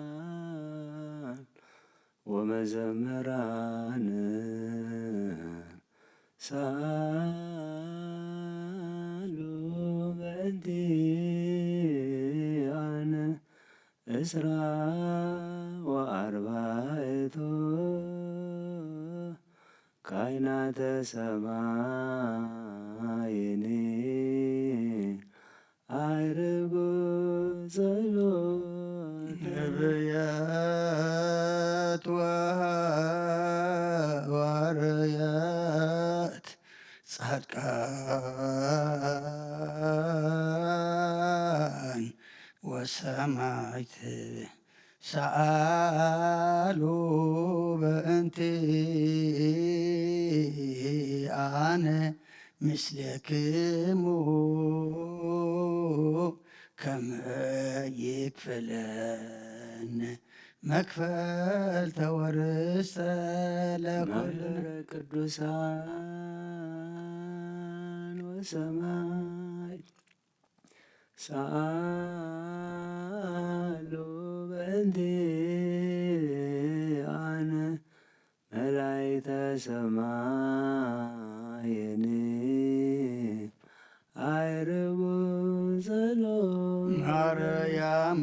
ሰባህያን ወመዘምራን ሰኣሉ በእንቲኣነ እስራ ወኣርባዕቱ ካይናተ ሰማይኒ ኣይርጉ ጸሎት ነብያት ወሃዋርያት ጻድቃን ወሰማይት ሰኣሉ በእንቲ ኣነ ምስሌክሙ ከመ ይክፍለን መክፈልተ ወርስተ ለኩሉ ማህበረ ቅዱሳን ወሰማይ ሰኣሉ በእንቲ ኣነ መላይተ ሰማይኒ ኣይርቡ ጸሎ ማርያም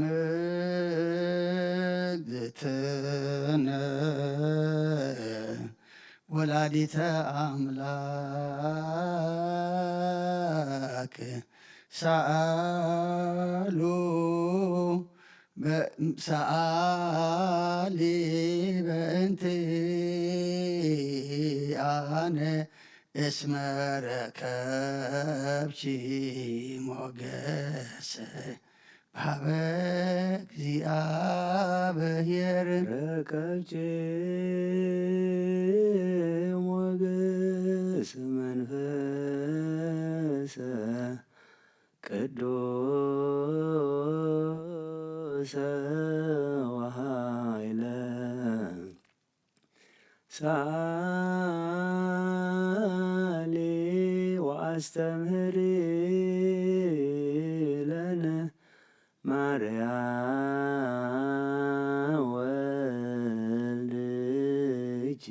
እግዝእትነ ወላዲተ ኣምላክ ሰኣሉ በ- ሰኣሊ በእንቲ ኣነ እስመ ረከብኪ ሞገሰ ሀበ እግዚአብሔር ረከብኪ ሞገስ መንፈሰ ቅዱሰ ወኃይለ ሰአሊ ወአስተምህሪ ለነ ማርያም ወልድኪ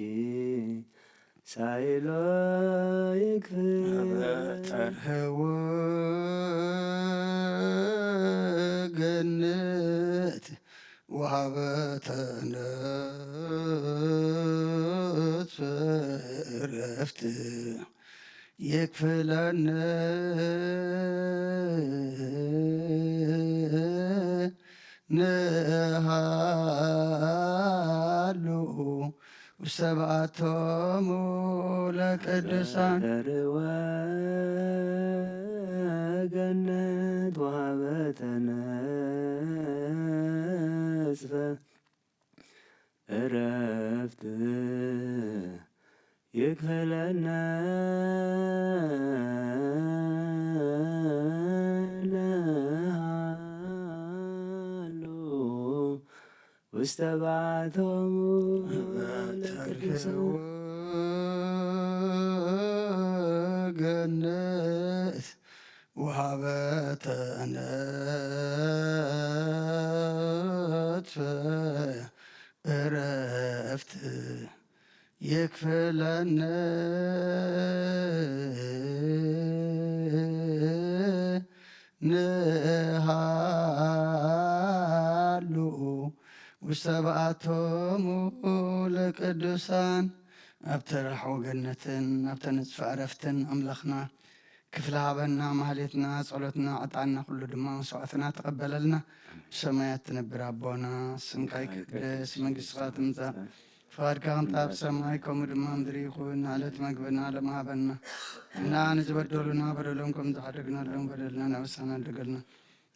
ሳይሎ ይክፍል። አበ ተርህው ገነት ወሀበ ተነጽፈ ዕረፍት ይክፍለነ ንሃሉ ውስተ በዓቶሙ ለቅዱሳን። ተርወ ገነት ወሀበ ተነጽፈ ዕረፍት ይክፈለነ ለሃሉ ውስተ ባቶም ለቅዱሳን። ገነት ወሀበ ተነጽፈ ዕረፍት ይክፈለነ ንሃሉ ውስተ በዓቶሙ ለቅዱሳን። ኣብ ተራሕዎ ገነትን ኣብ ተነጽፈ ዕረፍትን ኣምላኽና ክፍሊ ሃበና። ማህሌትና፣ ጸሎትና፣ ዕጣንና፣ ኩሉ ድማ መስዋዕትና ተቐበለልና። ብሰማያት ትነብር ኣቦና፣ ስምካ ይቅደስ፣ መንግስትኻ ትምጻእ፣ ፍቓድካ ከምቲ ኣብ ሰማይ ከምኡ ድማ ምድሪ ይኹን። ንዕለት መግብና ሎም ሃበና፣ እና ንዝበደሉና በደሎም ከም ዝሓደግናሎም በደልና ናበሳና ደገልና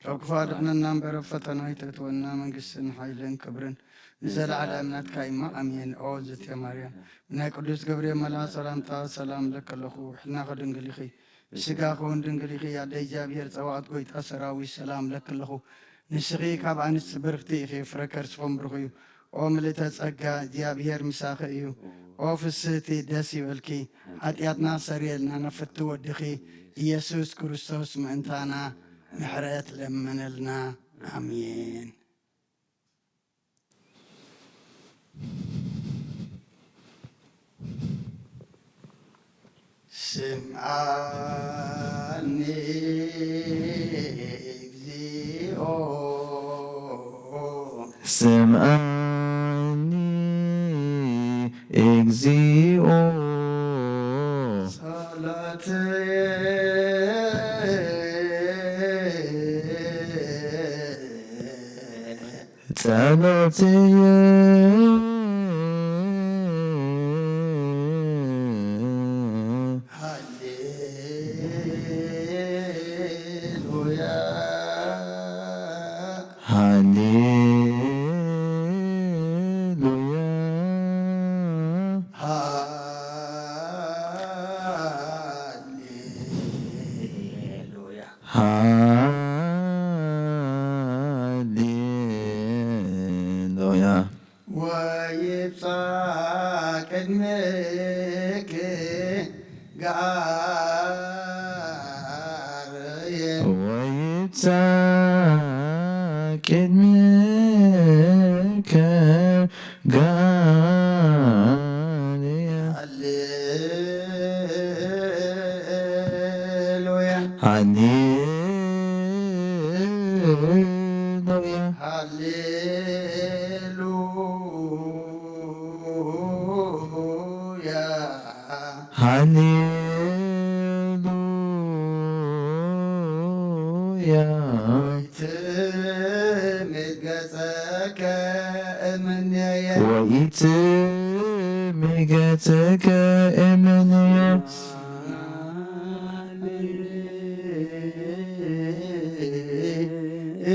ካብ ክፉ ኣድሕነና እምበር፣ ኣብ ፈተና ኣይተእትወና። መንግስትን ሓይልን ክብርን ንዘለዓለም ናትካ እዩ፣ ኣሜን። ኦ ዝቴ ማርያም፣ ብናይ ቅዱስ ገብርኤል መልኣክ ሰላምታ ሰላም እብለኪ ኣለኹ። ሕልናኺ ድንግል ኢኺ፣ ብስጋኺ እውን ድንግል ኢኺ። ኣደ እግዚኣብሔር፣ ጸባኦት፣ ጐይታ ሰራዊት፣ ሰላም እብለኪ ኣለኹ። ንስኺ ካብ ኣንስቲ ብርኽቲ ኢኺ፣ ፍረ ከርስኺ እውን ብሩኽ እዩ። ኦ ምልእተ ጸጋ፣ እግዚኣብሔር ምሳኺ እዩ። ኦ ፍስህቲ፣ ደስ ይበልኪ፣ ሓጢኣትና ሰርየልና፣ ናብ ፍትው ወድኺ ኢየሱስ ክርስቶስ ምእንታና ምሕረት ለምንልና። ኣሜን። ስምዓኒ እግዚኦ፣ ስምዓኒ እግዚኦ፣ ጸሎተየ፣ ጸሎተየ። ሃሌሉያ፣ ሃሌሉያ፣ ሃሌሉያ፣ ሃሌሉያ። ወይብጻሕ ቅድሜኪ ጋርየ፣ ወይብጻሕ ቅድሜኪ ጋርየ። ሃሌሉያ፣ ሃሌሉያ፣ ሃሌሉያ፣ ሃሌሉያ። ትምት ገጸከ እምኔየ፣ ወኢትምት ገጸከ እምኔየ።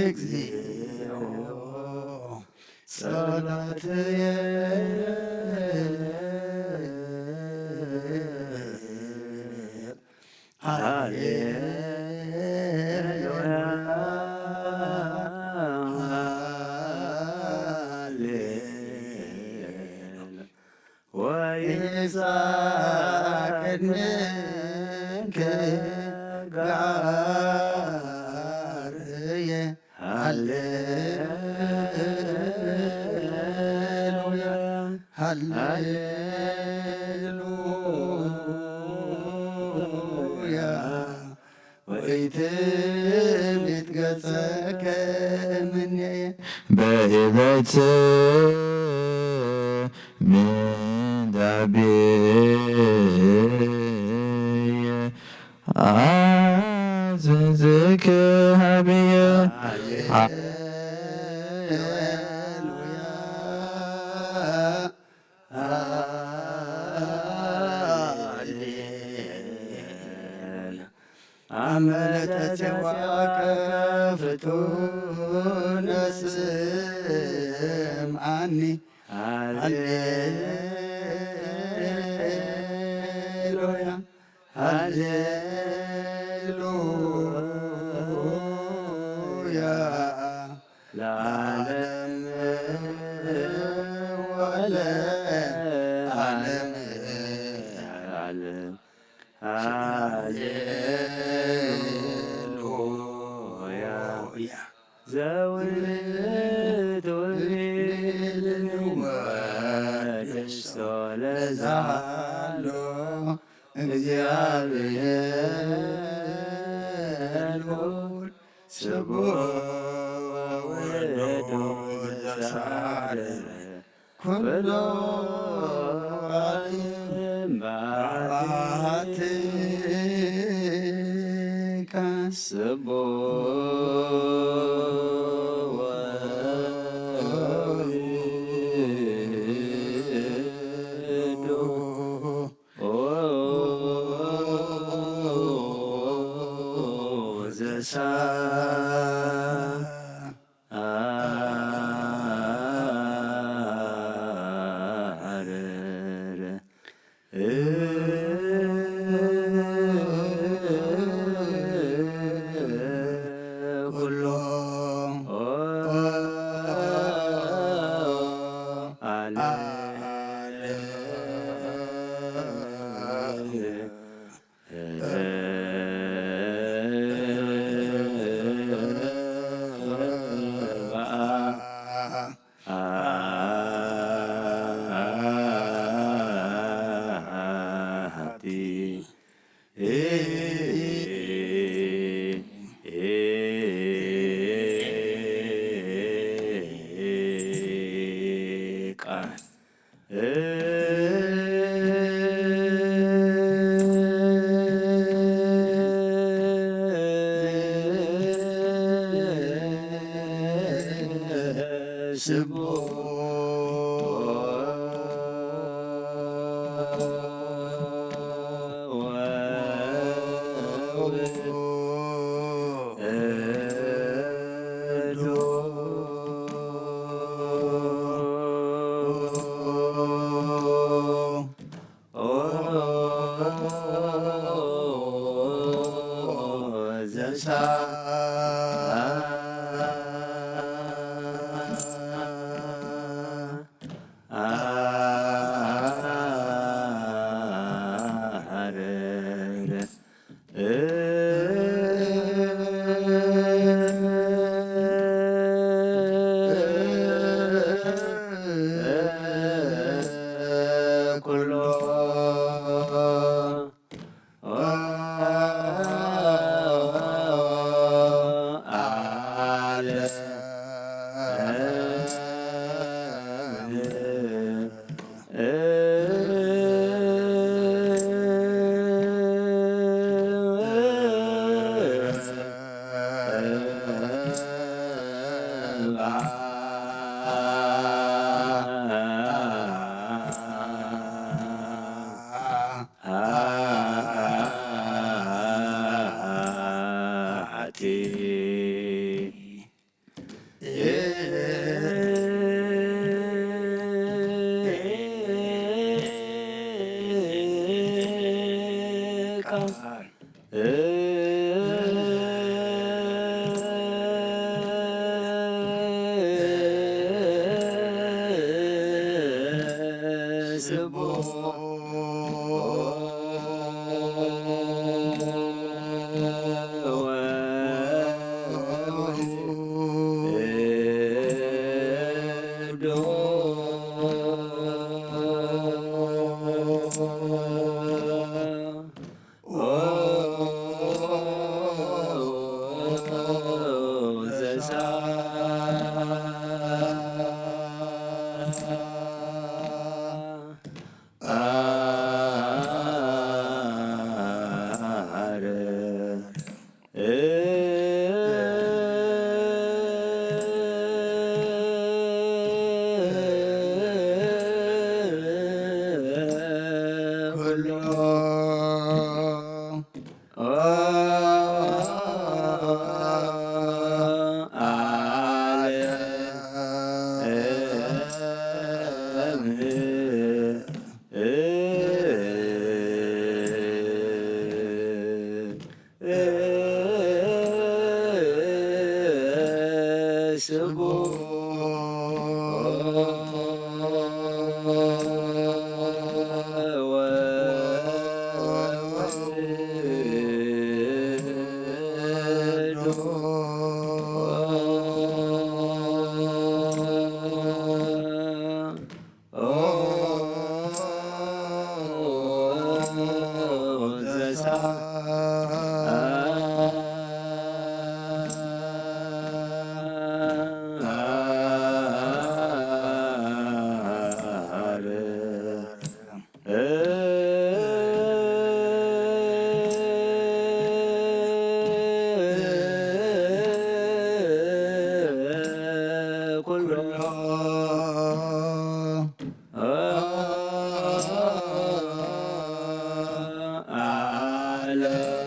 እግዚኦ ጸሎትየ። ሃሌሉያ፣ ሃሌሉያ። ወይብጻሕ ቅድሜኪ ጋርየ። ሃሌሉያ፣ ሃሌሉያ። ወኢትምት ገጸከ እምኔየ። በዕለተ ምንዳቤየ አዘዘከ ሀብየ። ሃሌሉያ፣ ሃሌሉያ። አመ ተጼዋከ ፍጡነ ስምዓኒ። ሃሌሉያ፣ ሃሌሉያ። ለዓለም ወለዓለም ዓለም። ሃሌሉያ። ዘውትር ወድሶ ለዛሎ እግዚአብሔር ስቡሕ ወወልድ ዘሳለ ኩሎ ዓለም በአትካ። ስቡሕ ወወልድ ዘሳለ አረረ ኩሎ ዓለም። ስቡሕ ወውእቱ ዘሳዕር ኩሎ ዓቲ ስቡሕ ወውእቱ ኩሎ ዓለም ስቡሕ ወውእቱ ኩሎ ዓለም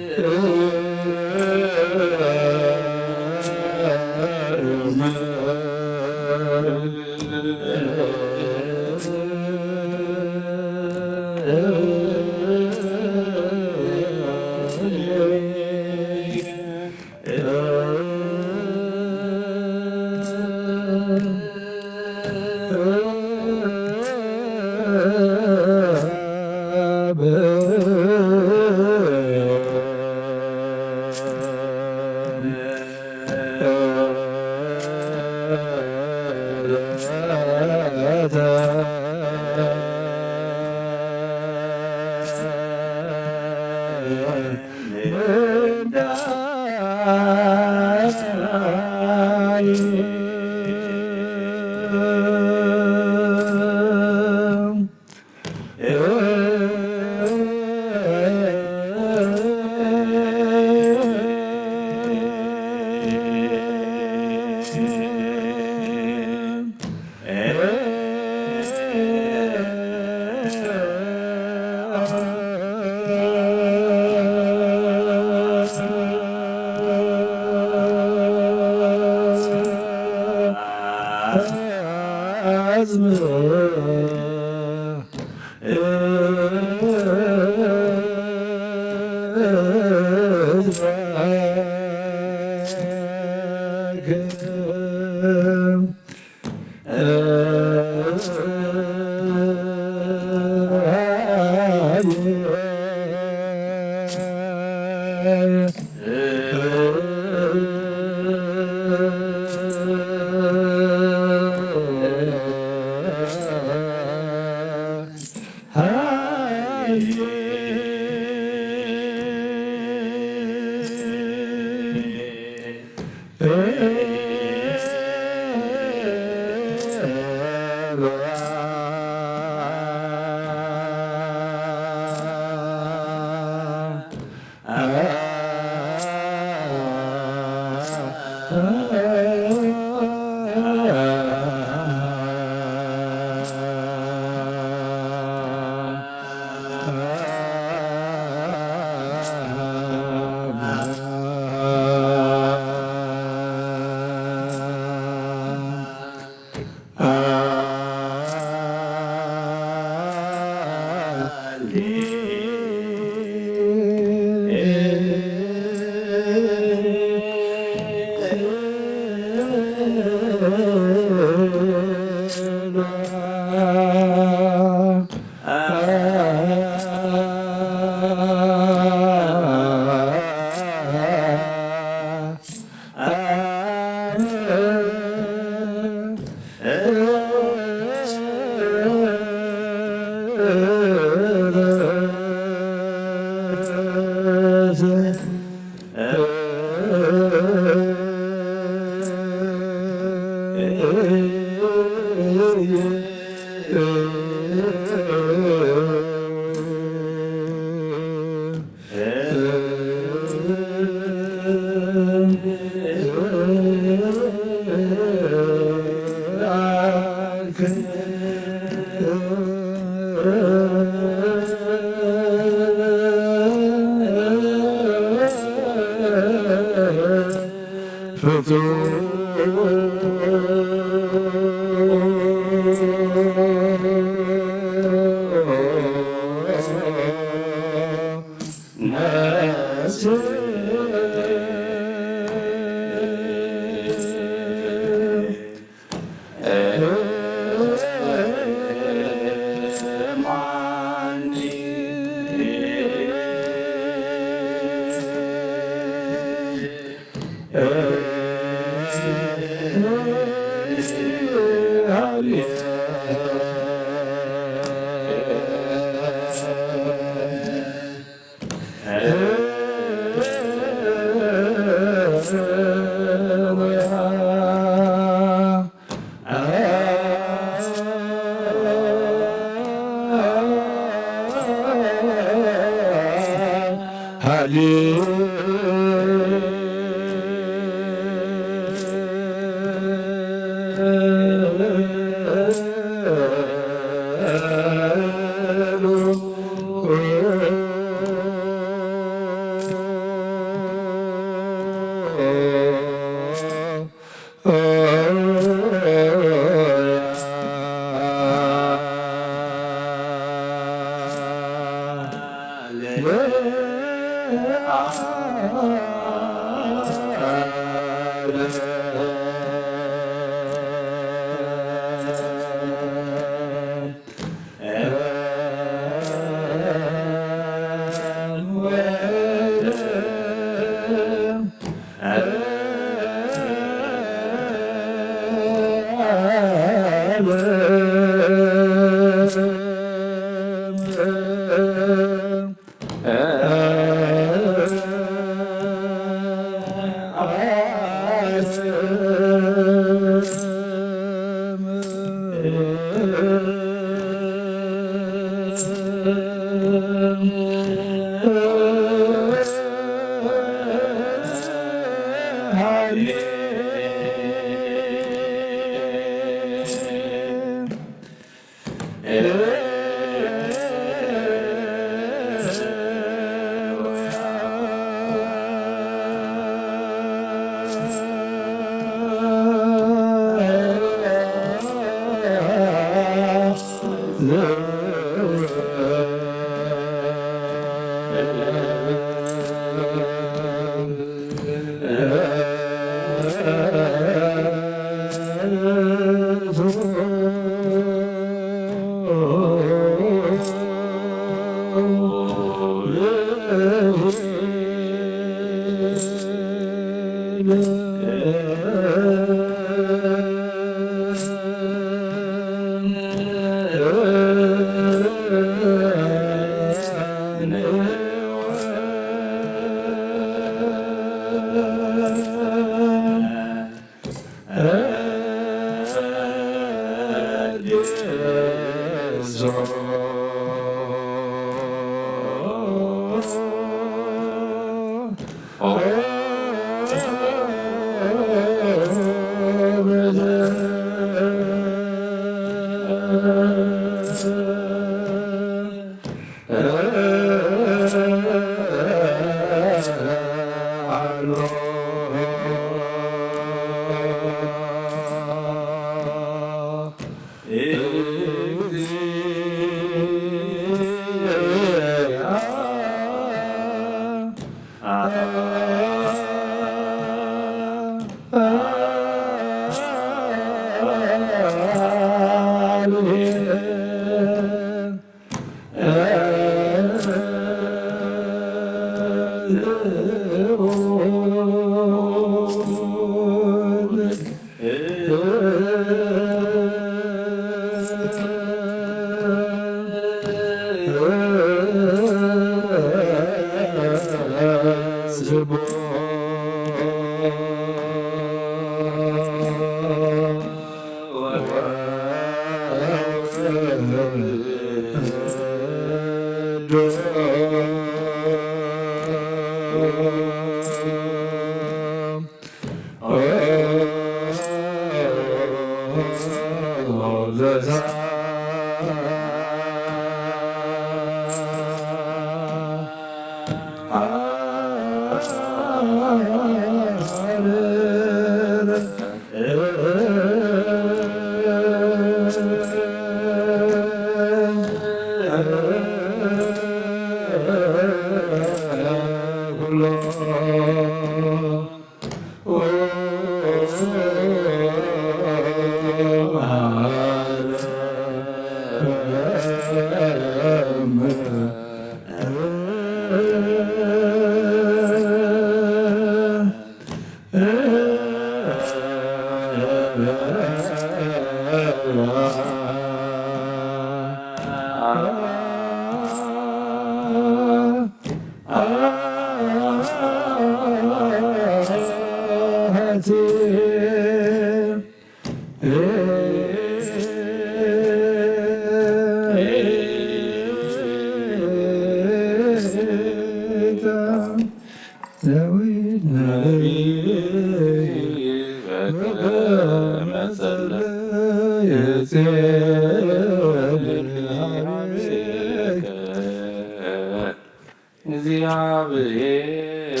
እግዚኣብሔር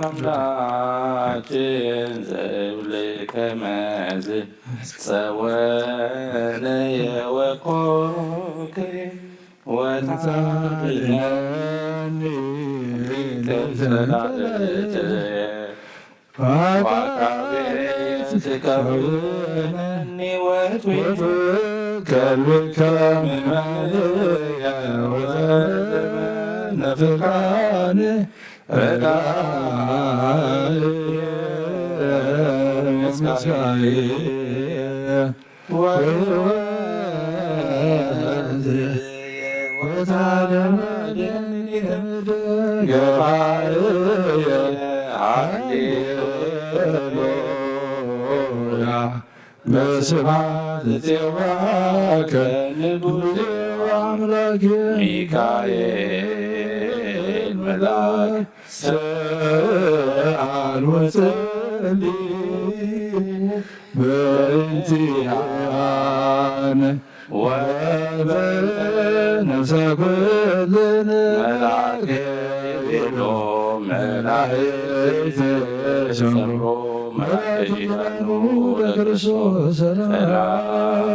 ኣምላክን ዘብል ከመዝ ጸወነ የወኮክ ወታድነኒ ተንጸላልት ዋካቤት ከውነኒ ወትዊት ከልከ ምመልየ ወዘመነ ፍቃድ ረዳየ ምስጋየ ወወልየ ወታደመደኒ ገባየ ሃሌሉያ በስብሐት ዜዋከ ንጉሴ አምላክ ሚካኤል መልአክ ሰአል ወጸሊ በእንቲአነ ወበነፍሰ ኩልነ መልአክ ይቤሎ መላእክት ሰምሮ መልአክ ይቤሎ በክርስቶስ ሰላም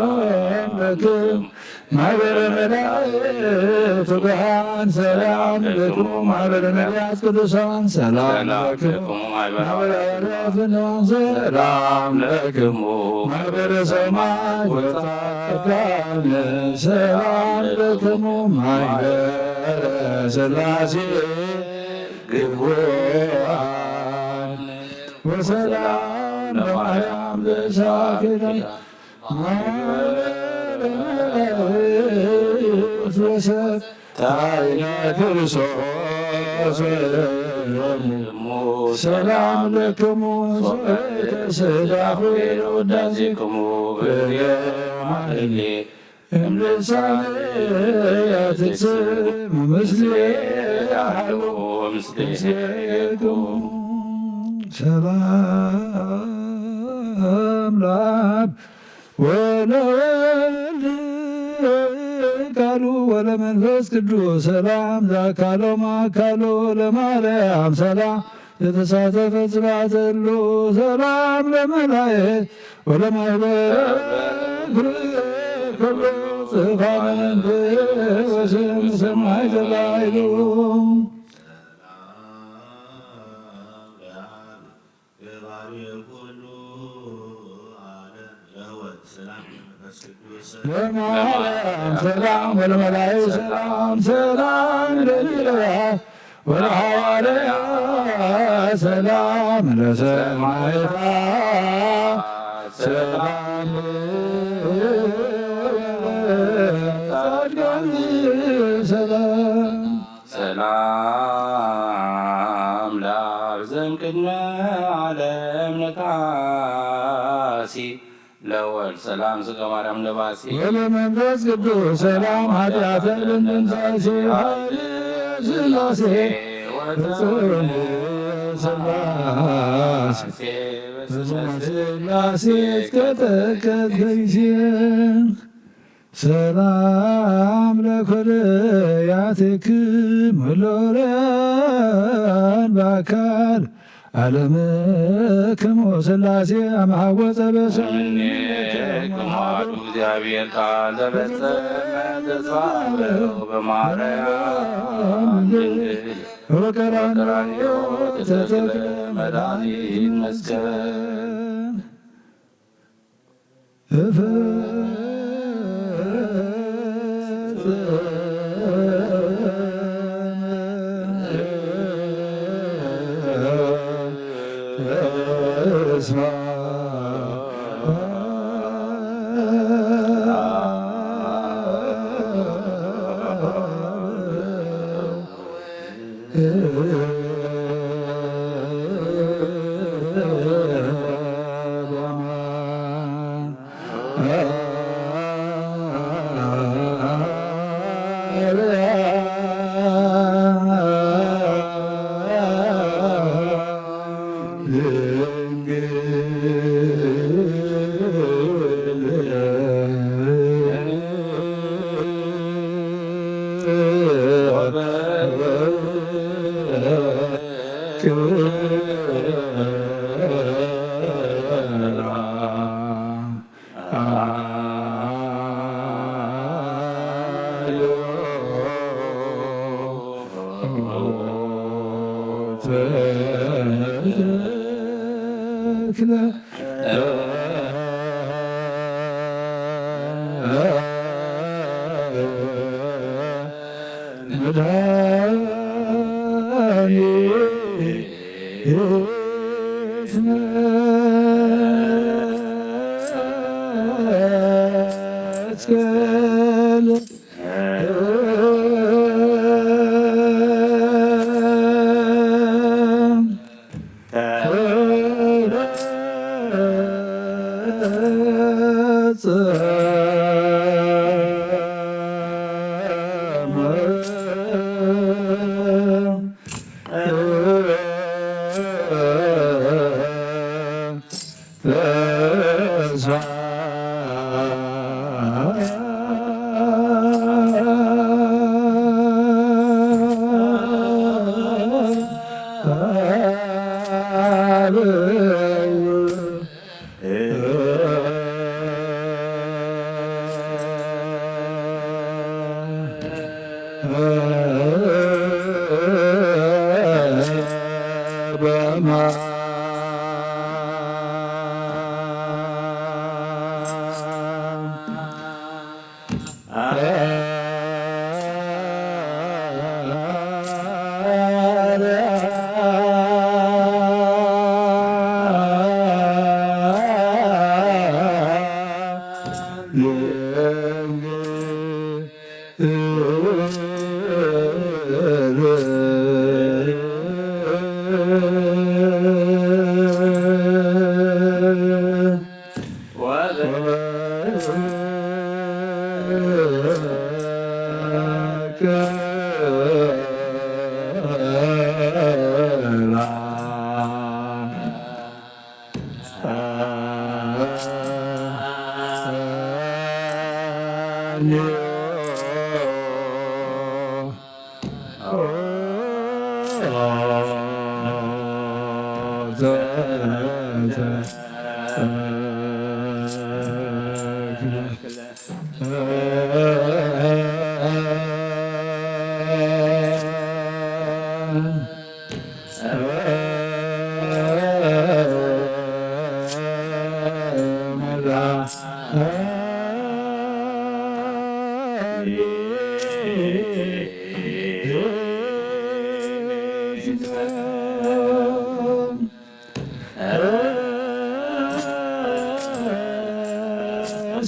ለክም ማህበረ መላእክት ትጉሃን ሰላም ለክሙ ማህበረ ነቢያት ቅዱሳን ሰላም ለክሙ ማህበረ ፍኖን ሰላም ለክሙ ማህበረ ሰማዕት ወጻድቃን ሰላም ለክሙ ማህበረ ሥላሴ ግቡራን ወሰላም ለማርያም ብእሳክነ ታይነ ክርስቶስ ሰላም ለክሙ ሰዳፌ ለውዳሴክሙ እየ ማለሌ እምልሳነ ያትስም ምስሌ ያህልዎ ምስሌክሙ ሰላም ለአብ ወለወልድ ቃሉ ወለመንፈስ ቅዱስ ሰላም ለአካሎም አካሎ ለማርያም ሰላም ለተሳተፈ ጽባተ ሉ ሰላም ለመላእክት ወለማህበረ ክብር ጽፋን ወስም ሰማይ ዘላይሉ ገባሬ ኩሉ ዓለም ለወልድ ሰላም ለመንፈስ ቅዱስ ሰላም ለማርያም ሰላም ወለመላእክት ሰላም ሰላም ለሚለያ ወለሐዋርያ ሰላም ለሰማዕታ ሰላም ጻድቃን ሰላም ሰላም ለአብ ዘእምቅድመ ዓለም ነካሲ ለወልድ ሰላም ስጋ ማርያም ለባሲ ወለመንፈስ ቅዱስ ሰላም ኃጢአተ ልንደምሳሲ ኃይል ሥላሴ ወተውልደ ሥላሴ በስመ ሥላሴ እስከ ጥቀት ገይዜ ሰላም ለኩልያቲክሙ ለውላን በአካል ዓለምክሙ ሥላሴ አመሐወፀ በሰምኔክሙ አሐዱ እግዚአብሔር ቃል ተፈጸመ ተስፋለው በማርያም ድንግል በቀራንዮ ተተክለ መድኃኒት መስቀል ተክለ መድኃኒትነ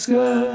መስቀል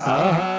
ኣሃዱ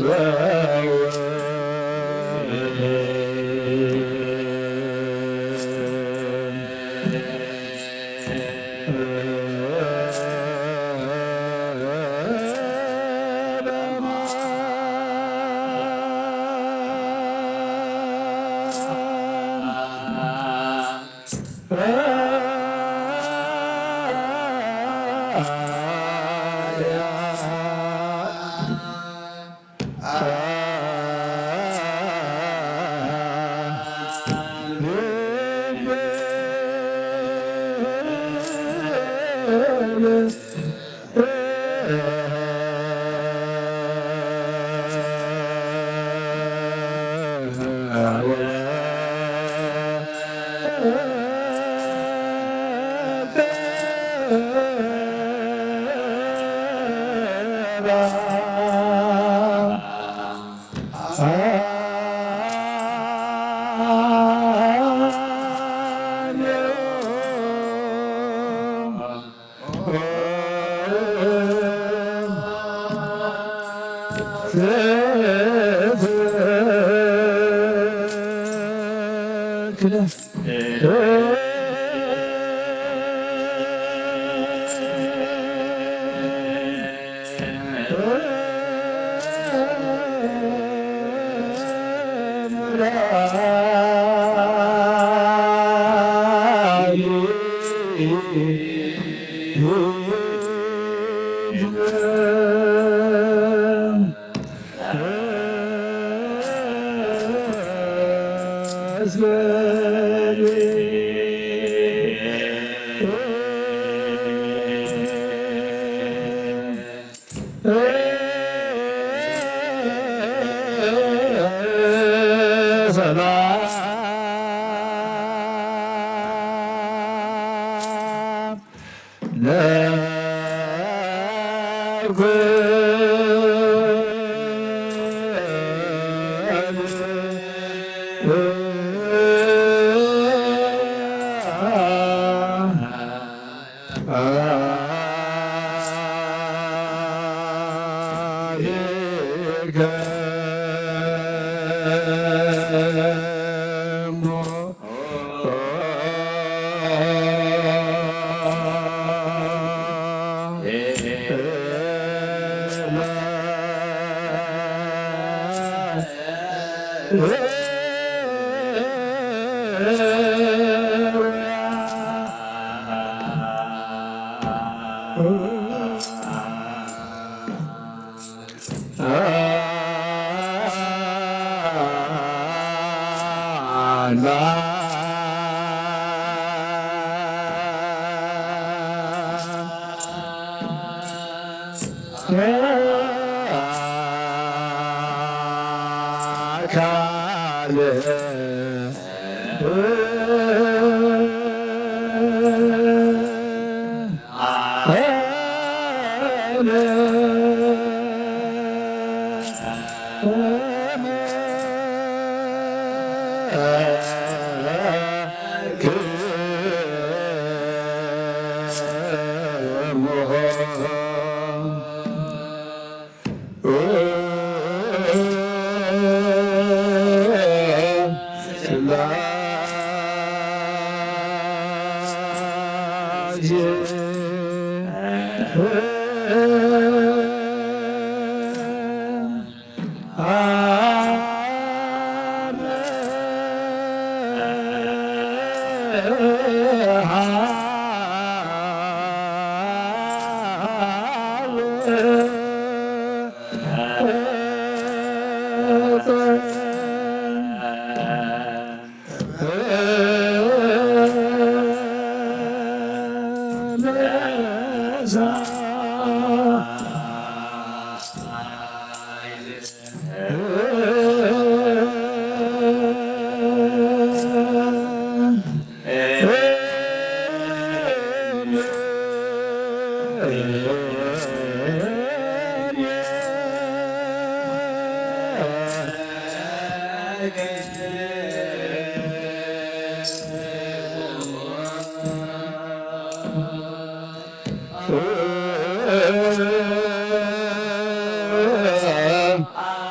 ሰላም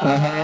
አሃዱ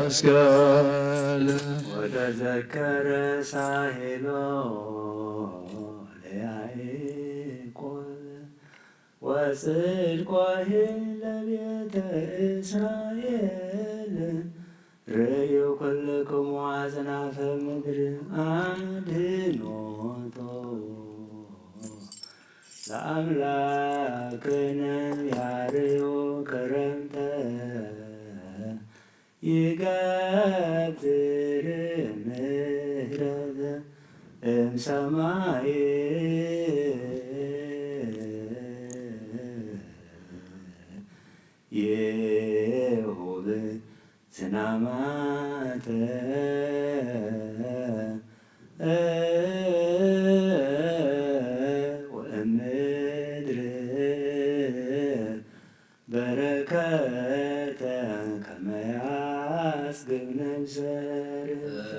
መስቀል ወተዘከረ ሳሄሎ ለያዕቆብ ወጽድቆ ለቤተ እስራኤል። ርእዩ ኩልክሙ አጽናፈ ምድር አድኖቶ ለአምላክነ ያርዮ ክረምተ ይገብር ምህረተ እምሰማይ ይሁብ ዝናማተ ወእምድር በረከተ ከመ ያጽግብ ነፍሰ ርህብተ።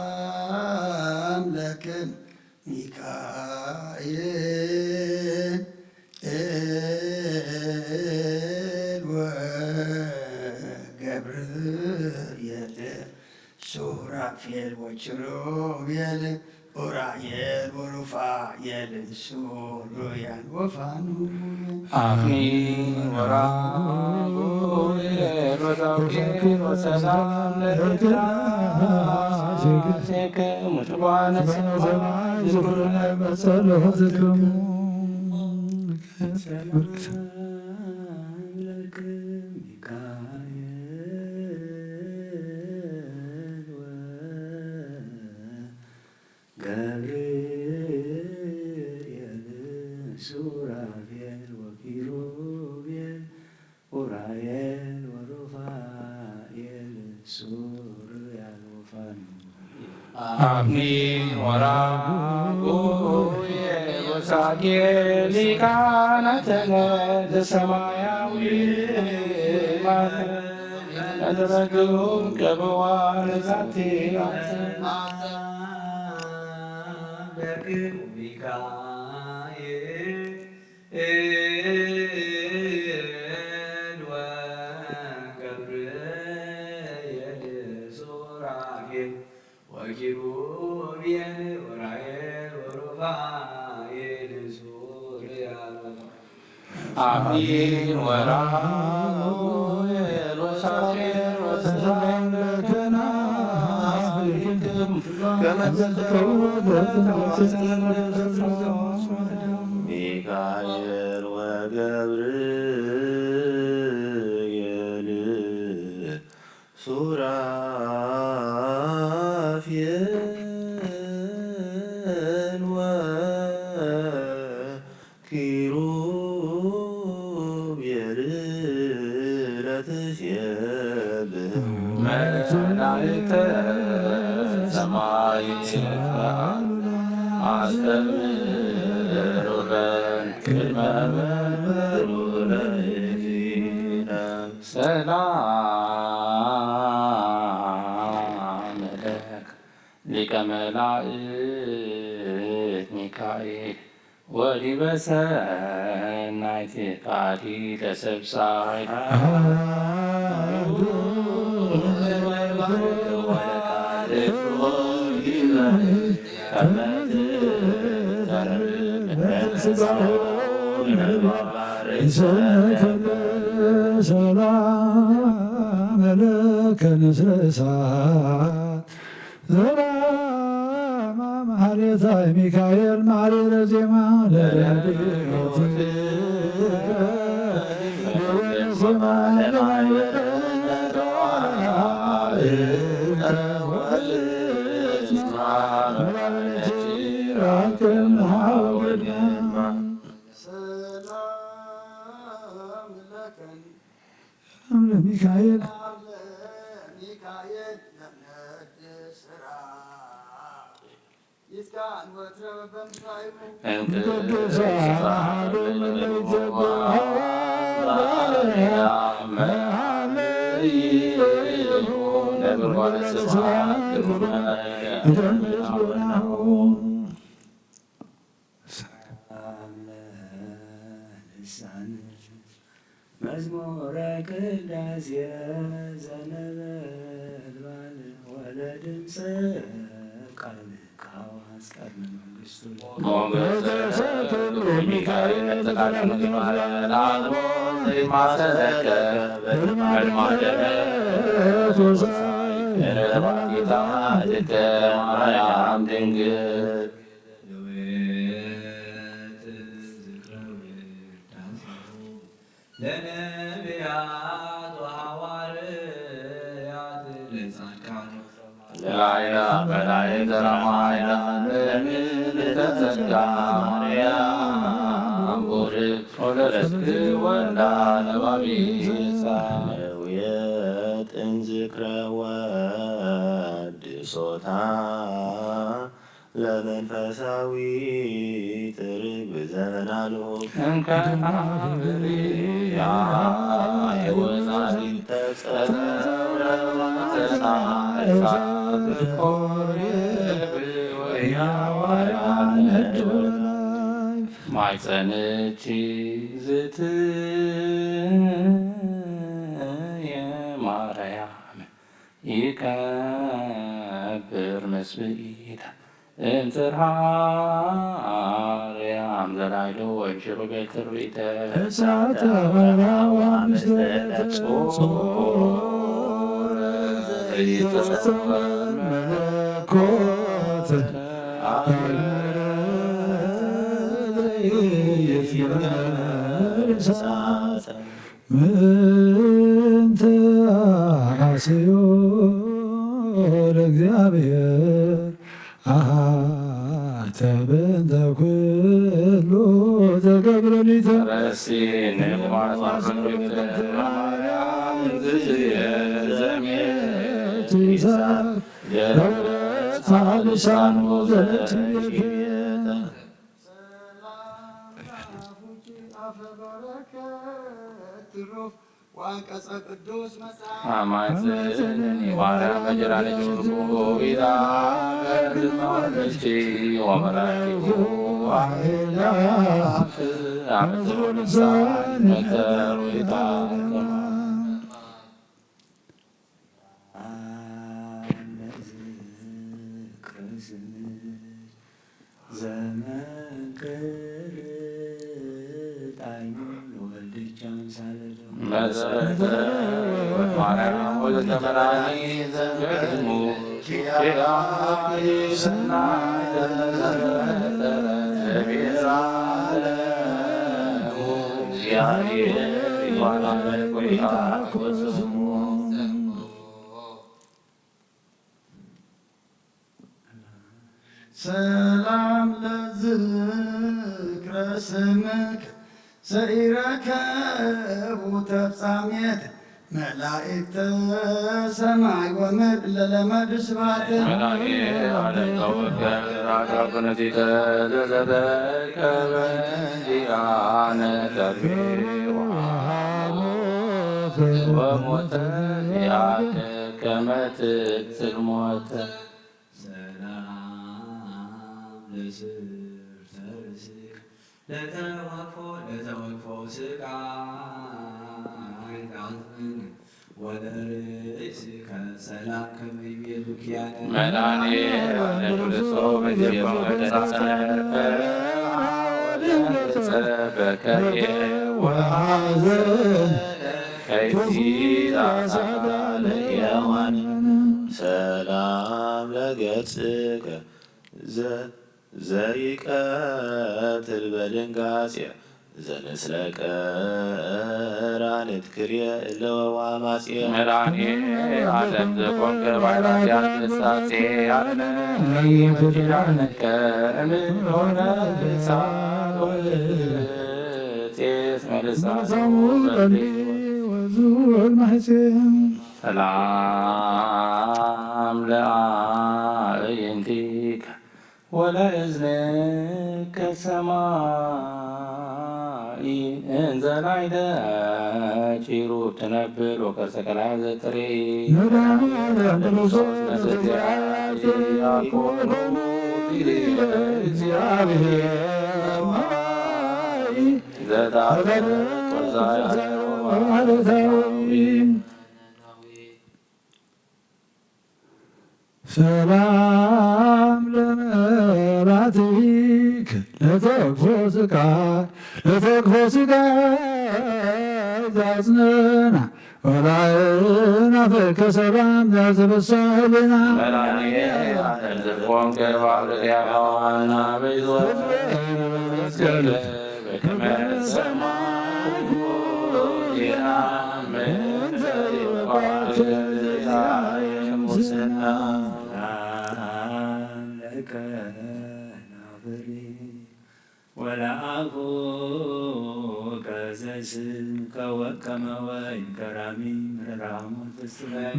ሰላም ለክን ሚካኤል ወገብርኤል ሱራፌል ወኪሩቤል ኡራኤል ወሩፋኤል ሱሩያን ወፋኑኤል። አፍኒ ወራጉኤል ወዛውኬል ወሰላም ለእዳሴክሙ ትጓነ ሰማይ ዝኩነ በጸሎትክሙ። ሰላም ለክም ሚካኤል ወ ገብርኤል ሱራፌል ወኪሩቤል ኡራኤል ወሩፋኤል ሱር አሚን ወራጉ የቦሳጌ ሊቃናተ ነደ ሰማያዊ ማተ ነደረግሁም ቀበዋ ለዛቲ ማተ ሚካኤል ወገብርኤል ሱራፌል ወኪሩቤል ወራኤል ወሩፋኤል ሱርያል አሚን ወራጉኤል ወሳኬር ወሰላም ለከናፍሪክም ከመዘተው ሚካኤል ወገብርኤል ሱራፌል ወኪሩቤል ለትሴብሑ መላእክተ ሰማይ አስተምሩ ቅድመ መንበሩ ለእግዚእነ። ሰላም ለከ ሊቀ መላእክት ሚካኤል ወዲበ ሰናይት ቃሊ ለሰብሳይ ሰላም ለከ ንስለ እሳት ዘራማ ማህሌታይ ሚካኤል ማህሌተ ዜማ ለረድኤት ዜማ ለማይበረ ሰላም ለከ ሰላም ለሚካኤል መዝሙረ ቅዳሴ ዘነበልባል ወለድምፀ ቃል ከሐዋስ ቀርነ መንግስቱ ሞገሰ ክብሩ ሚካኤል ተቃለ ምግባረ ለዓለሙ ዘይማሰለከ በልማድ ማደረ ሶሳይ ረባቲታ ድከ ማርያም ድንግል ለነቢያት ወሐዋርያት ለጻድቃን ለአይላ በላይ ዘራማ አይላ ለምን ተዘጋ ማርያም ቡርክ ወለስክ ወልዳ ለባቢሳ የጥንዝክረ ወድሶታ ለመንፈሳዊ ጥርግ ብዘመናሉ እንከ አብርያ የወፃት ተጸረባተና እሳት ኮሬብ ወያዋያ ነዶላይ ማይፀንቺ ዝትየ ማርያም ይከብር ምስብኢታ እምፅርሃ ኣርያም ዘላይሎ ወይም ሽሩቤል ትርቢተ እሳተ ወራዋ ምስለ ተጾረ ዘይተጸወር መለኮት አክብረ ዘይትመር እሳተ ምንተ አሐስዮ ለእግዚአብሔር አሐተ በእንተ ኩሉ ተገብረ ሊተ ረሲን ማርያም ዝዝየ ዘሜት ይሳቅ ገብረ ልሳኑ ዘትየተ ሰላም አፉኪ አፈ በረከት ትሩፍ ወአንቀጸ ቅዱስ መጽሐፍ። አማጽእኒ ማርያም በጅራነ ጆርኩ ኢዛ በርድ መወልድኪ ወመላእክቲሁ አእላፍ አመጽኡ ልሳን መተርዊታ ዘመንክር ጣዕሙ ለወልድኪ አምሳለ መሰረተ ሕይወት ማርያም ወዘተመራኒ ዘንገድሙ ኪያኪ ሰናይ ተዘረተረ ለቤዛ ለሙ እግዚአብሔር ይባላል። ቆይታ ስሙ ሰላም ለዝክረ ስምክ ሰኢረከቡ ተፍጻሜት መላእክተ ሰማይ ወምድር ለለመዱ ስብሐተ መላእክተ ዓለም ተወከል አካል ኩነቲተ ዘዘተከበ ዲያነ ተርቤ ወሃቦ ወሞተ ዲያከ ከመ ትቅትል ሞተ ሰላም ለስርተ ርእስክ ለተወክፎ ለተወክፎ ስቃይ ሐዘን ወለርእስከ ሰላም ከመ ይቤሉ ኪያተ መድኃኔ ዓለም ክርስቶስ በጀርባው ተሳሰረ በከየ ወሐዘን ከይሲ ዛሳለ የዋን ሰላም ለገጽከ ዘ ዘይቀትል በድንጋጼ ዘምስለ ቀራንት ክልኤ እለወ ወአማጼ መድኃኔ ዓለም ዘኮንከ ባሕራትያን ተሳጼ አርነ ኪዳንከ እምሆነ ሳት ወእቴስ መልሳሙ በልዴ ወዙል ማሕሴ ሰላም ለአዕይንቲከ ወለእዝንከ ሰማይ እንዘ ናይደ ቂሩብ ትነብር ወከርሰ ቀላይ ዘጥሪ መድኃኔዓለም ክርስቶስ ነስቲያቲ አኮኑ ዲበ እግዚአብሔር ሰማይ ዘታፈረ ወዛያለ ወማለታዊ ሰላም ለመራትይክ ለተክፎ ስቃይ ለተክፎ ስቃይ ዛጽነና ወላእና ፈከ ሰላም ዛዘበሳ ህልና መድኃኔ ዓለም ዘኮንከ ባብርያ ሐዋና በይዞ መስቀል በከመ ሰማይኩ ዜና ምንተ ይወቃል ሙስና ለከ ናፍሪ ወለአፉ ከዘስም ከወከመ ወይን ከራሚ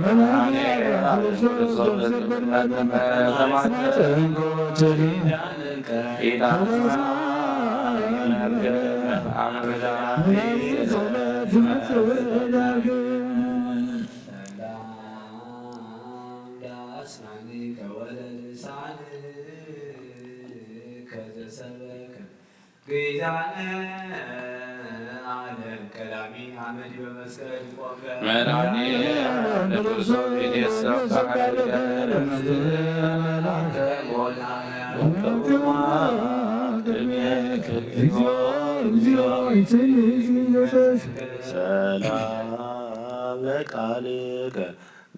መድኃኔ ዓለም ክርስቶስ በዝግብነት መጠን ሰማዕት ኪዳነ ዓለም ቀዳሚ አመዲ በመስቀል ቆምከ መድኃኔ ዓለም ክርስቶስ ኢየሱስ ሰብሐ ለከ ለመላከ ሞላ ቅድሜከ እግዚኦ እግዚኦ ኢየሱስ ሰላም ለቃልከ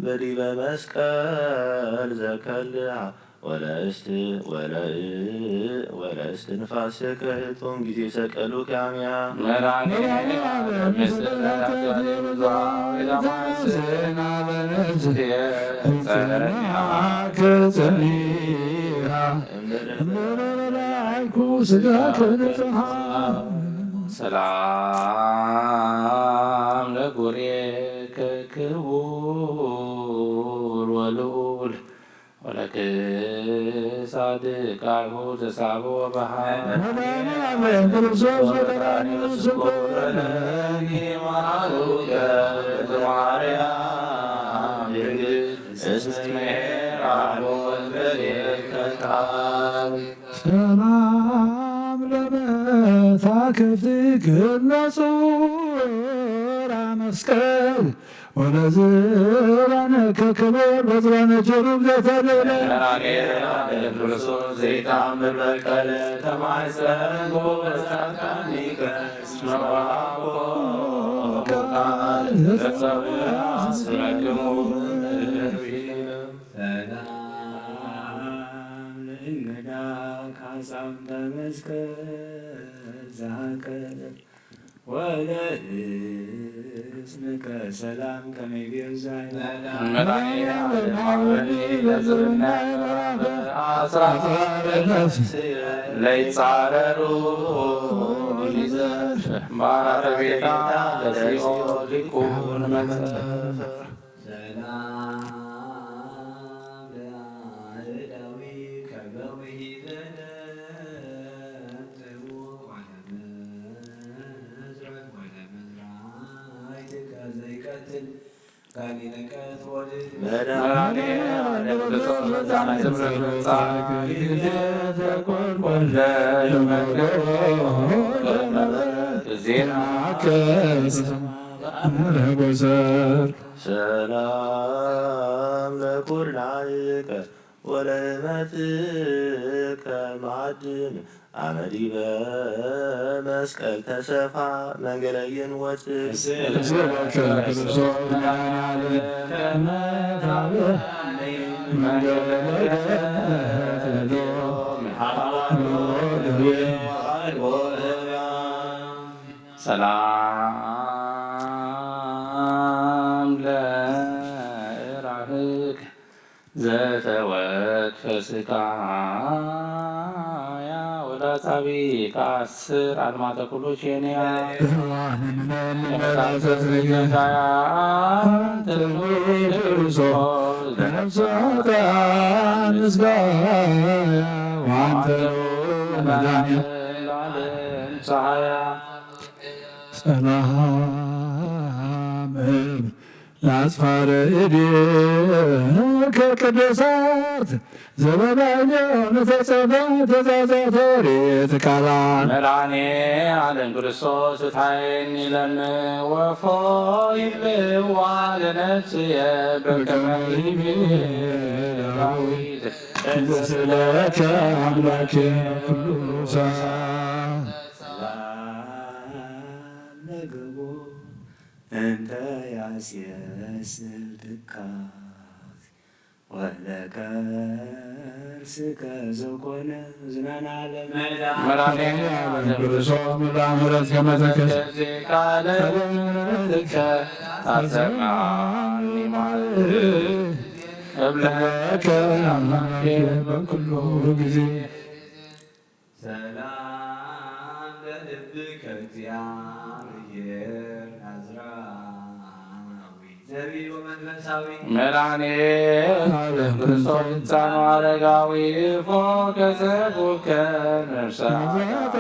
በዲበ መስቀል ዘከልሃ ወለእስት ወለእ ወለእስትንፋስከ ህጡም ጊዜ ሰቀሉ ካሚያ መድኃኔ ዓለም ምስለ ተዘብዛ ወይታማስና በነፍስየ ጸኒዓከ ጸኒዓ እምበለ መላእኩ ስጋከ ነጽሓ ሰላም ለጉሬከ ክቡር ወልዑል ወለክሳድክ አይሁድ ዘሳብዎ በሃ መድኃኔዓለም ክርስቶስ ወቀዳሚ ስኮረኒ ማሩከ ማርያም ድንግል እስሜ ራቦን በሌከታል። ሰላም ለመታክፍትክ እምነ ጽውራ መስቀል ወለዝባነ ከክብር በዝባነ ጀሩብ ዘተደለ መራኔ ክርስቶስ ዘይተአምር በቀለ ተማይፀን ጎበዛካኒከ መባኮ ቃል ዘሰብ አስረክሙ ሰላም ለእንግዳ ካሳም ተመስገን ዛቀለ ወለህዝንከ ሰላም ከመይ ቤዛይ መድኃኔዓለም አበኒ ለዝብናይ መራበ አስራተ ነፍስ ለይጻረሩ ሊዘር ባራተ ቤታ ለሲኦል ሊኩን መጸፈ ሰላም ለአእዳዊ ከበዊሂ ዘነጽሩ ወለመዝረብ ወለመዝራይትከ ዘይቀትል ካሊነቀት ወልድ መድኃኔዓለም ክርስቶስ መድኃኒት ምሕረት መጻ ጊዜ ተቆልቆለ ለመንገሮ ለመረት ዜና ከሰማ ረጎሰር ሰላም ለኩርናይከ ወለመትከ ማዕድን አመዲበ መስቀል ተሰፋ መንገለይን ወፅእ ስእለከ ክርስቶስ መድኃኔዓለም ከመ ታብአኒ መንገለ ለገትሎ ሰላም ለእራህክ ዘተወክፈ ስቃያ ወላጻቢ ከአስር አድማተ ኩሉ ቼንያ ከመታሰስ ገዳያ ትንጉ ክርስቶስ ለነፍሳታ ምስጋያ ዋንተ መድኃኔዓለም ፀሐያ ሰላም እብል ለአጽፋረ እዴከ ቅዱሳት ዘበላይሌሆን ተጸፈ ትእዛዛተ ኦሪት ቃላት። መድኃኔ ዓለም ክርስቶስ እታየኒ ለምወፎ ይብልዋ ለነፍስየ በከመ ይቤ ዳዊት እንዘ ስእለከ አምላኬ ኩሉ ሰዓት። ሰላም ለገቦ እንተ ያስየስል ትካዝ ወለከርስከ ዘኮነ ዝናን ዓለም መድኃኔ ዓለም ክርስቶስ ምልአ ምሕረት ከመ ተከስተ ቃለ ምሕረትከ አሰማኒ ማልድ እብለከ አምላኬ በኩሉ ጊዜ። ሰላም ለልብከ እግዚአብሔር ናዝራዊ ነቢይ ወመንፈሳዊ መድኃኔ ዓለም ክርስቶስ ሕፃኑ አረጋዊ እፎ ከሰቡከ ነፍሳት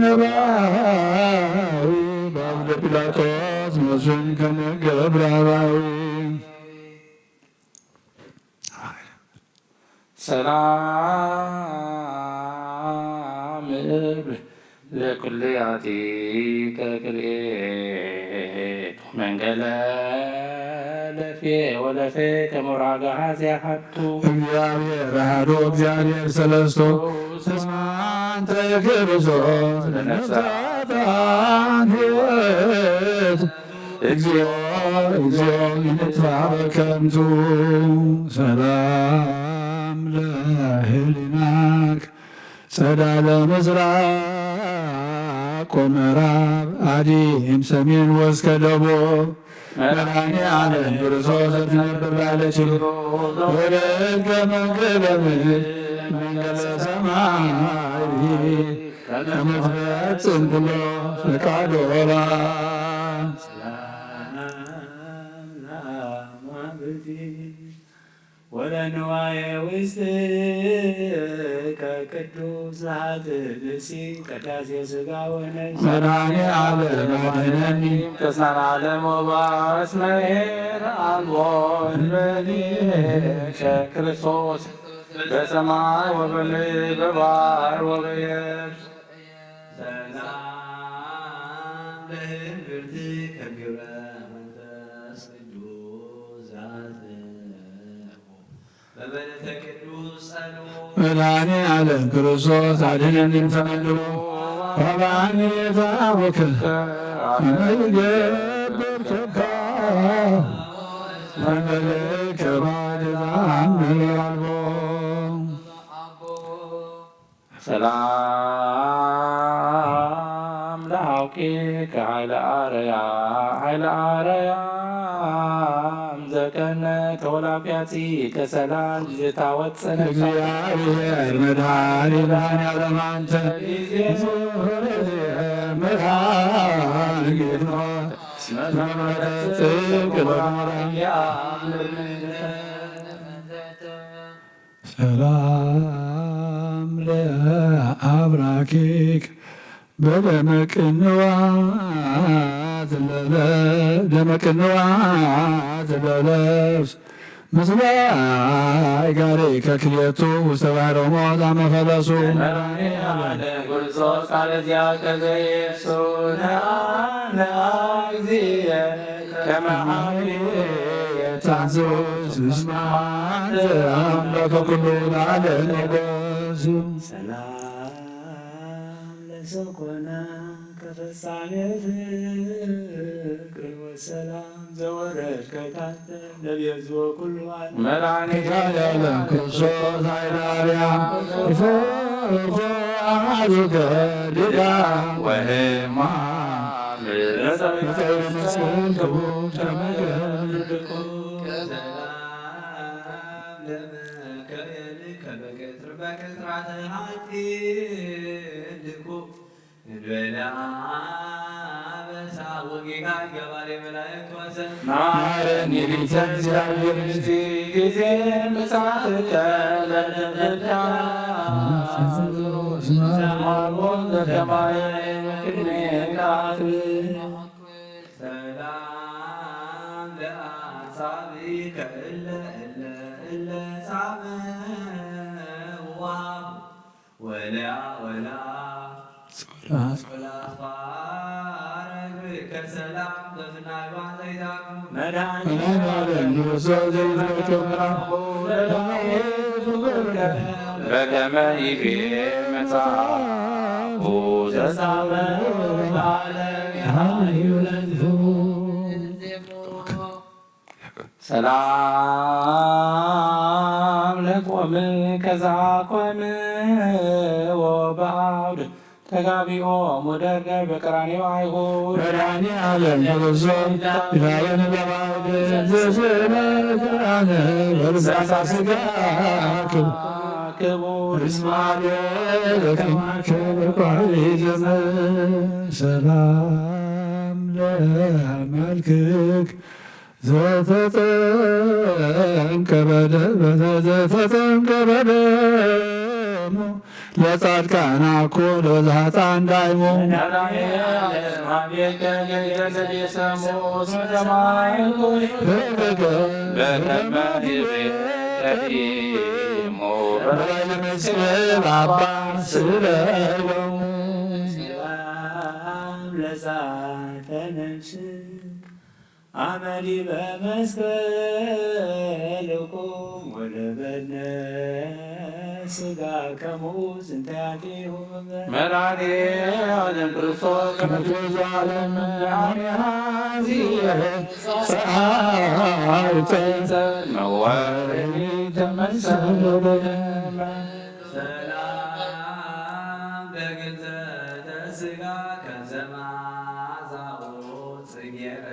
ነባዊ በአውደ ጲላጦስ መስፍን ከመ ገብራዊ ሰላም እብል ለኩልያቲከ ክልኤቱ መንገለ ለፌ ወለፌ ከመ ራጋ ሀዚያ ሀቱ። እግዚአብሔር አሐዱ እግዚአብሔር ሰለስቱ እስመ አንተ ክርስቶስ ለነፍሳት ሕይወት እግዚኦ እግዚኦ ይትባበ ከንቱ ሰላም ለህሊናክ ጸዳለ ምስራቅ ወምዕራብ አዲም ሰሜን ወስከ ደቡብ መድኃኔ ዓለም ክርስቶስ ዘትነብር ላለ ችሎ ወለድ ከመንገለ ምድር መንገለ ሰማይ ከመትፈጽም ኩሎ ፈቃዶ ወላ ወለንዋየ ውስጥከ ቅዱስ ለኃጥእ ብእሲ ቅዳሴ ሥጋ ወነፍስ። መድኃኔ ዓለም አድነኒ ከሳን ዓለም ወባእስ መሄር አልቦ እንበሊከ ክርስቶስ በሰማይ ወበምድር በባሕር ወበየብስ። ሰላም ለህብርትከ ግብረ መንፈስ ቅዱስ ዘአጽድቆ በበለተ ቅዱስ ጸሎት። መድኃኔ ዓለም ክርስቶስ አድነኒ እምተመልኮ ወባኒ ታቦከ አነ ይገብር ከካ መንበርከ ባድራን አልቦ። ሰላም ለሐውኪ ከኃይለ አርያ ኃይለ አርያም ዘቀነ ተወላፊያጺ ከሰላም ጅታወት ጸነሳ። እግዚአብሔር መድኃኔ መድኃኔ ዓለም አንተ ጊዜ መድኃኒት ነው። ጽድቅ ለማርያም ሰላም ለአብራኪክ በደመ ቅንዋት ለለ-፣ ደመ ቅንዋት ለለብስ ምስለ አይጋሬ ከክልኤቱ ውስተ ባሕረ ሞት አመፈለሱ። መድኃኔ ዓለም ክርስቶስ ቃለ ዚአከ ዘየሱ ነአ ነአ እግዚእ ከመ ኃይል የታዘዝ እስመ አንተ አምላከ ኩሉ ለዓለም ንጉስ። ሰላም ለሰኮና ከፈጻሜ ፍቅር ወሰላም ዘወረድከ ካንተ ለቤዝወ ኩሉ ዓለም። መድኃኒተ ዓለም ክርስቶስ ኃይለ አርያም እፎ እፎ አሐዙከ ድዳ ወህማም ለጸዊተ መስቀል ክቡር ተመገብ። ሰላም ለመከየልከ በቀትር በቀትራተ ሐጢ ልኩ እንበለ አበሳ ወጌጋይ ገባሬ መላእክት ወሰን። መሐረኒ ሊተ እግዚአብሔር ምስቲ ጊዜ ምጽአትከ ለተፈዳ ዘማርቦ ዘከማየ ቅድሜ ቃት። ሰላም ለአሳብከ እለ እለ እለ ሳመ ወሃብ ወለአ ወለአ ሶላ ሶላ ፋረግ ከሰላም በፍናይ ባንዘይታኩ መድኃኒዓለም ክርስቶስ ዘይትረከብ መልአኩ ለዳዊት ፍቁርከ በከመ ይቤ መጽሐፉ ዘሳመ ለዓለም የሃዩ ለንቱ። ሰላም ለቆም ከዛቆም ወበአውድ ተጋቢኦም ወደርገ በቀራንዮ አይሁድ። መድኃኔ ዓለም ክርስቶስ ፊዳውን ለባዕድ ዘስለ ክርአነ በልሳሳ ስጋ ክቡር እስማኤል ከማከ በቋሪ ዘመን ሰላም ለመልክክ ዘተጠምቀ በደም ዘተጠምቀ በደሙ ለጻድቃን አኮ ለዘኃጥኣን ዳይሙ። በከመ ይቤ ቀዲሙ በላይ ለመስቀል አባ ስለሎሙ። ሰላም ለዛተ ነፍስ አመ ዲበ መስቀልኩም ወለበድነ ሥጋከሙ ዝንተ ያቲሁ መድኃኔ ዓለም ክርስቶስ ከመ ትቤዛ ዓለም አሜሃ ዚየ ሰዓይተ መዋረኒ ተመሰለ። ሰላም ለግንዘተ ሥጋ ከዘማዛኡ ጽጌረዳ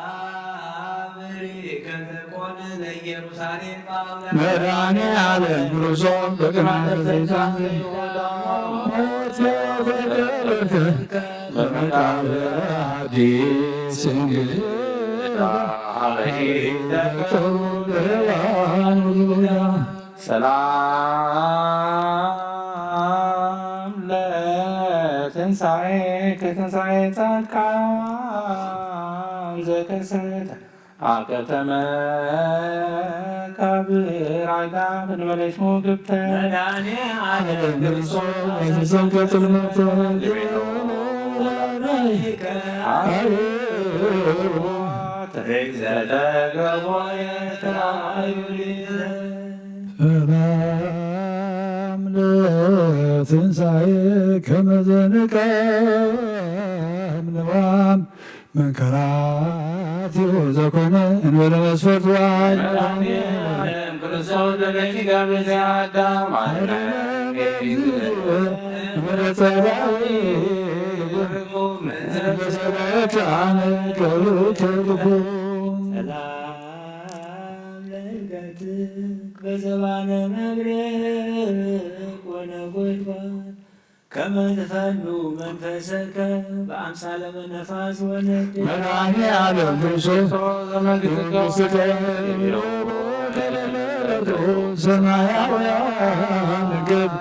ወለመቃብር ከተኮነ ለኢየሩሳሌም በአውደ መድኃኔ ዓለም ክርስቶስ በቅናተ ሰይጣን ሞት ተቀበርከ በመቃብር አዲስ እንግዳ ሀበ ሰላም ለትንሳኤ ከትንሳኤ ጻድቃን ዘከሰተ ኣብ ከተመ መቃብር ኣዳም እንበለ ሽሙ ግብተ መድኃኔ ዓለም ክርስቶስ ዘንገ ጽልመተ ሰላም ለትንሳኤ ከመዘንቀ እምንዋም መንከራቲሁ ዘኮነ እንበለ መስፈርቱ ዋይ መድኃኔ ዓለም ክርስቶስ ለደቂቀ ብእሲ አዳም አድነን። ምሕረት ጸባኢ ርጉም እንዘ በሰለከ አነ ገብርከ ግፉ። ሰላም ለእርገትክ በዘባነ መብረቅ ወነጎድጓድ ከመ ትፈኑ መንፈሰከ በአምሳለ ነፋስ ወነዴ። መድኃኔ ዓለም ክርስቶስ መንግሥትከ ሰማያውያን ገብ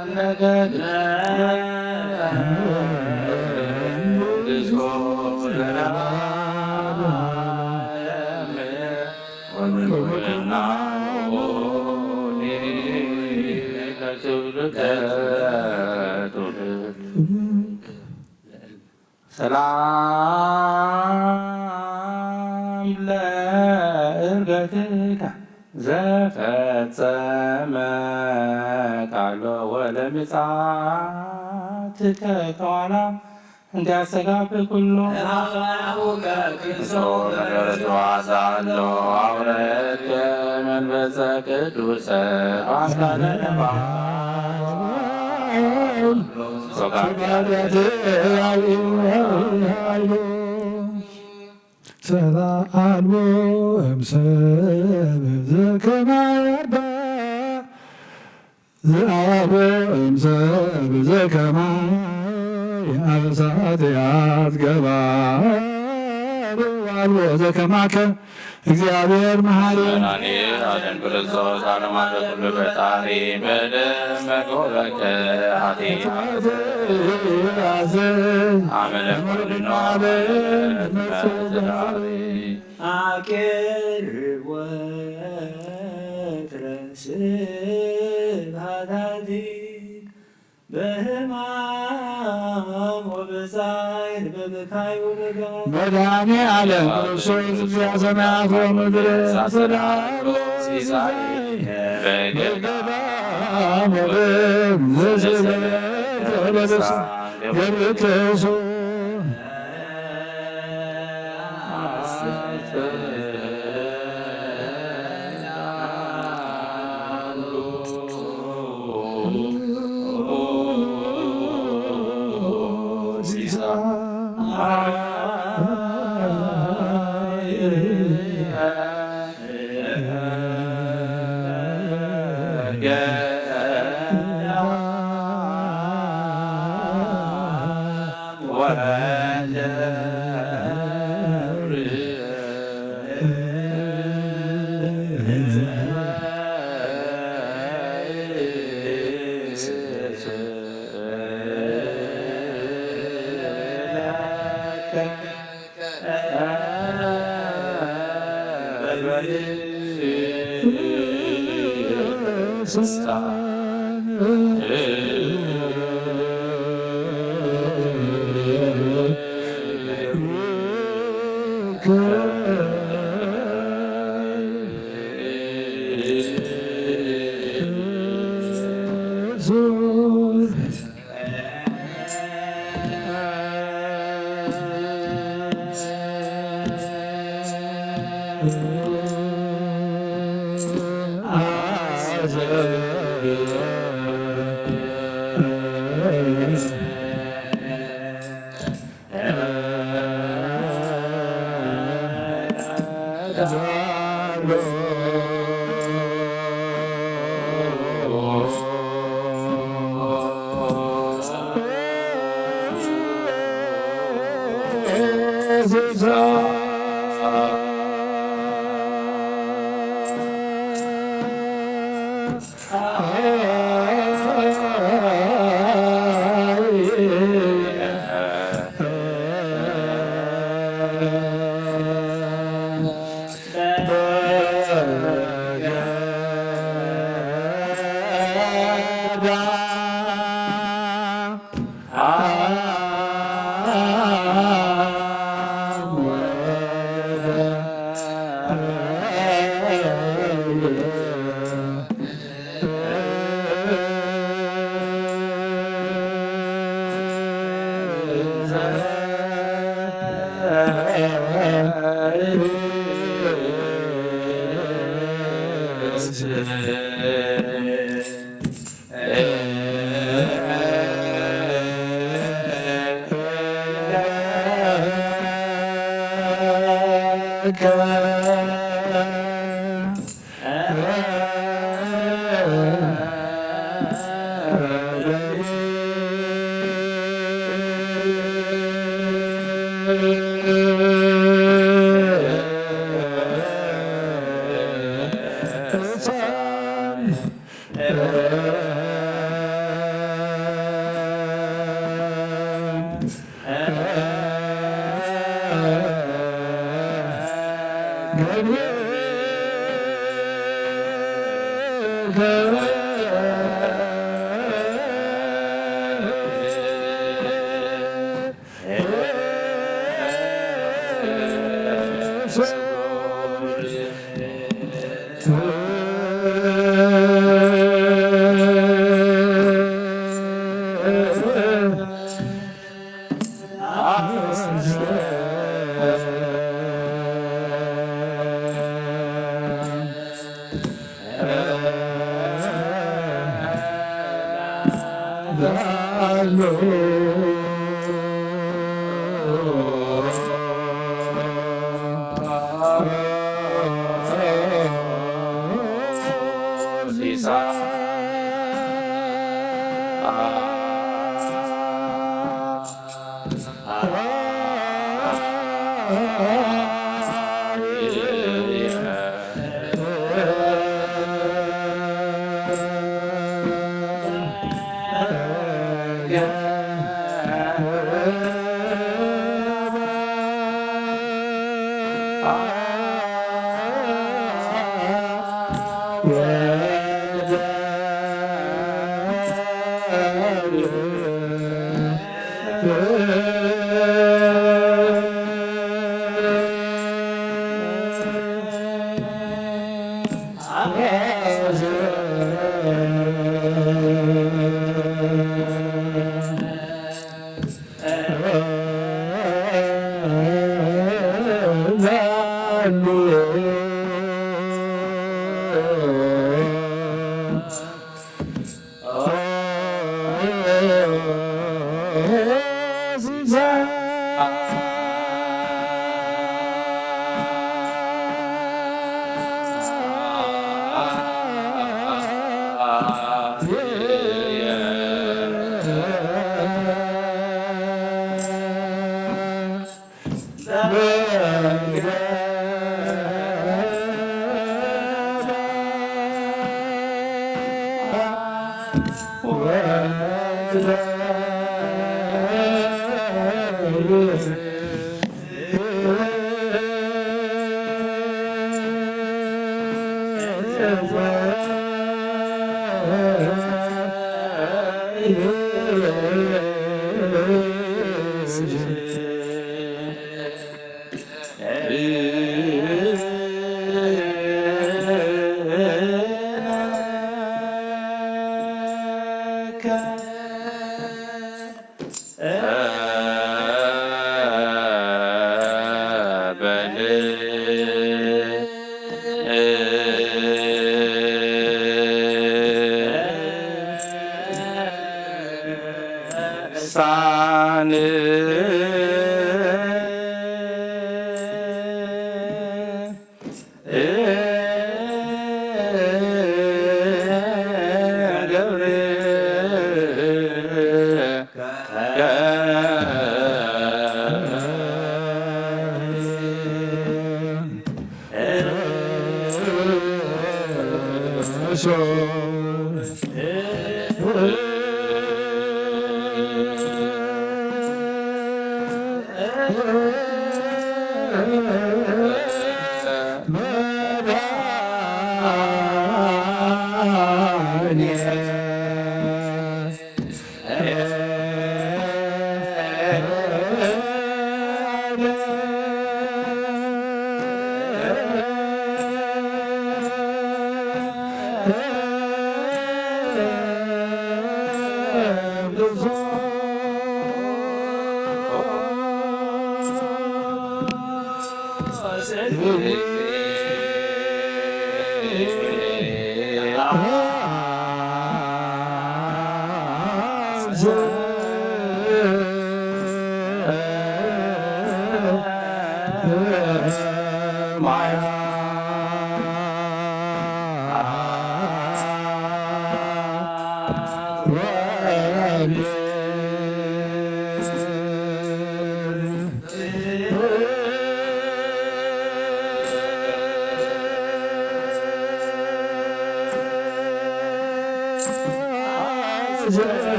ሰላም ለእርገትከ ዘፈጸመ ቃሎ ወለምጻትከ ከዋላ እንዲያስተጋብ ኩሎ። አቡከ ክርስቶስ በመንግሥቱ አሳሎ አውረድከ መንፈሰ ቅዱስ አምሳለ ነፋስ። ሰላ አልቦ እምሰብ ዘከማባ ዘአልቦ እምሰብ ዘከማ የአበሳት ያትገባ አልቦ ዘከማከ እግዚአብሔር መሐሪ መድኃኔ ዓለም ክርስቶስ ዓለማት ኩሉ ፈጣሪ በደም መቆረከ ኃጢአት አመለ ኩልኖ አቅርብ ወትረ ስብሐቲክ በሕማም ወበጻይር በብካይ ወበጋይ። መድኃኔ ዓለም ክርስቶስ እግዚአ ሰማያት ወምድር ሰላም ሲሳይ በገዳም ወበምስለ ተለብሳ ገብርከ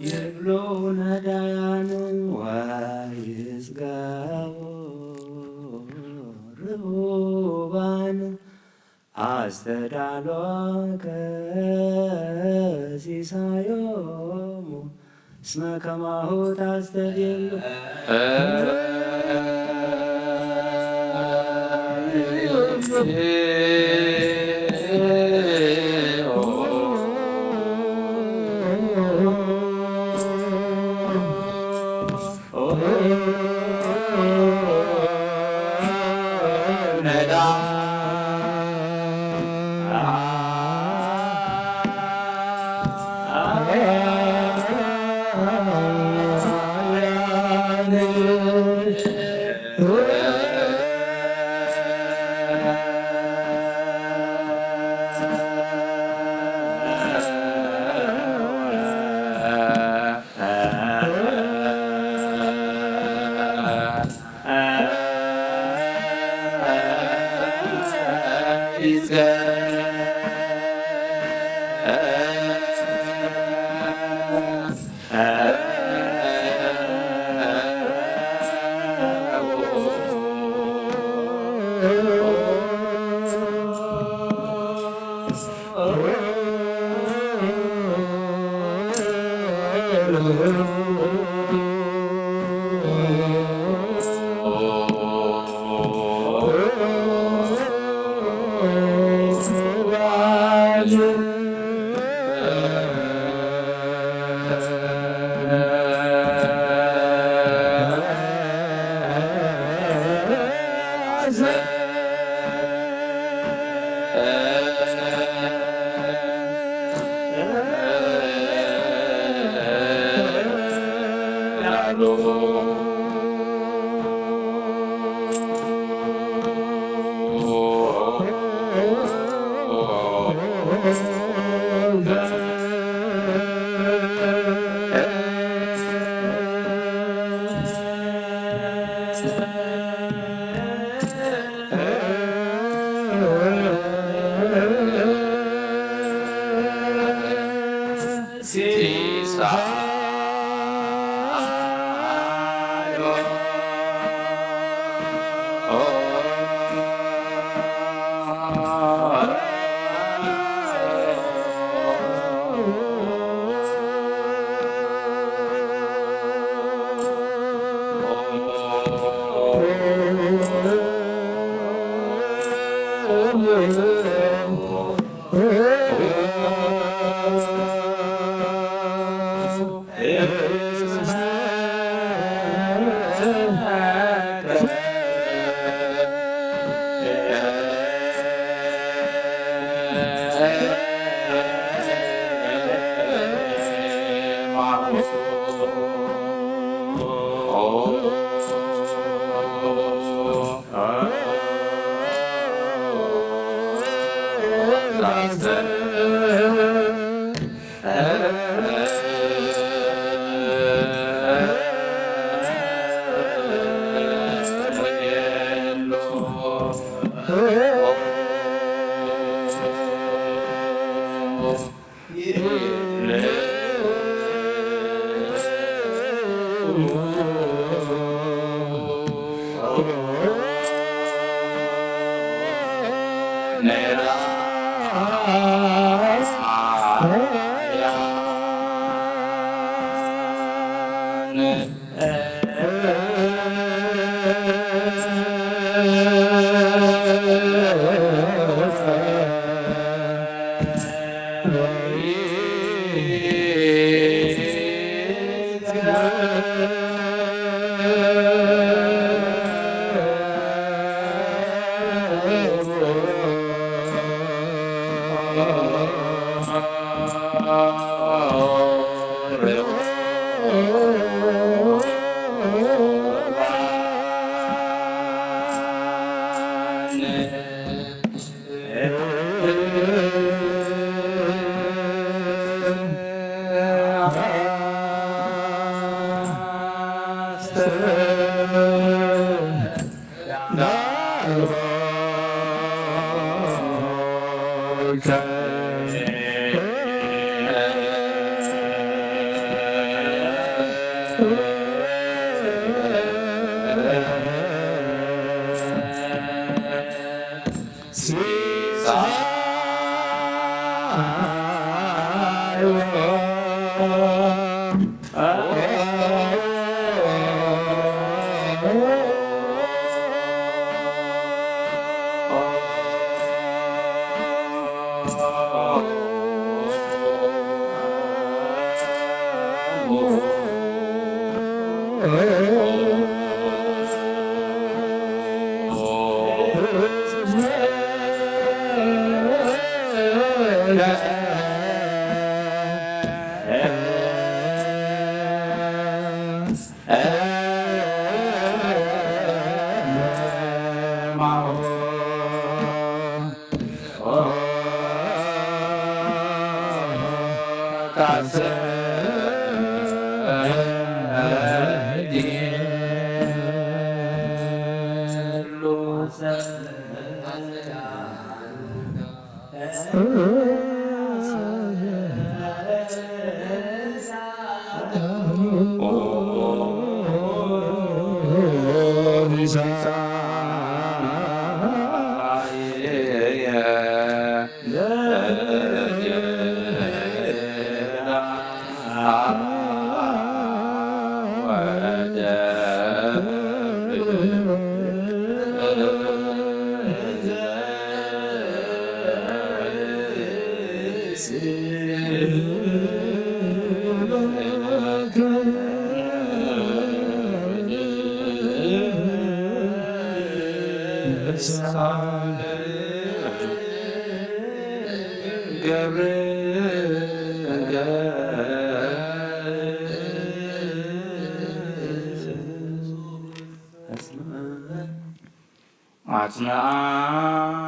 ይብሉ ነዳያን ወይጽገቡ ርሁባን፣ ኣስተዳሎከ ሲሳዮሙ እስመ ከማሁ ታስተድሉ።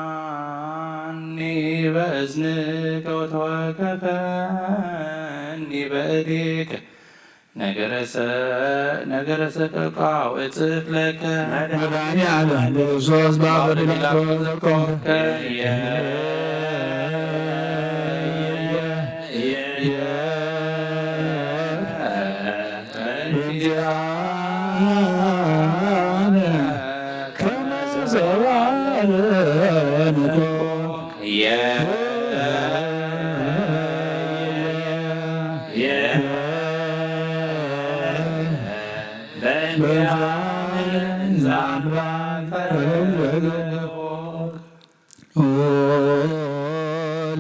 ኣጽንዓኒ በእዝንከ ወተወከፈኒ በእዴከ። ነገረ ሰ-፣ ነገረ ሰቀልቃው እጽፍ ለከ። መድኃኔ ዓለም ክርስቶስ በአብ ዲላቶ ዘቆምከ። እንዲያነ ከመ ዘባልንኮ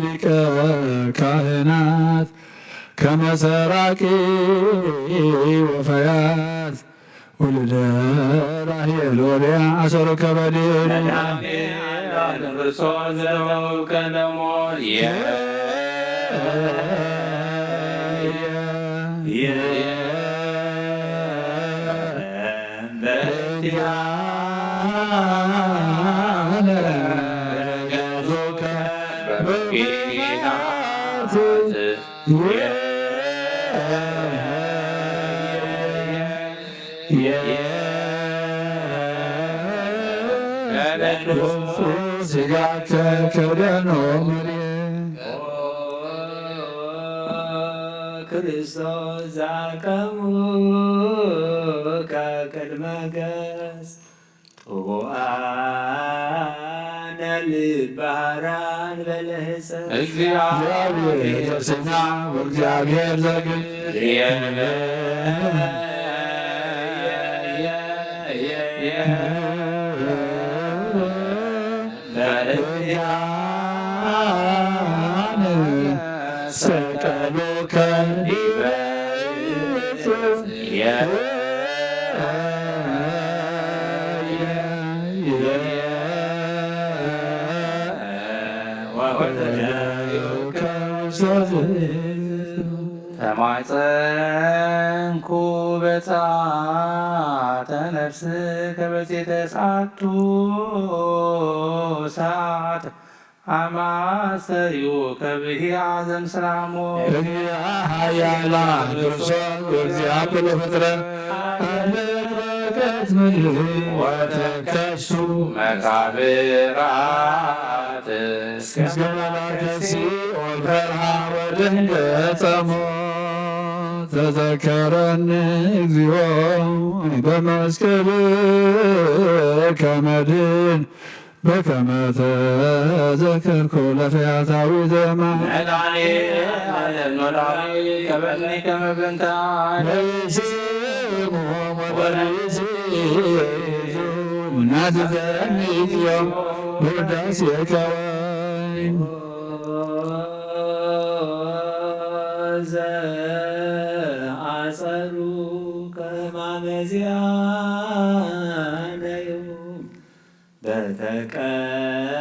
ሊቀ ካህናት ከመ ሰራቂ ወፈያት ውሉደ ራሄል ወልያ አሰሩ ከበድን። መድኃኔዓለም ክርስቶስ ዘተውከ ለሞት የ-፣ የ-፣ የ-፣ በእንቲአነ ገዙከ በኩናት ስጋከ ከደኖ መርየ። ክርስቶስ ዛከሙ ከቅድመ ገጽ ጥቡአነ ልበሃራን በለህፀ። እግዚአብሔር ዘሰማይ ወእግዚአብሔር ዘግብር። በእግዚአነ ሰቀሉከ ዲበ ተማጸንኩ በጻተ ነፍስከ በዜተ ሰዓቱ ሰዓት አማሰዩ ከብሂ አዘም ሰላሙ። እግዚአ ኃያላን ክርስቶስ ወእግዚአ ኩሉ ፍጥረት። ከትምልእ ወተከሱ መቃብራት። እስከ መላእክት ሲኦል ፈርሃ ወደንገጸ ሞት። ተዘከረኒ እግዚኦ በመስቀልከ መድን በከመ ተዘከርኩ ለፈያታዊ ዘማን። መድኃኔ ዓለም ኖላዊ ቀበልኒ ከመ በንታ ለርእሲ ሞት ወርእሲ ናትዘኒ እዮም ውዳሴከ ወይ። ዘአጸሩ ከማመዚያነዩ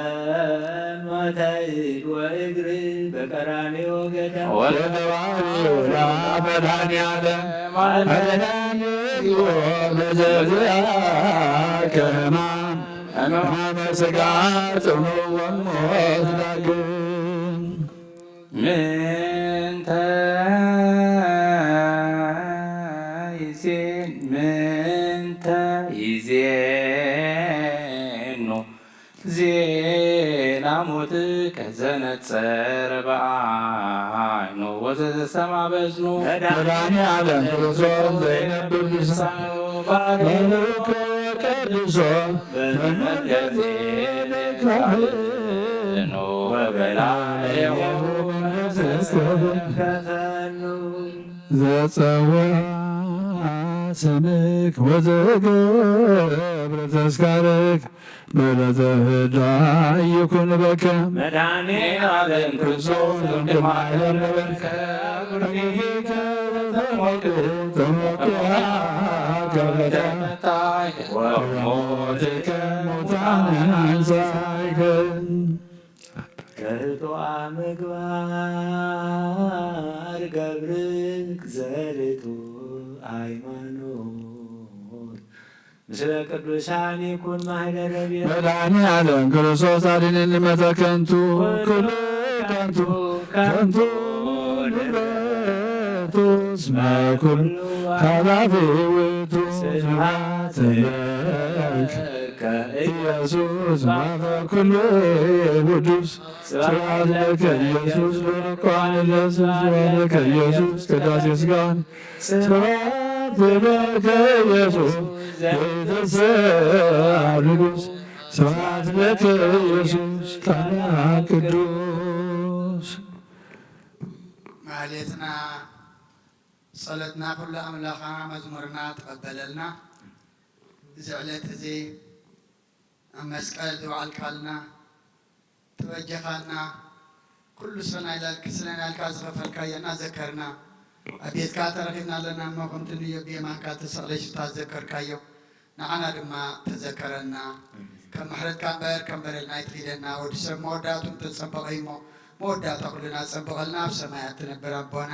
በተቀኖተ እድ ወእግር በቀራንዮ ገዳም። ወተባህሪ ወዳ መድኃኔ ዓለም አድነን በዘዚአከ ሕማም ሕማመ ሥጋ ጽኑ ወሞት ዳግም። ምንተ ይዜን ምንተ ይዜኑ ዜና ሞትከ ዘነጸረ በአይኑ ወዘዘሰማ በዝኑ። መድኃኔ ዓለም ክርስቶስ ዘይነብብ ልሳኑ ባርኮ ቀድሶ በመንገዴ ለካህኑ ወበላዕሌሁ መንፈስ ዘጸውዐ ስምክ ወዘገብረ ተስካርክ በለተ ህዳይ ይኩን በከ። መድኃኔ ዓለም ክርስቶስ እምቅድመ ዓለም ነበርከ። እምቅድመ ተሞክ ተሞክ ከመተመታይከ ወሞትከ ሙታን አንሳይከ። ከህጥዋ ምግባር ገብርክ ዘርቱ ሃይማኖት ምስለ ቅዱሳን ይኩን ማህደረ ቤት። መድኃኔ ዓለም ክርስቶስ አድነኒ መተ ከንቱ ኩሉ ከንቱ ከንቱ ንብረቱ እስመ ኩሉ ኃላፊ ውእቱ። ስብሐት ለከ ኢየሱስ አፈ ኩሉ ቅዱስ። ስብሐት ለከ ኢየሱስ በርቋን ለስም። ስብሐት ለከ ኢየሱስ ቅዳሴ ሥጋን። ስብሐት ለከ ኢየሱስ ዘይትሰዓር ንጉሥ። ስብሐት ለከ ኢየሱስ ቃና ቅዱስ። ማህሌትና ጸሎትና ኩሉ ኣምላኽና መዝሙርና ተቐበለልና። እዚ ዕለት እዚ ኣብ መስቀል ዝወዓልካልና፣ ተበጀኻልና፣ ኩሉ ሰናይ ላልክ-፣ ሰናይ ናልካ ዝኸፈልካዮ እናዘከርና፣ ኣብ ቤትካ ተረኺብና ኣለና እሞ፣ ከምቲ ንዮ ብየማንካ ተሰቕለ ሽታ ዘከርካዮ፣ ንዓና ድማ ተዘከረና። ከም ምሕረትካ እምበር ከም በደልና ኣይትኺደና። ወዲ ሰብ መወዳእቱ እንተጸበቐ እሞ፣ መወዳእታ ኩልና ጸብቐልና። ኣብ ሰማያት ትነብር ኣቦና፣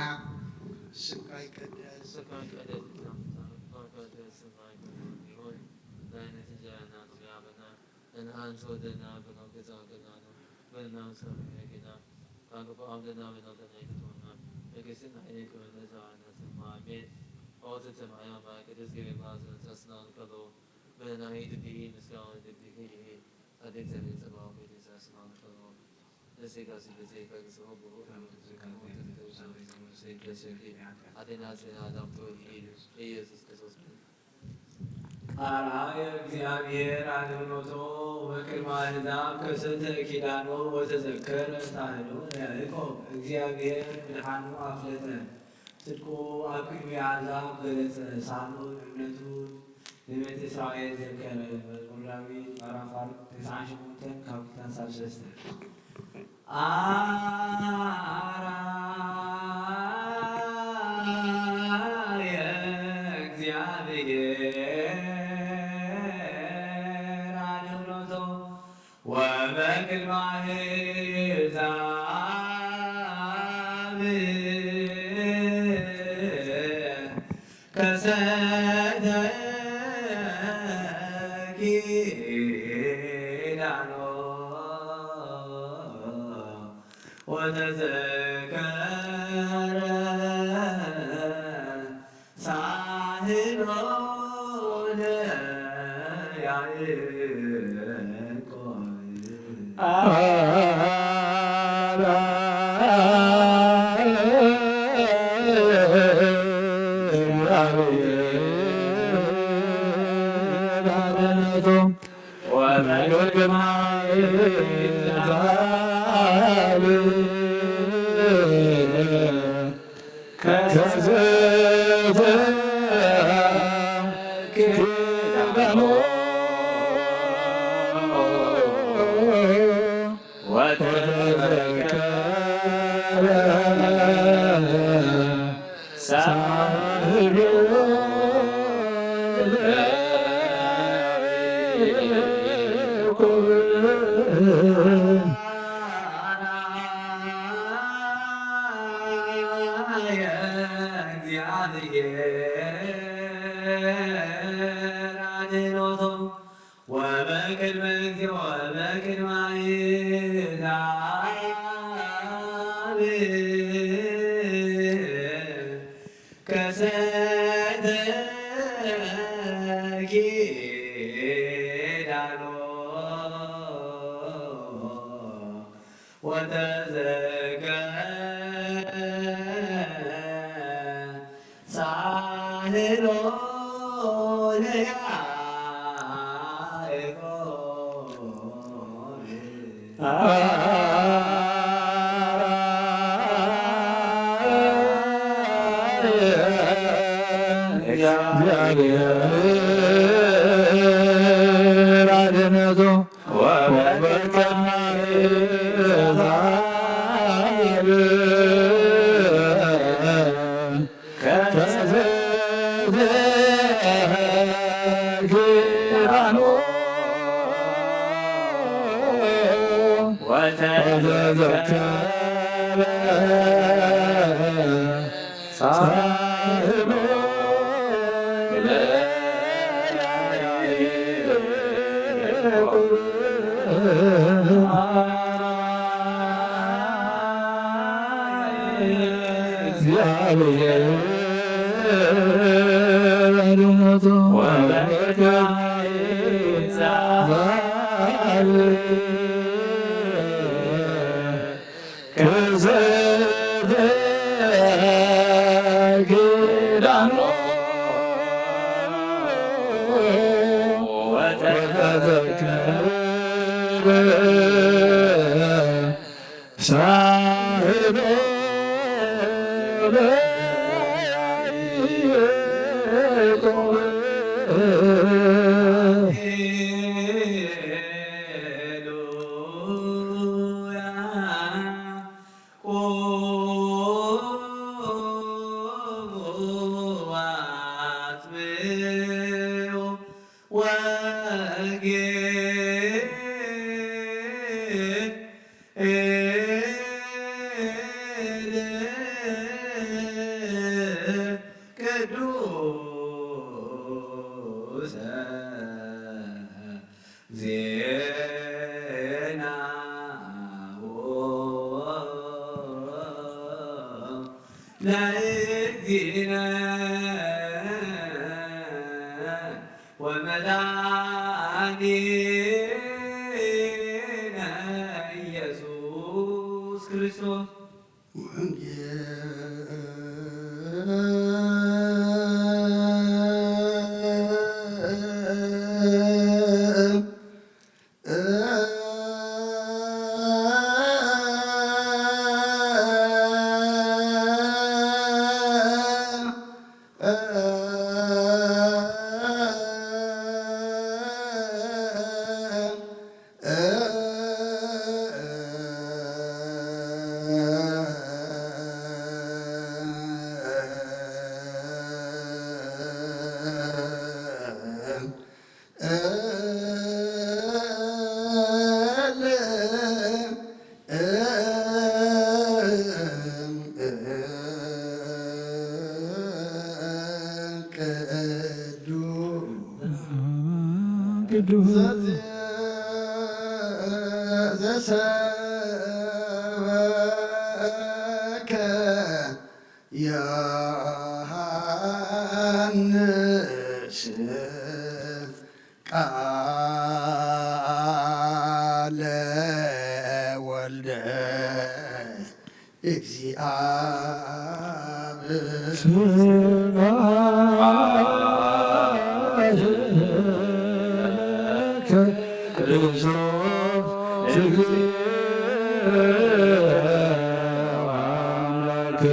ስምካ ይቀደስ። ስምካ ይቀደስ። ናይነቲ ጀራና ዙሪያ በና እንሃን ሰወደና በኖ ገዛ ገናኑ በና ሰሚያ ገና ካንኩ አምደና በኖ ተናይ ተቶና እግስን አይኔ ከመነ ዛና ስማ አሜን። ኦተ ተማያ ማ ቅዱስ ገቤ ማዘ ተስናን ከሎ በናሂ ድብሂ ምስጋና ድብሂ አዴ ተቤ ጸባው ቤት ተስናን ከሎ ለስጋ ስለ ዘይፈቅስ ሆቦ ኢየሱስ ክርስቶስ። አርአየ እግዚአብሔር አድህኖቶ በቅድመ አሕዛብ ከሰተ ኪዳኖ ወተዘከረ ሳህሎ ለያዕቆብ። እግዚአብሔር ድኃኑ አፍለጠ፣ ጽድቁ ኣብ ቅድሚ አሕዛብ ገለጸ። ሳህሎ እምነቱ ንቤተ እስራኤል ዘከረ። መዝሙር ዳዊት ምዕራፍ ኣርባዕተ ተስዓን ሸሞንተን ካብ ክልተ ክሳብ ሰለስተ። አርአየ እግዚአብሔር አድህኖቶ ወበቅድመ አሕዛብ ከሰተ ኪዳኖ ወተዘከረ ሳህሎ። ወበቅድመ እግዚኦ ወበቅድመ ይዛብ ከሰተ ኪዳኖ ወተዘከ ሳህሎ ለያዕቆብ። እግዚአብሔር አድነቱ ወበቀናይ ዛብ ቅዱሰ ዜናሁ ለእግዚእነ ወመድኃኒነ ኢየሱስ ክርስቶስ። ቅዱስ ዘሰበከ ዮሐንስ ቃለ ወልደ እግዚአብሔር። ስብሐት ለከ ክርስቶስ እግዚእ አምላክ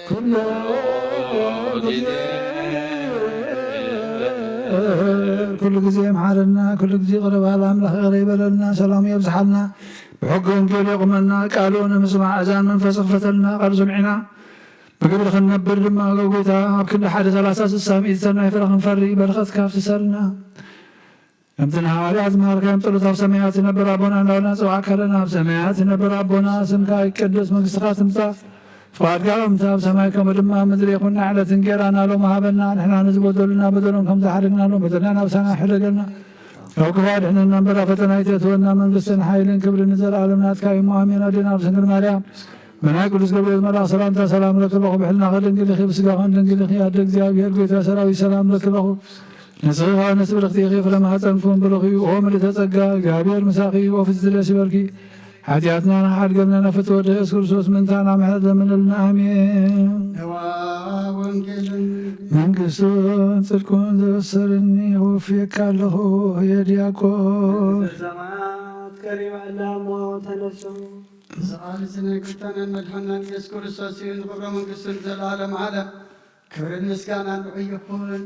ኩሉ ግዜ። ኩሉ ግዜ ይምሓረና፣ ኩሉ ግዜ ይቕረ በል። ኣምላኽ ይቕረ ይበለልና፣ ሰላሙ የብዝሓልና፣ ብሕገ ወንጌሉ የቑመና፣ ቃሉ ንምስማዕ እዛን መንፈስ ይኽፈተልና፣ ቃሉ ሰሚዕና ብግብሪ ክንነብር ድማ፣ ጎይታ፣ ኣብ ክንዲ ሓደ ሰላሳ ስሳ ሚእቲ ሰናይ ፍረ ክንፈሪ በረኸትካ ኣፍስሰልና። ከምቲ ንሃዋርያት ዝመሃርካዮም ጸሎት፣ ኣብ ሰማያት ትነብር ኣቦና እንዳበልና ንጽውዓካ ኣለና። ኣብ ሰማያት ትነብር ኣቦና፣ ስምካ ይቀደስ፣ መንግስትኻ ትምጻእ፣ ፍቓድካ ከምቲ ኣብ ሰማይ ከምኡ ድማ ኣብ ምድሪ ይኹን። ንዕለት እንጌራና ሎሚ ሃበና፣ ንሕና ንዝበደሉና በደሎም ከም ዝሓደግናሎም በደልና ናብሳና ሕደገልና፣ ካብ ክፉእ ኣድሕነና እምበር፣ ኣብ ፈተና ኣይተእትወና፣ መንግስትን ሓይልን ክብርን ንዘለኣለም ናትካ እዩ እሞ፣ ኣሜን። ኣዴና ቅድስት ድንግል ማርያም፣ ብናይ ቅዱስ ገብርኤል መልኣኽ ሰላምታ ሰላም ለክበኹ፣ ብሕልናኺ ድንግል ኢኺ፣ ብስጋኽን ድንግል ኢኺ፣ ኣደ እግዚኣብሔር፣ ጎይታ ሰራዊት፣ ሰላም ለክበኹ። ንስኺ ኸኣ ንስብርኽቲ ኢኺ፣ ፍረ ማህፀንኩም ብሩኽ እዩ። ኦ ምልእተ ጸጋ፣ እግዚኣብሔር ምሳኺ እዩ። ኦ ፍጽምቲ ደስ ይበልኪ፣ ሓጢኣትና ንኽሓድገልና ናብ ፍትወት ኢየሱስ ክርስቶስ ምእንታና ምሕረት ለምንልና። ኣሜን። ነዋ ወንጌልን መንግስቱን ጽድቁን ዘበሰርኒ ወፍየካ ኣለኹ፣ የዲያቆን። ሰማዕት ቀሪባ ኣላ እሞ ተነሱ። እዚ ቃል እዚ ናይ ጎይታናን መድሓናን ኢየሱስ ክርስቶስ እዩ። ንኽብረ መንግስቱ ንዘለኣለም ዓለም ክብርን ምስጋናን ንዑ ይኹን።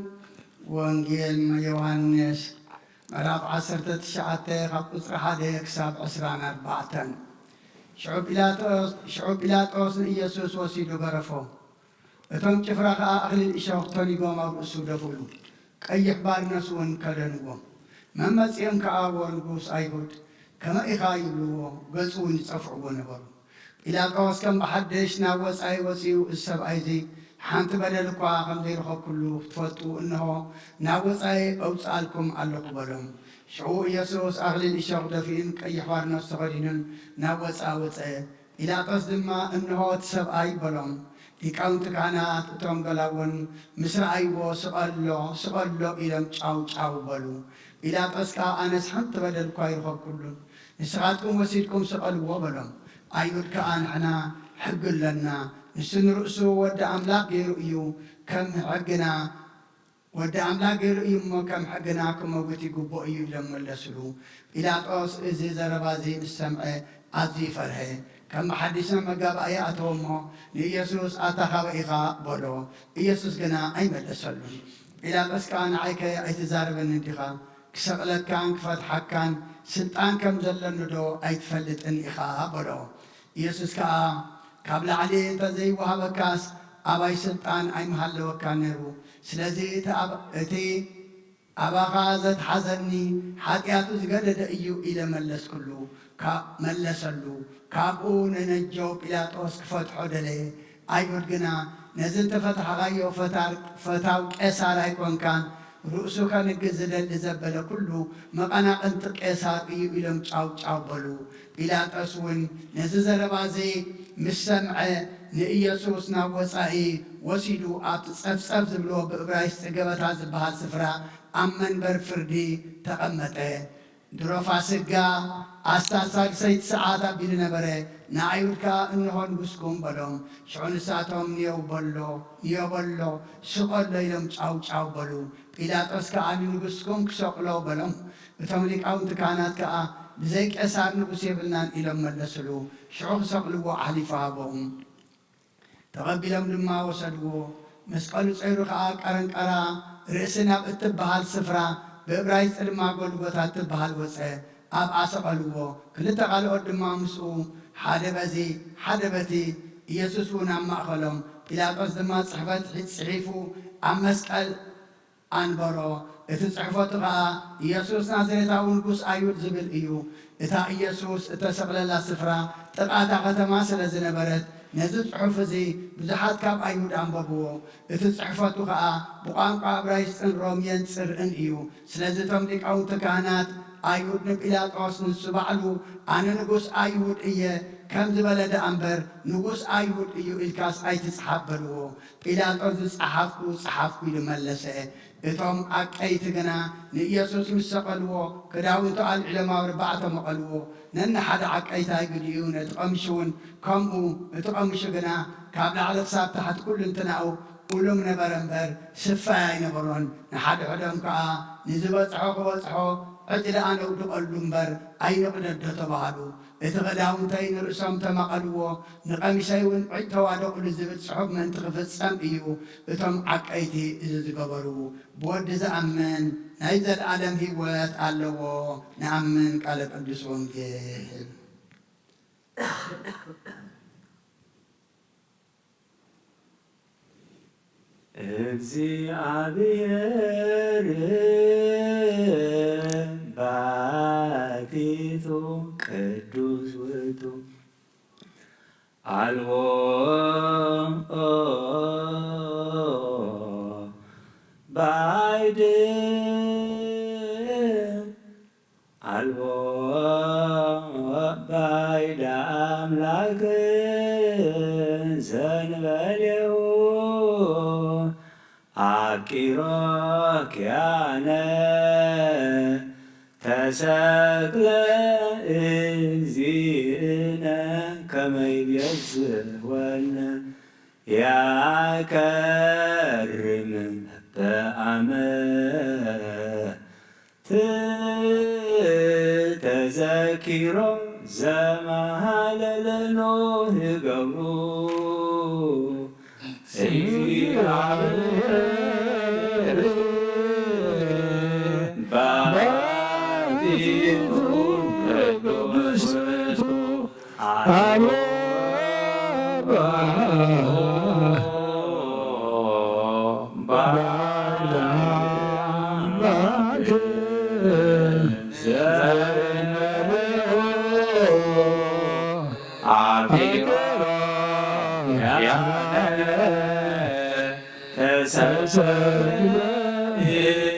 ወንጌል ዮሃንስ ምዕራፍ ዓሰርተ ትሽዓተ ካብ ቁጽሪ ሓደ ክሳብ ዕስራን ኣርባዕተን። ሽዑ ጲላጦስ፣ ሽዑ ጲላጦስ ንኢየሱስ ወሲዱ ገረፎ። እቶም ጭፍራ ኸኣ ኣኽሊል እሾኽ ተኒጎም ኣብ ርእሱ ደፍኡ። ቀይሕ ባርነስ እውን ከደንዎ። መመጺኦም ከኣ፣ "ንጉስ ኣይሁድ ከመይ ኢኻ?" ይብልዎ፣ ገጹ እውን ይጸፍዕዎ ነበሩ። ጲላጦስ ከም ብሓድሽ ናብ ወጻኢ ወጺኡ፣ "እዚ ሰብኣይ እዚ ሓንቲ በደል እኳ ከም ዘይረኸብኩሉ ክትፈልጡ፣ እንሆ፣ ናብ ወጻኢ ኣውጽኣልኩም ኣለኹ" በሎም። ሽዑ ኢየሱስ ኣኽሊል እሾኽ ደፊኡን ቀይሕ ባርነስ ተኸዲኑን ናብ ወጻኢ ወጸ። ጲላጦስ ድማ፣ "እንሆ እቲ ሰብኣይ" በሎም። ሊቃውንቲ ካህናት እቶም ገላውን ምስ ረኣይዎ፣ "ስቐሎ፣ ስቐሎ" ኢሎም ጫው ጫው በሉ። ጲላጦስ ከኣ፣ "ኣነስ ሓንቲ በደል እኳ ኣይረኸብኩሉን፣ ንስኻትኩም ወሲድኩም ስቐልዎ" በሎም። ኣይሁድ ከኣ፣ "ንሕና ሕጊ ኣለና፣ ንሱ ንርእሱ ወዲ ኣምላኽ ገይሩ እዩ፣ ከም ሕግና" "ወዲ ኣምላኽ ገይሩ እዩ እሞ፣ ከም ሕግና ክመውት ይግብኦ እዩ" ኢሎም መለስሉ። ጲላጦስ እዚ ዘረባ እዚ ምስ ሰምዐ፣ ኣዝዩ ፈርሀ። ከም ብሓድሽ ናብ መጋባእያ ኣተወ እሞ፣ ንኢየሱስ፣ "ኣታ ኻበይ ኢኻ?" በሎ። ኢየሱስ ግና ኣይመለሰሉን። ጲላጦስ ከኣ፣ "ንዓይከ ኣይትዛረበንን ዲኻ? ክሰቕለካን ክፈትሓካን ስልጣን ከም ዘለኒ ዶ ኣይትፈልጥን ኢኻ?" በሎ። ኢየሱስ ከኣ፣ "ካብ ላዕሊ እንተ ዘይወሃበካስ፣ ኣባይ ስልጣን ኣይምሃለወካን ነይሩ። ስለዚ እቲ ኣብ-፣ እቲ ኣባኻ ዘትሓዘኒ ሓጢኣቱ ዝገደደ እዩ" ኢለ መለስኩሉ። ካ-፣ መለሰሉ። ካብኡ ንነጀው ጲላጦስ ክፈትሖ ደለየ። ኣይሁድ ግና፣ "ነዚ እንተፈታሕኻዮ፣ ፈታር-፣ ፈታው ቄሳር ኣይኮንካን፣ ርእሱ ከንግስ ዝደሊ ዘበለ ኩሉ መቐናቕንቲ ቄሳር እዩ" ኢሎም ጫው ጫው በሉ። ጲላጦስ እውን ነዚ ዘረባ እዚ ምስ ሰምዐ፣ ንኢየሱስ ናብ ወጻኢ ወሲዱ፣ ኣብቲ ጸፍጸፍ ዝብልዎ፣ ብእብራይስጢ ገበታ ዝበሃል ስፍራ፣ ኣብ መንበር ፍርዲ ተቐመጠ። ድሮ ፋስጋ ኣስታት ሳልሰይቲ ሰዓት ኣቢሉ ነበረ። ንኣይሁድ ከኣ፣ "እንሆ ንጉስኩም" በሎም። ሽዑ ንሳቶም፣ "ንየው በሎ፣ ንየው በሎ፣ ስቐሎ" ኢሎም ጫው ጫው በሉ። ጲላጦስ ከኣ፣ "ንንጉስኩም ክሰቕሎ" በሎም። እቶም ሊቃውንቲ ካህናት ከኣ፣ "ብዘይ ቄሳር ንጉስ የብልናን" ኢሎም መለስሉ። ሽዑ ክሰቕልዎ ኣሕሊፉ ሃቦም። ተቐቢሎም ድማ ወሰድዎ። መስቀሉ ጸይሩ ኸኣ ቀረንቀራ ርእሲ ናብ እትበሃል ስፍራ፣ ብእብራይስጢ ድማ ጎልጎታ እትበሃል ወጸ። ኣብኣ ሰቐልዎ። ክልተ ካልኦት ድማ ምስኡ፣ ሓደ በዚ ሓደ በቲ፣ ኢየሱስ እውን ኣብ ማእከሎም። ጲላጦስ ድማ ጽሕፈት ጽሒፉ ኣብ መስቀል ኣንበሮ። እቲ ጽሕፈቱ ኸኣ፣ "ኢየሱስ ናዝሬታዊ ንጉስ ኣይሁድ" ዝብል እዩ። እታ ኢየሱስ እተሰቕለላ ስፍራ ጥቓ እታ ከተማ ስለ ዝነበረት፣ ነዚ ጽሑፍ እዚ ብዙሓት ካብ ኣይሁድ ኣንበብዎ። እቲ ጽሕፈቱ ኸኣ ብቋንቋ እብራይስጥን ሮምየን ጽርዕን እዩ። ስለዚ እቶም ሊቃውንቲ ካህናት ኣይሁድ ንጲላጦስ፣ "ንሱ ባዕሉ፣ 'ኣነ ንጉስ ኣይሁድ እየ' ከም ዝበለ ደኣ እምበር፣ ንጉስ ኣይሁድ እዩ ኢልካስ ኣይትጽሓፍ በልዎ። ጲላጦስ ዝጸሓፍኩ ጸሓፍኩ ኢሉ መለሰ። እቶም ዓቀይቲ ግና ንኢየሱስ ምስ ሰቐልዎ፣ ክዳውንቱ ኣልዒሎም ኣብ ኣርባዕተ መቐልዎ። ነንሓደ ዓቀይቲ ኣይግድኡ፣ ነቲ ቀምሽ እውን ከምኡ። እቲ ቀምሹ ግና ካብ ላዕሊ ክሳብ ታሕቲ ኩሉ እንትናኡ ቁሉም ነበረ እምበር፣ ስፋይ ኣይነበሮን። ንሓድሕዶም ከኣ፣ "ንዝበጽሖ ክበጽሖ፣ ዕጢ ደኣ ነውድቐሉ እምበር፣ ኣይንቕደዶ" ተባሃሉ። እቲ ክዳውንተይ ንርእሶም ተማቐልዎ፣ ንቐሚሰይ እውን ዕጭ ተዋደቑሉ ዝብል ጽሑፍ ምእንቲ ክፍጸም እዩ እቶም ዓቀይቲ እዚ ዝገበሩ። ብወዲ ዝኣምን ናይ ዘለኣለም ህይወት ኣለዎ። ንኣምን። ቃለ ቅዱስ ወንጌል። እግዚኣብሔር ባቲቱ ቅዱስ ውእቱ፣ ኣልቦ ባይድ፣ ኣልቦ ባይድ ኣምላክ ዘንበሌሁ፣ ኣፍቂሮ ኪያነ ተሰቅለ እግዚእነ ከመ ይቤዝወነ። ያከርም በአመ ትተዘኪሮ ዘመሃለለ ኖህ ገብሩ እግዚአብሔር ባቲቱ ቅዱስ ውእቱ። አልቦ ባዕድ አምላክ ዘእንበሌሁ አፍቂሮ ያለ ተሰብሰብ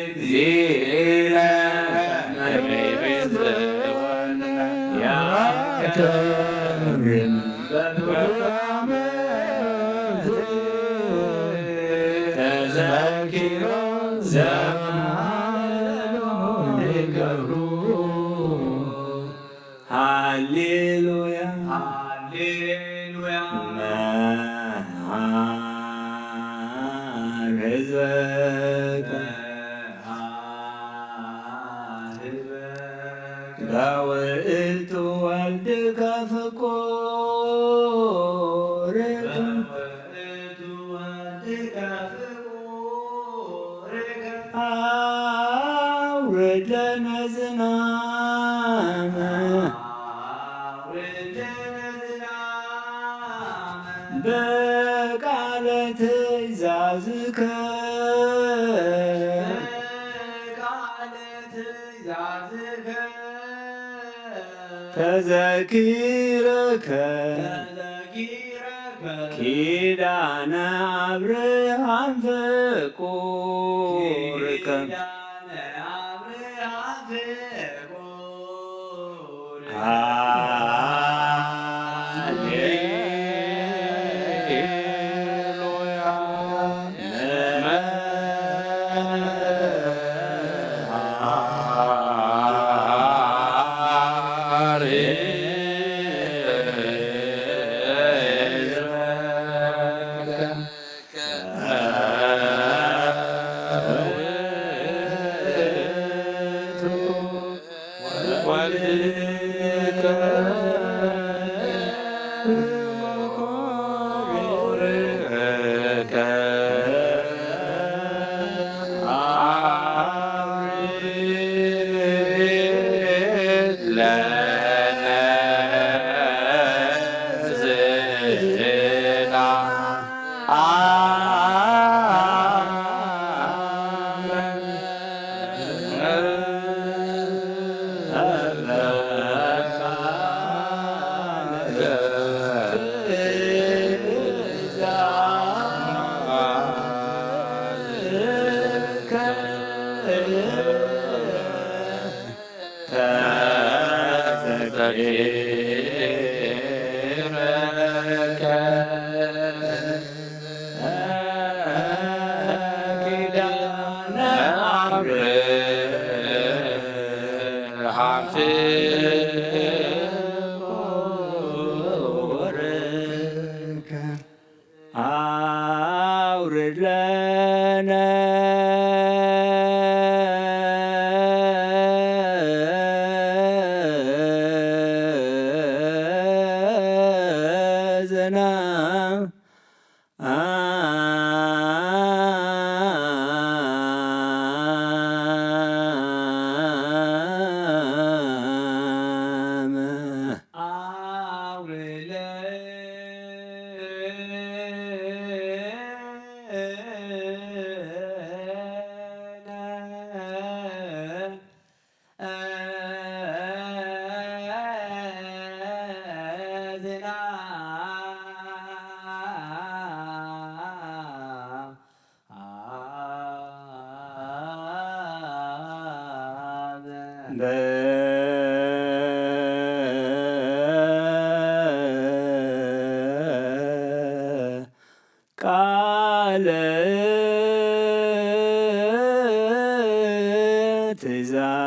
እግዚእነ ከመ ይቤዝወነ። ያከርም በክብረ ዓመት ተዘኪሮ ዘመሃለሎ ገብሩ። ሃሌሉያ፣ ሃሌሉያ። መሐር ህዝበከ፣ መሐር ህዝበከ። በውእቱ ወልድከ ፍቁርከ። በውእቱ ወልድከ ፍቁርከ። አውርድ ለነ ዝናመ በቃለ ትእዛዝከ። ተዘኪረከ ኪዳነ አብርሃም ፍቁርከ። ሃሌሉያ። ቃለ ትእዛዝ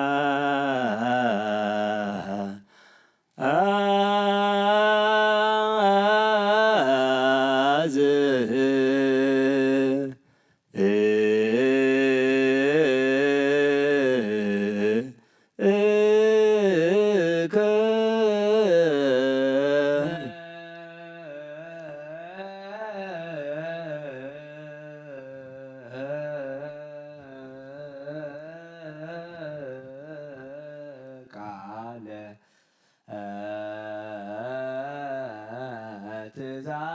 ቃለ ትእዛዝ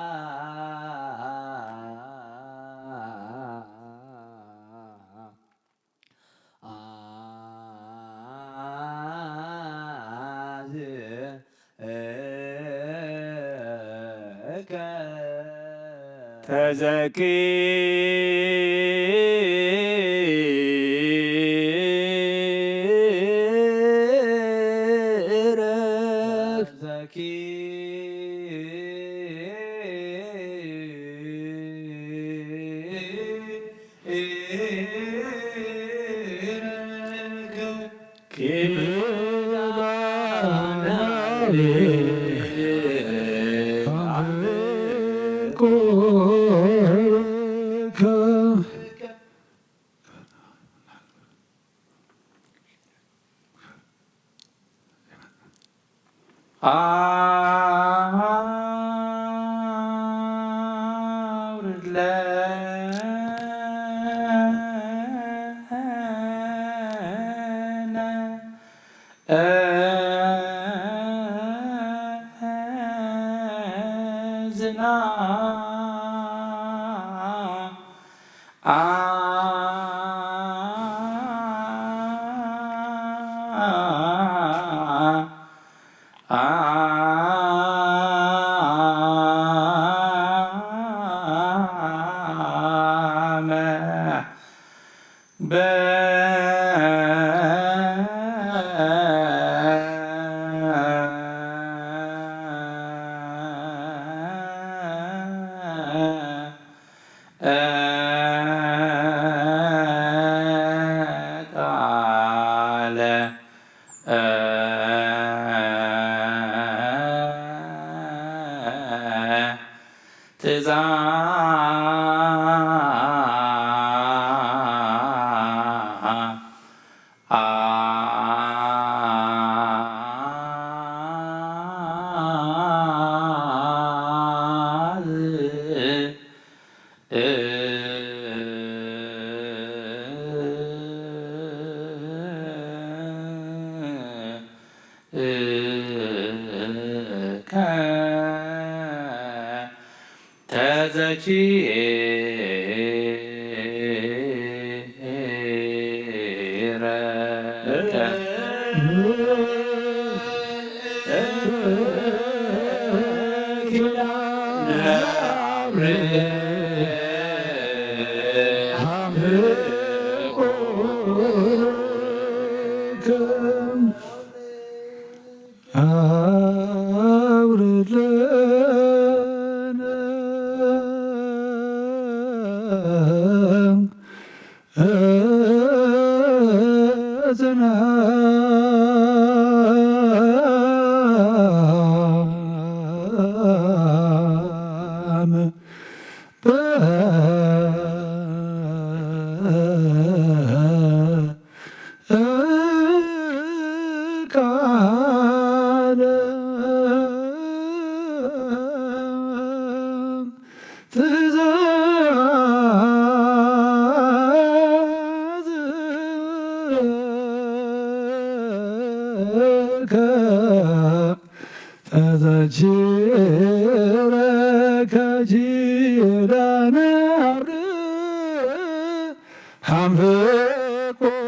ተዘኪረ ተዘኪረከ ኪዳነ አብርሃም ፍቁርከ።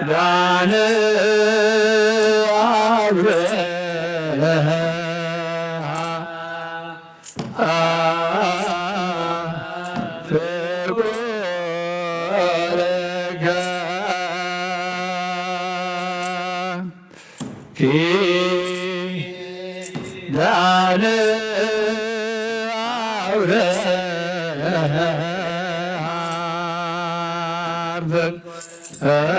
ኪዳነ አብርሃ ፍቁርከ ኪዳነ አብርሃም ኪዳነ አብርሃ ፍቁርከ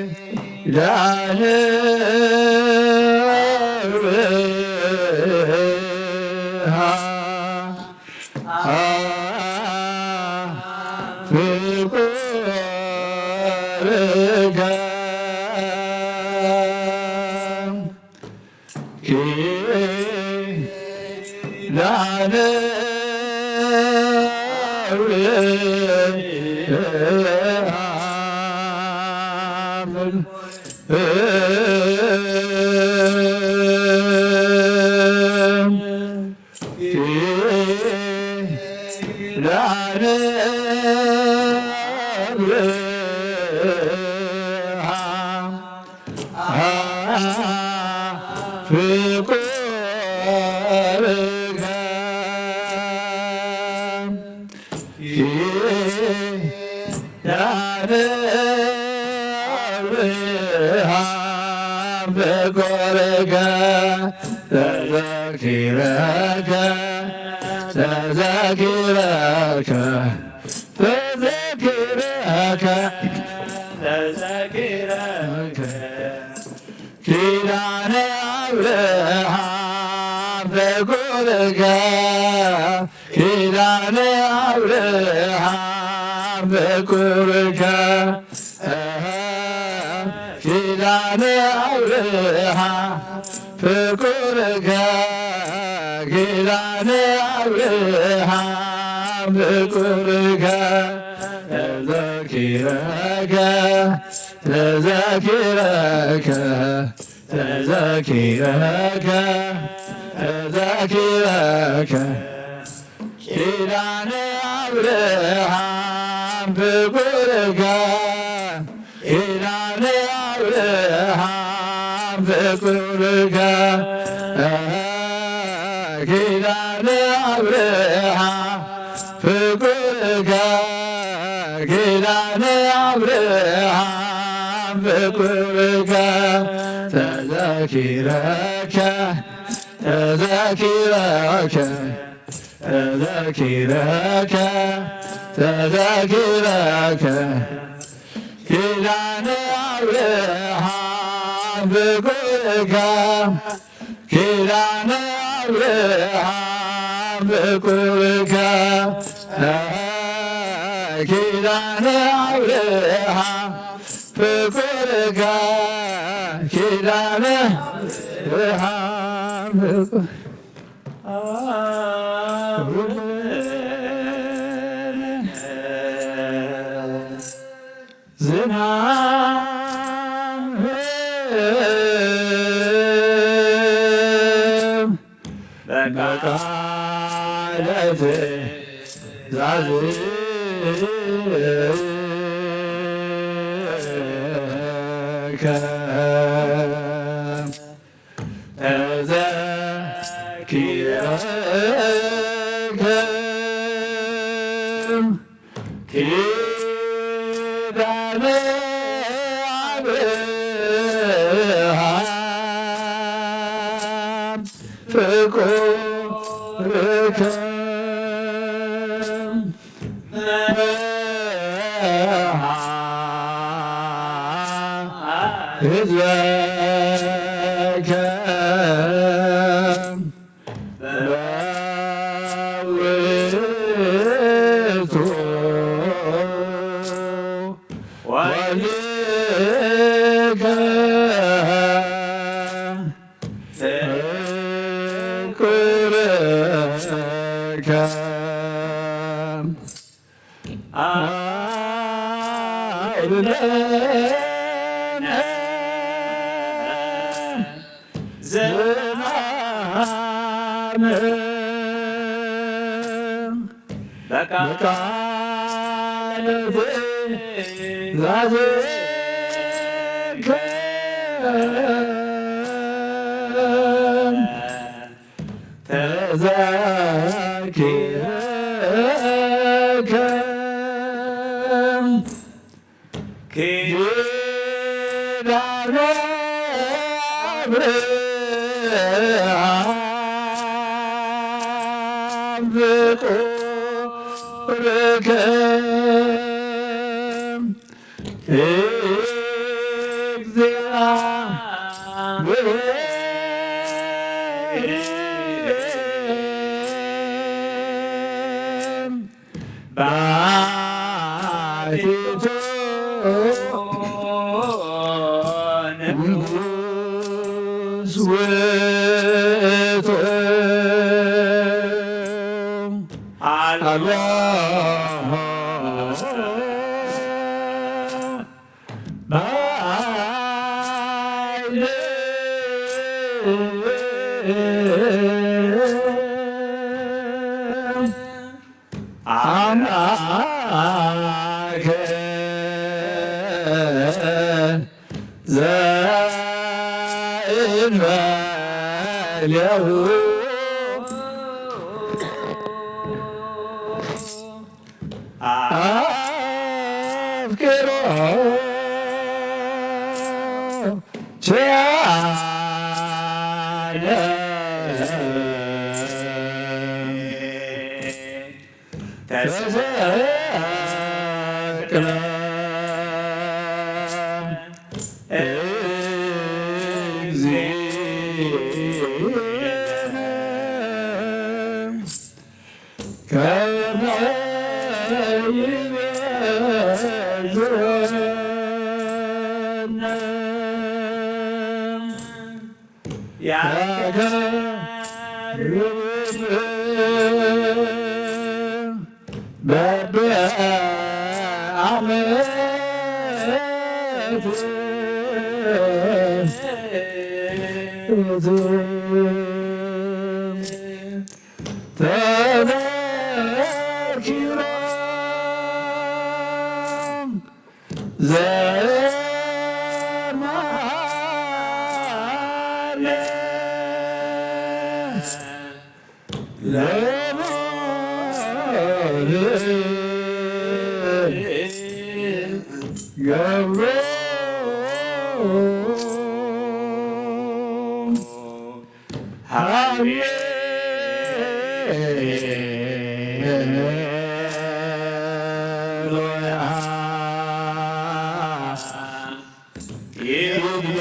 ኪዳነ አብርሃም ኪዳነ አብርሃም ፍቁርከ ኪዳነ አብርሃም ፍቁርከ ተዘኪረከ ተዘኪረከ ተዘኪረከ ተዘኪረከ ኪዳነ አብርሃም ፍቁርከ ኪዳነ አብርሃም ፍቁርከ ኪዳነ አብርሃም ፍቁርከ ኪዳነ አብርሃም ፍቁርከ ተዘኪረከ ተዘኪረከ ተዘኪረከ ተዘኪረከ ኪዳነ አብርሃም ፍቁርከ ኪዳነ አብርሃም ፍቁርከ ኪዳነ አብርሃም ፍቁርከ ኪዳነ አብርሃም ፍቁርከ ተዘኪረከ ተዘኪረከ ተዘኪረከ ተዘኪረከ ኪዳነ አብርሃም ፍቁርካ ኪዳነ ኣብርሃም ፍቁርካ፣ ኪዳነ ኣብርሃም ፍቁርካ፣ ኪዳነ ኣብርሃም ፍቁር ዝናም በቃለ ትእዛዝከ ተዘኪረከ ኪዳነ ኣብርሃም ፍቁርከ መሃ ህዝበከ በውእቱ ወልድከ ፍቁርከ አውርደነ ዝናም በቃለ ትእዛዝከ ተዘኪረከ ኪዳነ አብርሃም ፍቁርከ እግዚአብሔር ባሕቲቱ ንጉሥ ውእቱ አልቦ ባይል አምላክ ዘእንበሌሁ አፍቅሮ ቻለ ተሰቅለ እግዚእነ። ከመ ይቤዝወነ ያከርብ በበዓመት ተዘኪሮ ዘማለ ለባህር ገብሮ ሃሌሉያ። ይግበ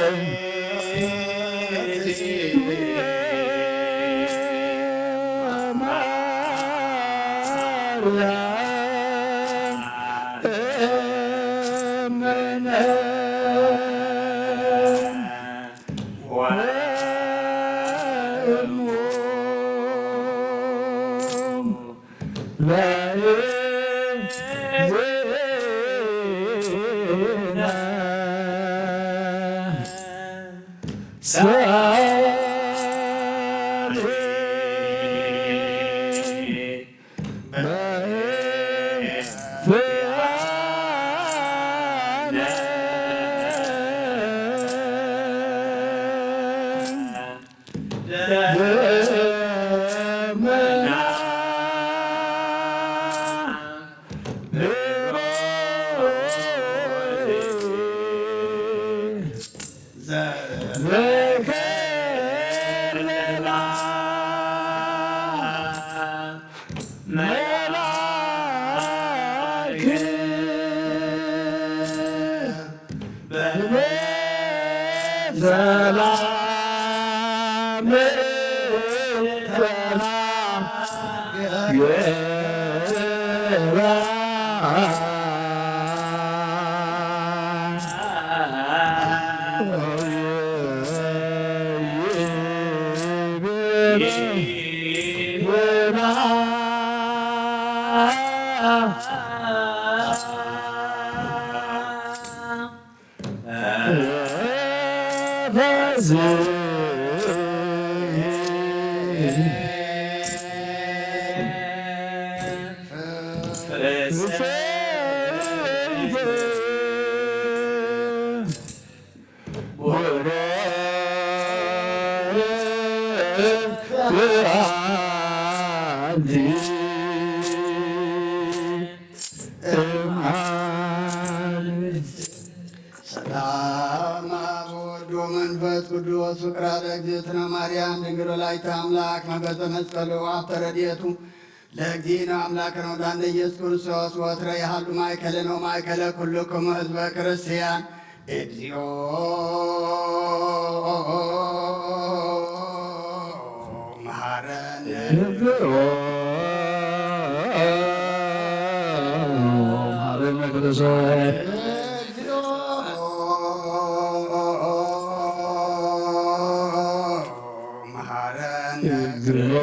ሰላም አብ ወወልድ ወመንፈስ ቅዱስ ፍቅራ ለእግዝእትነ ማርያም ድንግል ወላዲተ አምላክ መበተ መስቀሉ አብተ ረድኤቱ ለእግዚእነ አምላክነ ወዳነ ኢየሱስ ክርስቶስ ወትረ ይሃሉ ማእከልነ ወማእከለ ኩልክሙ ህዝበ ክርስቲያን። እግዚኦ መሐረነ። እግዚኦ መሐረነ ክርስቶስ። እግዚኦ መሐረነ። እግዚኦ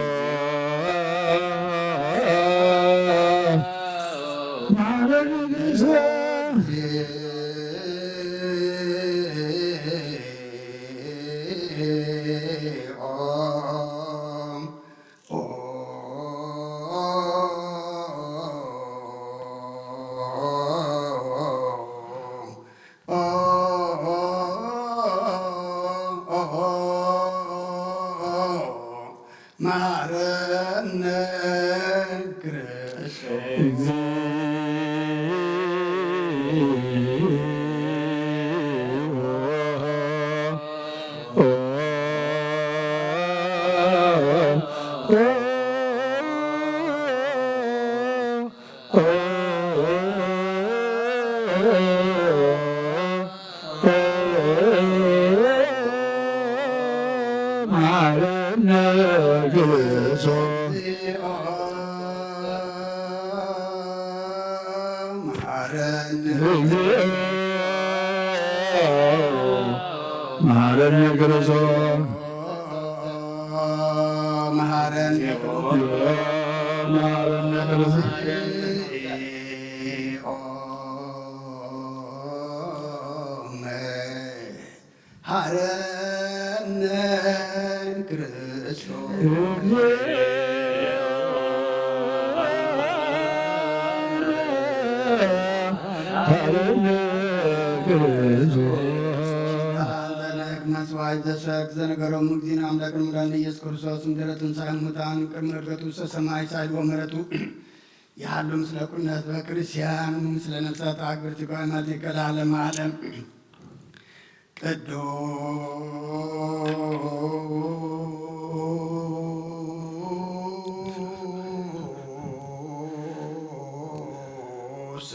መሐረነ። መሐረነ ክርስቶስ። መሐረነ ክርስቶስ። መሐረነ ክርስቶስ። መሐረነ ክርስቶስ። መሐረነ ክርስቶስ። መስዋዕት ዘሰክ ዘነገሮም እግዚእነ አምላክነ መድኃኒነ ኢየሱስ ክርስቶስ እንድሕረ ትንሣኤ እሙታን ቅድመ ዕርገቱ ውስተ ሰማይ ሳይል ወምሕረቱ ይሃሉ ምስለ ኩልነ ህዝበ ክርስቲያን ምስለ ነፍሳት አክብርቲ ጓይማቲከ ለዓለመ ዓለም። ቅዱስ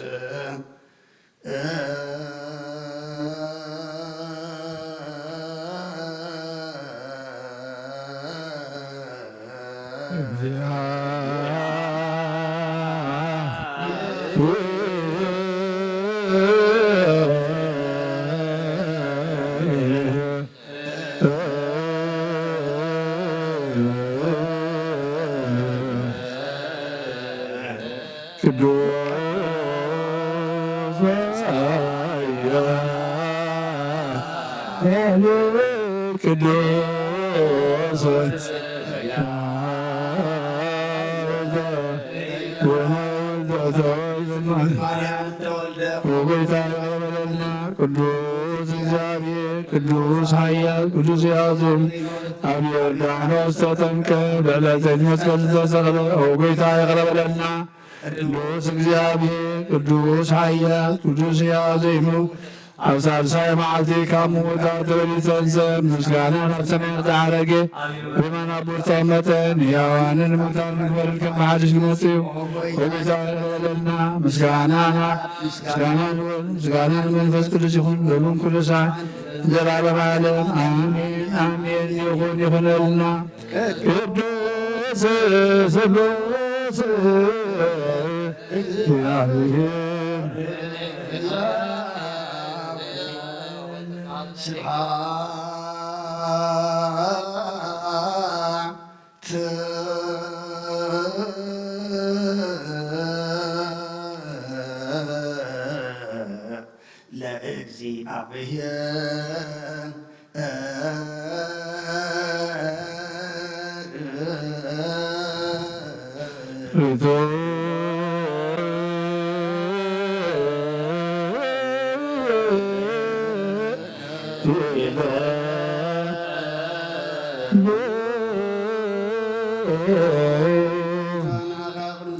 ቅዱስ ቅዱስ ወወልድ ተወልደ ማርያም ተወልደ። ወጎይታ ይቕረ በለልና። ቅዱስ እግዚአብሔር፣ ቅዱስ ኃያል፣ ቅዱስ ያዙ። ኣብ ዮርዳኖስ ተጠምቀ፣ ብዕለት መስቀል ዝተሰቕለ። ወጎይታ ይቕረ በለልና። ቅዱስ እግዚአብሔር፣ ቅዱስ ኃያል፣ ቅዱስ ሕያው ዘይምውት፣ ኣብ ሳልሳይ መዓልቲ ካብ ምውታት ተወሊዱ ተንሥአ፣ ምስጋና ናብ ሰማያት ዝዓረገ፣ ብየማን ኣቦ ዝተቐመጠ፣ ንሕያዋንን ንሙታንን ክፈርድ ከም ሓድሽ ዝመጽእ እዩ። ኦ ጐይታ፣ ይቕረ በለልና። ምስጋና ናብ፣ ምስጋና ንወልድ፣ ምስጋና ንመንፈስ ቅዱስ ይኹን፣ ሎምን ኩሉ ሰዓት፣ ዘላለመ ዓለም። ኣሜን፣ ኣሜን። ይኹን፣ ይኹነልና። ቅዱስ ስሉስ እግዚአብሔር ስብሐት ለእግዚአብሔር።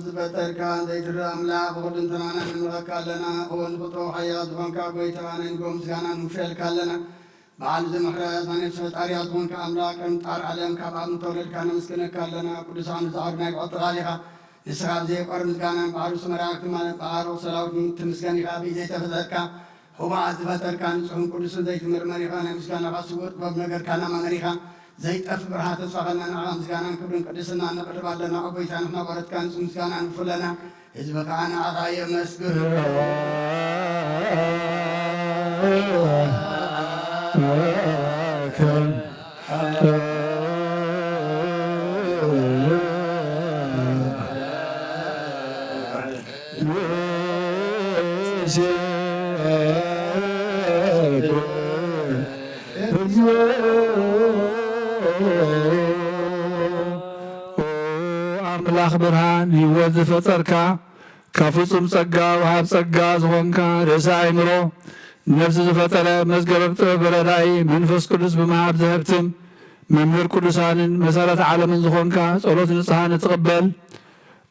ዝፈጠርካ ዘይትረኣ ኣምላኽ ብኹሉ እንተናና ነምልኸካ ኣለና። እወ ንፍቶ ሓያል ዝኾንካ ጐይታ ናይ ንጎ ምስጋና ንውሸልካ ኣለና። በዓል ዘምሕረት ናይ ነፍሲ ፈጣሪያ ዝኾንካ ኣምላኽ ቅድሚ ጣር ዓለም ካብ ኣብ ምተወለድካ ነመስግነካ ኣለና። ቅዱሳን ጻዕር ናይ ብዕቲ ቃል ኢኻ። ንስኻ ብዘየቋርጥ ምስጋና ባሕሩ መላእክቲ ማለት ባሕሩ ሰራዊት ትምስገን ኢኻ። ብዘይተፈጠርካ ህቡኣት ዝፈጠርካ ንጹሕን ቅዱስን ዘይትምርመር ኢኻ። ናይ ምስጋናኻ ስውር ጥበብ ነገርካ ናማመር ኢኻ። ዘይጠፍ ብርሃን ተስፋ ኸና ንዓኻ ምስጋናን ክብርን ቅድስና ነቕርብ ኣለና። ኣቦይታ ንሕና ወረትካ ንጹህ ምስጋና ንፉለና። ህዝቢ ከኣ ንዓኻ የመስግን። ኣምላኽ ብርሃን ህይወት ዝፈጠርካ፣ ካብ ፍጹም ጸጋ ወሃብ ጸጋ ዝኾንካ ርእሰ ኣእምሮ፣ ነፍሲ ዝፈጠረ መዝገበ ጥበብ ረዳኢ መንፈስ ቅዱስ ብምሃብ ዘህብትም መምህር ቅዱሳንን መሰረት ዓለምን ዝኾንካ ጸሎት ንጽሃን እትቕበል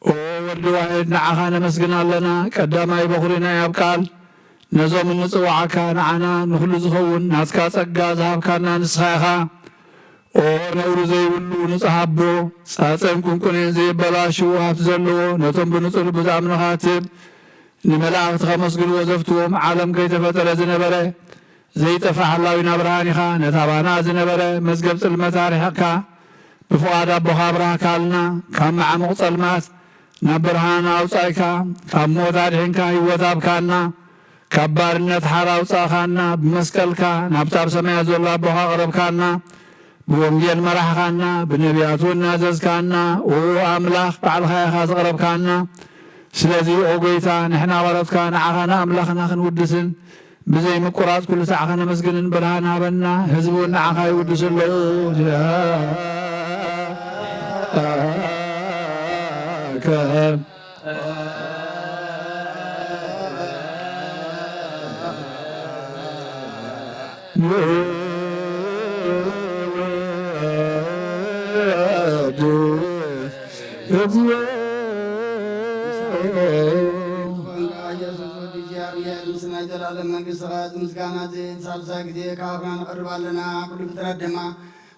ኦ ወልድ ዋሕድ ንዓኻ ነመስግን ኣለና። ቀዳማይ በኹሪ ናይ ኣብ ቃል ነዞም እንጽውዓካ ንዓና ንኹሉ ዝኸውን ናትካ ጸጋ ዝሃብካና ንስኻ ኢኻ። ኦ ነውሪ ዘይብሉ ንጹሕ ኣቦ፣ ጻጸን ቁንቁኔን ዘይበላሽው ሃብቲ ዘለዎ፣ ነቶም ብንጹህ ልቢ ዝኣምኑኻ ትብ ንመላእኽቲ ከመስግንዎ ዘፍትዎም፣ ዓለም ከይተፈጠረ ዝነበረ ዘይጠፍእ ሓላዊና ብርሃን ኢኻ። ነታ ባና ዝነበረ መዝገብ ጽልመት ኣርሒቕካ፣ ብፍቓድ ኣቦኻ ኣብራህካልና። ካብ መዓሙቕ ጸልማት ናብ ብርሃን ኣውጻእካ፣ ካብ ሞት ኣድሒንካ ህይወት ኣብካና። ካብ ባርነት ሓራ ኣውጻእኻና፣ ብመስቀልካ ናብቲ ኣብ ሰማያት ዘሎ ኣቦኻ ኣቕረብካና፣ ብወንጌል መራሕኻና፣ ብነቢያት እውን ናዘዝካና። ኦ ኣምላኽ፣ ባዕልኻ ኢኻ ዘቕረብካና። ስለዚ ኦ ጐይታ፣ ንሕና ባሮትካ ንዓኻ ንኣምላኽና ክንውድስን ብዘይ ምቁራጽ ኩሉ ሳዕ ከነመስግንን ብርሃን ሃበና። ህዝቢ እውን ንዓኻ ይውድሱ ኣለዉ። ንወድስ እግዚኦ። ዝኾንካ ኢየሱስ ወዲ እግዚኣብሔር፣ ምስ ናይ ዘላለም መንግስትኻ እቲ ምስጋና እዚ ሳልሳይ ግዜ ካብ ኣፍና ነቕርብ ኣለና። ኩሉ ፍጥረት ድማ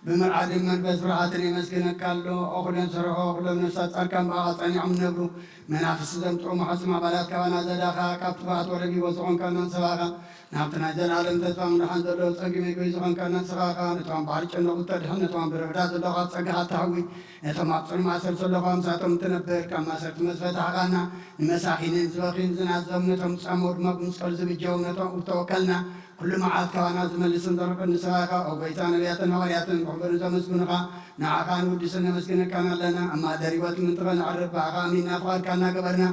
ብምርዓድን መንፈስ ፍርሃትን የመስግነካ ኣሎ። እኹሎም ዝሰርሖ፣ እኹሎም ነፍሳት ጻድቃን ብኣኻ ጸኒዖም ይነብሩ። መናፍስቲ ዘምጽኦ መሓዙም ኣባላት ካባና ዘዳኻ፣ ካብ ትጉሃት ወረቢቦ ዝኾንካና ንስኻ ኢኻ። ናብቲ ናይ ዘለኣለም ተስፋ ምድሓን ዘሎ ጸጊ መግቢ ዝኾንካና ንስኻ ኢኻ። ነቶም ባሕሪ ጨነቑ እተድሕን፣ ነቶም ኣብ ምድረ በዳ ዘለዉ ካብ ጸጋኻ እተሕዊ፣ ነቶም ኣብ ጽኑዕ ማእሰርቲ ዘለዉ ምሳቶም እትነብር፣ ካብ ማእሰርቲ መስ ፈታሕኻና። ንመሳኺንን ዝበኽዩን ዝናዞም፣ ነቶም ዝጻመዉ ድማ ብምስቀል ዝብጀው፣ ነቶም እተወከልና ኩሉ መዓልቲ ካባና ዝመልስን ዘርቅን ንስኻ ኢኻ። ኦ ጎይታ፣ ነቢያትን ሃዋርያትን ብኽብርን ዘመስግኑኻ፣ ንዓኻ ንውድስን ነመስግነካን ኣለና። ኣብ ማእደር ህይወት ምንጥቐ ነዕርፍ፣ ብኣኻ ኣሚንና ፍቓድካ እናገበርና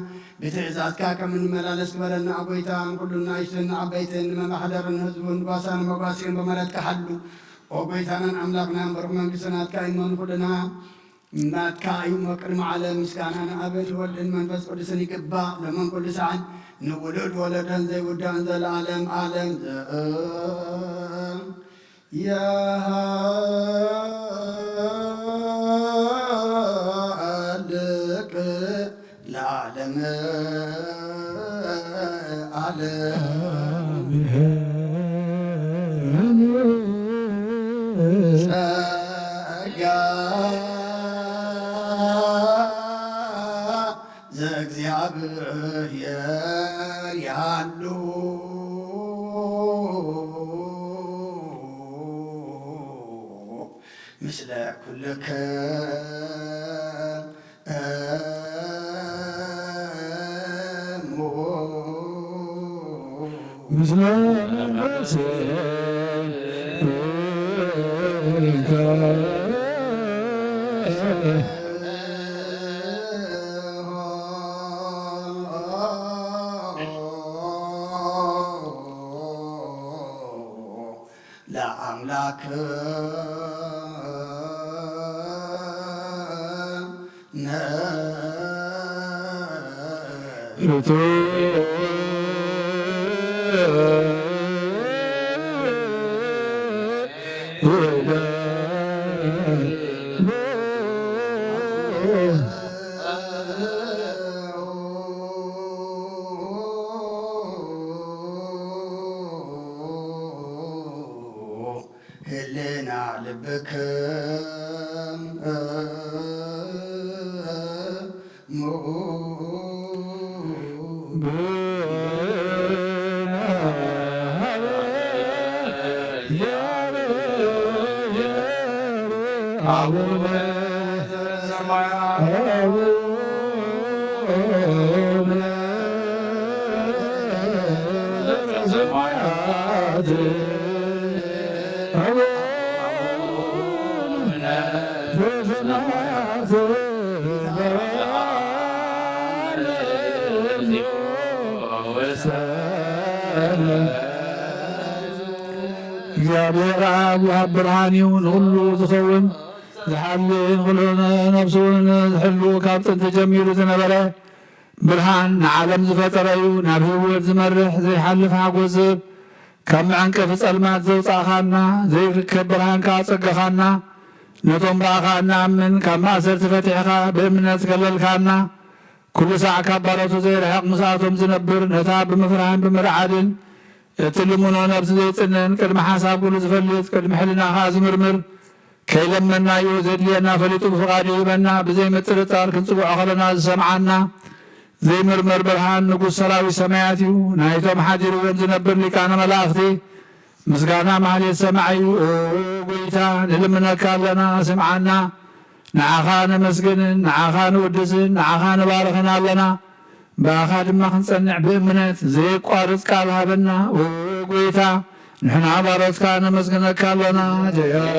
ብትእዛዝካ ከም እንመላለስ ግበረና። ኦ ጎይታ፣ ንኹሉ ንኣሽቱን ንዓበይትን ንመማሕደርን ንህዝቡን ንጓሳን መጓሲኡን ብምህረትካ ሓሉ። ኦ ጎይታናን ኣምላኽናን፣ ብሩኽ መንግስቲ ናትካ እዩ እሞ ንኹልና ናትካ እዩ እሞ ቅድሚ ዓለም ምስጋና ንኣብን ወልድን መንፈስ ቅዱስን ይግባእ፣ ሎምን ኩሉ ሰዓን ንውሉድ ወለዶን ዘይውዳእን ዘለዓለም ዓለም። ዘየሃልቅ ለዓለመ ዓለም። ጸጋ ዘእግዚኣብሔር ያሉ ምስለ ኩልክሙ። ምስለ መንፈስከ። ለአምላክ ነ ህልና ልብክም አቡነ ዘበሰማያት እግዚኣብሔር ኣብ ወሃብ ብርሃን እዩ፣ ንኹሉ ዝኸውን ዝሓሊ፣ ንኹሉ ነፍሱ እውን ዝሕሉ፣ ካብ ጥንቲ ጀሚሩ ዝነበረ ብርሃን፣ ንዓለም ዝፈጠረ እዩ። ናብ ህይወት ዝመርሕ ዘይሓልፍ ሓጎስ ዝህብ፣ ካብ መዐንቀፊ ጸልማት ዘውጻእኻና፣ ዘይርከብ ብርሃን ከኣ ጸገኻና። ነቶም ብኣኻ እንኣምን ካብ ማእሰርቲ ፈቲሕኻ ብእምነት ከለልካና። ኩሉ ሳዕ ካብ ባሮቱ ዘይርሕቕ ምስኣቶም ዝነብር፣ ነታ ብምፍርሃን ብምርዓድን እትልምኖ ነብሲ ዘይጽንን፣ ቅድሚ ሓሳብ ኩሉ ዝፈልጥ፣ ቅድሚ ሕልናኻ ዝምርምር፣ ከይለመናዮ ዘድልየና ፈሊጡ ብፍቓዱ ይህበና። ብዘይ ምጥርጣር ክንጽውዖ ከለና ዝሰምዓና ዘይምርመር ብርሃን ንጉስ ሰራዊት ሰማያት እዩ። ናይቶም ሓዲርዎም ዝነብር ሊቃነ መላእኽቲ ምስጋና ማህሌት ሰማዒ እዩ። ኦ ጎይታ፣ ንልምነካ ኣለና፣ ስምዓና። ንዓኻ ነመስግንን ንዓኻ ንውድስን ንዓኻ ንባርኽን ኣለና። ብኣኻ ድማ ክንጸንዕ ብእምነት ዘየቋርጽ ቃል ሃበና። ኦ ጎይታ፣ ንሕና ባሮትካ ነመስግነካ ኣለና። ጀያከ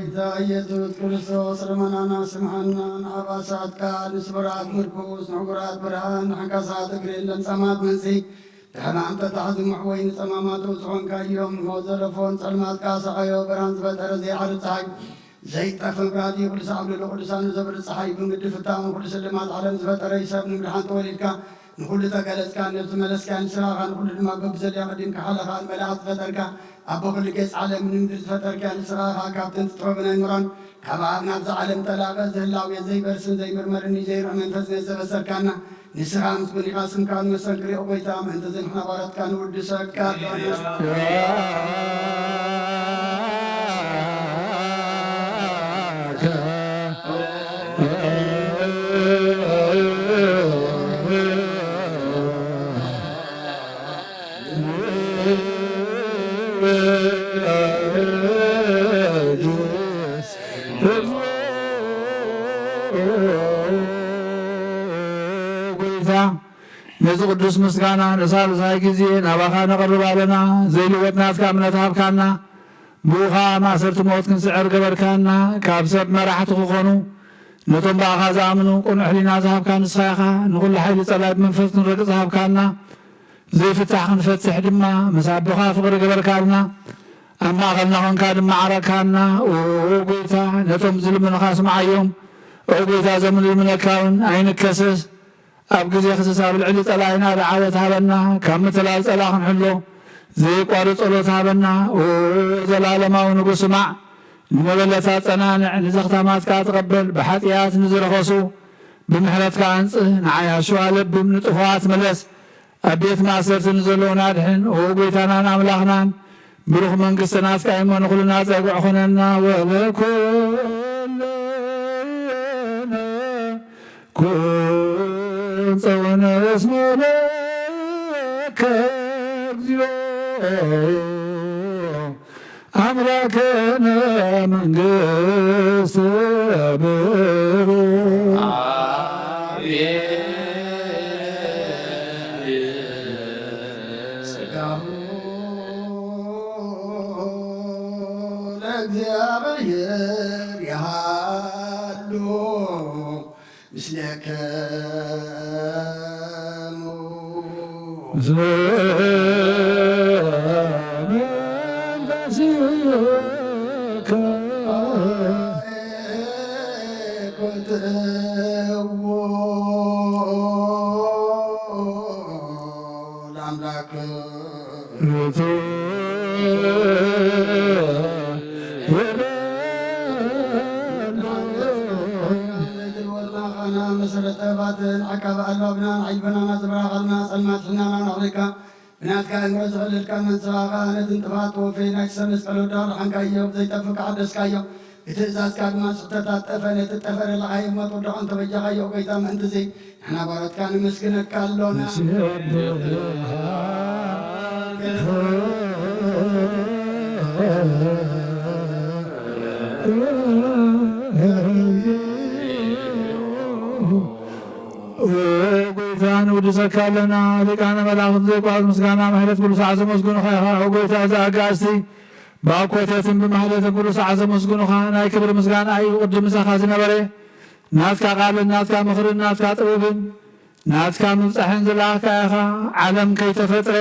ጌታ ኢየሱስ ክርስቶስ ልመናና ስምዓና። ንኣባሳትካ ንስብራት ምርኩስ፣ ንዕጉራት ብርሃን፣ ንሕንካሳት እግሪ፣ ለምጻማት መንጽሂ፣ ሕማም ተታሕዚ ምሕወይ ንጸማማቱ ዝኾንካዮም፣ ንሞት ዘለፎን ጸልማትካ ሰዓዮ፣ ብርሃን ዝፈጠረ ዘይዓርብ ጸሓይ፣ ዘይጠፍ መብራህቲ፣ ኩሉ ሳዕ ኣብ ልዕሊ ቅዱሳኑ ዘብርህ ጸሓይ፣ ብምድሪ ፍታውን ኩሉ ስልማት ዓለም ዝፈጠረ፣ ይሰብ ንምድሓን ተወሊድካ፣ ንኹሉ ተገለጽካን ነብቲ መለስካን ንስኻ ኸኣ ንኹሉ ድማ በብዘድልያ ኣቐዲምካ ሓለኻን መላእኽቲ ፈጠርካ። ኣቦ ኹሉ ጌጽ ዓለም ንምድሪ ዝፈጠርካ ንስኻ ኸኣ ካብተን ዝጥበቡ ናይ ምራን ካብ ኣብ ናብዛ ዓለም ጠላቐ ዝህላው ዘይበርስን ዘይምርመርን እዩ ዘይርእ መንፈስ ነዘበሰርካና። ንስኻ ምስጉን ኢኻ ስምካ ንመሰግር ኦ ጐይታ፣ ምእንተ ዘንሕና ባሮትካ ንውድሰካ። ጐይታ፣ ነዚ ቅዱስ ምስጋና ንሳልሳይ ግዜ ናባኻ ነቕርብ ኣለና። ዘይልወጥ ናትካ እምነት ሃብካና። ብኡ ኸኣ ማእሰርቲ ሞት ክንስዕር ገበርካና። ካብ ሰብ መራሕቲ ክኾኑ ነቶም ብኣኻ ዝኣምኑ ቅኑዕ ሕሊና ዝሃብካ ንስኻ ኢኻ። ንኹሉ ሓይሊ ጸላኢ ብመንፈስ ክንረግጽ ዝሃብካና። ዘይፍታሕ ክንፈትሕ ድማ ምስ ኣቦኻ ፍቕሪ ገበርካልና። ኣብ ማእኸልና ኾንካ ድማ ዓረካና። ኦ ጐይታ፣ ነቶም ዝልምኑኻ ስምዓዮም። ኦ ጐይታ፣ እዞም ንልምነካ እውን ኣይንከሰስ። ኣብ ግዜ ክስሳ ኣብ ልዕሊ ጸላኢና ዓወት ሃበና። ካብ ምትላል ጸላ ክንሕሎ ዘየቋርጽ ጸሎት ሃበና። ኦ ዘላለማዊ ንጉስ፣ ስማዕ። ንመበለታት ጸናንዕ፣ ንዘኽታማት ከኣ ተቐበል። ብሓጢኣት ንዝረኸሱ ብምሕረትካ ኣንጽህ። ንዓያሹ ኣለብም፣ ንጥፉኣት ምለስ። ኣብ ቤት ማእሰርቲ ንዘለዉና ኣድሕን። ኦ ጐይታናን ኣምላኽናን፣ ብሩኽ መንግስቲ ናትካ እሞ ንኹልና ጸግዒ ኹነና። ወለኩልነ ኩን ጸወነ እስመ ለከ እግዚኦ አምላክነ መንግስት ብሩክ። ስጋሁ ለእግዚአብሔር ይሃሉ ምስሌክሙ። ለአምላክ መሰረተ ባትን ዓቃቢ ኣልባብናን ዓይልበናና ዝበራኸልና ጸልማት ሕናና ናቕሪካ ብናትካ እምሮ ዝኸለልካ መንስኻ ኸኣ ነቲ እንጥፋት ተወፈይ ናይቲ ሰብ መስቀል ወዳ ረሓንካዮ ብዘይጠፍእ ከሓደስካዮ ብትእዛዝካ ድማ ስሕተታት ጠፈ ነቲ ጠፈረ ለዓይ እሞ ተወዳዖን ተበጃኻዮ ጐይታ ምእንትዚ ንሕና ባሮትካ ነመስግነካ ኣሎና። ኦ ጐይታ ንውድሰካ ኣለና። ሊቃነ መላእኽት ዘይቋርጽ ምስጋና ምሕረት ኩሉ ሰዓት ዘመስግኑኻ ኢኻ። ኦ ጐይታ እዚ ኣጋእዝቲ ብኣኮተትን ብማህሌትን ኩሉ ሰዓት ዘመስግኑኻ ናይ ክብሪ ምስጋና እዩ። ቅድም ምሳኻ ዝነበረ ናትካ ቃልን ናትካ ምኽርን ናትካ ጥበብን ናትካ ምብጻሕን ዝለኣኽካ ኢኻ። ዓለም ከይተፈጥረ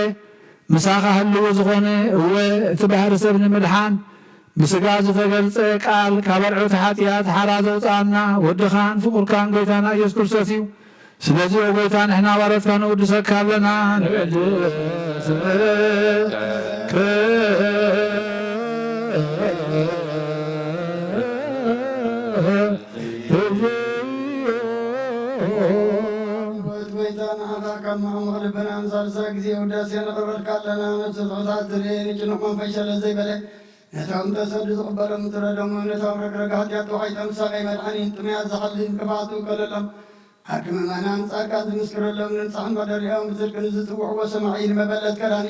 ምሳኻ ህልው ዝኾነ፣ እወ፣ እቲ ባህሪ ሰብ ንምድሓን ብስጋ ዝተገልጸ ቃል፣ ካብ ኣርዑት ሓጢኣት ሓራ ዘውጽኣና ወድኻን ፍቁርካን ጐይታና ኢየሱስ ክርስቶስ እዩ። ስለዚ፣ ኦ ጐይታ፣ ንሕና ባሮትካ ንውድሰካ ኣለና። ንቅድስ ስምከ ህቡት ጐይታ ንዓኻ ካብ መዓሙቕ ልብና ንሳልሳይ ግዜ ውዳሴ ነቕርበልካ ኣለና። ነብሲ ትሑታት ዝርኢ ንጭኑቕ መንፈስ ሸለል ዘይበለ ነቶም ተሰዱ ዝቕበሎም ትረዶም ነቶም ረግረግ ሓጢኣት ተዋሒጦም ሳቐይ መድሓኒን ጥምያት ዝሓሊ እንቅፋት ዝውከለሎም ዓርኪ ምእመናን ጻድቃን ዝምስክረሎም ንንጻሕን መደሪኦም ብጽድቂ ንዝጽውዕዎ ሰማዒ ንመበለት ከዳኒ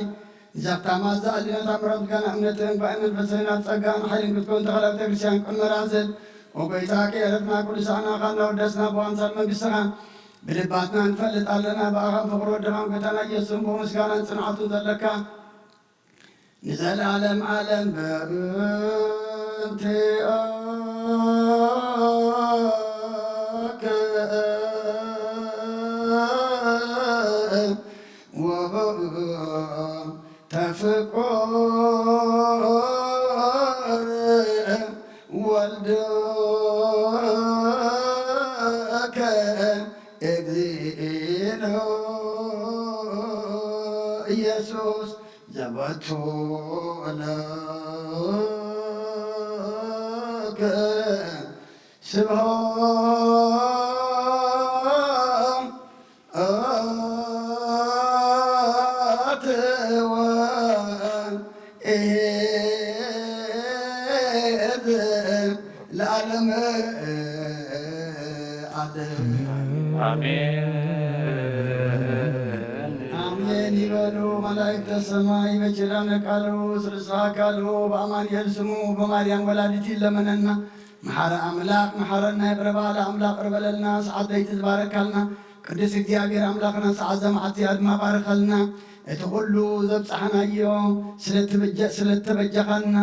ንዘኽታማት ዝኣሊ ነታ ምረት ጋና እምነትን ጓዒ መንፈስን ኣብ ጸጋን ሓይልን ክትከውን ተኸላ ቤተ ክርስቲያን ቅድመ ራዝን ኦ ጐይታ ከየረፍና ቅዱሳና ኻና ወደስና ብዋንሳል መንግስትኻ ብልባትና ንፈልጥ ኣለና። ብኣኻን ፍቕሪ ወድኻን ጐይታና ኢየሱስን ብምስጋናን ጽንዓቱን ዘለካ ንዘለዓለም ዓለም በእንቲኦ ተፍቆ ወልድከ እግዚእነ ኢየሱስ ዘበቱ ለከ ስብሐት ወእሄዝ ለዓለመ ዓለም። ኣሜን። ኣሜን ይበሉ መላእክተ ሰማይ። በኪዳነ ቃሉ ስልሳ አካሉ በአማኑኤል ስሙ በማርያም ወላዲት ይለመነና። መሐረ አምላክ መሐረና፣ ይቅረ ባለ አምላክ ይቅረ በለልና። ሰዓት ለይቲ ዝባረካልና ቅዱስ እግዚኣብሔር አምላክና ሰዓት ዘመዓት ድማ ባርከልና። እቲ ኩሉ ዘብጻሕናዮ ስለትበጀ-፣ ስለተበጀኻና፣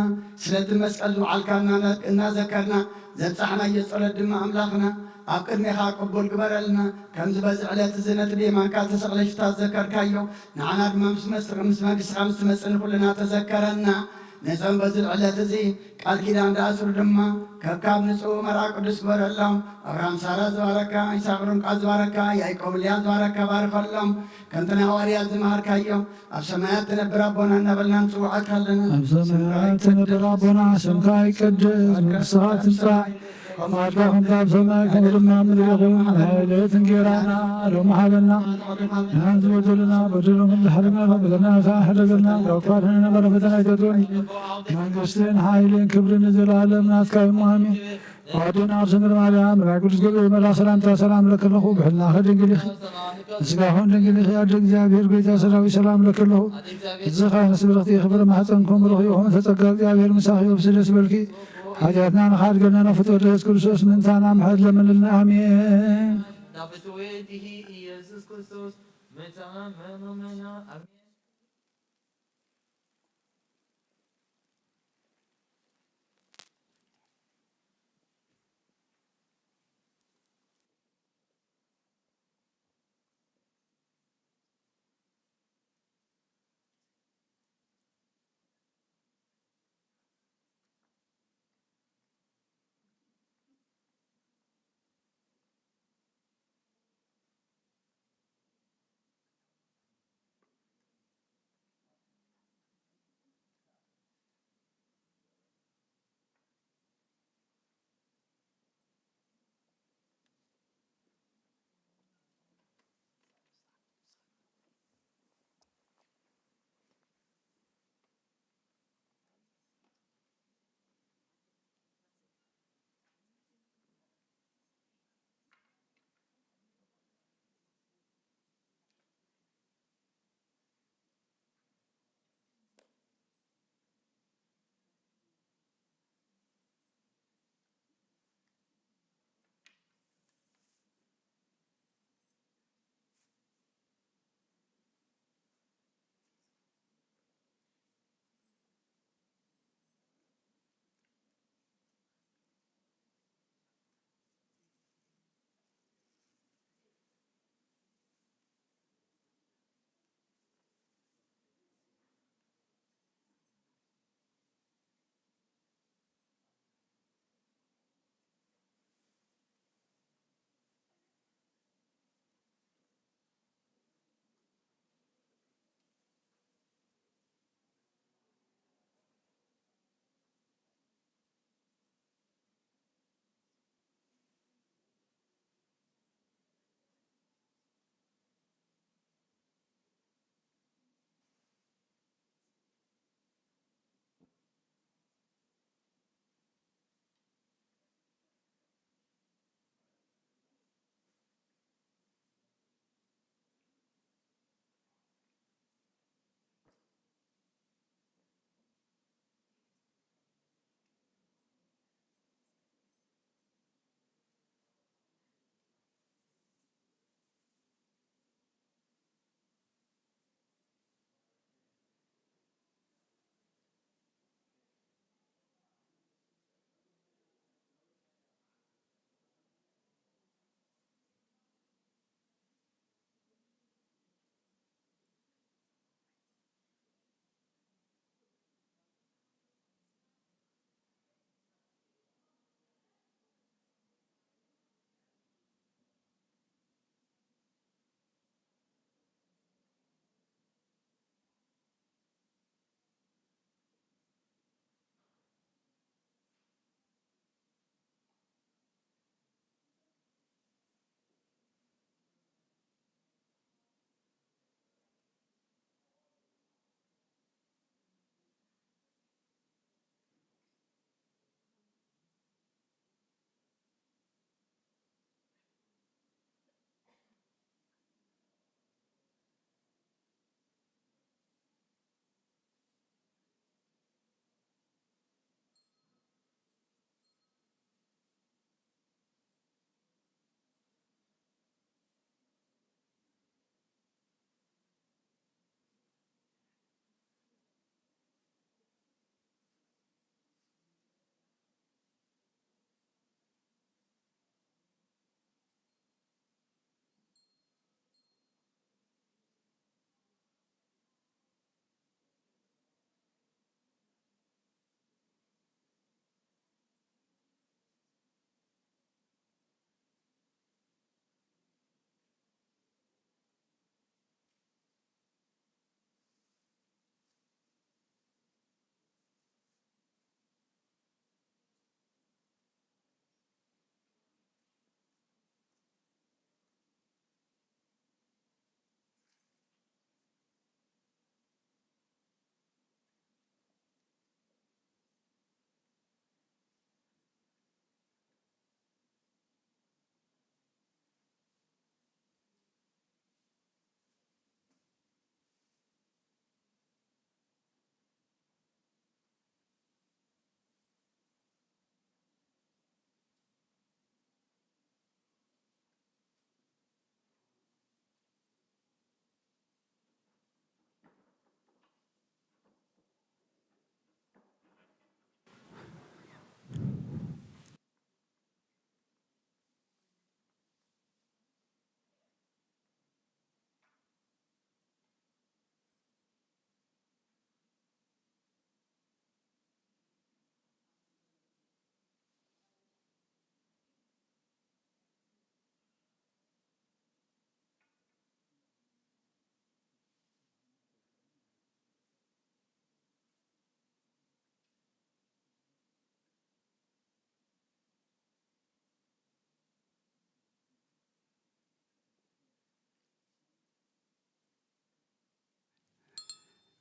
ስለቲ መስቀል ዝውዓልካና እናዘከርና ዘብጻሕናዮ ጸሎት ድማ ኣምላኽና ኣብ ቅድሜኻ ቅቡል ግበረልና። ከምዚ በዚ ዕለት እዚ ነቲ ብየማንካ ተሰቕለ ሽፍታ ዝዘከርካዮ፣ ንዓና ድማ ምስ መስ-፣ ምስ መንግስትኻ ምስ ትመጽእ ንኹልና ተዘከረና። ነዞም በዚ ዕለት እዚ ቃል ኪዳን ዝኣስሩ ድማ ከካብ ንጹህ መርዓ ቅዱስ ግበረሎም። ኣብርሃም ሳራ ዝባረካ፣ ይስሐቅ ርብቃ ዝባረካ፣ ያዕቆብ ልያን ዝባረካ ባርከሎም። ከምቲ ንሃዋርያት ዝመሃርካዮም፣ ኣብ ሰማያት ትነብር ኣቦና እናበልና ንጽውዓካ ኣለና። ኣብ ሰማያት ትነብር ኣቦና፣ ስምካ ይቀደስ፣ መንግስትኻ ትምጻእ፣ ፍቓድካ ከምቲ ኣብ ሰማይ ከምኡ ድማ ኣብ ምድሪ ይኹን። ናይ ዕለት እንጌራና ሎሚ ሃበና፣ ንሕና ዝበደሉና በደሎም እንዳሕለና፣ በደልና ንስኻ ሕደገልና፣ ካብ ክፉእ ኣድሕነና፣ ፈተና ኣይተእትወና። መንግስትን ሓይልን ክብርን ንዘለኣለም ናትካ እዩ፣ ኣሜን። ኣዴና ቅድስት ድንግል ማርያም፣ ናይ ቅዱስ ገብርኤል መልኣክ ሰላምታ ሰላም እለኪ ኣለኹ። ብሕልናኺ ድንግል ኢኺ፣ ብስጋኺ እውን ድንግል ኢኺ። ኣደ እግዚኣብሔር፣ ጎይታ ሰራዊት፣ ሰላም እለኪ ኣለኹ። እዚ ኻይነ ስብርኽቲ ኢኺ፣ ፍረ ማሕፀንኪ እውን ብሩኽ እዩ። ሆመ ተጸጋ፣ እግዚኣብሔር ምሳኺ እዩ። ደስ ይበልኪ። ሓጢኣትና ንኻድገና ናብ ፍጡር ኢየሱስ ክርስቶስ ምእንታና ምሕረት ለምንልና። ኣሜን። ናፍትወ ድሂ ኢየሱስ ክርስቶስ ምእንታና መኖመና። ኣሜን።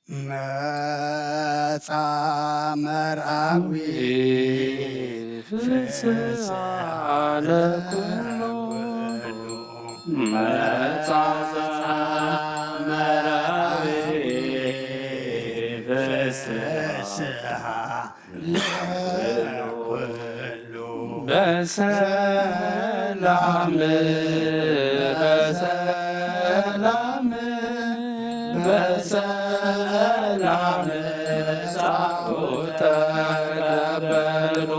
መጻ መርኣዊ ፍስሓ ለኩሉ። መጻ መርኣዊ ፍስሓ ለኩሉ። በሰላም በሰላም በሰላም ጻኡ ተቀበሉ።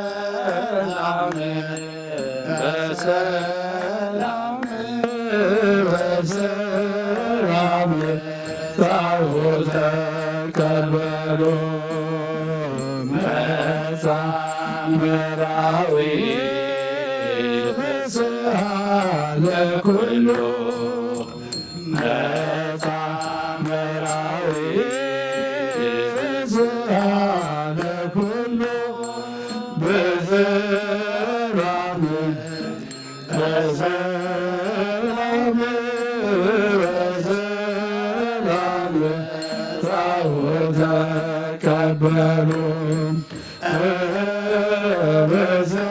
በሰላም በሰላም በሰላም ጻኡ ተቀበሉ። መጻ መርኣዊ ፍስሓ ለኩሉ። መጻ መርኣዊ ፍስሓ ለኩሉ። በሰላም በሰላም በሰላም ጻኡ ተቀበሉ።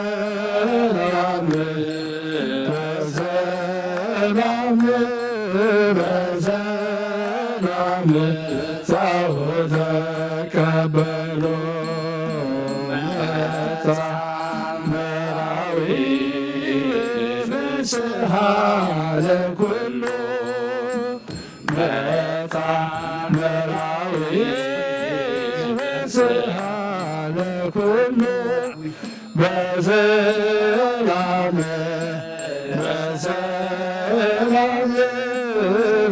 በሰላም በሰላም በሰላም ጻኡ ተቀበሉ። መጻ መርኣዊ ፍስሓ ለኩሉ። መጻ መርኣዊ ፍስሓ ለኩሉ። በሰላም በሰላም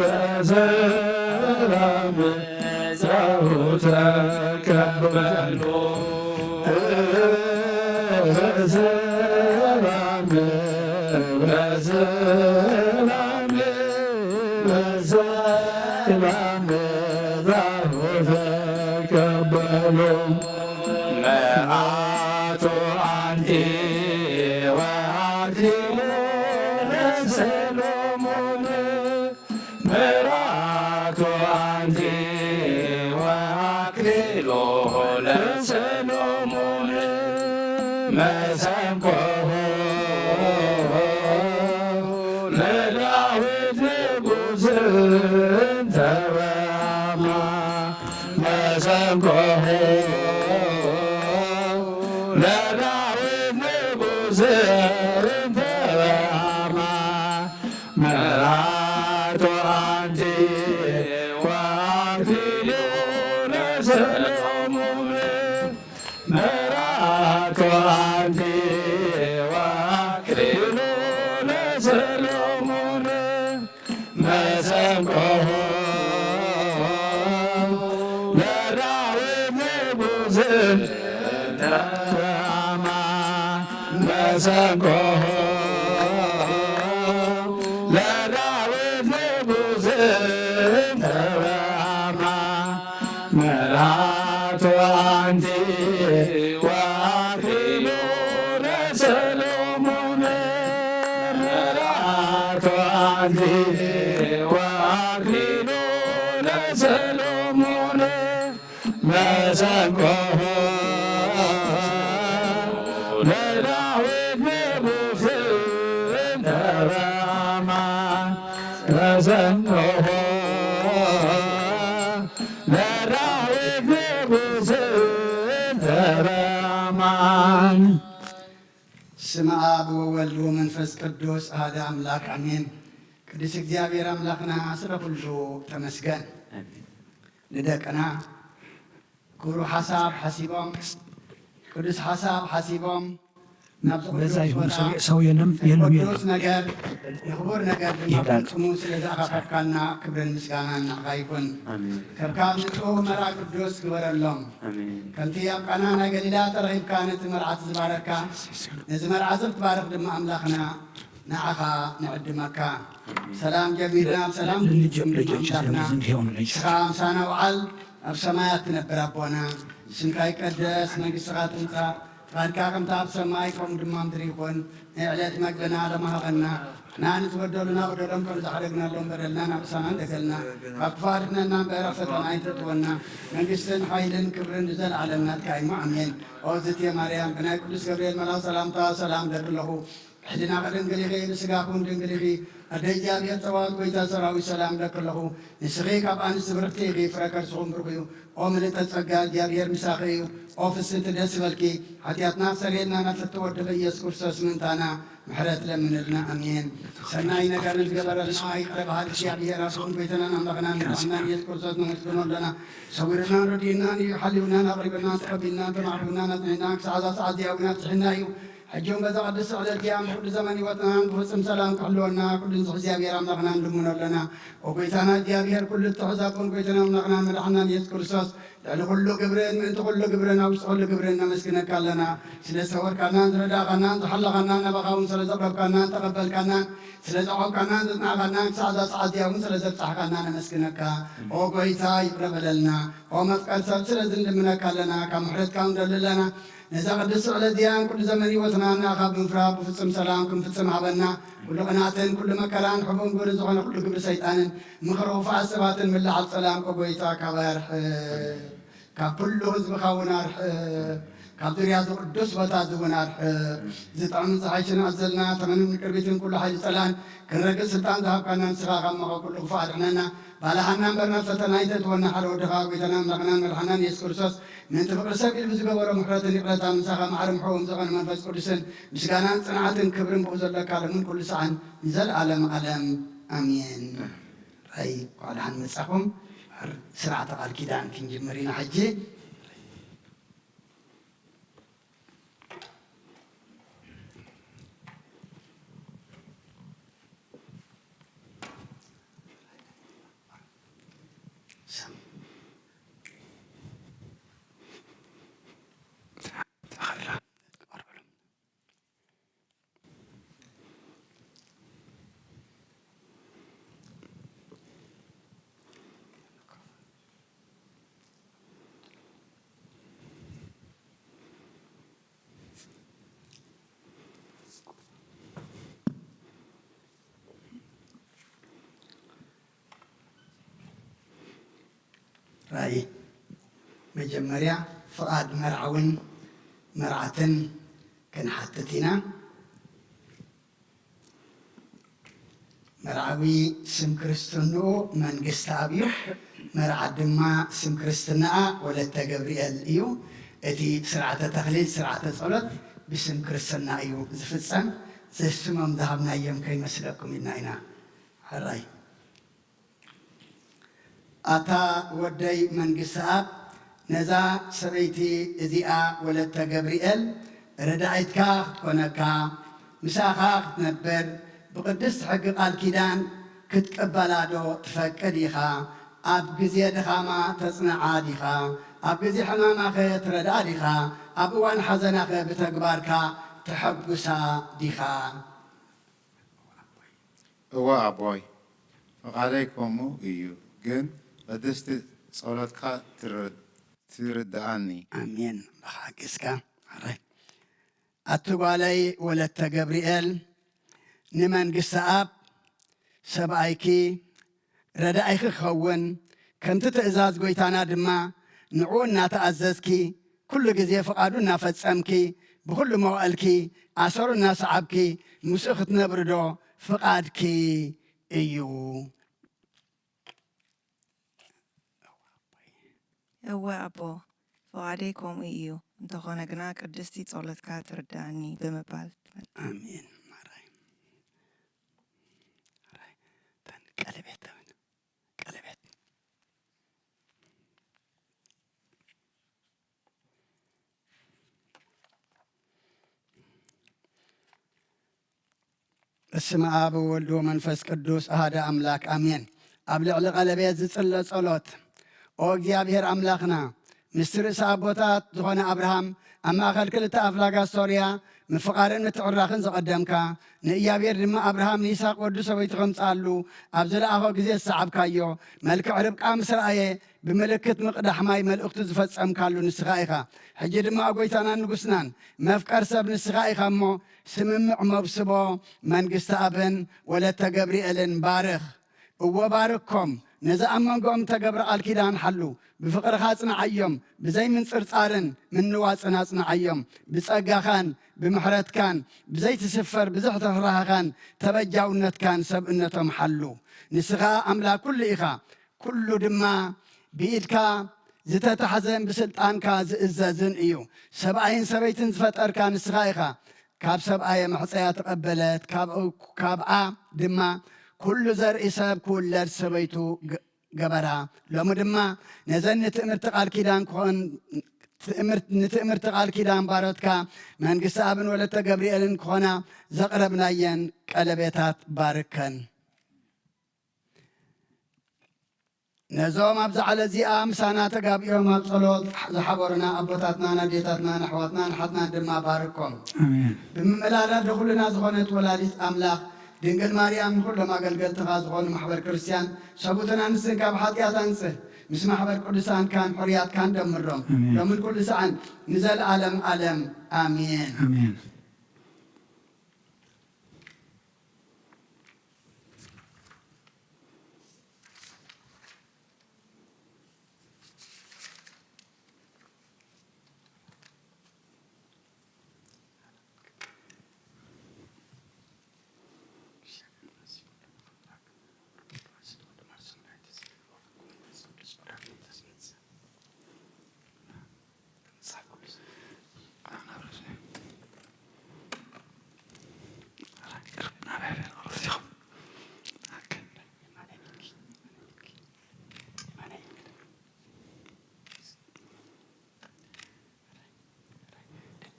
በሰላም ጻኡ ተቀበሉ። በሰላም በሰላም በሰላም ጻኡ ተቀበሉ። መርዓቱ አንቲ ወአክሊሉ ለሰሎሞን። መርዓቱ አንቲ ወአክሊሉ ለሰሎሞን። መሰንቆሁ ለዳዊት ንጉሥ እንተ በአማ። መሰንቆሁ ለዳዊት ንጉሥ እንተ በአማ። መርዓቱ አንቲ ወአክሊሉ ለሰሎሞን። መርዓቱ አንቲ ወአክሊሉ ለሰሎሞን። መሰንቆሁ ለዳዊት ንጉሥ እንተ በአማ። መሰንቆሁ ለዳዊት ንጉሥ እንተ በአማ። መርዓቱ አንቲ ወአክሊሉ ለሰሎሞን። መርዓቱ አንቲ ወአክሊሉ ለሰሎሞን። መሰንቆሁ ለዳዊት ንጉሥ እንተ በአማ። መሰንቆሁ ለዳዊት ንጉሥ እንተ በአማ። ስመ አብ ወወልድ ወመንፈስ ቅዱስ አሐደ አምላክ አሜን። ቅዱስ እግዚአብሔር አምላክና ስለ ኩሉ ተመስገን። ንደቅና ክቡር ሓሳብ ሓሲቦም፣ ቅዱስ ሓሳብ ሓሲቦም ናብዚ ኩሉ በዛ ይሁን ሰው- ሰው የለም፣ የለም፣ የለም። ቅዱስ ነገር ንክቡር ነገር ድማ ይሄዳል። ፍጹሙ ስለ ዝኣኻኸብካና ክብርን ምስጋናን ንዓኻ ይኹን። ኣሜን። ከብካ ንጹህ መርዓ ቅዱስ ግበረሎም። ኣሜን። ከምቲ ኣብ ቃና ናይ ገሊላ ተረኺብካ ነቲ መርዓት ዝባረካ፣ ነዚ መርዓ እዚ ክትባርኽ ድማ ኣምላኽና ንዓኻ ንዕድመካ። ኣሜን። ሰላም ጀሚርና፣ ኣብ ሰላም ልጆ- ትፍጽም ልጆች አምላኽና። ስለዚህ እንዲሆኑ ልጆች። ንስኻ ምሳና ውዓል፣ ኣብ ሰማያት ትነብር ኣቦና፣ ስምካ ይቀደስ፣ መንግስትኻ ትምጻእ፣ ፍቓድካ ከምቲ ኣብ ሰማይ ከምኡ ድማ ምድሪ ይኹን። ናይ ዕለት መግብና ሎሚ ሃበና። ንሕና ንዝበደሉና በደሎም ከም ዝሓደግናሎም በደልና ናብ ንስኻ ኣይተግህሰና። ካብ ክፉእ ኣድሕነና እምበር ኣብ ፈተና ኣይተእትወና። መንግስትን ሓይልን ክብርን ንዘለኣለም ናትካ እዩ። ኣሜን። ኦ ዝቴ ማርያም፣ ብናይ ቅዱስ ገብርኤል መልኣኽ ሰላምታ ሰላም እብለኪ ኣለኹ። ሕሊናኺ ድንግል ኢኺ፣ ንስጋኺ እውን ድንግል ኢኺ። ኣደ እግዚኣብሔር ጸባኦት፣ ጎይታ ሰራዊት፣ ሰላም እብለኪ ኣለኹ። ንስኺ ካብ ኣንስቲ ብርኽቲ ኢኺ፣ ፍረ ከርስኺ እውን ብሩኽ እዩ። ኦ ምልእተ ጸጋ፣ እግዚኣብሔር ምሳኺ እዩ። ኦ ፍስህቲ፣ ደስ ይበልኪ። ሓጢኣትና ክሰርየልና ናብ ፍትው ወድኺ ኢየሱስ ክርስቶስ ምእንታና ምሕረት ለምንልና። ኣሜን። ሰናይ ነገር ዝገበረልና ይቕረ በሃሊ እግዚኣብሔር ኣቦን ጎይታናን ኣምላኽናን መድሓኒናን ኢየሱስ ክርስቶስ ነመስግኖ ኣለና። ሰዊርናን ረዲእናን እዩ፣ ሓልዩናን ኣቕሪብናን ተቐቢልናን ተማዕቢልናን ኣጽኒዕናን ክሳዕ እዛ ሰዓት እዚኣ እውን ኣብጽሕና እዩ። ሕጂ እውን በዛ ቅድስቲ ዕለት እዚኣ ብኩሉ ዘመን ህይወትናን ብፍጹም ሰላም ክሕልወና ኩሉ ንዝኽእል እግዚኣብሔር ኣምላኽና ንልምኖ ኣለና። ኦ ጎይታና እግዚኣብሔር ኩሉ እትሕዝ ኣቦን ጎይታና ኣምላኽና መድሓኒናን ኢየሱስ ክርስቶስ፣ ልዕሊ ኩሉ ግብርን ምእንቲ ኩሉ ግብርን ኣብ ውሽጢ ኩሉ ግብርን ነመስግነካ ኣለና። ስለ ዝሰወርካናን ዝረዳእካናን ዝሓለኻናን ናባኻ እውን ስለ ዘቕረብካናን ተቐበልካናን ስለ ዘዕቆብካናን ዘጽናዕካናን ክሳዕ እዛ ሰዓት እዚኣ እውን ስለ ዘብጻሕካና ነመስግነካ። ኦ ጎይታ ይቕረ በለልና። ኦ መፍቀር ሰብ ስለዚ ንልምነካ ኣለና። ካብ ምሕረትካ ንደሊ ኣለና። ነዛ ቅድስቲ ዕለት እዚኣን ኩሉ ዘመን ህይወትና ንኣኻ ብምፍራህ ብፍጹም ሰላም ክንፍጽም ሃበና። ኩሉ ቅንኣትን ኩሉ መከራን ሕቡን ግብሪ ዝኾነ ኩሉ ግብሪ ሰይጣንን ምኽሪ ክፉኣት ሰባትን ምልዓል ጸላም ኦ ጎይታ ካባይ ኣርሕቕ። ካብ ኩሉ ህዝብኻ እውን ኣርሕቕ። ካብ ዙርያ እዚ ቅዱስ ቦታ እዚ እውን ኣርሕቕ። ዝጥዕም ጸሓይ ሽናዕ ዘልና ተመንን ቅርቢትን ኩሉ ሓይሊ ጸላን ክንረግጽ ስልጣን ዝሃብካና ንስኻ ካብ መኸ ኩሉ ክፉእ ኣድሕነና። ባልሓና እምበር ናብ ፈተና ኣይተእትወና። ሓደ ወድኻ ጎይታና ኣምላኽናን መድሓናን ኢየሱስ ክርስቶስ ምእንቲ ፍቕሪ ሰብ ኢሉ ብዝገበሮ ምሕረትን ይቕረታን ምሳኻ ማዕረ ምሕዎም ዝኾነ መንፈስ ቅዱስን ምስጋናን ጽንዓትን ክብርን ብኡ ዘለካ ሎምን ኩሉ ሰዓን ንዘለኣለም ዓለም ኣሜን። ራይ እንኳዕ ደሓን መጻኹም። ስርዓተ ቃል ኪዳን ክንጅምር ኢና ሕጂ። ራእይ መጀመርያ ፍቓድ መርዓውን መርዓትን ክንሓትት ኢና። መርዓዊ ስም ክርስትንኡ መንግስቲ ኣብ እዩ። መርዓት ድማ ስም ክርስትናኣ ወለተ ገብርኤል እዩ። እቲ ስርዓተ ተክሊል፣ ስርዓተ ጸሎት ብስም ክርስትና እዩ ዝፍጸም። ዘስሞም ዝሃብናዮም ከይመስለኩም ኢልና ኢና። ሕራይ። ኣታ ወደይ መንግስቲ ኣብ፣ ነዛ ሰበይቲ እዚኣ ወለተ ገብርኤል ረዳኢትካ ክትኮነካ፣ ምሳኻ ክትነብር፣ ብቕድስቲ ሕጊ ቃል ኪዳን ክትቅበላ ዶ ትፈቅድ ኢኻ? ኣብ ግዜ ድኻማ ተጽንዓ ዲኻ? ኣብ ግዜ ሕማማኸ ትረድኣ ዲኻ? ኣብ እዋን ሓዘናኸ ብተግባርካ ተሐጉሳ ዲኻ? እወ ኣቦይ፣ ፍቓደይ ከምኡ እዩ፣ ግን ቅድስቲ ጸሎትካ ትር-፣ ትርድኣኒ። ኣሜን። ብሓቂ እስካ ኣረ። ኣቲ ጓለይ ወለተ ገብርኤል፣ ንመንግስቲ ኣብ ሰብኣይኪ ረዳኢኺ ክኸውን፣ ከምቲ ትእዛዝ ጎይታና ድማ ንዕኡ እናተኣዘዝኪ፣ ኩሉ ግዜ ፍቓዱ እናፈጸምኪ፣ ብኹሉ መዋእልኪ ኣሰሩ እናሰዓብኪ ምስኡ ክትነብሪ ዶ ፍቓድኪ እዩ? እወ ኣቦ፣ ፍቓደይ ከምኡ እዩ። እንተኾነ ግና ቅድስቲ ጸሎትካ ትርድኣኒ ብምባል ትመልስ። ኣሜን። ማራይ። ማራይ። ተን ቀለቤት ተን ቀለቤት። በስመ አብ ወወልድ ወመንፈስ ቅዱስ አሐደ አምላክ አሜን። ኣብ ልዕሊ ቀለቤት ዝጽለ ጸሎት። ኦ እግዚኣብሔር ኣምላኽና፣ ምስቲ ርእሰ ኣቦታት ዝኾነ ኣብርሃም ኣብ ማእከል ክልተ ኣፍላጋት ሶርያ ምፍቓርን ምትዕራኽን ዘቐደምካ፣ ንእግዚኣብሔር ድማ ኣብርሃም ንይስሐቅ ወዱ ሰበይቱ ከምጽኣሉ ኣብ ዝለኣኾ ግዜ ዝሰዓብካዮ፣ መልክዕ ርብቃ ምስ ረኣየ፣ ብምልክት ምቕዳሕ ማይ መልእኽቱ ዝፈጸምካሉ ንስኻ ኢኻ። ሕጂ ድማ ጎይታናን ንጉስናን መፍቀር ሰብ ንስኻ ኢኻ እሞ፣ ስምምዕ መብስቦ መንግስቲ ኣብን ወለተ ገብርኤልን ባርኽ። እወ ባርኮም፣ ነዚ ኣብ መንጎኦም እተገብረ ቃል ኪዳን ሓሉ። ብፍቕርኻ ኣጽንዓዮም፣ ብዘይ ምንጽርጻርን ምንዋጽን ኣጽንዓዮም። ብጸጋኻን ብምሕረትካን ብዘይትስፈር ብዙሕ ርህራኸኻን ተበጃውነትካን ሰብእነቶም ሓሉ። ንስኻ ኣምላኽ ኩሉ ኢኻ፣ ኩሉ ድማ ብኢድካ ዝተታሕዘን ብስልጣንካ ዝእዘዝን እዩ። ሰብኣይን ሰበይትን ዝፈጠርካ ንስኻ ኢኻ። ካብ ሰብኣየ መሕፀያ ተቐበለት፣ ካብኡ-፣ ካብኣ ድማ ኩሉ ዘርኢ ሰብ ክውለድ ሰበይቱ ገ-፣ ገበራ። ሎሚ ድማ ነዘን ንትእምርቲ ቃል ኪዳን ክኾን-፣ ትእምርት-፣ ንትእምርቲ ቃል ኪዳን ባሮትካ መንግስቲ ኣብን ወለተ ገብርኤልን ክኾና ዘቕረብናየን ቀለቤታት ባርከን። ነዞም ኣብዛ ዓለ እዚኣ ምሳና ተጋቢኦም ኣብ ጸሎት ዝሓበሩና ኣቦታትናን ኣዴታትናን ኣሕዋትናን ኣሓትናን ድማ ባርኮም። ኣሜን። ብምምእላላ ድኹልና ዝኾነት ወላዲት ኣምላኽ ድንግል ማርያም ንኹሎም ኣገልገልትኻ ዝኾኑ ማሕበር ክርስትያን ሰቡትን ኣንስትን ካብ ሓጢኣት ኣንጽህ፣ ምስ ማሕበር ቅዱሳንካን ሕሩያትካን ደምሮም። ኣሜን። ሎምን ኩሉ ሰዓን ንዘለኣለም ኣለም። ኣሜን። ኣሜን።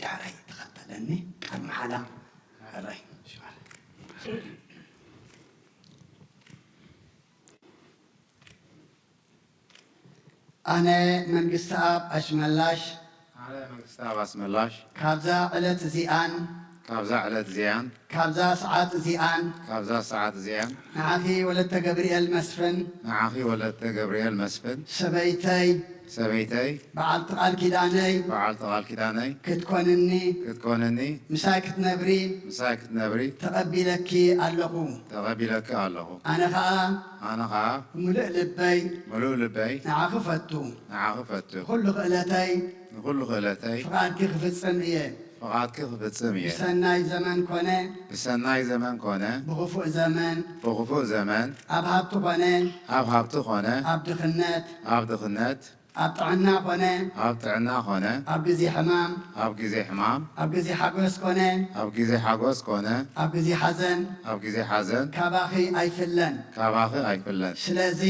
ዳሕረይ ተኸተለኒ፣ ኣብ መሓላ ሕራይ። ኣነ መንግስቲ ኣብ ኣሽመላሽ፣ ኣነ መንግስቲ ኣብ ኣስመላሽ፣ ካብዛ ዕለት እዚኣን፣ ካብዛ ዕለት እዚኣን፣ ካብዛ ሰዓት እዚኣን፣ ካብዛ ሰዓት እዚኣን፣ ንዓኺ ወለተ ገብርኤል መስፍን፣ ንዓኺ ወለተ ገብርኤል መስፍን፣ ሰበይተይ፣ ሰበይተይ፣ በዓልቲ ቃል ኪዳነይ፣ በዓልቲ ቃል ኪዳነይ፣ ክትኮንኒ፣ ክትኮንኒ፣ ምሳይ ክትነብሪ፣ ምሳይ ክትነብሪ፣ ተቐቢለኪ ኣለኹ። ተቐቢለኪ ኣለኹ። ኣነ ኸኣ፣ ኣነ ኸኣ፣ ብምሉእ ልበይ፣ ምሉእ ልበይ፣ ንዓኺ እፈቱ። ንዓኺ እፈቱ። ኩሉ ክእለተይ፣ ንኹሉ ክእለተይ፣ ፍቓድኪ ክፍጽም እየ። ፍቓድኪ ክፍጽም እየ። ብሰናይ ዘመን ኮነ፣ ብሰናይ ዘመን ኮነ፣ ብኽፉእ ዘመን፣ ብኽፉእ ዘመን፣ ኣብ ሃብቲ ኮነ፣ ኣብ ሃብቲ ኮነ፣ ኣብ ድኽነት፣ ኣብ ድኽነት፣ ኣብ ጥዕና ኮነ፣ ኣብ ጥዕና ኮነ፣ ኣብ ግዜ ሕማም፣ ኣብ ግዜ ሕማም፣ ኣብ ግዜ ሓጎስ ኮነ፣ ኣብ ግዜ ሓጎስ ኮነ፣ ኣብ ግዜ ሓዘን፣ ኣብ ግዜ ሓዘን፣ ካባኺ ኣይፍለን። ካባኺ ኣይፍለን። ስለዚ፣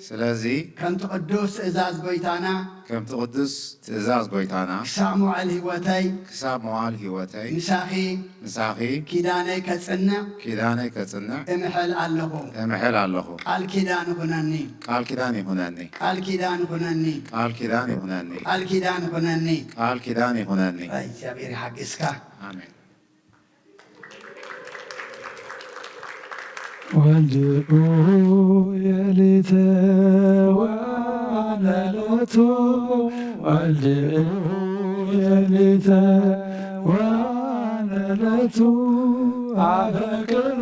ስለዚ፣ ከምቲ ቅዱስ ትእዛዝ ጎይታና፣ ከምቲ ቅዱስ ትእዛዝ ጎይታና፣ ክሳዕ መዋዕል ህይወተይ፣ ክሳብ መዋዕል ህይወተይ፣ ምሳኺ፣ ምሳኺ፣ ኪዳነይ ከጽንዕ፣ ኪዳነይ ከጽንዕ፣ እምሕል ኣለኹ። እምሕል ኣለኹ። ቃል ኪዳን ይኹነኒ። ቃል ኪዳን ይኹነኒ። ቃል ኪዳን ይኹነኒ። ቃል ኪዳን ይኹነኒ። ቃል ኪዳን ይኹነኒ። ቃል ኪዳን ይኹነኒ። ኣይ፣ እግዚኣብሔር ይሓግዝካ። ኣሜን። ወልድ ኡየሊተ ዋለሎቱ፣ ወልድ ኡየሊተ ዋለሎቱ፣ ኣፈቅሮ፣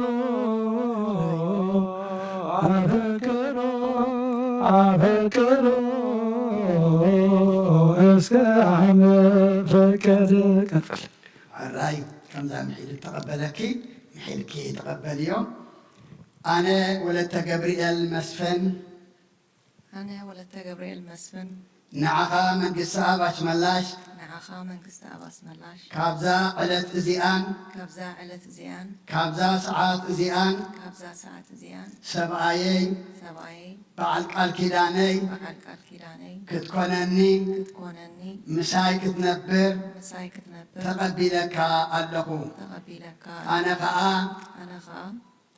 ኣፈቅሮ፣ ኣፈቅሮ እስከ ኣመ ፈቀደ። ቀጽል። ሕራይ፣ ከምዛ ምሒል እተቐበለኪ፣ ምሒልኪ ተቐበልዮ። ኣነ ወለተ ገብርኤል መስፍን፣ ኣነ ወለተ ገብርኤል መስፍን፣ ንዓኻ መንግስቲ ኣብ ኣሽመላሽ፣ ንዓኻ መንግስቲ ኣብ ኣስመላሽ፣ ካብዛ ዕለት እዚኣን፣ ካብዛ ዕለት እዚኣን፣ ካብዛ ሰዓት እዚኣን፣ ካብዛ ሰዓት እዚኣን፣ ሰብኣየይ፣ ሰብኣየይ፣ በዓል ቃል ኪዳነይ በዓል ቃል ኪዳነይ ክትኮነኒ ክትኮነኒ ምሳይ ክትነብር ምሳይ ክትነብር ተቐቢለካ ኣለኹ። ተቐቢለካ ኣነ ኸኣ ኣነ ኸኣ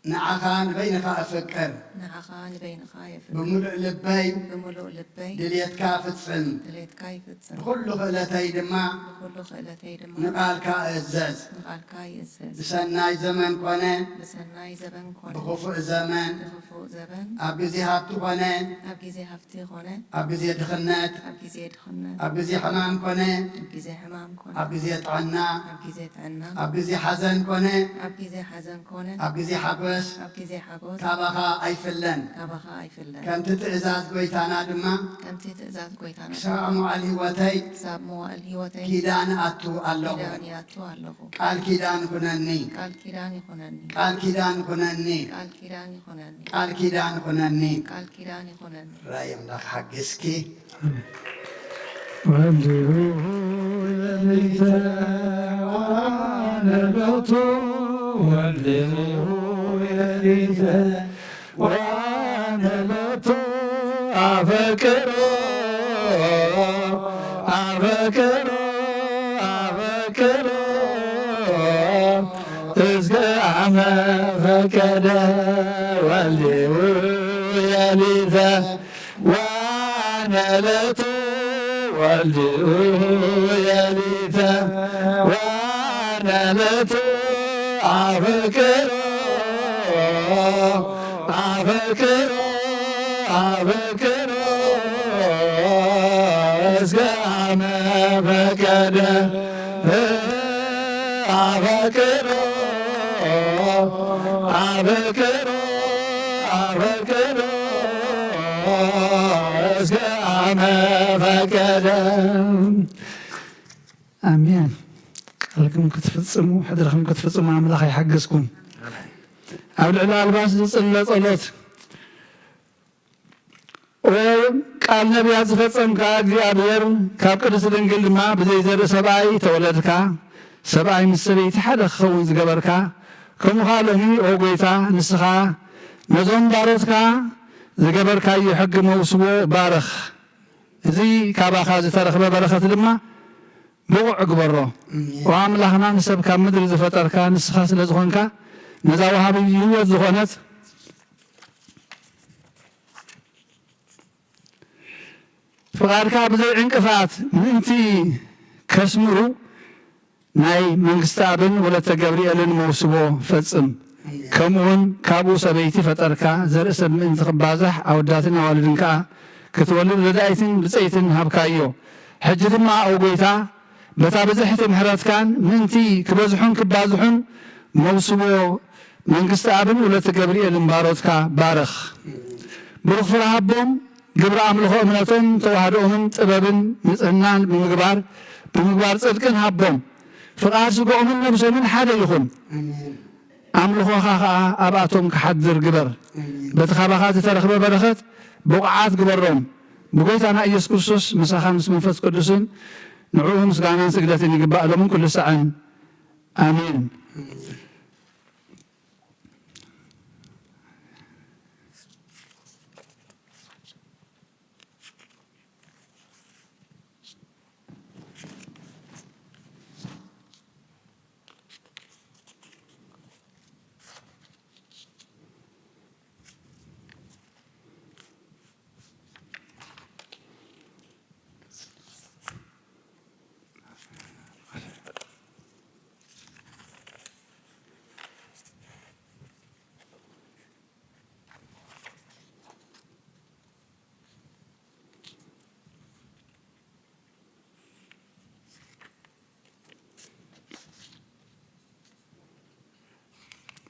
ንዓኻ ንበይንኻ እፍቅር። ንዓኻ ንበይንኻ የፍቅር። ብምሉእ ልበይ። ብምሉእ ልበይ። ድልየትካ ፍጽም። ድልየትካ ይፍጽም። ብኹሉ ክእለተይ ድማ። ብኹሉ ክእለተይ ድማ። ንቓልካ እእዘዝ። ንቓልካ ይእዘዝ። ብሰናይ ዘመን ኮነ። ብሰናይ ዘበን ኮነ። ብኽፉእ ዘመን። ብኽፉእ ዘበን። ኣብ ግዜ ሃብቲ ኮነ። ኣብ ግዜ ሃብቲ ኮነ። ኣብ ግዜ ድኽነት። ኣብ ግዜ ድኽነት። ኣብ ግዜ ሕማም ኮነ። ኣብ ግዜ ሕማም ኮነ። ኣብ ግዜ ጥዕና። ኣብ ግዜ ጥዕና። ኣብ ግዜ ሓዘን ኮነ። ኣብ ግዜ ሓዘን ኮነ። ኣብ ግዜ ሓጎስ። ኣብ ግዜ ሓጎስ። ካባኻ ኣይፍለን። ካባኻ ኣይፍለን። ከምቲ ትእዛዝ ጐይታና ድማ። ከምቲ ትእዛዝ ጐይታና። ክሳዕ መዋዕል ህይወተይ። ክሳብ መዋዕል ህይወተይ። ኪዳን እኣቱ ኣለኹ። ኪዳን ይኣቱ ኣለኹ። ቃል ኪዳን ኩነኒ። ቃል ኪዳን ይኹነኒ። ቃል ኪዳን ኩነኒ። ቃል ኪዳን ይኹነኒ። ቃል ኪዳን ኩነኒ። ቃል ኪዳን ይኹነኒ። ራይ ኣምላኽ ሓግዝኪ። ወልድሁ የሊተ ዋነሎቱ፣ ወልድሁ የሊተ ዋነሎቱ፣ ኣፈቅሮ፣ ኣፈቅሮ፣ ኣፈቅሮ፣ እስከ ኣመ ፈቀደ፣ ወልድሁ የሊተ ዋነለቱ፣ ወልድሁ የሊተ ዋነለቱ፣ ኣፈቅሮ፣ ኣፈቅሮ፣ ኣፈቅሮ፣ እስከ ኣመ ፈቀደ፣ ኣፈቅሮ፣ ኣፈቅሮ፣ ኣፈቅሮ፣ እስከ ኣመ ፈቀደ። ኣሜን። ቃልኩም ክትፍጽሙ፣ ሕድርኹም ክትፍጽሙ ኣምላኽ ይሓግዝኩም። ኣብ ልዕሊ ኣልባስ ዝጽለ ጸሎት። ኦ ቃል ነቢያት ዝፈጸምካ እግዚኣብሔር፣ ካብ ቅድስቲ ድንግል ድማ ብዘይ ዘርኢ ሰብኣይ ተወለድካ፣ ሰብኣይ ምስ ሰበይቲ ሓደ ክኸውን ዝገበርካ፣ ከምኡኻ ሎሚ ኦ ጐይታ፣ ንስኻ ነዞም ባሮትካ ዝገበርካዮ ሕጊ መውስቦ ባርኽ። እዚ ካባኻ ዝተረኽበ በረኸት ድማ ብቑዕ ግበሮ። ኣሜን። ኦ ኣምላኽና፣ ንሰብ ካብ ምድሪ ዝፈጠርካ ንስኻ ስለ ዝኾንካ፣ ነዛ ወሃቢ ህይወት ዝኾነት ፍቓድካ ብዘይ ዕንቅፋት ምእንቲ ከስምሩ፣ ናይ መንግስቲ ኣብን ወለተ ገብርኤልን መውስቦ ፈጽም። ከምኡውን ካብኡ ሰበይቲ ፈጠርካ፣ ዘርኢ ሰብ ምእንቲ ክባዛሕ፣ ኣወዳትን ኣዋልድን ከኣ ክትወልድ ረዳኢትን ብጸይትን ሃብካዮ። ሕጂ ድማ፣ ኦ ጐይታ፣ በታ ብዝሕቲ ምሕረትካን ምእንቲ ክበዝሑን ክባዝሑን መውስቦ መንግስቲ ኣብን ወለተ ገብርኤልን ባሮትካ ባርኽ። ብሩኽ ፍረ ሃቦም፣ ግብረ ኣምልኾ እምነቶም፣ ተዋህዶኦምን ጥበብን ንጽህናን ብምግባር፣ ብምግባር ጽድቅን ሃቦም። ፍቓድ ስጋኦምን ነብሶምን ሓደ ይኹን። ኣሜን። ኣምልኾኻ ኸኣ ኣብኣቶም ክሓድር ግበር። ኣሜን። በቲ ካባኻ ዝተረኽበ በረኸት ብቑዓት ግበሮም። ብጐይታና ኢየሱስ ክርስቶስ ምሳኻን ምስ መንፈስ ቅዱስን ንዕኡ ምስጋናን ስግደትን ይግባእ ሎምን ኩሉ ሳዕን። ኣሜን።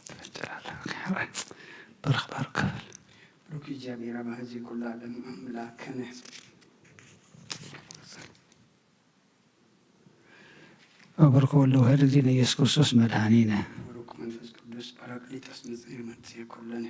ትፈጥር ኣለኻ። በረኽ ባርክ ክብል። ብሩክ እግዚኣብሔር ኣባህዚ ኩሉ ዓለም ኣምላክነ። ወብሩክ ወልድ ውህድ እግዚእነ ኢየሱስ ክርስቶስ መድኃኒነ። ብሩክ መንፈስ ቅዱስ ጳራቅሊጦስ ንጽህ መንጽሔ ኩለነ።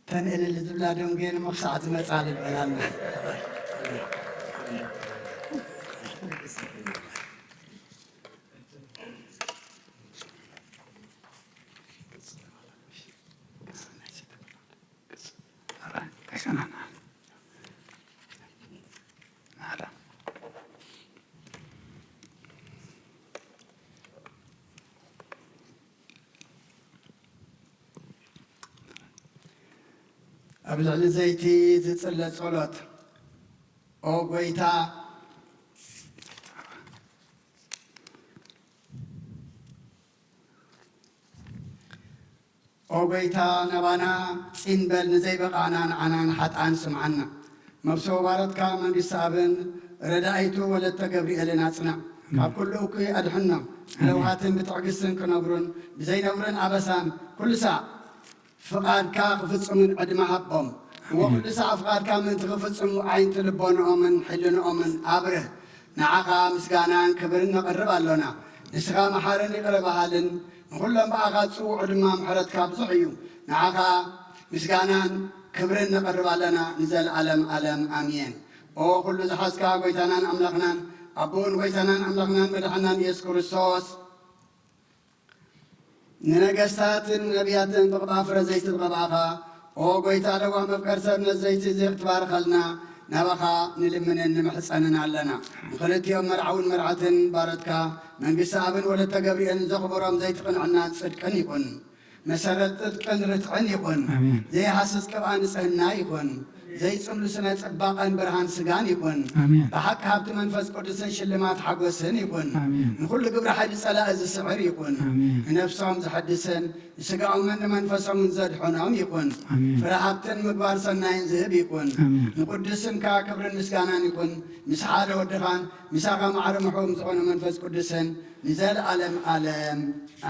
ተን እልል ዝብላ ደንጉየን እሞ ክሳዕ ትመጻ ልበላና። ኣብ ልዕሊ ዘይቲ ዝጽለ ጸሎት። ኦ ጐይታ፣ ኦ ጐይታ፣ ናባና ጽን በል፣ ንዘይበቓዕና ንዓና ንሓጥኣን ስምዓና። መብስቦ ባሮትካ መንግስቲ ኣብን ረዳኢቱ ወለተ ገብርኤልን ኣጽንዕ። ካብ ኩሉ እኩይ ኣድሕኖም። ለውሃትን ብትዕግስትን ክነብሩን ብዘይነውርን ኣበሳን ኩሉ ሳዕ ፍቓድካ ክፍጽሙን ዕድመ ሃቦም። እሞ ኩሉ ሳዕ ፍቓድካ ምእንቲ ክፍጽሙ ኣዒንቲ ልቦንኦምን ሕልንኦምን ኣብርህ። ንዓኻ ምስጋናን ክብርን ነቕርብ ኣሎና። ንስኻ መሓርን ይቕረ በሃልን ንኹሎም ብኣኻ ዝጽውዑ ድማ ምሕረትካ ብዙሕ እዩ። ንዓኻ ምስጋናን ክብርን ነቕርብ ኣለና ንዘለኣለም ኣለም ኣሜን። ኦ ኩሉ ዝሓዝካ ጐይታናን ኣምላኽናን ኣቦን ጐይታናን ኣምላኽናን መድሓናን ኢየሱስ ክርስቶስ ንነገስታትን ነቢያትን ብቕብኣ ፍረ ዘይትቐብኣኻ፣ ኦ ጐይታ ለዋህ መፍቀር ሰብ ነዚ ዘይቲ እዚ ክትባርኸልና ናባኻ ንልምንን ንምሕጸንን ኣለና። ንኽልቲኦም መርዓውን መርዓትን ባሮትካ መንግስቲ ኣብን ወለተ ገብርኤልን ዘኽብሮም ዘይቲ ቅንዕናን ጽድቅን ይኹን። መሰረት ጽድቅን ርትዕን ይኹን። ኣሜን። ዘይሃስስ ቅብኣ ንጽህና ይኹን። ዘይጽሉ ስነ ጽባቐን ብርሃን ስጋን ይኹን። ኣሜን። ብሓቂ ሃብቲ መንፈስ ቅዱስን ሽልማት ሓጎስን ይኹን። ኣሜን። ንኹሉ ግብረ ሓይሊ ጸላኢ ዝስዕር ይኹን። ኣሜን። ንነፍሶም ዘሐድስን ንስጋኦምን ንመንፈሶምን ዘድሕኖም ይኹን። ኣሜን። ፍረ ሃብትን ምግባር ሰናይን ዝህብ ይኹን። ኣሜን። ንቅዱስ ስምካ ክብርን ምስጋናን ይኹን። ምስ ሓደ ወድኻን ምሳኻ ማዕረ ምሕዎም ዝኾነ መንፈስ ቅዱስን ንዘለኣለም ኣለም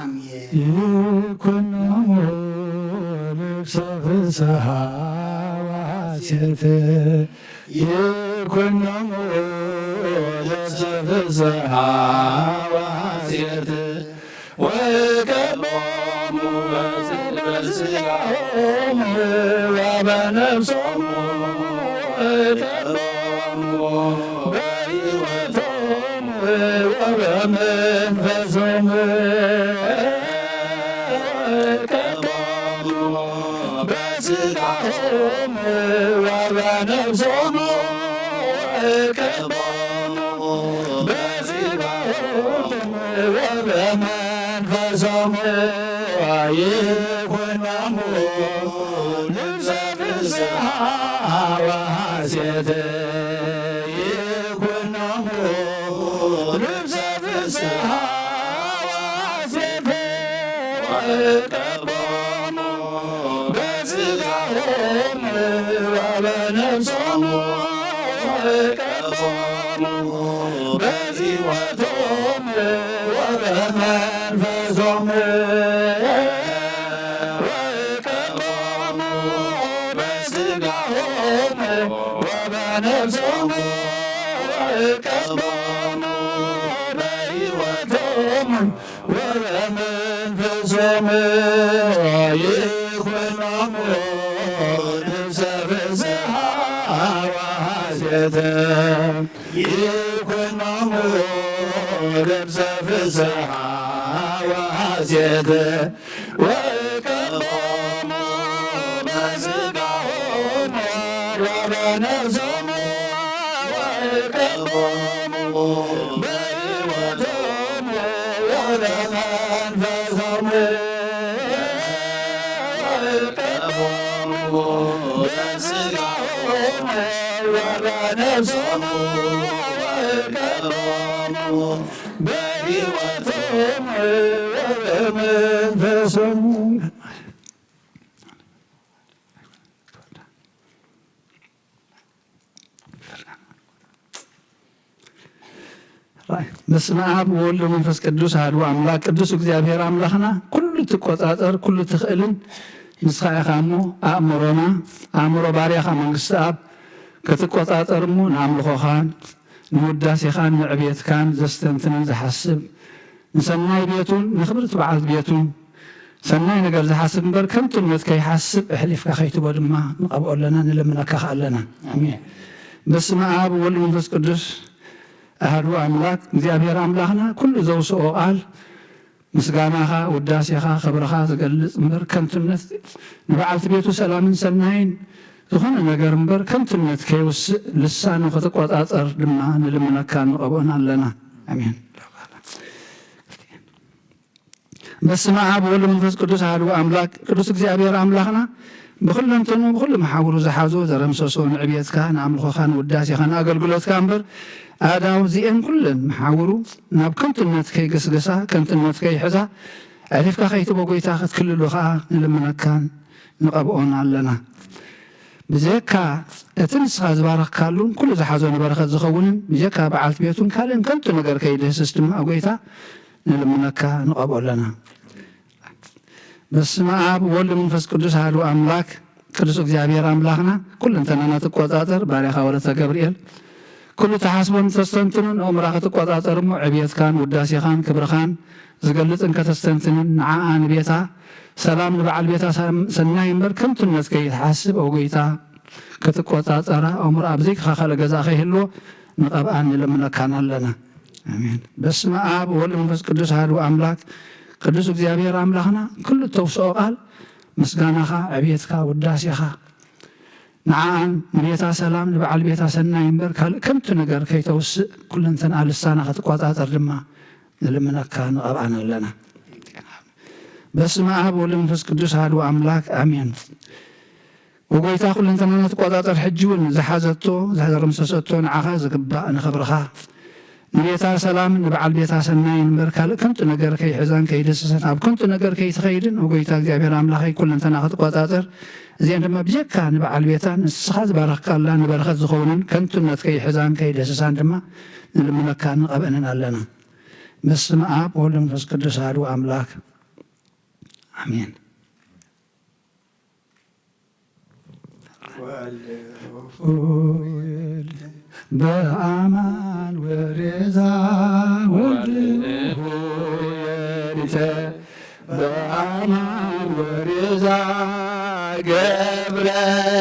ኣሜን። ይኩኖሙ ልብሰ ፍስሓ ወሐሴት፣ ይኩኖሙ ልብሰ ፍስሓ ወሐሴት፣ ወቀቦሙ በስጋሆሙ ወበነፍሶሙ፣ ወቀቦሙ በሕይወቶሙ ወበመንፈሶሙ። ወቀቦሙ በስጋሆሙ ወበነፍሶሙ፣ ወቀቦሙ በስጋሆሙ ወበመንፈሶሙ። ይኩኖሙ ልብሰ ፍስሓ ወሐሴት፣ ይኩኖሙ ልብሰ ፍስሓ ወሐሴት፣ ወቀቦሙ በስጋሆሙ ወበነፍሶሙ፣ ወቀቦሙ በሕይወቶሙ ወበመንፈሶሙ። ወቀቦሙ በስጋሆሙ ወበነፍሶሙ፣ ወቀቦሙ በሕይወቶሙ ወበመንፈሶሙ። ይኩኖሙ ልብሰ ፍስሓ ወሐሴት፣ ይኩኖሙ ልብሰ ፍስሓ ወሐሴት፣ ወቀቦሙ በስጋሆሙ ወበነፍሶሙ፣ ወቀቦሙ በሕይወቶሙ ወበመንፈሶሙ። ወቀቦሙ በስጋሆሙ ወበነፍሶሙ፣ ወቀቦሙ በሕይወቶሙ ወበመንፈሶሙ። በስመ አብ ወወልድ ወመንፈስ ቅዱስ አሐዱ አምላክ። ቅዱስ እግዚአብሔር አምላኽና፣ ኩሉ ትቆጻጸር፣ ኩሉ ትኽእልን ንስኻ ኢኻ እሞ፣ ኣእምሮና፣ ኣእምሮ ባርያኻ መንግስቲ ኣብ ክትቆጻጸር እሞ፣ ንኣምልኾኻን ንውዳሴኻን ንዕቤትካን ዘስተንትንን ዝሓስብ፣ ንሰናይ ቤቱን ንኽብርቲ በዓልቲ ቤቱን ሰናይ ነገር ዝሓስብ እምበር፣ ከንቱነት ከይሓስብ ኣሕሊፍካ ከይትቦ ድማ ንቐብኦ ኣለና፣ ንልምነካ ከኣ ኣለና። ኣሜን። በስመ አብ ወወልድ ወመንፈስ ቅዱስ አሐዱ አምላክ። እግዚኣብሔር አምላኽና፣ ኩሉ ዘውስኦ ቃል ምስጋናኻ፣ ውዳሴኻ፣ ክብርኻ ዝገልጽ እምበር፣ ከንቱነት ንበዓልቲ ቤቱ ሰላምን ሰናይን ዝኾነ ነገር እምበር፣ ከንቱነት ከይውስእ ልሳኑ ክትቆጻጸር ድማ ንልምነካን ንቐብኦን ኣለና። ኣሜን። በስመ አብ ወወልድ ወመንፈስ ቅዱስ አሐዱ አምላክ። ቅዱስ እግዚኣብሔር አምላኽና፣ ብኹለንተኑ ብኹሉ መሓውሩ ዝሓዞ ዘረምሰሶ ንዕብየትካ ንኣምልኾኻ ንውዳሴኻ ንኣገልግሎትካ እምበር ኣእዳው እዚኤን ኩለን መሓውሩ ናብ ከንቱነት ከይገስገሳ ከንቱነት ከይሕዛ ዕሪፍካ ከይትቦ ጎይታ ክትክልሉ ኸኣ ንልምነካን ንቐብኦን ኣለና። ብዘየካ እቲ ንስኻ ዝባረኽካሉን ኩሉ ዝሓዞ ንበረኸት ዝኸውንን ብዘየካ በዓልቲ ቤቱን ካልእን ከንቱ ነገር ከይድህስስ ድማ ጎይታ ንልምነካ ንቐብኦ ኣለና። በስመ አብ ወወልድ መንፈስ ቅዱስ አሐዱ አምላክ። ቅዱስ እግዚኣብሔር ኣምላኽና ኩለንተናና ትቆጻጸር ባርያኻ ወለተ ገብርኤል ኩሉ ትሓስቦን ተስተንትኖን ኣእምሮኻ ትቆጻጸር እሞ ዕብየትካን ውዳሴኻን ክብርኻን ዝገልጽን ከተስተንትንን ንዓኣ ንቤታ ሰላም ንበዓል ቤታ ሰናይ እምበር ከንቱነት ከይትሓስብ ኦ ጎይታ ክትቆጻጸራ ኣእምሮ ኣብ ዘይከኻኸለ ገዛ ከይህልዎ ንቐብኣን ንልምነካን ኣለና። ኣሜን። በስመ አብ ወወልድ መንፈስ ቅዱስ አሐዱ አምላክ። ቅዱስ እግዚኣብሔር ኣምላኽና ኩሉ እተውስኦ ቃል ምስጋናኻ ዕብየትካ ውዳሴኻ ንዓኣን ንቤታ ሰላም ንበዓል ቤታ ሰናይ እምበር ካልእ ከንቱ ነገር ከይተውስእ ኩለንተንኣ ልሳና ክትቆጻጸር ድማ ንልምነካ ንቐብኣን ኣለና። በስመ አብ ወወልድ መንፈስ ቅዱስ አሐዱ አምላክ አሜን። ወጎይታ ኩለንተናና ትቆጻጸር ሕጂ እውን ዝሓዘቶ ዘረምሰሰቶ ንዓኻ ዝግባእ ንኽብርኻ ንቤታ ሰላም ንበዓል ቤታ ሰናይን እምበር ካልእ ከንቱ ነገር ከይሕዛን ከይደስሰን ኣብ ከንቱ ነገር ከይትኸይድን ወጎይታ እግዚኣብሔር ኣምላኸይ ኩለንተና ክትቆጻጸር እዚአን ድማ ብጀካ ንበዓል ቤታ ንስኻ ዝባረኽካላ ንበረኸት ዝኸውንን ከንቱነት ከይሕዛን ከይደስሳን ድማ ንልምነካ ንቐብአንን ኣለና። በስመ አብ ወወልድ መንፈስ ቅዱስ አሐዱ አምላክ አሜን። ወልድ ኍይ በአማን ወሬዛ ወልድ ኍይ በአማን ወሬዛ ገብረ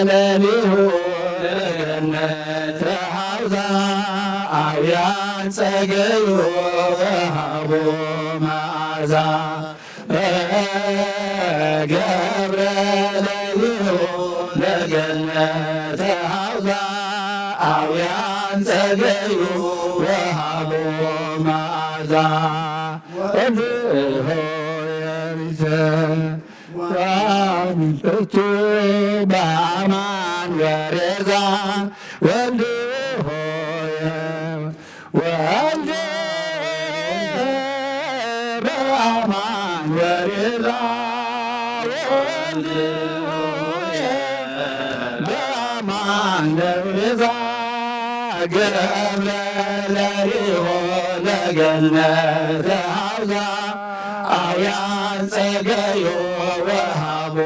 ለሊሁ ለገነት ተሐውዛ አውያን ጸገዩ ወሃቦ መዓዛ ገብረ ለሊሁ ለገነት ሐውዛ አውያን ጸገዩ ወሃቦ መዓዛ ወልድ ኍይ የሪተ ወአንተቱ በአማን ወሬዛ ወልድ ኍይ ወልድ በአማን ወሬዛ ወልድ በአማን ወሬዛ ገብረ ለሊሁ ለገነት ሐውዛ አውያን ጸገዩ ወሃቦ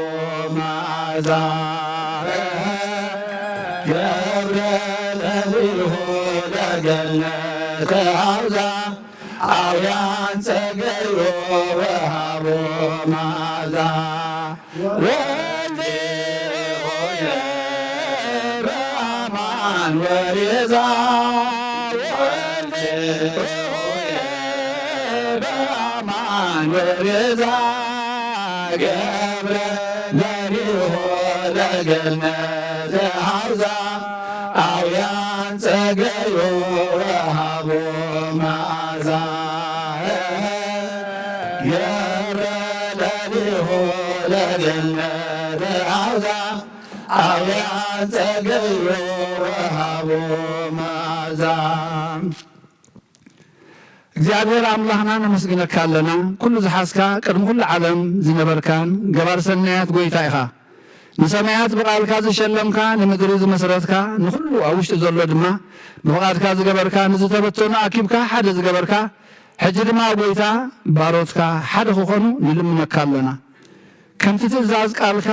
መዓዛ ገብረ ለሊሁ ለገነት ሐውዛ አውያን ጸገዩ ወሃቦ መዓዛ ወልድ ኍይ በአማን ወሬዛ ወልድ ኍይ በአማን ወሬዛ ገብረ ለሊሁ ለገነት ሐውዛ አውያን ጸገዩ ወሃቦ መዓዛ ገብረ ለሊሁ ለገነት ሐውዛ አውያን ጸገዩ ወሃቦ መዓዛ። እግዚኣብሔር ኣምላኽና ነመስግነካ ኣለና። ኩሉ ዝሓዝካ ቅድሚ ኩሉ ዓለም ዝነበርካን ገባር ሰናያት ጐይታ ኢኻ። ንሰማያት ብቓልካ ዝሸለምካ፣ ንምድሪ ዝመሰረትካ፣ ንኹሉ ኣብ ውሽጢ ዘሎ ድማ ብፍቓድካ ዝገበርካ፣ ንዝተበተኑ ኣኪብካ ሓደ ዝገበርካ፣ ሕጂ ድማ ጐይታ ባሮትካ ሓደ ክኾኑ ንልምነካ ኣለና። ከምቲ ትእዛዝ ቃልካ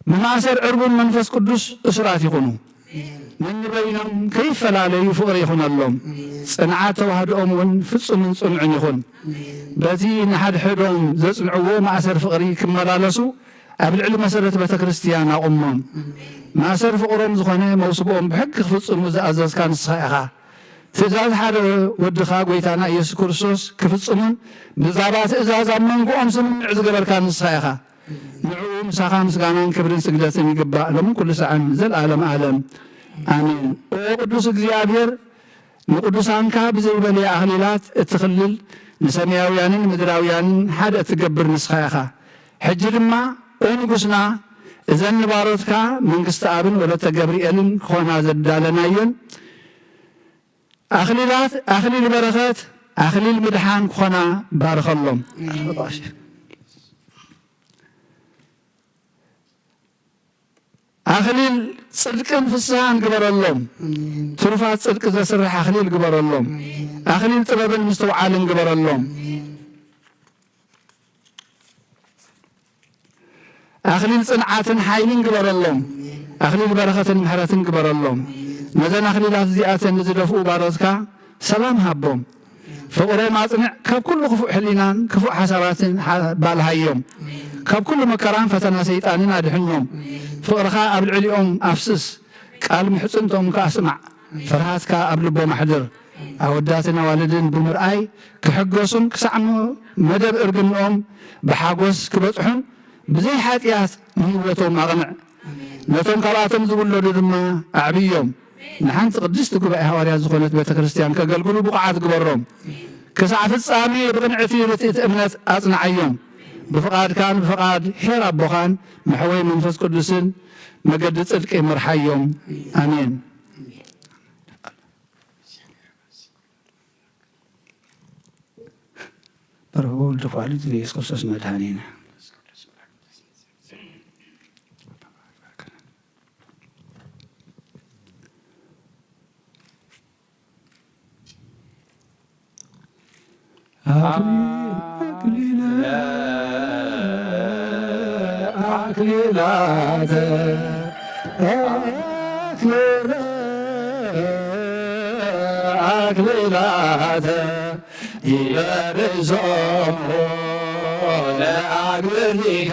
ብማእሰር ዕርቡን መንፈስ ቅዱስ እሱራት ይኹኑ። ነንበይኖም ከይፈላለዩ ፍቕሪ ይኹነሎም። ጽንዓት ተዋህዶኦም እውን ፍጹምን ጽኑዕን ይኹን። በዚ ንሓድሕዶም ዘጽንዕዎ ማእሰር ፍቕሪ ክመላለሱ ኣብ ልዕሊ መሰረት ቤተ ክርስቲያን ኣቑሞም። ማእሰር ፍቕሮም ዝኾነ መውስቦኦም ብሕጊ ክፍጽሙ ዝኣዘዝካ ንስኻ ኢኻ። ትእዛዝ ሓደ ወድኻ ጐይታና ኢየሱስ ክርስቶስ ክፍጽሙን ብዛዕባ ትእዛዝ ኣብ መንጎኦም ስምምዕ ዝገበርካ ንስኻ ኢኻ። ንዕኡ ምሳኻ ምስጋናን ክብርን ስግደትን ይግባእ፣ ሎምን ኩሉ ሰዓን፣ ዘለዓለም ዓለም። ኣሜን። ኦ ቅዱስ እግዚኣብሔር፣ ንቅዱሳንካ ብዘይበለየ ኣኽሊላት እትኽልል፣ ንሰማያውያንን ምድራውያንን ሓደ እትገብር ንስኻ ኢኻ። ሕጂ ድማ፣ ኦ ንጉስና፣ እዘን ንባሮትካ መንግስቲ ኣብን ወለተ ገብርኤልን ክኾና ዘዳለናየን ኣኽሊላት፣ ኣኽሊል በረኸት፣ ኣኽሊል ምድሓን ክኾና ባርኸሎም። ኣኽሊል ጽድቅን ፍስሃን ግበረሎም። ትሩፋት ጽድቂ ዘስርሕ ኣኽሊል ግበረሎም። ኣኽሊል ጥበብን ምስትውዓልን ግበረሎም። ኣኽሊል ጽንዓትን ሓይልን ግበረሎም። ኣኽሊል በረኸትን ምሕረትን ግበረሎም። ነዘን ኣኽሊላት እዚኣተን ንዝደፍኡ ባሮትካ ሰላም ሃቦም። ፍቕሮም ኣጽንዕ፣ ካብ ኩሉ ክፉእ ሕሊናን ክፉእ ሓሳባትን ሓ-፣ ባልሃዮም። ካብ ኩሉ መከራን ፈተና ሰይጣንን ኣድሕኖም። ፍቕርኻ ኣብ ልዕሊኦም ኣፍስስ፣ ቃል ምሕጽንቶም ከኣ ስማዕ። ፍርሃትካ ኣብ ልቦም ኣሕድር። ኣወዳትን ኣዋልድን ብምርኣይ ክሕጎሱን ክሳዕ መ-፣ መደብ እርግንኦም ብሓጎስ ክበጽሑን ብዘይ ሓጢኣት ንህይወቶም ኣቕንዕ። ነቶም ካብኣቶም ዝውለዱ ድማ ኣዕብዮም። ንሓንቲ ቅድስቲ ጉባኤ ሃዋርያት ዝኾነት ቤተ ክርስቲያን ከገልግሉ ብቑዓት ግበሮም። ክሳዕ ፍጻሜ ብቕንዕቲ ርትዕቲ እምነት ኣጽንዓዮም። ብፍቓድካን ብፍቓድ ኄር ኣቦኻን መሕወይ መንፈስ ቅዱስን መገዲ ጽድቂ ምርሓዮም። ኣሜን። በረኸት ወልድ ኳሊ ኢየሱስ ክርስቶስ መድኃኒነ። ኣክሊላተ ኣክሊላተ ይበርሶሙ ለአግብርቲከ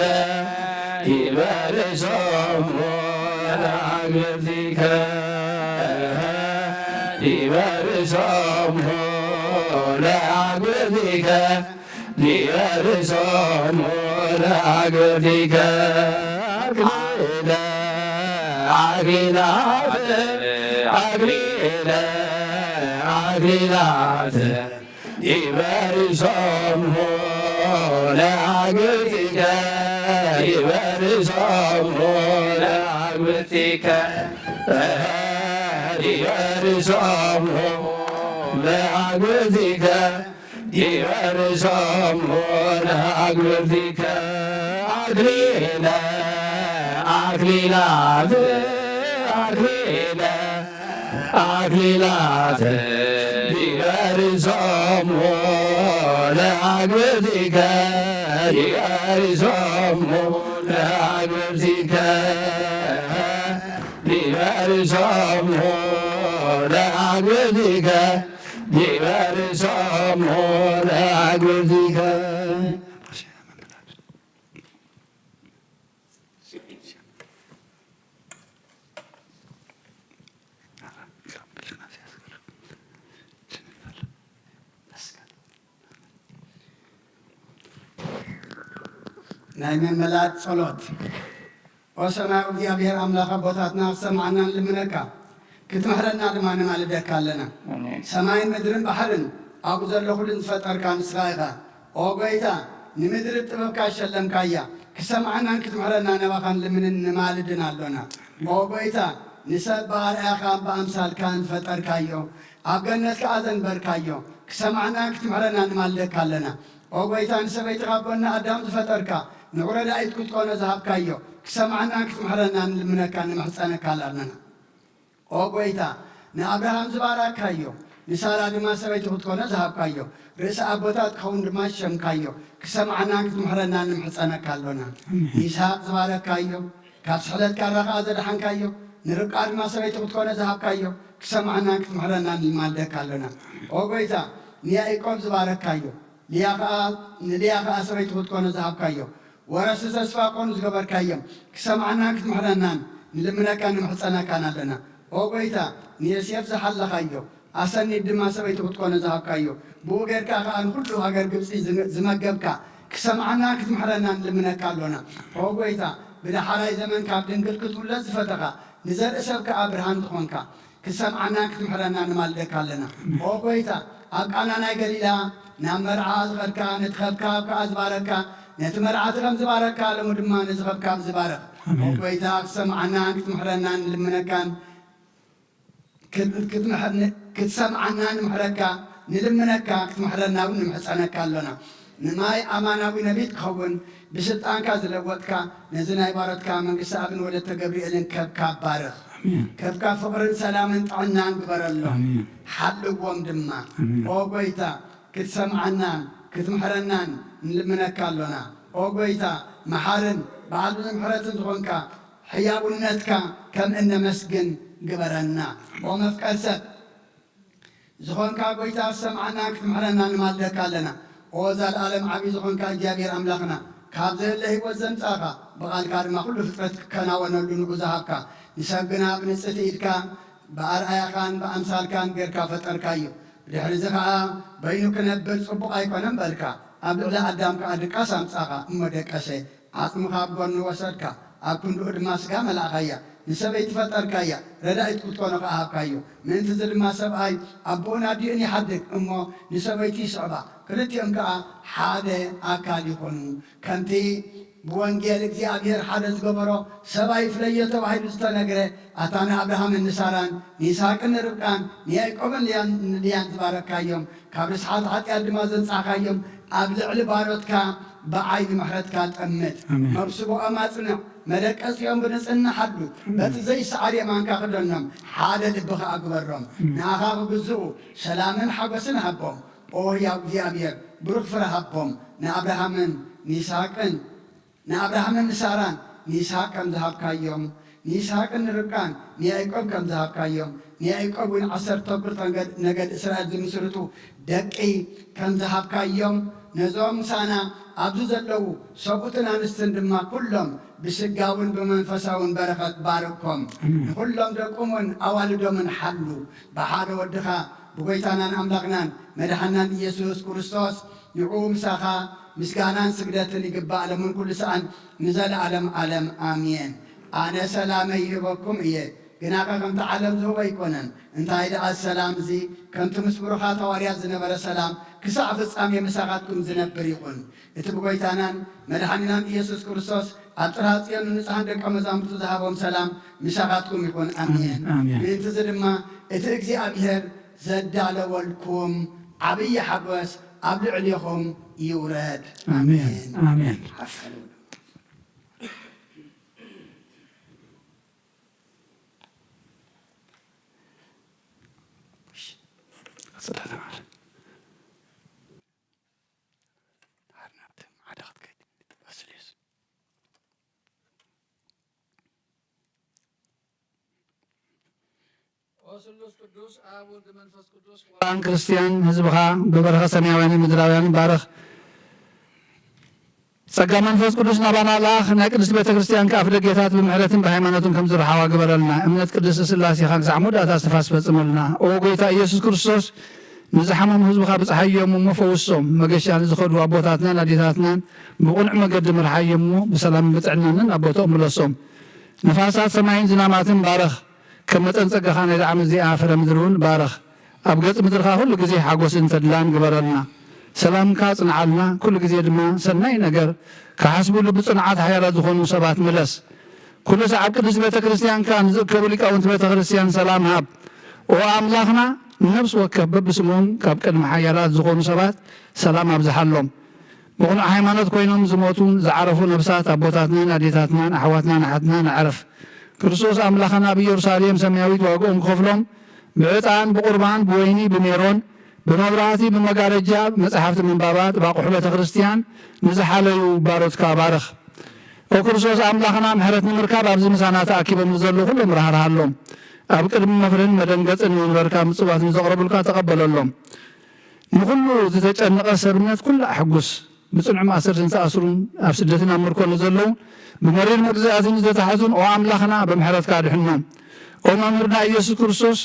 ይበርሶሙ ለአግብርቲከ ይበርሶሙ ለአግብርቲከ ይበርሶሙ ለአግብርቲከ አክሊለ አክሊላተ አክሊለ አክሊላተ ይበርሶሙ ለአግብርቲከ ይበርሶሙ ለአግብርቲከ ይበርሶሙ ለአግብርቲከ ይበርሶሙ ለአግብርቲከ አክሊለ አክሊላተ አክሊለ አክሊላተ ይበርሶሙ ለአግብርቲከ ይበርሶሙ ለአግብርቲከ ይበርሶሙ ለአግብርቲከ ይበርሶሙ ለአግብርቲከ ናይ ምምላጥ ጸሎት። ኦ ሰማያዊ እግዚኣብሔር ኣምላኽ ኣቦታትና፣ ክትሰምዓና ንልምነካ፣ ክትምሕረና ድማ ንማልደካ ኣለና። ኣሜን። ሰማይን ምድርን ባሕርን ኣብኡ ዘሎ ኩሉን ዝፈጠርካ ንስኻ ኢኻ። ኦ ጐይታ፣ ንምድሪ ብጥበብካ ዝሸለምካያ፣ ክትሰምዓናን ክትምሕረና ናባኻ ንልምንን ንማልድን ኣሎና። ኦ ጐይታ፣ ንሰብ ብኣርኣያኻን ብኣምሳልካን ዝፈጠርካዮ፣ ኣብ ገነት ከኣ ዘንበርካዮ፣ ክትሰምዓናን ክትምሕረናን ንማልደካ ኣለና። ኦ ጐይታ፣ ንሰበይቲ ካብ ጐኒ ኣዳም ዝፈጠርካ፣ ንዑ ረዳኢት ክትኮኖ ዝሃብካዮ፣ ክትሰምዓናን ክትምሕረናን ንልምነካን ንምሕጸነካን ኣለና። ኦ ጐይታ፣ ንኣብርሃም ዝባረካዮ፣ ንሳራ ድማ ሰበይቲ ክትኮኖ ዝሃብካዮ፣ ርእሲ ኣቦታት ክኸውን ድማ ዝሸምካዮ፣ ክትሰምዓናን ክትምሕረናን ንምሕጸነካ ኣሎና። ኣሜን። ንይስሃቅ ዝባረካዮ፣ ካብ ስሕለት ካራ ኸኣ ዘድሓንካዮ፣ ንርብቃ ድማ ሰበይቲ ክትኮኖ ዝሃብካዮ፣ ክትሰምዓናን ክትምሕረናን ንማልደካ ኣሎና። ኦ ጐይታ፣ ንያኢቆብ ዝባረካዮ፣ ልያ ኸኣ፣ ንልያ ኸኣ ሰበይቲ ክትኮኖ ዝሃብካዮ፣ ወረስቲ ተስፋ ክኾኑ ዝገበርካዮም፣ ክትሰምዓናን ክትምሕረናን ንልምነካን ንምሕጸነካን ኣለና። ኦ ጐይታ፣ ንዮሴፍ ዝሓለኻዮ፣ ኣሰኒት ድማ ሰበይቲ ክትኮኖ ዝሃብካዮ፣ ብኡ ጌርካ ኸኣ ንኹሉ ሃገር ግብጺ ዝመ-፣ ዝመገብካ፣ ክትሰምዓናን ክትምሕረናን ንልምነካ ኣሎና። ኦ ጐይታ፣ ብደሓራይ ዘመን ካብ ድንግል ክትውለድ ዝፈተኻ፣ ንዘርኢ ሰብ ከኣ ብርሃን ዝኾንካ፣ ክትሰምዓናን ክትምሕረናን ንማልደካ ኣለና። ኦ ጐይታ፣ ኣብ ቃና ናይ ገሊላ ናብ መርዓ ዝኸድካ፣ ነቲ ከብካብ ከኣ ዝባረካ፣ ነቲ መርዓቲ ከም ዝባረካ፣ ሎሚ ድማ ነዚ ከብካብ ዝባረኽ። ኣሜን። ኦ ጎይታ፣ ክትሰምዓናን ክትምሕረናን ንልምነካን፣ ክት-፣ ክትምሕ-፣ ን-፣ ክትሰምዓና ንምሕረካ፣ ንልምነካ፣ ክትምሕረና እውን ንምሕጸነካ ኣሎና። ንማይ ኣማናዊ ነቢይ ትኸውን፣ ብስልጣንካ ዝለወጥካ፣ ነዚ ናይ ባሮትካ መንግስቲ ኣብን ወለተ ገብርኤልን ከብካ ባርኽ። ኣሜን። ከብካ ፍቕርን ሰላምን ጥዕናን ግበረሎም። ኣሜን። ሓልዎም ድማ። ኣሜን። ኦ ጎይታ፣ ክትሰምዓናን ክትምሕረናን ንልምነካ ኣሎና። ኦ ጎይታ፣ መሓርን በዓል ብዙሕ ምሕረትን ዝኾንካ፣ ሕያውነትካ ከም እነመስግን ግበረና። ኦ መፍቀር ሰብ ዝኾንካ ጎይታ፣ ክትሰምዓናን ክትምሕረናን ንማልደካ ኣለና። ኦ ዘልኣለም ዓቢ ዝኾንካ እግዚኣብሔር ኣምላኽና፣ ካብ ዘየለ ህይወት ዘምጻእካ፣ ብቓልካ ድማ ኩሉ ፍጥረት ክከናወነሉ ንዑ ዝሃብካ፣ ንሰብ ግና ብንጽቲ ኢድካ፣ ብኣርኣያኻን ብኣምሳልካን ጌርካ ፈጠርካዮ። ብድሕሪ እዚ ኸኣ በይኑ ክነብር ጽቡቕ ኣይኮነን በልካ። ኣብ ልዕሊ ኣዳም ከኣ ድቃስ ኣምጻኻ፣ እሞ ደቀሰ። ዓጽሚ ካብ ጎኑ ወሰድካ፣ ኣብ ክንድኡ ድማ ስጋ መላእኻያ። ንሰበይቲ ፈጠርካያ፣ ረዳኢት ክትኮኖ ከኣ ሃብካዮ። ምእንቲ እዚ ድማ ሰብኣይ ኣቦኡን ኣዲኡን ይሓድግ፣ እሞ ንሰበይቲ ይስዕባ፣ ክልቲኦም ከኣ ሓደ ኣካል ይኾኑ። ከምቲ ብወንጌል እግዚኣብሔር ሓደ ዝገበሮ፣ "ሰብኣይ ይፍለዮ" ተባሂሉ ዝተነግረ፣ ኣታ ንኣብርሃምን ንሳራን ንይስሃቅን ንርብቃን ንያዕቆብን ልያን፣ ንልያን ዝባረካዮም፣ ካብ ርስሓት ሓጢኣት ድማ ዘንጻኻዮም፣ ኣብ ልዕሊ ባሮትካ ብዓይኒ ምሕረትካ ጠምት። ኣሜን። መብስቦኦም ኣጽንዕ፣ መደቀሲኦም ብንጽህና ሓሉ። ኣሜን። በቲ ዘይሰዓር የማንካ ክደኖም፣ ሓደ ልቢ ኸኣ ግበሮም። ኣሜን። ንኣኻ ክግዝኡ ሰላምን ሓጎስን ሃቦም። ኦ ህያው እግዚኣብሔር፣ ብሩኽ ፍረ ሃቦም። ንኣብርሃምን ንይስሃቅን ንኣብርሃምን ንሳራን ንይስሃቅ ከም ዝሃብካዮም፣ ንይስሃቅን ንርብቃን ንያዕቆብ ከም ዝሃብካዮም፣ ንያዕቆብ እውን ዓሰርተ ክልተ ነገድ፣ ነገድ እስራኤል ዝምስርቱ ደቂ ከም ዝሃብካዮም፣ ነዞም ምሳና ኣብዚ ዘለዉ ሰብኡትን ኣንስትን ድማ ኩሎም ብስጋውን ብመንፈሳውን በረኸት ባርኮም። ኣሜን። ንኹሎም ደቆምን ኣዋልዶምን ሓሉ። ብሓደ ወድኻ ብጎይታናን ኣምላኽናን መድሓናን ኢየሱስ ክርስቶስ ንዕኡ ምሳኻ ምስጋናን ስግደትን ይግባእ፣ ሎምን ኩሉ ሰኣን ንዘለኣለም ዓለም ኣሜን። ኣነ ሰላመይ ይህበኩም እየ፣ ግናኸ ከምቲ ዓለም ዝህቦ ኣይኮነን። እንታይ ደኣ ሰላም እዚ፣ ከምቲ ምስ ብሩኻት ሃዋርያት ዝነበረ ሰላም፣ ክሳዕ ፍጻሜ ምሳኻትኩም ዝነብር ይኹን። እቲ ብጎይታናን መድሓኒናን ኢየሱስ ክርስቶስ ኣብ ጥርሃ ጽዮን ንንጹሃን ደቀ መዛሙርቱ ዝሃቦም ሰላም ምሳኻትኩም ይኹን። ኣሜን። ኣሜን፣ ኣሜን። ምእንቲ እዚ ድማ እቲ እግዚኣብሔር ዘዳለወልኩም ዓብዪ ሓጎስ ኣብ ልዕሌኹም ይውረድ። ኣሜን፣ ኣሜን። ኣሜን። ሓፈኑ። ኦ ስሉስ ቅዱስ፣ ኣብ ወልድ መንፈስ ቅዱስ፣ ቁርባን ክርስቲያን ህዝብኻ ብበረኸት ሰማያውያንን ምድራውያንን ባርኽ። ጸጋ መንፈስ ቅዱስ ናባና ለኣኽ፣ ናይ ቅድስት ቤተ ክርስቲያን ከኣ ኣፍደጌታት ብምሕረትን ብሃይማኖትን ከም ዝረሓዋ ግበረልና። እምነት ቅድስት ስላሴኻ ክሳዕ መወዳእታ እስትንፋስ ፈጽመልና። ኦ ጎይታ ኢየሱስ ክርስቶስ፣ ንዝሓመሙ ህዝብኻ ብጽሓዮም እሞ ፈውሶም። መገሻ ንዝኸዱ ኣቦታትናን ኣዴታትናን ብቕኑዕ መገዲ ምርሓዮም እሞ ብሰላምን ብጥዕናን ናብ ቦታኦም ምለሶም። ንፋሳት ሰማይን ዝናማትን ባርኽ። ከም መጠን ጸጋኻ ናይዛ ዓመት እዚኣ ፍረ ምድሪ እውን ባርኽ። ኣብ ገጽ ምድርኻ ኩሉ ግዜ ሓጎስን ተድላን ግበረልና። ሰላምካ ጽንዓልና፣ ኩሉ ግዜ ድማ ሰናይ ነገር ክሓስብሉ ብጽኑዓት ሓያላት ዝኾኑ ሰባት ምለስ። ኩሉ ሰዓብ ቅድስቲ ቤተ ክርስቲያንካ ንዝእከቡ ሊቃውንቲ ቤተ ክርስቲያን ሰላም ሃብ። ኦ ኣምላኽና፣ ንነፍሲ ወከፍ በብስሞም ካብ ቅድሚ ሓያላት ዝኾኑ ሰባት ሰላም ኣብዝሓሎም። ብቕኑዕ ሃይማኖት ኮይኖም ዝሞቱን ዝዓረፉ ነፍሳት ኣቦታትናን ኣዴታትናን ኣሕዋትናን ኣሓትናን ኣዕርፍ። ክርስቶስ ኣምላኽና ኣብ ኢየሩሳሌም ሰማያዊት ዋግኦም ክኸፍሎም ብዕጣን፣ ብቑርባን፣ ብወይኒ፣ ብሜሮን፣ ብመብራህቲ፣ ብመጋረጃ፣ ብመጻሕፍቲ ምንባባት፣ ብኣቑሑ ቤተ ክርስቲያን ንዝሓለዩ ባሮትካ ባርኽ። ኦ ክርስቶስ ኣምላኽና፣ ምሕረት ንምርካብ ኣብዚ ምሳና ተኣኪቦም ንዘለዉ ኩሎም ራህርሃሎም። ኣብ ቅድሚ መፍርህን መደንገጽን መንበርካ ምጽዋት ንዘቕረቡልካ ተቐበለሎም። ንኹሉ ዝተጨነቐ ሰብነት ኩሉ ኣሕጉስ። ብጽኑዕ ማእሰርትን ዝተኣስሩን ኣብ ስደትን ኣብ ምርኮ ንዘለዉ ብመሪር መግዛእትን ዝተታሕዙን ኦ ኣምላኽና ብምሕረትካ ኣድሕኖም። ኦ መምህርና ኢየሱስ ክርስቶስ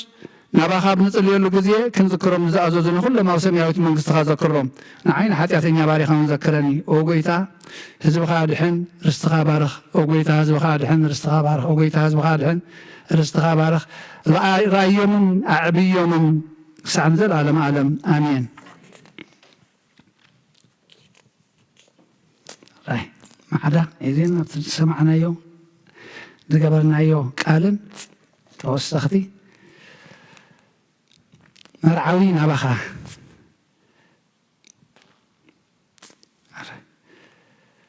ናባኻ ኣብ ንጽልየሉ ግዜ ክንዝክሮም ንዝኣዘዙና ኩሎም ኣብ ሰማያዊት መንግስትኻ ዘክሮም። ንዓይ ንሓጢኣተኛ ባሪኻ እውን ዘክረኒ። ኦ ጎይታ ህዝብኻ ኣድሕን ርስትኻ ባርኽ። ኦ ጎይታ ህዝብኻ ኣድሕን ርስትኻ ባርኽ። ኦ ጎይታ ህዝብኻ ኣድሕን ርስትኻ ባርኽ። ረኣ-፣ ረኣዮምን ኣዕብዮምን ክሳዕ ንዘለኣለም ዓለም ኣሜን። ማዕዳ እዚን ኣብቲ ዝሰማዕናዮ ዝገበርናዮ ቃልን ተወሰኽቲ መርዓዊ ናባኻ።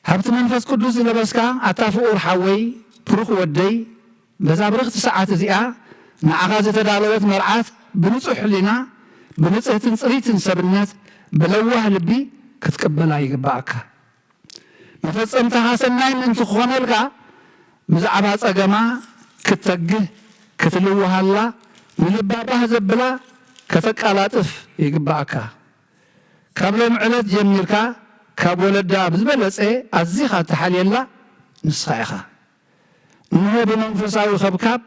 ሃብቲ መንፈስ ቅዱስ ዝለበስካ ኣታ ፍቑር ሓወይ፣ ብሩኽ ወደይ፣ በዛ ብርኽቲ ሰዓት እዚኣ ንዓኻ ዝተዳለወት መርዓት ብንጹሕ ሕሊና፣ ብንጽህትን ጽርይትን ሰብነት፣ ብለዋህ ልቢ ክትቅበላ ይግብኣካ። መፈጸምታኻ ሰናይ ምእንቲ ክኾነልካ፣ ብዛዕባ ጸገማ ክትተግህ፣ ክትልውሃላ፣ ንልባ ባህ ዘብላ ከተቃላጥፍ ይግብኣካ። ካብ ሎም ዕለት ጀሚርካ፣ ካብ ወለዳ ብዝበለጸ ኣዚኻ እትሓልየላ ንስኻ ኢኻ። እንሆ ብመንፈሳዊ ኸብካብ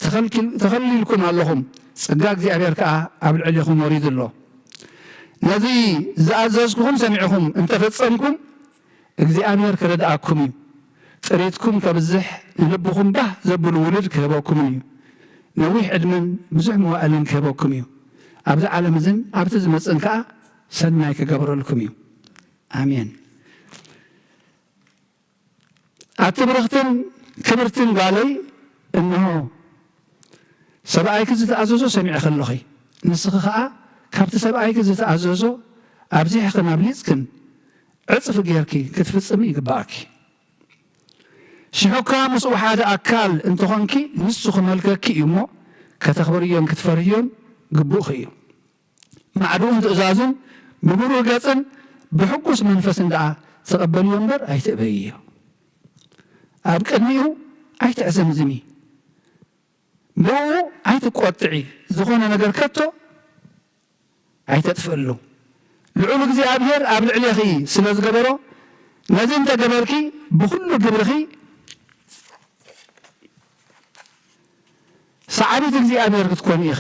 ተኸልኪል-፣ ተኸሊልኩም ኣለኹም፣ ጸጋ እግዚኣብሔር ከኣ ኣብ ልዕሌኹም ወሪዱ ኣሎ። ነዚ ዝኣዘዝኩኹም ሰሚዕኹም እንተፈጸምኩም፣ እግዚኣብሔር ክረድኣኩም እዩ። ጥሪትኩም ከብዝሕ፣ ንልብኹም ባህ ዘብሉ ውሉድ ክህበኩምን እዩ። ነዊሕ ዕድመን ብዙሕ መዋእልን ክህበኩም እዩ። ኣብዚ ዓለም እዝን ኣብቲ ዝመጽእን ከኣ ሰናይ ክገብረልኩም እዩ። ኣሜን። ኣቲ ብርኽትን ክብርትን ጓለይ፣ እንሆ ሰብኣይኪ ዝተኣዘዞ ሰሚዕኺ ኣለኺ። ንስኺ ኸኣ ካብቲ ሰብኣይኪ ዝተኣዘዞ ኣብዚሕኽን ኣብሊጽክን ዕጽፊ ጌርኪ ክትፍጽሚ ይግብኣኪ። ሽሕኳ ምስኡ ሓደ ኣካል እንተኾንኪ፣ ንሱ ክመልከኪ እዩ እሞ፣ ከተኽብርዮን ክትፈርህዮን ግቡእኺ እዩ። ማዕድኡን ትእዛዙን ብብሩህ ገጽን ብሕጉስ መንፈስን ደኣ ተቐበልዮ እምበር ኣይትእበይዮ። ኣብ ቅድሚኡ ኣይትዕዘምዝሚ፣ ብኡ ኣይትቆጥዒ፣ ዝኾነ ነገር ከቶ ኣይተጥፍእሉ። ልዑል እግዚኣብሔር ኣብ ልዕሌኺ ስለ ዝገበሮ፣ ነዚ እንተ ገበርኪ፣ ብኹሉ ግብርኺ ሰዓቢት እግዚኣብሔር ክትኮኒ ኢኺ።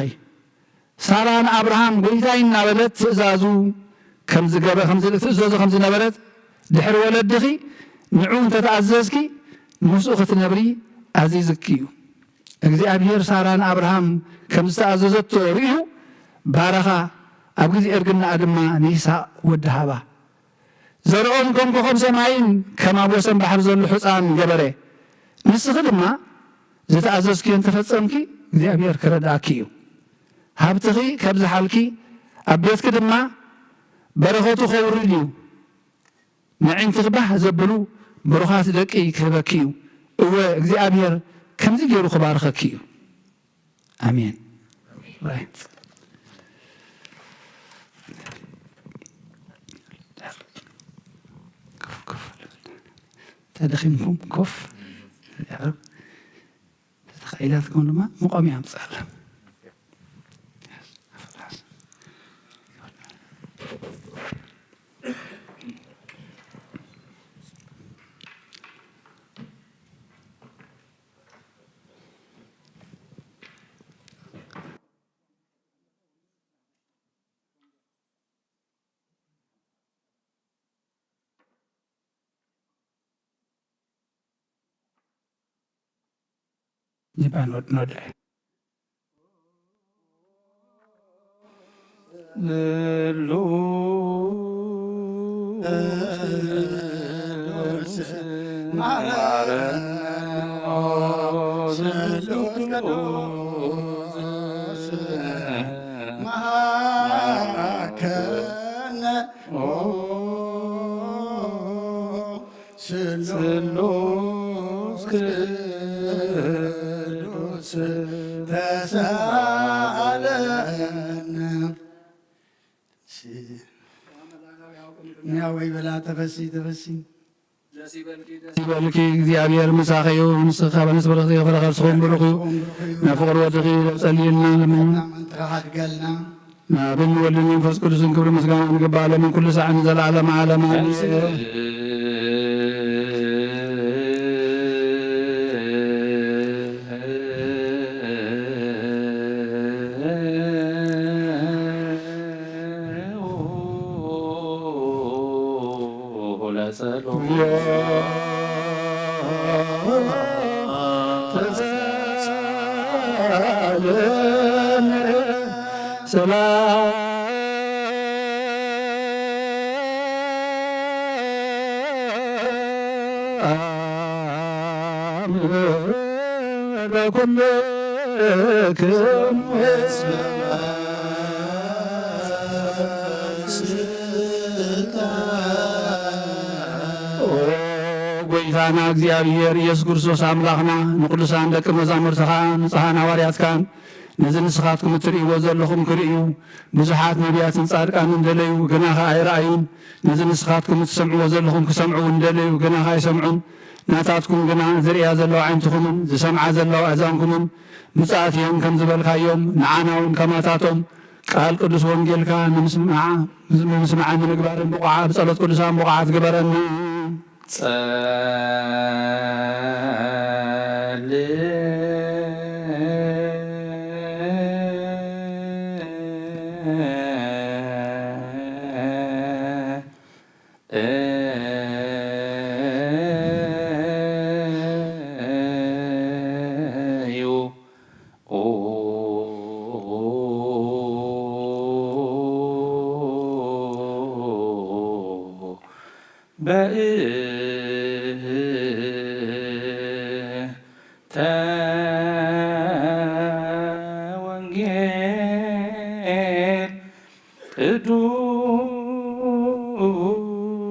ሳራ ንኣብርሃም ጎይታይ እናበለት ትእዛዙ ከም ዝገበ-፣ ከም ዝ-፣ ትእዘዞ ከም ዝነበረት፣ ድሕሪ ወለድኺ ንዕኡ እንተ ተኣዘዝኪ፣ ምስኡ ክትነብሪ ኣዚዝኪ እዩ። እግዚኣብሔር ሳራ ንኣብርሃም ከም ዝተኣዘዘቶ ርእዩ ባረኻ፣ ኣብ ግዜ እርግናኣ ድማ ንይስሐቅ ወዲ ሃባ። ዘርኦም ከም ኮኸብ ሰማይን ከም ኣብ ወሰን ባሕሪ ዘሎ ሑጻን ገበረ። ንስኺ ድማ ዝተኣዘዝክዮ እንተፈጸምኪ፣ እግዚኣብሔር ክረድኣኪ እዩ። ሃብትኺ ከብዝሓልኪ፣ ኣብ ቤትኪ ድማ በረኸቱ ከውርድ እዩ። ነዒንትኺ ባህ ዘብሉ ብሩኻት ደቂ ክህበኪ እዩ። እወ፣ እግዚኣብሔር ከምዚ ገይሩ ክባርኸኪ እዩ። ኣሜን። ኮፍ፣ ኮፍ። ተደኺምኩም ኮፍ። ተተኻኢላትኩም ድማ መቆምያ ኣምፅኣላ። ዚባን ወድ-፣ ንወድእ። ስሉስ ቅዱስ ተሳለነ። እሺ። ያ ወይ በላ ተፈሲ፣ ተፈሲ። ደስ ይበልኪ፣ ደስ ይበልኪ፣ እግዚኣብሔር ምሳኺ እዩ። ንስኺ ካብ ኣንስቲ ብርኽቲ ኢኺ፣ ፍረ ከርስኹም ብሩኽ እዩ። ናይ ፍቕሪ ወድኺ ለብጸልየና። ኣሜን። ኣንትኻ ሓድገልና። ንኣብን ወልድን መንፈስ ቅዱስን ክብሪ ምስጋና ንግባእ፣ ሎምን ኩሉ ሳዕን ንዘለዓለመ ዓለም። ኣሜን። ሰላም ሰላም ለኩልክሙ። ኦ ጎይታና እግዚኣብሔር ኢየሱስ ክርስቶስ ኣምላኽና፣ ንቅዱሳን ደቂ መዛሙርትኻ፣ ንጹሓን ሃዋርያትካን፣ ነዚ ንስኻትኩም እትርእይዎ ዘለኹም ክርእዩ፣ ብዙሓት ነቢያትን ጻድቃንን ደለዩ፣ ግናኸ ኣይረኣዩን። ነዚ ንስኻትኩም እትሰምዕዎ ዘለኹም ክሰምዑ እውን ደለዩ፣ ግናኸ ኣይሰምዑን። ናታትኩም ግና ዝርእያ ዘለዋ ኣዒንትኹምን ዝሰምዓ ዘለዋ ኣእዛንኩምን ብፅኣት እየን ከም ዝበልካዮም፣ ንዓና እውን ከማታቶም ቃል ቅዱስ ወንጌልካ ንምስማዓ፣ ንምስማዕን ንምግባርን ብቑዓ፣ ብጸሎት ቅዱሳን ብቑዓት ግበረና። ጸልእ እዩ። በእንተ ወንጌል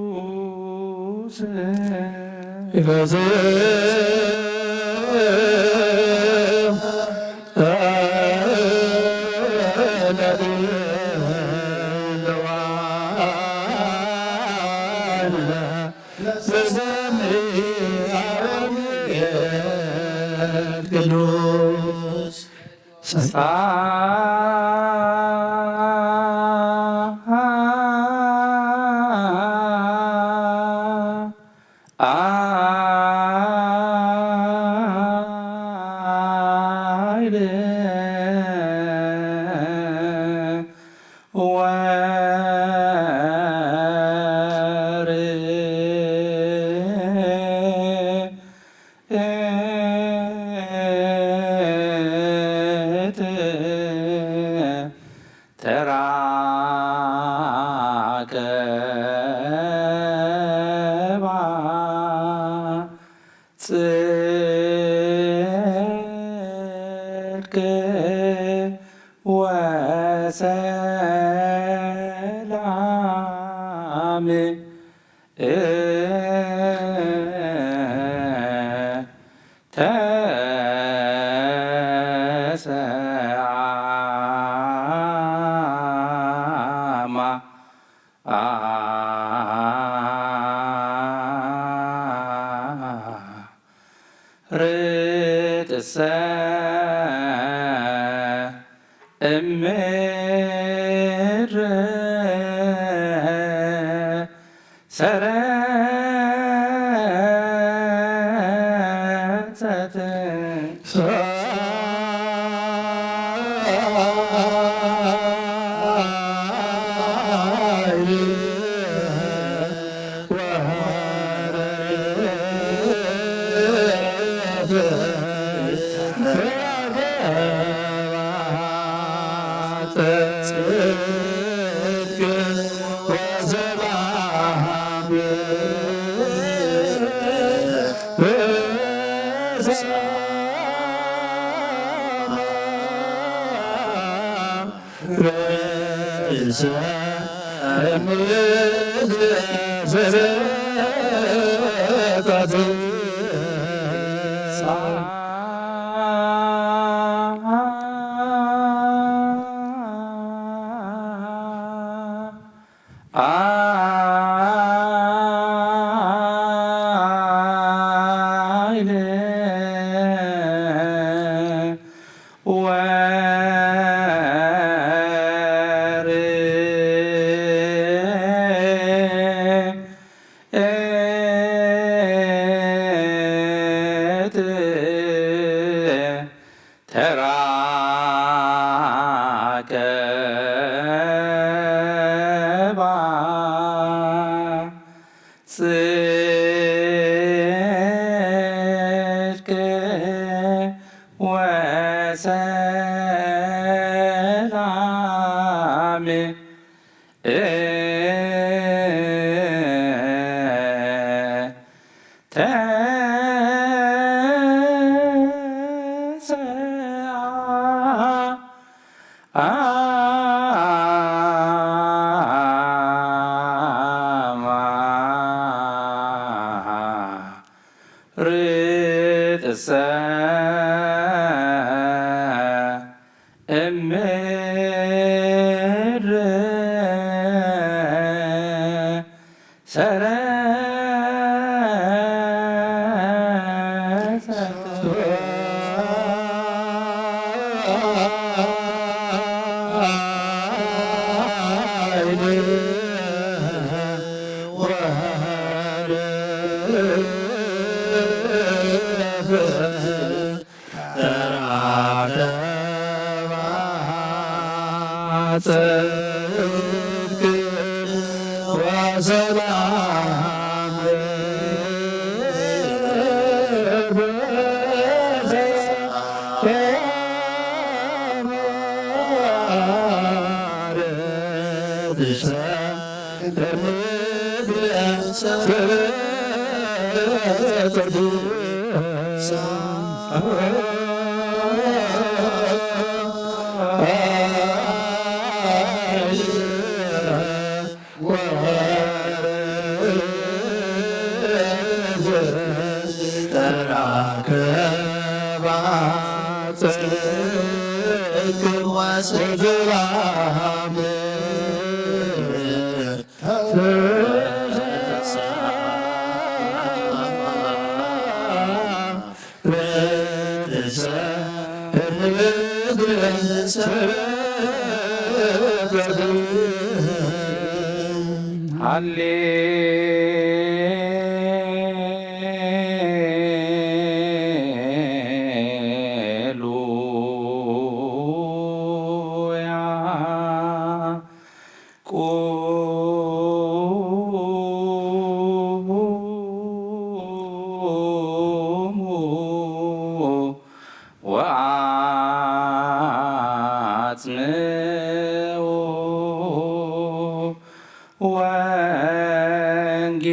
ቅዱስ ይፈስህ ለልዋን ለሰሚዐ ወንጌል ቅዱስ ተራከባ ጽድቅ ወሰላም። ተሰዓማ ርጥሰ እምድር ሰረጸት ተራከባ ጽድቅ ወሰላም። ርጥሰ እምድር ሰረጸ ተራከባ ጽድቅ ወሰላም ተራከባ ጽድቅ ወሰላም ሃሌሉያ። ቁሙ ወአጽምዑ ወንጌ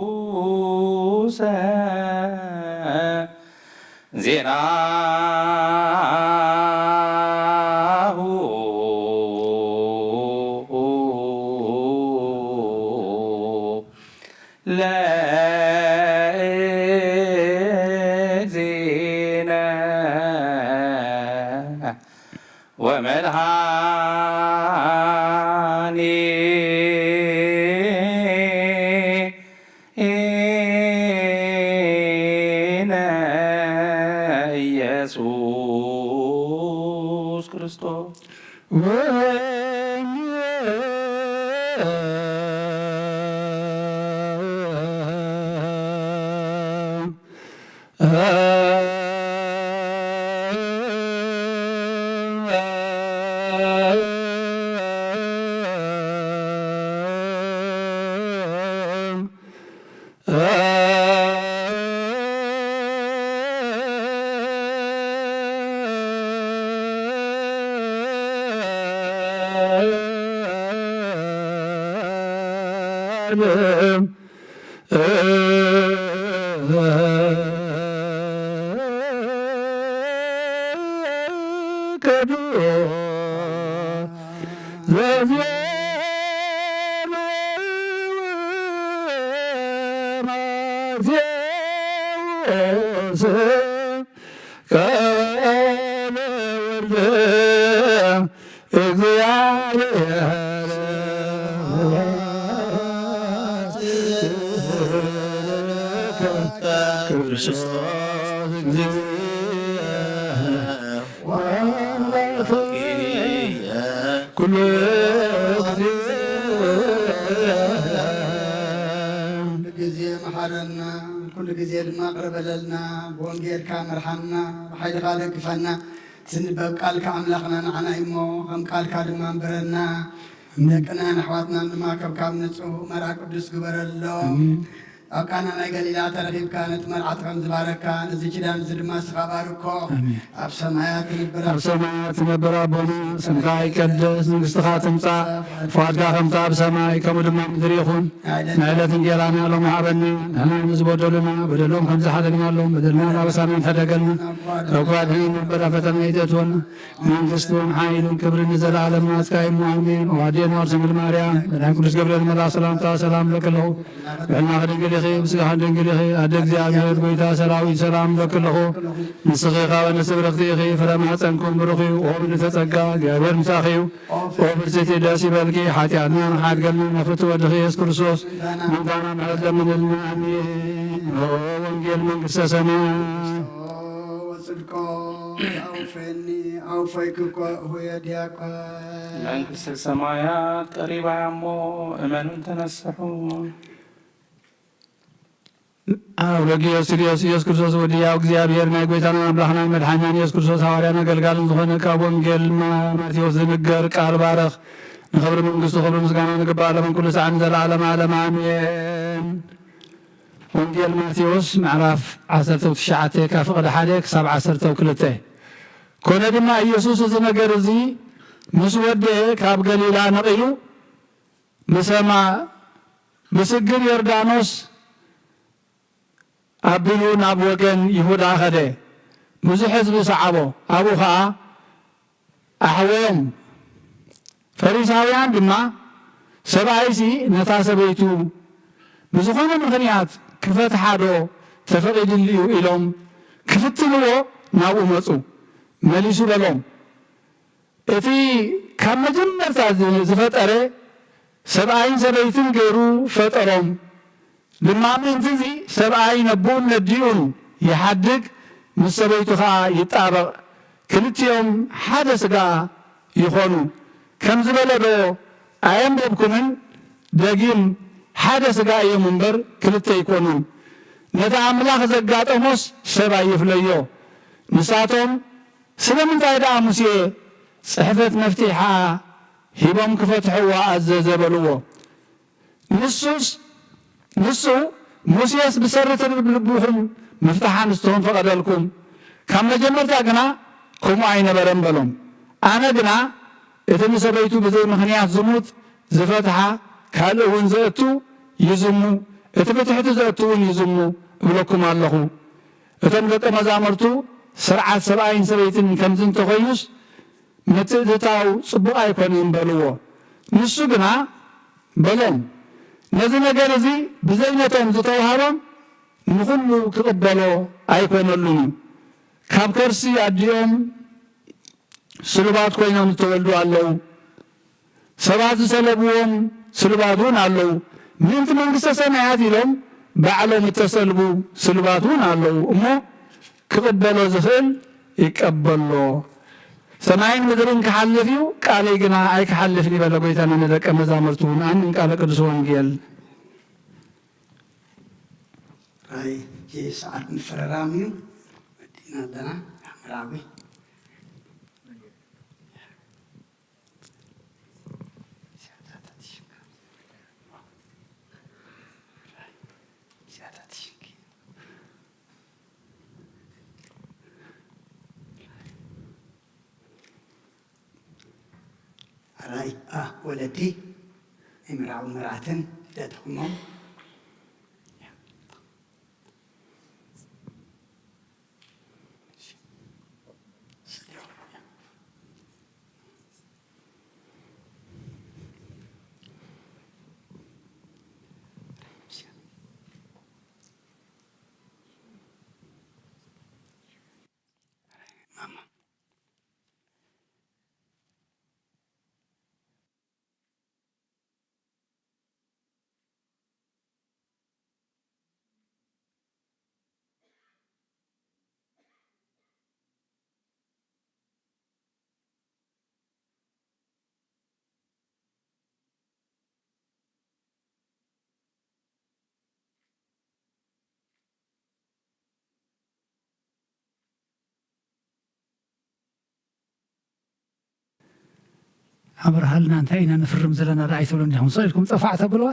ለቅዱሰ ዜናሁ ለእግዚእነ ወመድኃኒነ ኢየሱስ ክርስቶስ። ኩሉ ግዜ መሓረና፣ ኩሉ ግዜ ድማ ቅረ በለልና፣ ብወንጌልካ ምርሓና፣ ብሓይልኻ ደግፈና፣ ዝንበብ ቃልካ ኣምላኽና ንዓና እዩሞ፣ ከም ቃልካ ድማ እንበረና፣ ንደቅናን ኣሕዋትናን ድማ ከብካብ ንጹህ መርኣ ቅዱስ ግበረሎም። ኣሜን። ኣብ ቃና ናይ ገሊላ ተረኺብካ ነቲ መርዓትካ ከም ዝባረካ፣ ነዚ ኪዳን እዚ ድማ ንስኻ ባርኮ። ኣሜን። ኣብ ሰማያት ትነብር ኣብ ሰማያት ትነብር ኣቦና፣ ስምካ ይቀደስ፣ መንግስትኻ ትምጻእ፣ ፍቓድካ ከምታ ኣብ ሰማይ ከምኡ ድማ ኣብ ምድሪ ይኹን። ናይ ዕለት እንጌራና ሎሚ ሃበና፣ ንሕና ንዝበደሉና በደሎም ከም ዝሓለልናሎም በደልና እናበሳና ንሕደገልና፣ ካብ ክፋት ሕነ መበላ ፈተና ይተእትወና። መንግስትን ሓይልን ክብርን ንዘለኣለም ናትካ እዩ። ኣሜን። ወኣዴና ኦርስ ድንግል ማርያም፣ መድኃኔ ቅዱስ ገብርኤል መልኣክ ሰላምታ ሰላም እብለኪ ኣለኹ። ብሕልናኺ ድንግል ኢኺ፣ ብስጋኺ ድንግል ኢኺ። ኣደ እግዚኣብሔር፣ ጎይታ ሰራዊት፣ ሰላም እብለኪ ኣለኹ። ንስኺ ካብ ኣንስቲ ብርኽቲ ኢኺ፣ ፍረ ማህፀንኩም ብሩኽ እዩ። ኦ ምልዕተ ጸጋ፣ እግዚኣብሔር ምሳኺ እዩ። ኦ ፍርሲቲ ደስ ይበልኪ፣ ሓጢኣትና ንሓድገልና፣ ናብ ፍትወ ወድኺ ኢየሱስ ክርስቶስ ምንታና ምሕረት ለምንልና። ኣሜን። ኦ ወንጌል መንግስተ ሰማያት። ጽድቆ ኣውፈኒ፣ ኣውፈይኪ እኮ እሁየ ዲያቆን። መንግስተ ሰማያት ቀሪባ እያ እሞ እመኑን ተነስሑ። ኣውሎጊዮስ ስልዮስ ኢየሱስ ክርስቶስ ወዲ ያው እግዚኣብሔር ናይ ጎይታና ኣምላኽና መድሓኒናን ኢየሱስ ክርስቶስ ሃዋርያን ኣገልጋልን ዝኾነ ካብ ወንጌል ማ-፣ ማቴዎስ ዝንገር ቃል ባረኽ። ንኽብሪ መንግስቱ ክብሪ ምስጋና ንግባእ ለመን ኩሉ ሰዓን ዘለዓለም ዓለም ኣሜን። ወንጌል ማቴዎስ ምዕራፍ ዓሰርተ ትሽዓተ ካብ ፍቕዲ ሓደ ክሳብ ዓሰርተ ክልተ። ኮነ ድማ ኢየሱስ እዚ ነገር እዚ ምስ ወደአ ካብ ገሊላ ነቒሉ ብሰማ-፣ ብስግር ዮርዳኖስ ኣቢሉ ናብ ወገን ይሁዳ ኸደ። ብዙሕ ህዝቢ ሰዓቦ። ኣብኡ ኸኣ ኣሕወዮም። ፈሪሳውያን ድማ፣ "ሰብኣይሲ ነታ ሰበይቱ ብዝኾነ ምኽንያት ክፈትሓ ዶ ተፈቒድሉ እዩ?" ኢሎም ክፍትንዎ ናብኡ መጹ። መሊሱ በሎም፣ "እቲ ካብ መጀመርታ ዝ-፣ ዝፈጠረ ሰብኣይን ሰበይትን ገይሩ ፈጠሮም። ድማ ምእንቲ እዚ ሰብኣይ ነቦኡን ነዲኡን ይሓድግ፣ ምስ ሰበይቱ ኸኣ ይጣበቕ፣ ክልቲኦም ሓደ ስጋ ይኾኑ። ከም ዝበለ ዶ ኣየንበብኩምን? ደጊም ሓደ ስጋ እዮም እምበር ክልተ ኣይኮኑን። ነቲ ኣምላኽ ዘጋጠሞስ ሰብ ኣይፍለዮ። ንሳቶም ስለምንታይ ደኣ ሙሴ ጽሕፈት መፍትሓ ሂቦም ክፈትሕዎ ኣዘዘ?" በልዎ። ንሱስ፣ ንሱ ሙሴስ ብሰሪ ትርብ ልብኹም ምፍታሕ ኣንስትኹም ፈቐደልኩም፣ ካብ መጀመርታ ግና ከምኡ ኣይነበረን በሎም። ኣነ ግና እቲ ንሰበይቱ ብዘይ ምኽንያት ዝሙት ዝፈትሓ ካልእ እውን ዘእቱ ይዝሙ፣ እቲ ብትሕቲ ዘእቱ እውን ይዝሙ እብለኩም ኣለኹ። እቶም ደቀ መዛሙርቱ ስርዓት ሰብኣይን ሰበይትን ከምዚ እንተኾይኑስ፣ ምትእትታው ጽቡቕ ኣይኮነን በልዎ። ንሱ ግና በሎም፣ ነዚ ነገር እዚ ብዘይ ነቶም ዝተዋህቦም ንኹሉ ክቕበሎ ኣይኮነሉን እዩ። ካብ ከርሲ ኣዲኦም ስሉባት ኮይኖም ዝተወልዱ ኣለዉ። ሰባት ዝሰለብዎም ስሉባት እውን ኣለዉ። ምእንቲ መንግስተ ሰማያት ኢሎም ባዕሎም እተሰልቡ ስሉባት እውን ኣለዉ። እሞ ክቕበሎ ዝኽእል ይቀበሎ። ሰማይን ምድርን ክሓልፍ እዩ፣ ቃለይ ግና ኣይክሓልፍን እዩ በለ ጎይታና ንደቀ መዛሙርቱ። ንኣምን ቃለ ቅዱስ ወንጌል። ኣይ፣ ሕጂ ሰዓት ምፍርራም እዩ። ወዲእና ኣለና። መርዓዊ። ኣራይ፣ ኣ፣ ወለዲ፣ ናይ መርዓዊ መርዓትን ልደትኹሞም። ኣብርሃልና፣ እንታይ ኢና ንፍርም ዘለና ደኣ ኣይትብሉ እንዲኹም፣ ስቕ ኢልኩም ጠፋዕ ተብልዋ።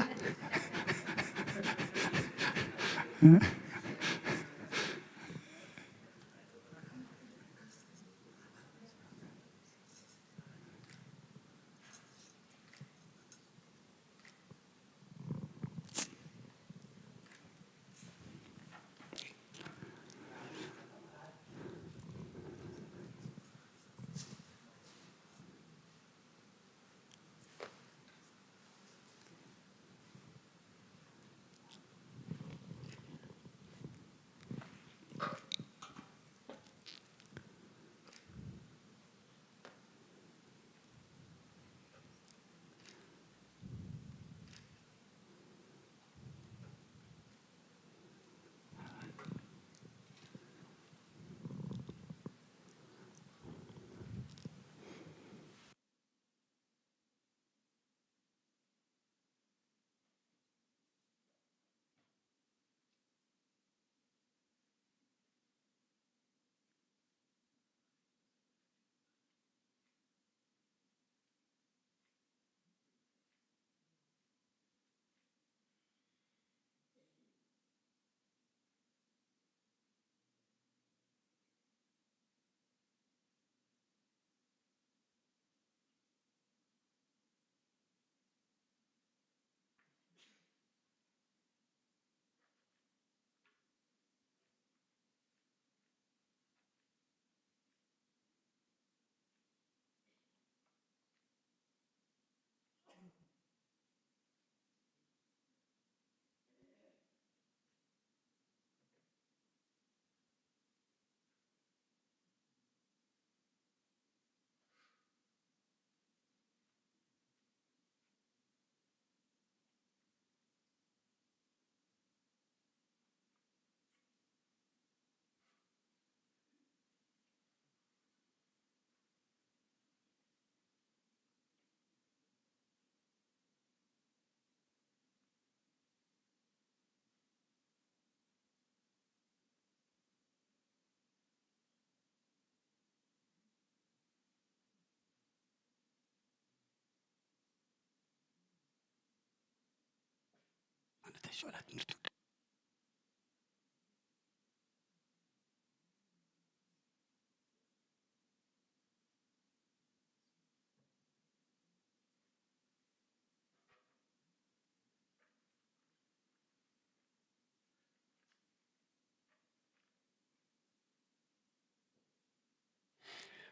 ማለት ኣይሸላት ምርቱ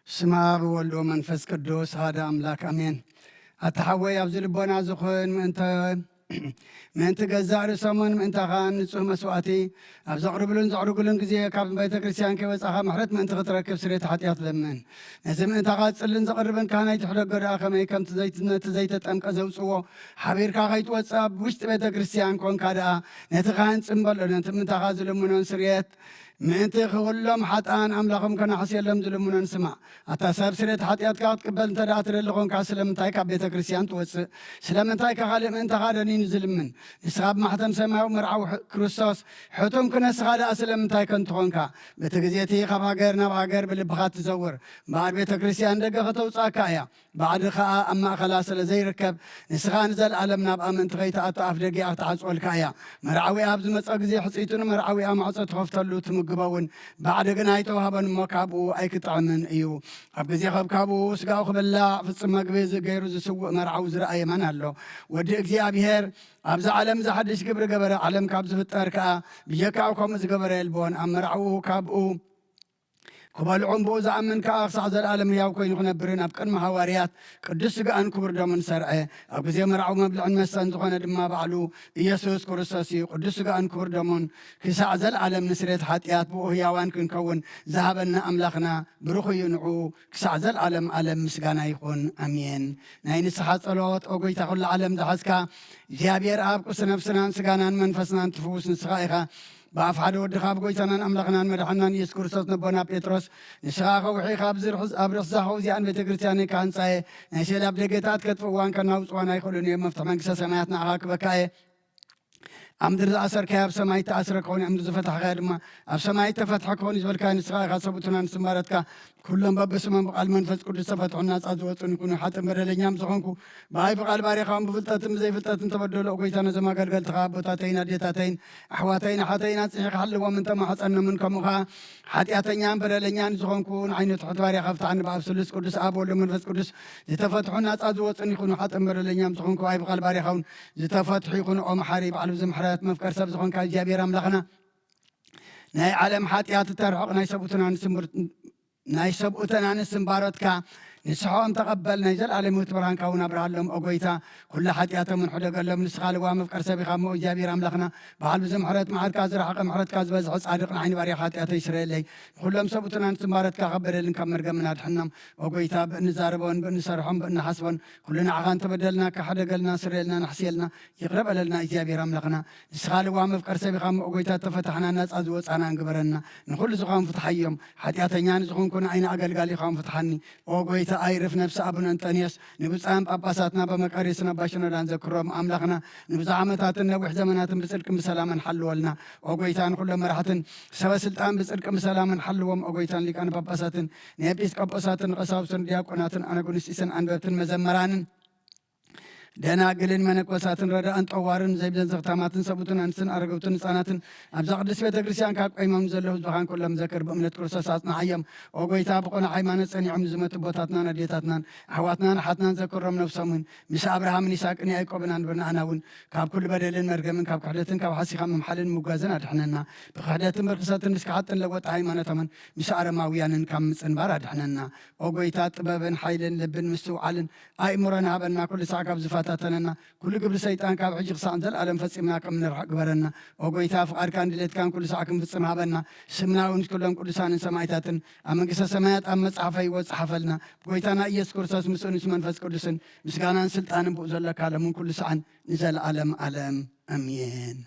ስማ ብወልዶ መንፈስ ቅዱስ ሓደ ኣምላክ ኣሜን። ኣታ ሓወይ ኣብዚ ልቦና ዝኹን ምእንተ ምእንቲ ገዛእ ርእሶምን ምእንታኻን ንጹህ መስዋእቲ ኣብ ዘቕርብሉን ዘዕርጉሉን ግዜ ካብ ቤተ ክርስቲያን ከይወጻኻ ምሕረት ምእንቲ ክትረክብ ስርየት ሓጢኣት ለምን። ነዚ ምእንታኻ ዝጽልን ዘቕርብን ካህናይ ትሕደጎ ደኣ ከመይ ከምቲ ዘይት ነቲ ዘይተጠምቀ ዘውጽዎ ሓቢርካ ከይትወጽእ ኣብ ውሽጢ ቤተ ክርስቲያን ኮንካ ደኣ ነቲ ካህን ጽምበሎ ነቲ ምእንታኻ ዝልምኖን ስርየት ምእንቲ ክኹሎም ሓጥኣን ኣምላኾም ከናሕስየሎም ዝልምኖን ስማዕ። ኣታ ሰብ ስርየት ሓጢኣትካ ክትቅበል እንተ ደኣ ትደሊ ኾንካ ስለምንታይ ካብ ቤተ ክርስቲያን ትወጽእ? ስለምንታይ ከ ካልእ ምእንታኻ ደኒኑ ዝልምን? ንስኻ ብማሕተም ሰማያዊ መርዓዊ ክርስቶስ ሕቱም ክነስኻ ደኣ ስለምንታይ ከንቱ ኾንካ? በቲ ግዜ እቲ ካብ ሃገር ናብ ሃገር ብልብኻ ትዘውር እምበኣር ቤተ ክርስቲያን ደገ ከተውጽኣካ እያ። ባዕዲ ኸኣ ኣብ ማእኸላ ስለ ዘይርከብ ንስኻ ንዘለኣለም ናብ ኣመንቲ ከይትኣቱ ኣፍ ደጊኣ ክትዓጽወልካ እያ። መርዓዊኣ ኣብ ዝመጸ ግዜ ሕጽይቱ ንመርዓዊኣ ማዕጾ ትኸፍተሉ ትምግቦ እውን ባዕዲ ግና ኣይተዋህቦን እሞ ካብኡ ኣይክጥዕምን እዩ። ኣብ ግዜ ከብካብኡ ስጋኡ ክብላዕ ፍጹም መግቢ ገይሩ ዝስውእ መርዓዊ ዝረኣየ መን ኣሎ? ወዲ እግዚኣብሔር ኣብዛ ዓለም እዚ ሓድሽ ግብሪ ገበረ። ዓለም ካብ ዝፍጠር ከኣ ብጀካኡ ከምኡ ዝገበረ የልቦን። ኣብ መርዓኡ ካብኡ ክበልዑ እምብኡ ዝኣምን ከኣ ክሳዕ ዘለኣለም ህያው ኮይኑ ክነብርን ኣብ ቅድሚ ሃዋርያት ቅዱስ ስጋእን ክቡር ደሙን ሰርዐ። ኣብ ግዜ መርዓዊ መብልዕን መስተን ዝኾነ ድማ ባዕሉ ኢየሱስ ክርስቶስ እዩ። ቅዱስ ስጋእን ክቡር ደሙን ክሳዕ ዘለኣለም ንስርየት ሓጢኣት ብኡ ህያዋን ክንከውን ዝሃበና ኣምላኽና ብሩኽ እዩ። ንዑ ክሳዕ ዘለኣለም ኣለም ምስጋና ይኹን ኣሜን። ናይ ንስሓ ጸሎት ኦ ጎይታ ኩሉ ዓለም ዝሓዝካ እግዚኣብሔር ኣብ ቅዱስ ነፍስናን ስጋናን መንፈስናን ትፍውስ ንስኻ ኢኻ። ብኣፍ ሓደ ወድኻ ብጎይታናን ኣምላኽናን መድሓናን ኢየሱስ ክርስቶስ ነቦና ጴጥሮስ ንስኻ ከውሒ ካብ ዝርሕዝ ኣብ ርሕዛ ኸውዚኣን ቤተ ክርስቲያን ካህንጻየ ናይ ሴላ ኣብ ደገታት ከጥፍእዋን ከናውጽዋን ኣይኽእሉን እዮም። መፍትሒ መንግስተ ሰማያት ንኣኻ ክበካ እየ። ኣብ ምድሪ ዝኣሰርካዮ ኣብ ሰማይ ተኣስረ ክኸውን፣ ኣብ ምድሪ ዝፈታሕካዮ ድማ ኣብ ሰማይ ተፈትሐ ክኸውን እዩ ዝበልካዮ ንስኻ ኢኻ። ሰብኡትና ንስምባረትካ ኩሎም በብስሞም ብቓል መንፈስ ቅዱስ ዝተፈትሑን ናጻ ዝወጹን ይኹኑ። ሓጥን በደለኛም ዝኾንኩ ብኣይ ብቓል ባሪኻውን ብፍልጠትን ብዘይፍልጠትን ተበደሉ። ኦ ጎይታ፣ ነዞም ኣገልገልትኻ ኣቦታተይን ኣዴታተይን ኣሕዋተይን ኣሓተይን ኣጽኒሕካ ሓልዎም እንተማሕጸኖምን፣ ከምኡ ኸኣ ሓጢኣተኛን በደለኛን ዝኾንኩ ንዓይኒ ትሑት ባሪያኻ ፍትሓኒ። ብኣብ ስሉስ ቅዱስ ኣብ ወልድ መንፈስ ቅዱስ ዝተፈትሑ ናጻ ዝወጹን ይኹኑ። ሓጥን በደለኛም ዝኾንኩ ብኣይ ብቓል ባሪኻውን ዝተፈትሑ ይኹኑ። ኦ መሓሪ ባዕሉ ብዙሕ ምሕረት መፍቀር ሰብ ዝኾንካ እግዚኣብሔር ኣምላኽና፣ ናይ ዓለም ሓጢኣት እተርሕቕ ናይ ሰብኡትና ንስምብር ናይ ሰብኡተና ንስምባሮትካ ንስሖም ተቐበል። ናይ ዘለኣለም ህይወት ብርሃንካ እውን ኣብርሃሎም። ኦ ጎይታ፣ ኩሉ ሓጢኣቶም ሕደገሎም። ንስኻ ልዋ መፍቀር ሰብ ኢኻ እሞ እግዚኣብሔር ኣምላኽና፣ በዓል ብዙሕ ምሕረት መዓርካ ዝረሓቐ ምሕረትካ ዝበዝሐ ጻድቕ ንዓይኒ ባርያ ሓጢኣተይ ስረየለይ። ንኹሎም ሰብኡትና ንስምባሮትካ ካብ በደልን ካብ መርገምን ኣድሕኖም። ኦ ጎይታ፣ ብእንዛረቦን ብእንሰርሖን ብእንሓስቦን ኩሉ ንዓኻ እንተበደልና፣ ካሕደገልና፣ ስረየልና፣ ንሕስየልና፣ ይቕረ በለልና እግዚኣብሔር ኣምላኽና። ንስኻ ልዋ መፍቀር ሰብ ኢኻ እሞ፣ ኦ ጎይታ፣ ተፈታሕና ናጻ ዝወጻና እንግበረና። ንኹሉ ዝኾን ፍትሓዮም። ሓጢኣተኛ ንዝኾንኩ ንዓይኒ ኣገልጋሊኻ እውን ፍትሓኒ። ኦ ጎይታ፣ ኣይርፍ ነፍሲ ኣቡነ እንጠንዮስ ንብፁዓን ጳጳሳትና በመቃርዮስን ኣባ ሽኖዳን ዘክሮም። ኣምላኽና ንብዙሕ ዓመታትን ነዊሕ ዘመናትን ብጽድቅን ብሰላምን ሓልወልና። ኦ ጎይታ፣ ንኹሎም መራሕትን ሰበ ስልጣን ብጽድቅን ብሰላምን ሓልዎም። ኦ ጎይታ፣ ንሊቃነ ጳጳሳትን ንኤጲስቆጶሳትን ንቀሳውስትን ዲያቆናትን ኣነጉንስጢስን ኣንበብትን መዘመራንን ደናግልን መነኮሳትን ረዳእን ጠዋርን ዘይብለን ዘኽታማትን ሰብኡትን ኣንስትን ኣረገውትን ህፃናትን ኣብዛ ቅድስት ቤተ ክርስቲያን ካብ ቆይሞም ንዘለዉ ህዝብኻን ኩሎም ዘክር። ብእምነት ክርስቶስ ኣጽንዓዮም። ኦ ጎይታ፣ ብቕኑዕ ሃይማኖት ጸኒዖም ንዝመቱ ኣቦታትናን ኣዴታትናን ኣሕዋትናን ኣሓትናን ዘክሮም። ነፍሶምን ምስ ኣብርሃምን ይስሐቅን ያዕቆብን ኣንብርና ኣና እውን ካብ ኩሉ በደልን መርገምን ካብ ክሕደትን ካብ ሓሲኻ ምምሓልን ምጓዝን ኣድሕነና። ብክሕደትን ብርክሰትን ምስ ክሓጥን ለወጠ ሃይማኖቶምን ምስ ኣረማውያንን ካብ ምጽንባር ኣድሕነና። ኦ ጎይታ፣ ጥበብን ሓይልን ልብን ምስትውዓልን ኣእምሮን ሃበና፣ ኩሉ ሳዕ ካብ ዝፈታተነና ኩሉ ግብሪ ሰይጣን ካብ ሕጂ ክሳዕ ንዘለኣለም ፈጺምና ከም ንርሕቕ ግበረና። ኦ ጎይታ፣ ፍቓድካን ድሌትካን ኩሉ ሳዕ ክንፍጽም ሃበና። ስምና እውን ምስ ኩሎም ቅዱሳንን ሰማዕታትን ኣብ መንግስተ ሰማያት ኣብ መጽሓፈ ህይወት ጸሓፈልና። ብጎይታና ኢየሱስ ክርስቶስ ምስኡን ምስ መንፈስ ቅዱስን ምስጋናን ስልጣንን ብኡ ዘለካ ሎምን ኩሉ ሳዕን ንዘለኣለም ኣለም ኣሜን።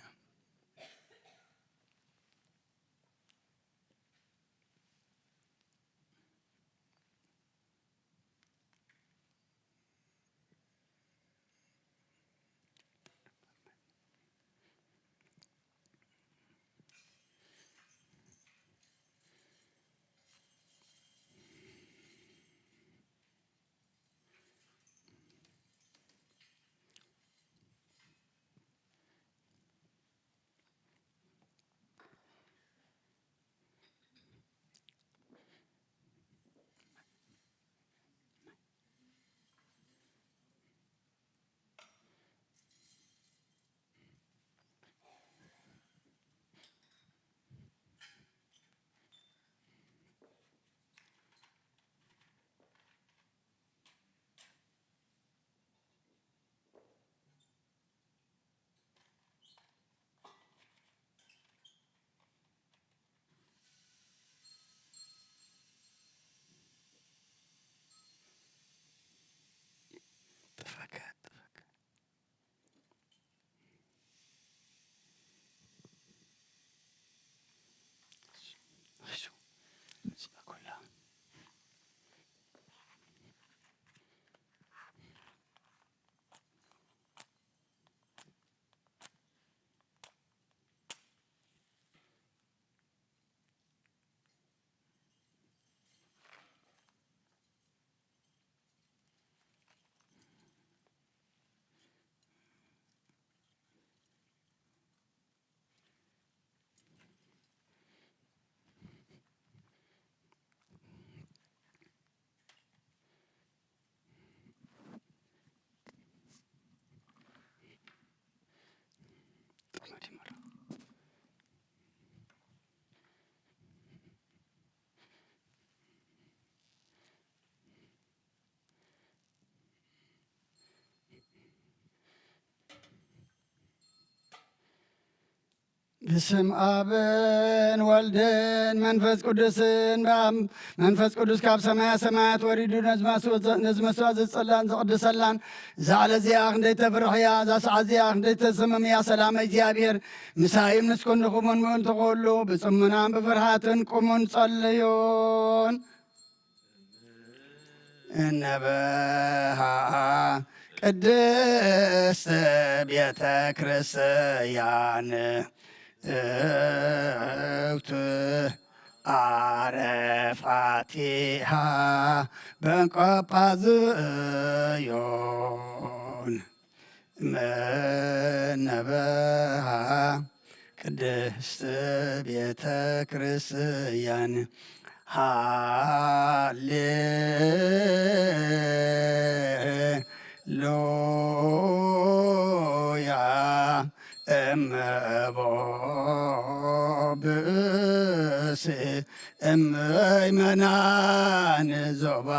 ብስም ኣብን ወልድን መንፈስ ቅዱስን። ብኣብ መንፈስ ቅዱስ ካብ ሰማያ ሰማያት ወሪዱ ነዚ መስዋዕት ዘ-፣ ነዚ መስዋዕት ዘጸላን ዘቕድሰላን እዛ ዕለት እዚኣ ክንደይ ተፍርሕ እያ፣ እዛ ሰዓት እዚኣ ክንደይ ተሰምም እያ። ሰላም እግዚኣብሔር ምሳይም ምስ ኩንኹምን ምእንቲ ኩሉ ብጽሙናን ብፍርሃትን ቁሙን ጸልዩን። እነበሃ ቅድስት ቤተ ክርስቲያን እውት አረፋቲሃ በንቆጳዝዮን መነበሃ ቅድስት ቤተ ክርስቲያን ሃሌ ሉያ እመቦ ብእሲ እመይመናን ዞባ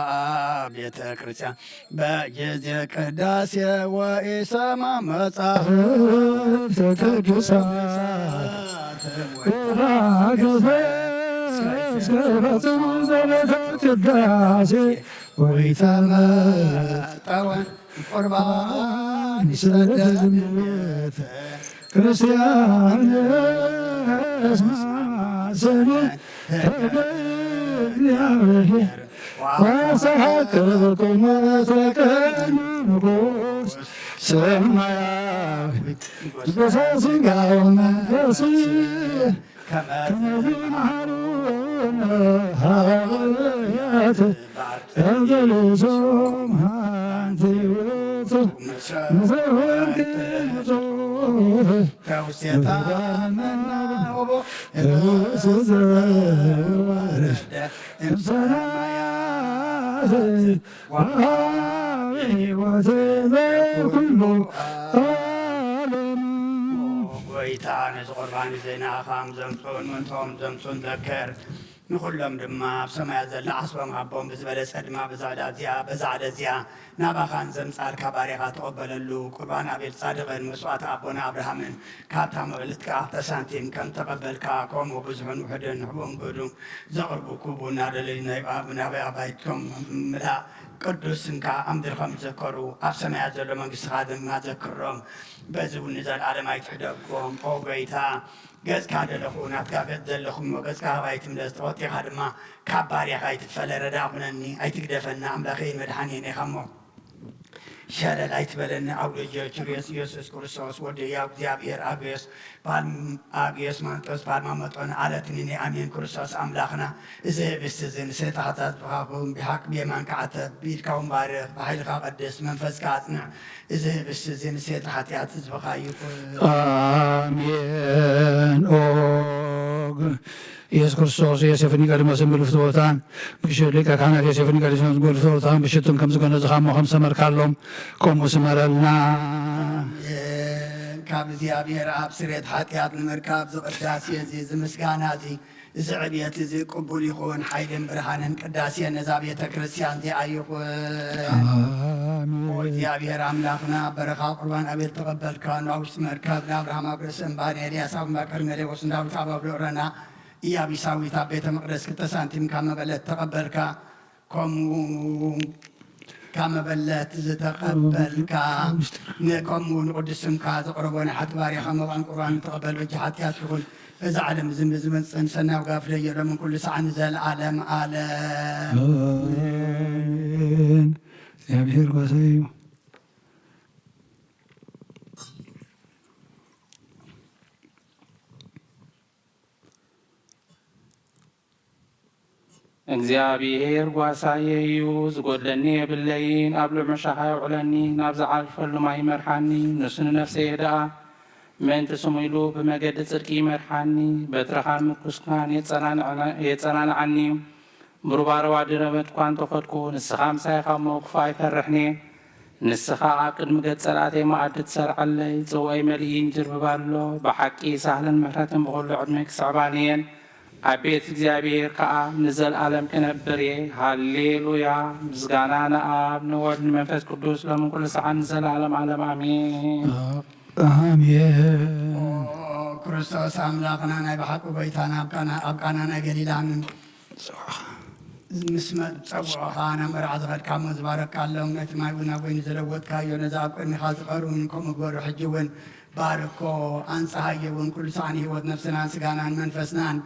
ቤተ ክርስቲያን በጊዜ ቅዳሴ ወኢሰማ መጻሕፍተ ቅዱሳት ወራግዘ እስከ ፈጽሙ ጸሎተ ቅዳሴ ወኢተመጠወን ቁርባን ይሰደድ ቤተ ክርስቲያን ስማሰነ ተገያብሔር ዋሰሐቅኩም ተቀኑ ንጉስ ሰማያዊ በስጋ ወመንፈስ ከመ ዝመሃሩነ ሃዋርያት ተገሊጾም ሓንቲ ውእቱ ምስለ ወንጌል ንጹሕ ተውስታ መናውቦ ርእሱ ዘወረደ እምሰማያት ወሃቢ ሕይወት ለኩሉ ዓለም። ጎይታ ነዚ ቁርባን እዚ ንኣኻም ዘምጽኡን ምእንትኦም ዘምጽኡን ዘክር። ንኹሎም ድማ ኣብ ሰማያት ዘላ ዓስቦም ሃቦም። ብዝበለጸ ድማ በዛ ዕለት እዚኣ፣ በዛ ዕለት እዚኣ ናባኻን ዘምጻልካ ባርያኻ ተቐበለሉ። ቁርባን ኣቤል ጻድቕን መስዋዕቲ ኣቦና ኣብርሃምን ካብታ መበለትካ ኣፍተ ሳንቲም ከም ተቐበልካ፣ ከምኡ ብዙሕን ውሑድን ንሕቡን ግህዱን ዘቕርቡ ክቡ እናደለዩ ናይ ባ-፣ ናብ ኣባይትኩም ምላእ ቅዱስ ስምካ ኣብ ምድሪ ከም ዝዘከሩ ኣብ ሰማያት ዘሎ መንግስትኻ ድማ ዘክሮም። በዚ እውን ንዘለኣለም ኣይትሕደጎም። ኦ ጎይታ፣ ገጽካ ደለኹ፣ ናትካ ገጽ ዘለኹ እሞ፣ ገጽካ ካባይ ትምለስ፣ ተቖጢኻ ድማ ካብ ባርያኻ ኣይትፈለ። ረዳ ኩነኒ፣ ኣይትግደፈና፣ ኣምላኸይን መድሓኒየን ኢኻ እሞ። ሸለል ኣይትበለኒ። ኣውደ ጀርቹርዮስ ኢየሱስ ክርስቶስ ወዲ ሕያው እግዚኣብሔር ኣግዮስ ፓልም-፣ ኣግዮስ ማንጦስ ፓልማ መጦን ኣለትኒኒ። ኣሜን። ክርስቶስ ኣምላኽና፣ እዚ ህብስቲ እዚ ንሰይጣ ሓጢኣት ብኻኹም ብሓቂ ብየማንካ ዓተብ፣ ብኢድካ እውን ባርኽ፣ ብሓይልካ ቀድስ፣ መንፈስካ ኣጽንዕ። እዚ ህብስቲ እዚ ንሰይጣ ሓጢኣት ህዝብኻ ይኹን። ኣሜን። ኦ ኢየሱስ ክርስቶስ፣ ዮሴፍ ኒቆዲሞስን ብልፍትወታን ብሽቱ ሊቀ ካህናት ዮሴፍ ኒቆዲሞስን ብልፍትወታን ብሽቱን ከም ዝገነዝኻ እሞ ከም ሰመርካሎም፣ ከምኡ ስመረልና። ኣሜን። ካብ እግዚኣብሔር ኣብ ስርየት ሓጢኣት ንምርካብ ዝቕዳሴ እዚ፣ እዚ ምስጋና እዚ፣ እዚ ዕብየት እዚ ቅቡል ይኹን። ሓይልን ብርሃንን ቅዳሴ ነዛ ቤተ ክርስቲያን እዚኣ ይኹን። ኣሜን። ኦ እግዚኣብሔር ኣምላኽና፣ በረኻ ቁርባን ኣቤል ተቐበልካ፣ ናብ ውሽጢ መርከብ ንኣብርሃም ኣብ ርእሲ እምባ፣ ንኤልያስ ኣብ እምባ ቀርሜሌዎስ፣ ንዳዊት ኣብ ኣብሎ ረና ኢያቢሳዊት ኣብ ቤተ መቕደስ ክልተ ሳንቲም ካብ መበለት ተቐበልካ። ከምኡ ካብ መበለት ዝተቐበልካ፣ ን-፣ ከምኡ ንቅዱስ ስምካ ዘቕረቦ ናይ ሓቂ ባርያኻ መባን ቁርባን ተቐበል። በጃ ሓጢኣት ይኹን፣ በዛ ዓለም ዝም ዝመጽእን ሰናይ ዋጋ ፍደየሎም ኩሉ ሰዓን ንዘለዓለም ዓለም። ኣሜን። እግዚኣብሔር ጓሳይ እዩ። እግዚኣብሔር ጓሳየ እዩ፣ ዝጎድለኒ የብለይን። ኣብ ልዑል መሻኻ የውዕለኒ፣ ናብ ዝዓርፈሉ ማይ ይመርሓኒ። ንሱ ንነፍሰይ የድኣ፣ ምእንቲ ስሙ ኢሉ ብመገዲ ጽድቂ ይመርሓኒ። በትርኻን ምርኩስካን የጸናንዐ-፣ የጸናንዓኒ እዩ። ብሩባሩባ ድረ መድኳን ተኸድኩ፣ ንስኻ ምሳይ ኢኻ እሞ ክፉእ ኣይፈርሕን እየ። ንስኻ ኣብ ቅድሚ ገጽ ጸላእተይ መኣዲ ትሰርዓለይ፣ ጽዋይ መሊኡ ይንጅርብብ ኣሎ። ብሓቂ ሳህልን ምሕረትን ብኹሉ ዕድመይ ክስዕባኒ እየን። ኣብ ቤት እግዚኣብሔር ከኣ ንዘለኣለም ክነብር እየ። ሃሌሉያ! ምስጋና ንኣብ ንወልድ ንመንፈስ ቅዱስ ሎምን ኩሉ ሰዓን ንዘለኣለም ዓለም ኣሜን። ኣሜን። ኦ ክርስቶስ ኣምላኽና ናይ ብሓቂ ጎይታና ኣብ ቃና፣ ኣብ ቃና ናይ ገሊላ ምስ መ-፣ ጸውዖኻ ናብ መርዓ ዝኸድካ እሞ ዝባረካሎም፣ ነቲ ማይ እውን ናብ ወይኒ ዘለወጥካዮ፣ ነዚ ኣብ ቅድሚኻ ዝቐርብን ከምኡ ግበሮ። ሕጂ እውን ባርኮ፣ ኣንጽሃዮ እውን ኩሉ ሰዓን ህይወት ነፍስናን ስጋናን መንፈስናን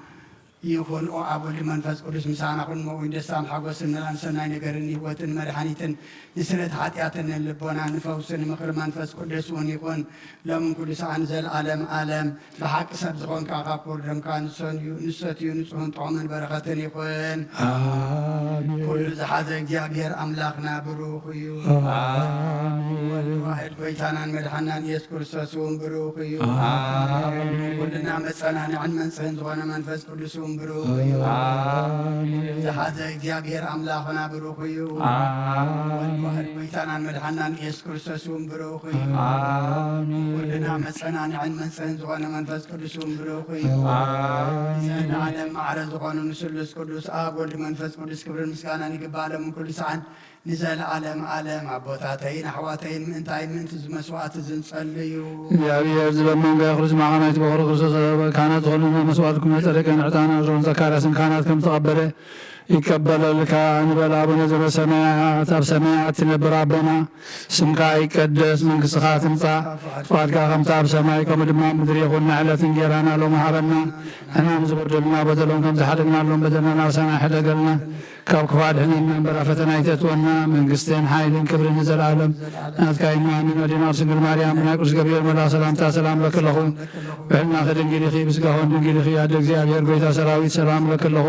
ይኹን። ኦ ኣብ ወልድ መንፈስ ቅዱስ ምሳና ኩን። መዊን ደስታን ሓጎስን መላን ሰናይ ነገርን ህይወትን መድሓኒትን ንስረት ሓጢኣትን ልቦና ንፈውስን ምኽሪ መንፈስ ቅዱስ እውን ይኹን። ሎም ኩሉ ሰዓን ዘልዓለም ዓለም ብሓቂ ሰብ ዝኾንካ ካብ ክቡር ደምካ ንሰንዩ ንሰትዩ ንጹህን ጥዑምን በረኸትን ይኹን። ኣሜን። ኩሉ ዝሓዘ እግዚኣብሔር ኣምላኽና ብሩኽ እዩ። ኣሜን። ወልድ ዋሕድ ጎይታናን መድሓናን ኢየሱስ ክርስቶስ እውን ብሩኽ እዩ። ኣሜን። ኩልና መጸናንዕን መንጽህን ዝኾነ መንፈስ ቅዱስ እውን ብሩኽ እዩ። ኣሜን። ዝሓዘ እግዚኣብሔር ኣምላኽና ብሩኽ እዩ። ኣሜን። ወልድ ዋሕድ ጎይታናን መድሓናን ኢየሱስ ክርስቶስ እውን ብሩኽ እዩ። ኣሜን። ኩልና መጸናንዕን መንጽህን ዝኾነ መንፈስ ቅዱስ እውን ብሩኽ እዩ። ኣሜን። ዘላለም ማዕረ ዝኾኑ ንስሉስ ቅዱስ ኣብ ወልድ መንፈስ ቅዱስ ክብርን ምስጋናን ይግባእ ሎም ኩሉ ሰዓን ንዘለዓለም ዓለም። ኣቦታተይን ኣሕዋተይን ምእንታይ ምእንቲ እዚ መስዋዕቲ እዚ ንጸልዩ። እግዚኣብሔር ዝበመንጋ ክርስ ማኻናይቲ በኽሪ ክርስቶስ ካህናት ዝኾኑና መስዋዕትኩም የጸደቀን ዕጣን ኣሮን ዘካርያስን ካህናት ከም ተቐበለ ይቀበለልካ። ንበል ኣቡነ ዘበሰማያት ኣብ ሰማያት ትነብር ኣቦና ስምካ ይቀደስ መንግስትኻ ትምጻእ ፍቃድካ ከምታ ኣብ ሰማይ ከምኡ ድማ ኣብ ምድሪ ይኹን። ንዕለት እንጌራና ሎም ሃበና። ሕና ንዝበደሉና በደሎም ከም ዝሓደግናሎም በደልና ናብ ሰማይ ሕደገልና። ካብ ክፉ ኣድሕነና እምበር ኣብ ፈተና ኣይተእትወና። መንግስትን ሓይልን ክብርን ንዘለኣለም ናትካ እዩ። ኣሜን። ኣዴና ቅድስት ድንግል ማርያም ብናይ ቅዱስ ገብርኤል መልኣኽ ሰላምታ ሰላም እብለኪ ኣለኹ። ብሕልናኺ ድንግል ኢኺ፣ ብስጋኹን ድንግል ኢኺ። ኣደ እግዚኣብሔር ጎይታ ሰራዊት ሰላም እብለኪ ኣለኹ።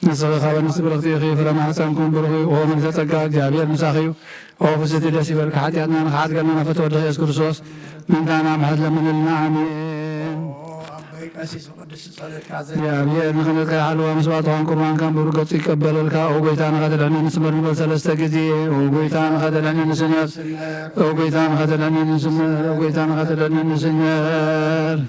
ንስኺ ካብ ኣንስቲ ብርኽቲ ኢኺ፣ ፍረ ማህፀንኩም ብሩኽ እዩ። ኦ ምልዕተ ጸጋ እግዚኣብሔር ምሳኺ እዩ። ኦ ፍስቲ ደስ ይበልኪ፣ ሓጢኣትና ንኽሓድገልና ፈቶ ወድኺ የሱስ ክርስቶስ ምንታና ምሕረት ለምንልና። ኣሜን። ኦ ኣቦይ ቀሲስ ብቅዱስ ጸሎትካ ዘ- እግዚኣብሔር ንኽነትካ ይሓልዋ፣ መስዋዕትኻን ቁርባንካን ብሩህ ገጹ ይቀበለልካ። ኦ ጎይታና ኸተድሕነኒ ስመር ንበል ሰለስተ ግዜ። ኦ ጎይታና ኸተድሕነኒ ስመር፣ ኦ ጎይታና ኸተድሕነኒ ስመር፣ ኦ ጎይታና ኸተድሕነኒ ስመር።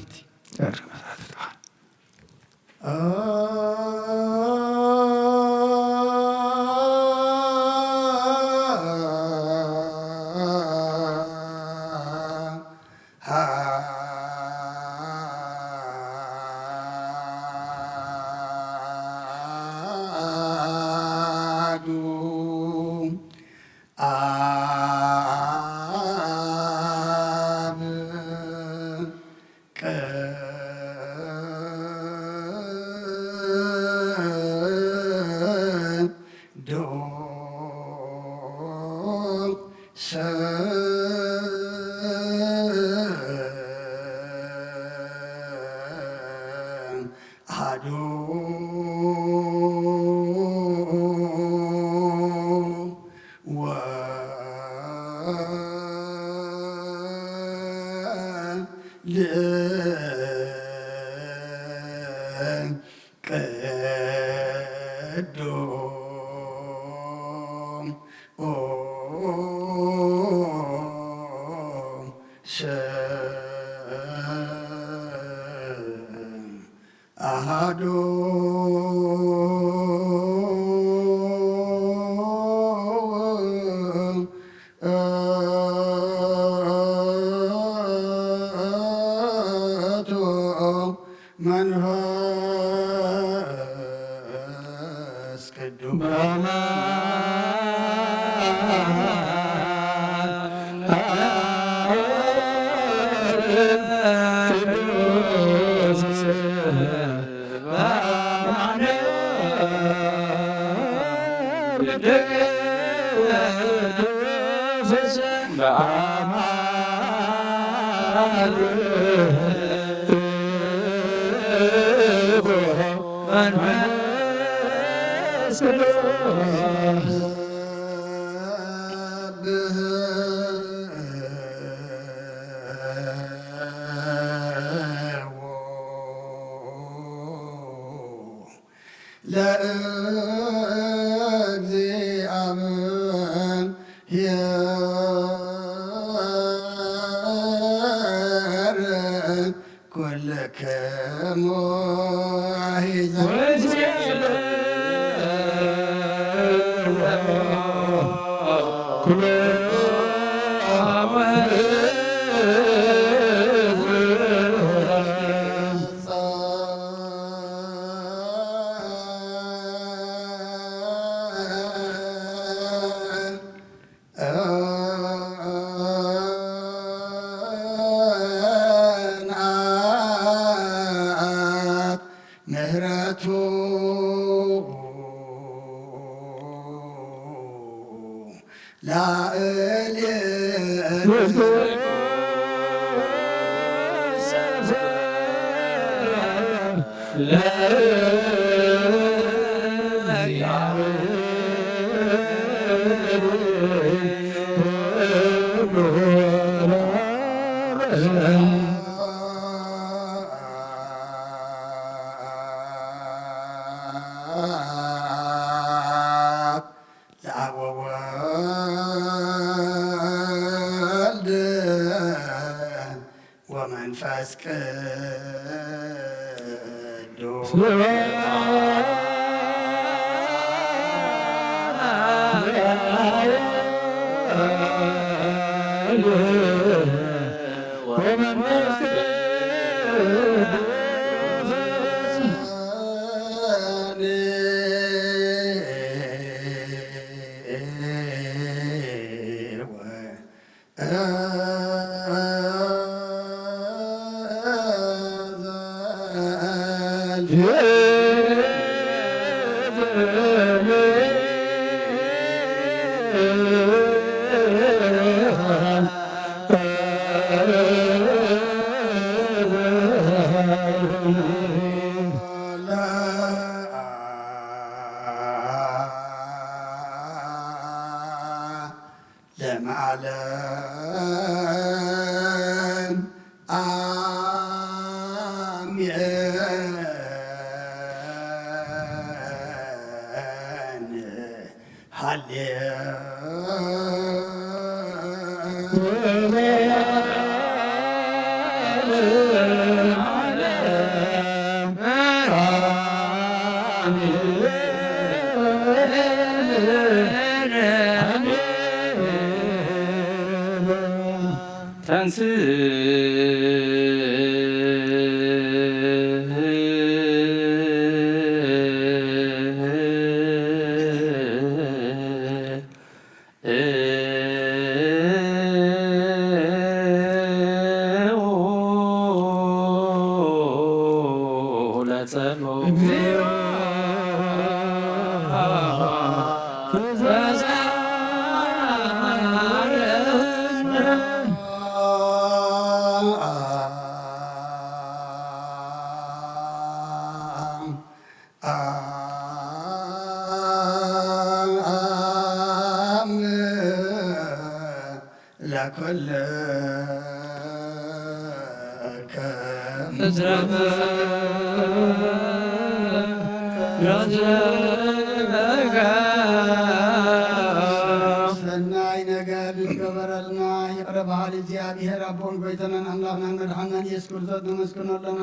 ለአብ ወወልድ ወመንፈስ ቅዱስ። ለመዓለም አሜን። ሃሌ ተንስእ ለጸሎት። ለኩልከ እዝረከ ሰናይ ነገር ዝገበረልና ይቕረ በሃሊ እግዚኣብሔር ኣቦን ጎይታናን ኣምላኽናን መድሓናን ኢየሱስ ክርስቶስ ነመስግኖ ኣለና።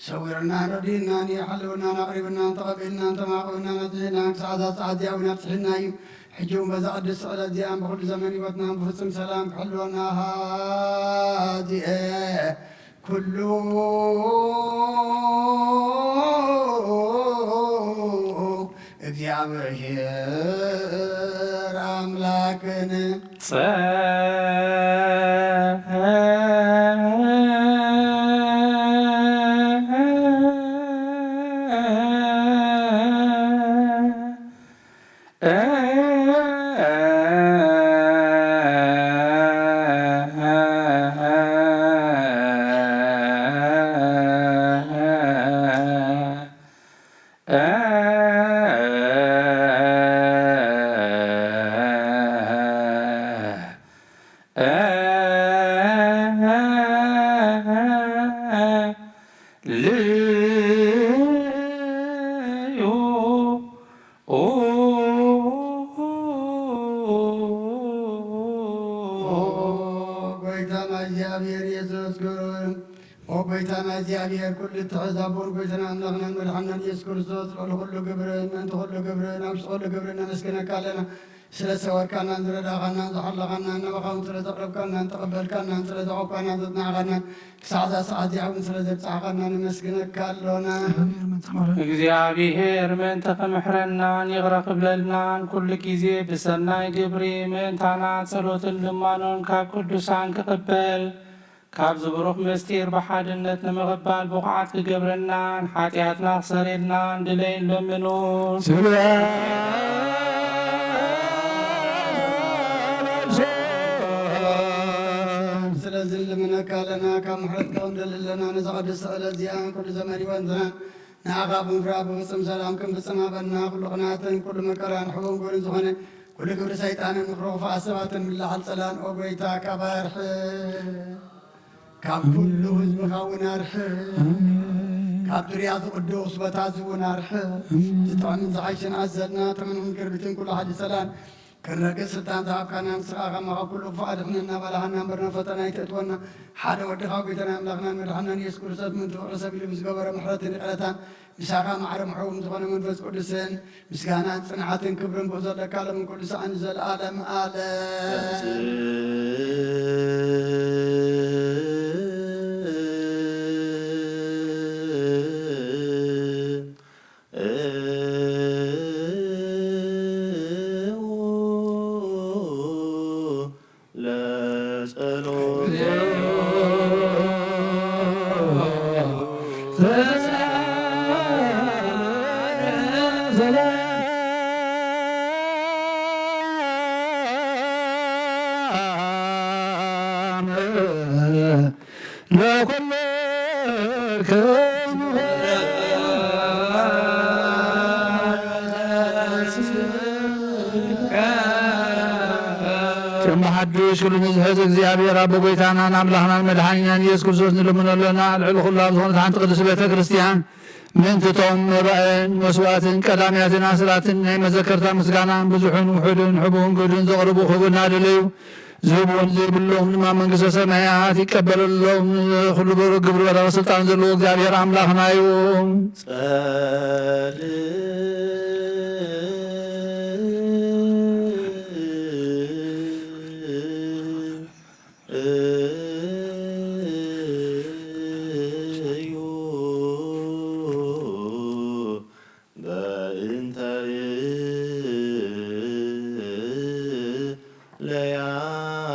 ሰዊርናን ረዲእናን እዩ። ሓልውናን ኣቕሪብናን ተቐቢልናን ተማቕብናን ኣጽኒዕናን ክሳዕ እዛ ሰዓት እዚኣ እውን ኣብጽሒና እዩ። ሕጂ እውን በዛ ቅድስቲ ዕለት እዚኣን ብኹሉ ዘመን ህይወትናን ብፍጹም ሰላም ክሕልወና ሃዚኤ ኩሉ እግዚኣብሔር ኣምላክን ጸ ልዩ ኦ ጎይታና እግዚኣብሔር ኢየሱስ ክብርን ኦ ጎይታና እግዚኣብሔር ኩሉ እትሕዝ ኣቦን ጎይታና ኣምላኽናን መድሓናን ኢየሱስ ክርስቶስ ልዕሊ ኩሉ ግብርን ምእንቲ ኩሉ ግብርን ኣብ ውሽጢ ኩሉ ግብርን ነመስግነካ ኣለና። ስለ ዝሰወርካናን ዝረዳእኻናን ዝሓለኻናን ናባኻ እውን ስለ ዘቕረብካናን ተቐበልካናን ስለ ዘቖምካናን ዘጽናዕኻናን ክሳዕ እዛ ሰዓት እዚኣ እውን ስለ ዘብጻሕኻና ነመስግነካ ኣሎና። እግዚኣብሔር ምእንቲ ክምሕረናን ይቕረ ክብለልናን ኩሉ ግዜ ብሰናይ ግብሪ ምእንታና ጸሎትን ልማኖን ካብ ቅዱሳን ክቕበል ካብዚ ብሩኽ ምስጢር ብሓድነት ንምቕባል ብቑዓት ክገብረናን ሓጢኣትና ክሰርየልናን ድለይን ለምኑ። ስለዚ ንልምነካ ኣለና፣ ካብ ምሕረትካ እውን ንደሊ ኣለና። ነዛ ቅድስቲ ዕለት እዚኣ ኩሉ ዘመን ህይወትና ንዓኻ ብምፍራህ ብፍጹም ሰላም ክንፍጽም ሃበና። ኩሉ ቅንኣትን ኩሉ መከራን ሕቡን ጎልን ዝኾነ ኩሉ ግብሪ ሰይጣንን ምኽሪ ክፉኣት ሰባትን ምልዓል ጸላን፣ ኦ ጎይታ፣ ካባና ርሕቕ። ካብ ኩሉ ህዝብኻ እውን ኣርሕቕ። ኣሜን። ካብ ዙርያ ዝቕዱስ ቦታ እዚ እውን ኣርሕቕ። ኣሜን። ዝጥዕምን ዝሓይሽን ኣዘዝና ተመን ክንክርቢትን ኩሉ ሓዲ ሰላም ክንረክብ ስልጣን ዝሃብካና ንስኻ ከማኻ ኩሉ ክፉእ ኣድሕነና፣ ባልሃና እምበር ናብ ፈተና ኣይተእትወና። ሓደ ወድኻ ጎይታና ኣምላኽናን መድሓናን ኢየሱስ ክርስቶስ ምእንቲ ፍቕሪ ሰብ ኢሉ ብዝገበሮ ምሕረትን ይቕረታን ምሳኻ ማዕረ ምሕውም ዝኾነ መንፈስ ቅዱስን ምስጋናን ጽንዓትን ክብርን ብኡ ዘለካ ሎምን ኩሉ ሰዓን ንዘለኣለም ኣለም። ከም ብሓድሽ ኩሉ ንዝሕዝ እግዚኣብሔር ኣቦ ጎይታናን ኣምላኽናን መድሓኒናን ኢየሱስ ክርስቶስ ንልምኖ ኣለና። ልዕሊ ኩሉ ኣብ ዝኾነት ሓንቲ ቅድስቲ ቤተ ክርስቲያን ምእንቲ እቶም መባእን መስዋእትን ቀዳምያትን ኣስራትን ናይ መዘከርታ ምስጋናን ብዙሑን ውሑድን ሕቡን ግዱን ዘቕርቡ ክህቡና ደለዩ። ዝህብዎን ዘይብሎም ድማ መንግስተ ሰማያት ይቀበለሎም። ኩሉ ብሩክ ግብሪ ወደቕ ስልጣን ዘለዎ እግዚኣብሔር ኣምላኽና እዩ። ጸልእ እዩ በእንተ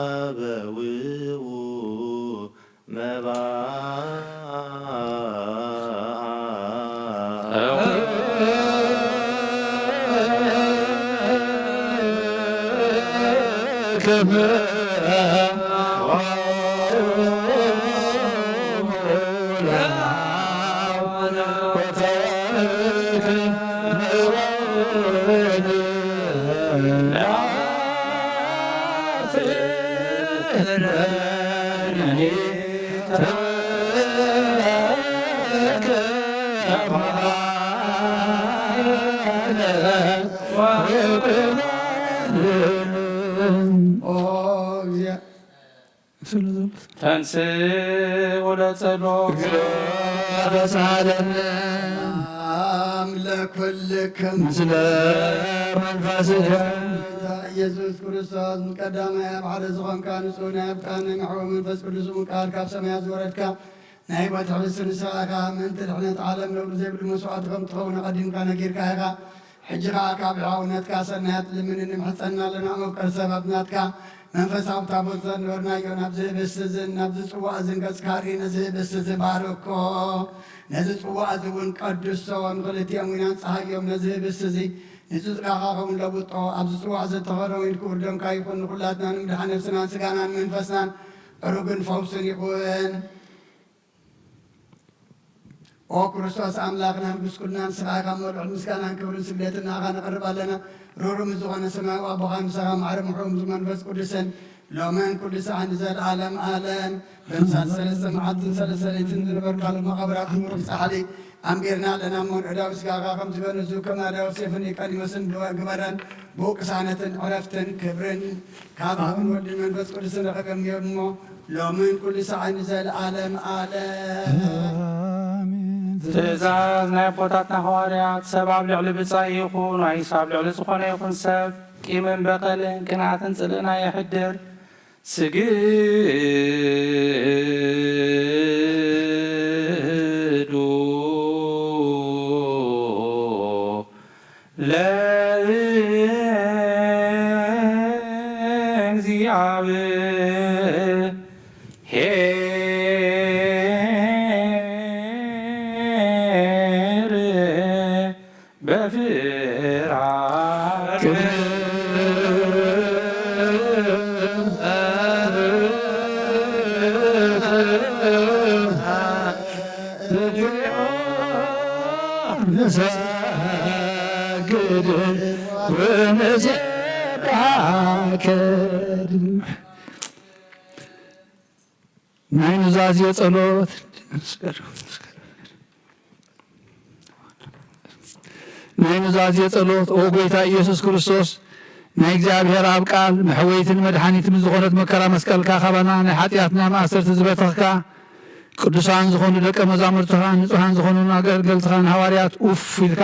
ለያበውኡ መባእ ኦ፣ እግዚአ-፣ ተንሥእ ወለጸሎ። እግዚኦ ተሳሃለነ። ሰላም ለኩልክም። ምስለ መንፈስከ። ኢየሱስ ክርስቶስ ቀዳማይ ኣብ ሓደ ዝኾንካ ንጹህ ናይ ኣብ ቃል ናይ ማሕበ መንፈስ ቅዱስ እውን ቃል ካብ ሰማያት ዝወረድካ ናይ ህይወት ሕብስቲ ንስኻ ኢኻ። ምእንቲ ድሕነት ዓለም ነውሪ ዘይብሉ መስዋዕቲ ከም ትኸውን ኣቐዲምካ ነጊርካ ኢኻ። ሕጂ ኸኣ ካብ ሕያውነትካ ሰናያት ልምን ንምሕጸና ኣለና። መፍቀር ሰብ ኣብ ናትካ መንፈሳዊ ታቦት ዘንበርናዮ ናብዚ ህብስቲ እዝን ናብዚ ጽዋእ እዝን ገጽካ ርኢ ነዚ ህብስቲ እዚ ባርኮ። ነዚ ጽዋእ እዚ እውን ቀድሶ። ንኽልቲኦም ዊናን ጸሃዮም ነዚ ህብስቲ እዚ ንጽድቃኻ ከም ለውጦ። ኣብዚ ጽዋእ እዚ እተኸርነ ወይን ክቡር ደምካ ይኹን። ንኹላትና ንምድሓን ነፍስናን ስጋናን መንፈስናን ዕሩግን ፈውስን ይኹን። ኦ ክርስቶስ ኣምላኽናን ጉስኩልናን፣ ንስኻ ኢኻ መልዑል ምስጋናን ክብርን ስግደትን ንኣኻ ነቕርብ ኣለና። ርሩም ዝኾነ ሰማያዊ ኣቦኻ ምሳኻ ማዕረ ምሕውም መንፈስ ቅዱስን ሎምን ኩሉ ሰዓን ንዘለዓለም ዓለም። በምሳል ሰለስተ መዓልትን ሰለስተ ለይትን ዝነበርካሉ መቓብራት ምሩፍ ጻሕሊ ኣንቢርና ኣለና። እሞ ንዕዳዊ ስጋኻ ከም ዝገነዙ ከም ኣዳዊ ሴፍን ኒቆዲሞስን ግበረን። ብኡ ቅሳነትን ዕረፍትን ክብርን ካብ ኣብን ወልድን መንፈስ ቅዱስን ረኸበ እሞ ሎምን ኩሉ ሰዓን ንዘለዓለም ዓለም። ኣሜን። ትእዛዝ ናይ ኣቦታትና ሃዋርያት፣ ሰብ ኣብ ልዕሊ ብጻይ ይኹን ወይስ ኣብ ልዕሊ ዝኾነ ይኹን ሰብ ቂምን በቐልን ቅንኣትን ጽልእን ኣየሕድር። ስግዱ ለእግዚአብሔር በፍርሃት። ንሰግድ ወንሴብሐከ። ናይ ኑዛዜ ጸሎት። ናይ ኑዛዜ ጸሎት። ኦ ጎይታ ኢየሱስ ክርስቶስ፣ ናይ እግዚኣብሔር ኣብ ቃል መሕወይትን መድሓኒትን ዝኾነት መከራ መስቀልካ፣ ካባና ናይ ሓጢኣትና ማእሰርቲ ዝበተኽካ፣ ቅዱሳን ዝኾኑ ደቀ መዛሙርትኻ፣ ንጹሃን ዝኾኑ ኣገልገልትኻ ንሃዋርያት ኡፍ ኢልካ፣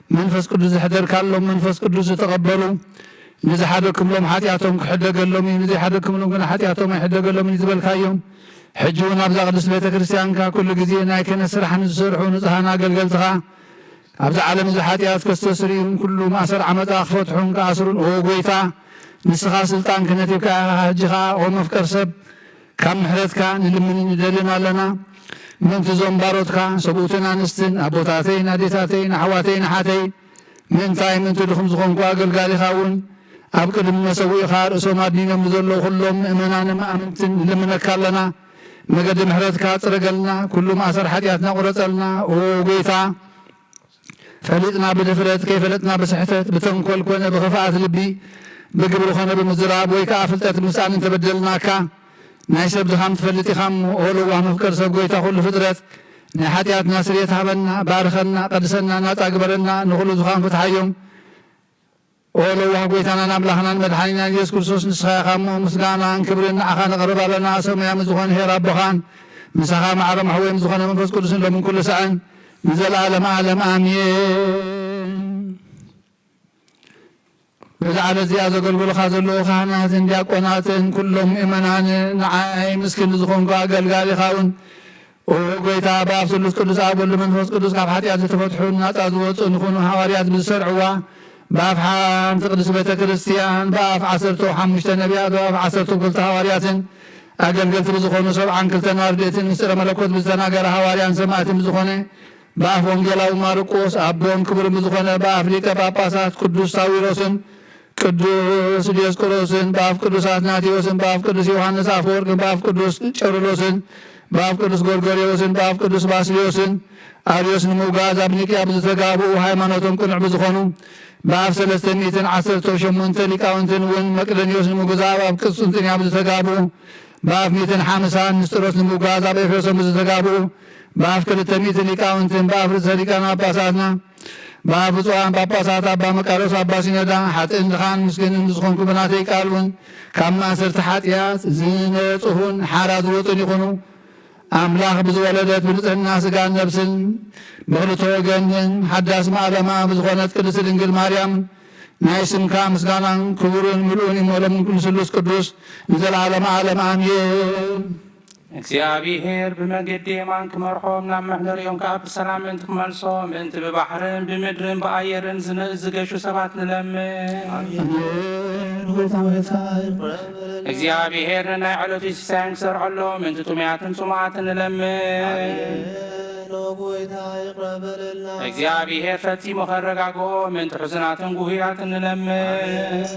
መንፈስ ቅዱስ ዘሕደርካሎም፣ መንፈስ ቅዱስ ዝተቐበሉ፣ ንዝሓደክምሎም ሓጢኣቶም ክሕደገሎም እዩ፣ ንዘይሓደክምሎም ግና ሓጢኣቶም ኣይሕደገሎምን እዩ ዝበልካዮም፣ ሕጂ እውን ኣብዛ ቅድስት ቤተ ክርስቲያንካ ኩሉ ግዜ ናይ ክህነት ስራሕ ንዝሰርሑ ንጹሃን ኣገልገልትኻ፣ ኣብዚ ዓለም እዚ ሓጢኣት ከስተስርዩን ኩሉ ማእሰር ዓመጻ ክፈትሑን ክኣስሩን፣ ኦ ጎይታ፣ ንስኻ ስልጣን ክህነት ሂብካ ኢኻ። ሕጂ ኸኣ ኦ መፍቀር ሰብ፣ ካብ ምሕረትካ ንልምንን ንደልን ኣለና። ምእንቲ እዞም ባሮትካ፣ ሰብኡትን ኣንስትን፣ ኣቦታተይን ኣዴታተይን፣ ኣሕዋተይን ኣሓተይ፣ ምእንታይ ምእንቲ ድኹም ዝኾንኩ ኣገልጋሊኻ እውን፣ ኣብ ቅድሚ መሰውኢኻ ርእሶም ኣድኒኖም ንዘለዉ ኩሎም ምእመናን ኣማእምንትን ንልምነካ ኣለና። መገዲ ምሕረትካ ጽረገልና፣ ኩሉ ማእሰር ሓጢኣትና ቁረጸልና። ኦ ጎይታ፣ ፈሊጥና ብድፍረት፣ ከይፈለጥና ብስሕተት፣ ብተንኮል ኮነ ብኽፍኣት ልቢ፣ ብግብሪ ኮነ ብምዝራብ፣ ወይ ከኣ ፍልጠት ምስኣን እንተበደልናካ፣ ናይ ሰብ ድኻም ትፈልጥ ኢኻ እሞ፣ ኦ ለዋህ መፍቀር ሰብ፣ ጎይታ ኩሉ ፍጥረት፣ ናይ ሓጢኣትና ስርየት ሃበና፣ ባርኸና፣ ቀድሰና፣ ናጻ ግበረና፣ ንኹሉ ድኻም ፍትሓዮም። ኦ ለዋህ ጎይታናን ኣምላኽናን መድሓኒናን ኢየሱስ ክርስቶስ፣ ንስኻ ኢኻ እሞ፣ ምስጋናን ክብርን ንዓኻ ነቕርብ ኣለና። ሰማያዊ ዝኾነ ኄር ኣቦኻን፣ ምሳኻ ማዕረ ማሕወይም ዝኾነ መንፈስ ቅዱስን፣ ሎምን ኩሉ ሰዓን፣ ንዘለዓለም ዓለም ኣሜን። በዛ ዕለት እዚኣ ዘገልግሉኻ ዘለዉ ካህናትን ዲያቆናትን፣ ኩሎም ምእመናን፣ ንዓይ ምስኪን ዝኾንኩ ኣገልጋሊኻ እውን፣ ኦ ጎይታ፣ ብኣብ ስሉስ ቅዱስ፣ ኣብ ወልድ መንፈስ ቅዱስ ካብ ሓጢኣት ዝተፈትሑ ናጻ ዝወጹ ንኹኑ ሃዋርያት ብዝሰርዕዋ፣ ብኣፍ ሓንቲ ቅድስት ቤተ ክርስቲያን፣ ብኣፍ ዓሰርተ ሓሙሽተ ነቢያት፣ ብኣፍ ዓሰርተ ክልተ ሃዋርያትን ኣገልገልቲ ብዝኾኑ ሰብዓን ክልተን ኣርድእትን ምስጢረ መለኮት ብዝተናገረ ሃዋርያን ሰማዕትን ብዝኾነ ብኣፍ ወንጌላዊ ማርቆስ ኣቦን ክቡርን ብዝኾነ ብኣፍ ሊቀ ጳጳሳት ቅዱስ ሳዊሮስን ቅዱስ ዲዮስቆሮስን ብኣፍ ቅዱስ ኣትናቴዎስን ብኣፍ ቅዱስ ዮሃንስ ኣፈወርቅን ብኣፍ ቅዱስ ቄርሎስን ብኣፍ ቅዱስ ጎርጎርዮስን ብኣፍ ቅዱስ ባስልዮስን ኣርዮስ ንምውጋዝ ኣብ ኒቅያ ብዝተጋብኡ፣ ሃይማኖቶም ቅኑዕ ብዝኾኑ ብኣፍ ሰለስተ ሚእትን ዓሰርተ ሸሞንተ ሊቃውንትን እውን መቅደንዮስ ንምጉዛብ ኣብ ቅስጥንጥንያ ብዝተጋብኡ፣ ብኣፍ ሚእትን ሓምሳን ንስጥሮስ ንምጉዛብ ኣብ ኤፌሶን ብዝተጋብኡ፣ ብኣፍ ክልተ ሚእትን ሊቃውንትን ብኣፍ ርእሰ ሊቃነ ጳጳሳትና ብኣብ ብፁዓን ጳጳሳት ኣባ መቃርዮስ ኣባ ሲኖዳ ሓጥእን ድኻን ምስኪንን ዝኾንኩ ብናተይ ቃል እውን ካብ ማእሰርቲ ሓጢኣት ዝነጽሁን ሓራ ዝወጹን ይኹኑ። ኣምላኽ ብዝወለደት ብንጽህና ስጋን ነብስን ብኽልተ ወገንን ሓዳስ ማእለማ ብዝኾነት ቅድስት ድንግል ማርያም ናይ ስምካ ምስጋናን ክቡርን ምሉእን ይመሎም ንስሉስ ቅዱስ ንዘለዓለመ ዓለም ኣሜን። እግዚኣብሔር ብመንገዲ የማን ክመርሖም፣ ናብ መሕደሪኦም ከኣ ብሰላም ምእንቲ ክመልሶም፣ ምእንቲ ብባሕርን ብምድርን ብኣየርን ዝነ-፣ ዝገሹ ሰባት ንለምን። ኣሜን። ጎይታ፣ ጎይታ፣ ይቕረ በለልና። እግዚኣብሔር ንናይ ዕለቱ ሲሳይን ክሰርዐሎም፣ ምእንቲ ጥሙያትን ጽሙኣትን ንለምን። ኣሜን። ጎይታ፣ ይቕረ በለልና። እግዚኣብሔር ፈጺሙ ከረጋግኦ፣ ምእንቲ ሕዙናትን ጉህያትን ንለምን። ኣሜን።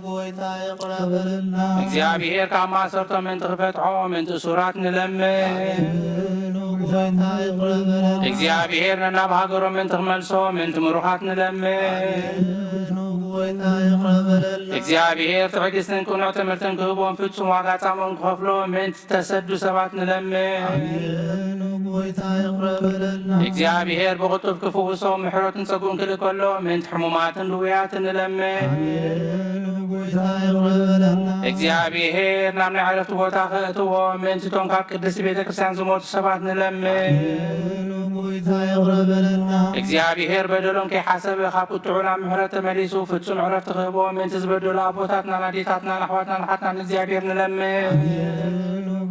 ጎይታ፣ ይቕረ በለልና። እግዚኣብሔር ካብ ማእሰርቶም ምእንቲ ክፈትሖ፣ ምእንቲ እሱራት ንለምን። ኣሜን። ጎይታ፣ ይቕረ በለልና። እግዚኣብሔር ነናብ ሃገሮም ምእንቲ ክመልሶ፣ ምእንቲ ምሩኻት ንለምን። ኣሜን። ጎይታ፣ ይቕረ በለልና። እግዚኣብሔር ትዕግስትን ቅኑዕ ትምህርትን ክህቦም፣ ፍጹም ዋጋ ጻምኦም ክኸፍሎ፣ ምእንቲ ዝተሰዱ ሰባት ንለምን። ኣሜን። ጎይታ፣ ይቕረ በለልና። እግዚኣብሔር ብቕልጡፍ ክፍውሶም፣ ምሕረቱን ጸግኡን ክልእከሎም፣ ምእንቲ ሕሙማትን ድውያትን ንለምን። ኣሜን። ጎይታ፣ ይቕረ በለልና። እግዚኣብሔር ናብ ናይ ዕረፍቲ ቦታ ከእትዎም፣ ምእንቲ እቶም ካብ ቅድስቲ ቤተ ክርስቲያን ዝሞቱ ሰባት ንለምን። ኣሜን። ጎይታ፣ ይቕረ በለልና። እግዚኣብሔር በደሎም ከይሓሰበ፣ ካብ ቁጥዑ ናብ ምሕረት ተመሊሱ፣ ፍጹም ዕረፍቲ ክህቦም፣ ምእንቲ ዝበደሉ ኣቦታትናን ኣዴታትናን ኣሕዋትናን ኣሓትናን እግዚኣብሔር ንለምን። ኣሜን።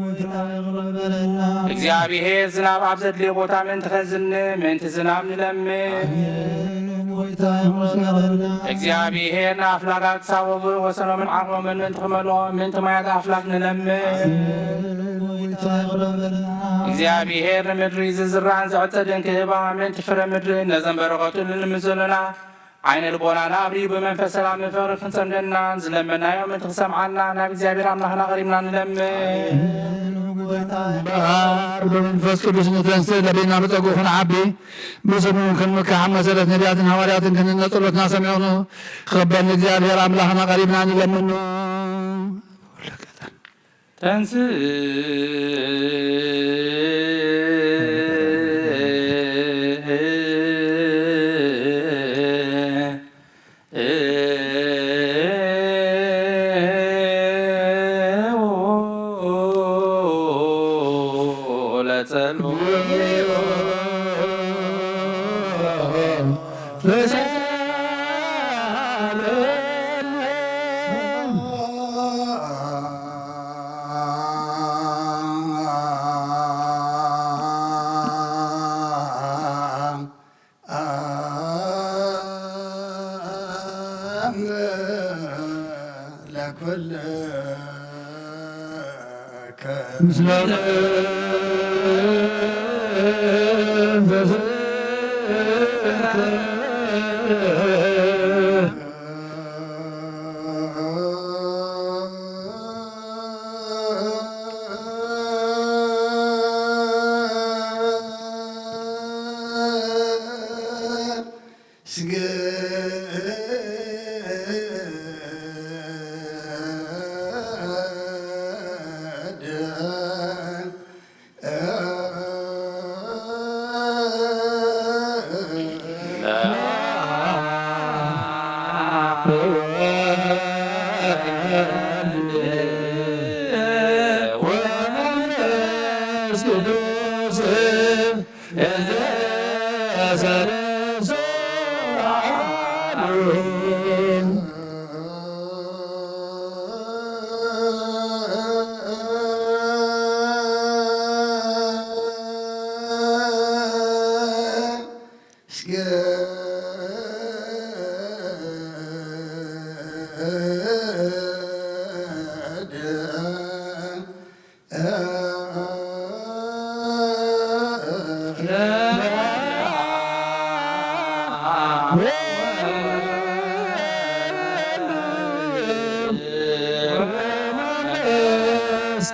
ጎይታ፣ ይቕረ በለልና። እግዚኣብሔር ዝናብ ኣብ ዘድልዮ ቦታ ምእንቲ ከዝንብ፣ ምእንቲ ዝናብ ንለምን። ኣሜን። ጎይታ፣ ይቕረ በለልና። እግዚኣብሔር ንኣፍላጋት ሳቦ ወሰኖምን ዓቕሞምን ምእንቲ ክመልኦ፣ ምእንቲ ማያት ኣፍላግ ንለምን። ኣሜን። ጎይታ፣ ይቕረ በለልና። እግዚኣብሔር ንምድሪ ዝዝራእን ዝዕጸድን ክህባ፣ ምእንቲ ፍረ ምድሪ ነዘን በረኸቱ ንልምን ዘለና፣ ዓይነ ልቦናና ኣብሪሁ ብመንፈስ ሰላም ፍቕሪ ክንጸምደናን ዝለመናዮ ምእንቲ ክሰምዓና ናብ እግዚኣብሔር ኣምላኽና ቀሪብና ንለምን። ኣሜን። ጎይታ፣ ይቕረ ብመንፈስ ቅዱስ ንተንስእ፣ ለቢና ብጸጉኡ ክንዓቢ፣ ብስሙ ክንምካሕ፣ መሰረት ነቢያትን ሃዋርያትን ክንነ ጸሎትና ሰሚዑ ክቕበል ንእግዚኣብሔር ኣምላኽና ቀሪብና ንለምኖ። ተንስእ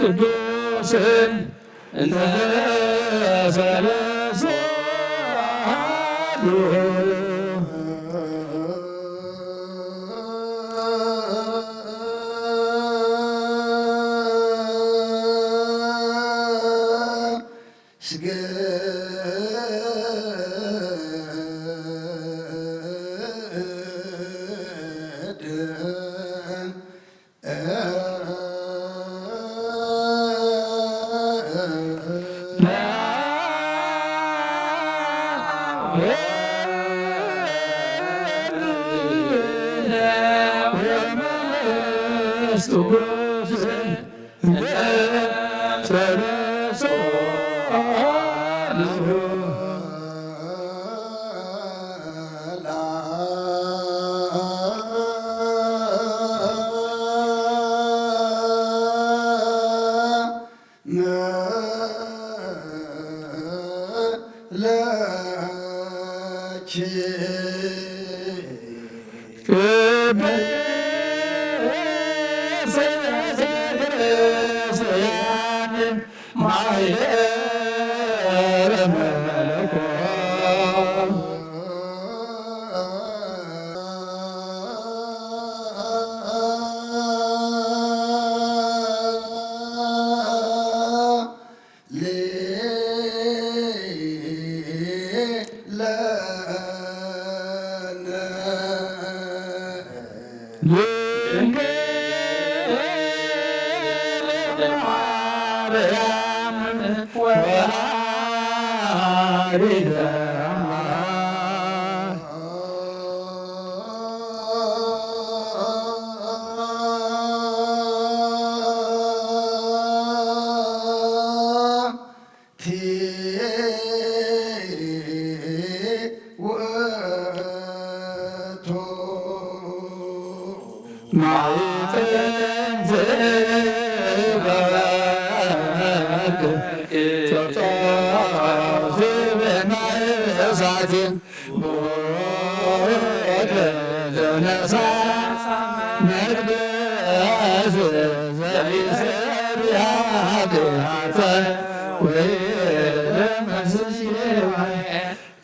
ቅዱስ እንተ ሰለስቱ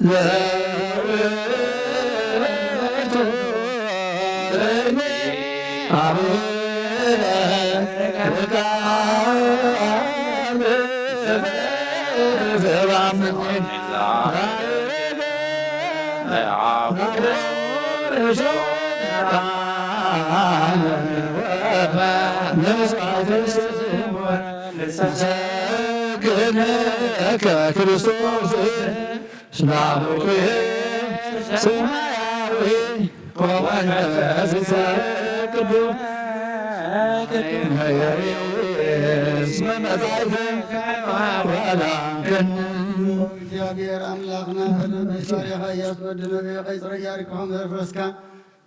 ዘውቱ ለእግዚአብሔር ቃል ዘባምን ንሰግድ ለከ ክርስቶስ ስላቡኩ ሰማያዊ ወመንፈስ ቅዱስ መጻእከ ወላክን። እግዚኣብሔር ኣምላኽና፣ በደል መሳሪኻ እያስወድነ ከይጽረ ያሪክሖም ዘፍረስካ፣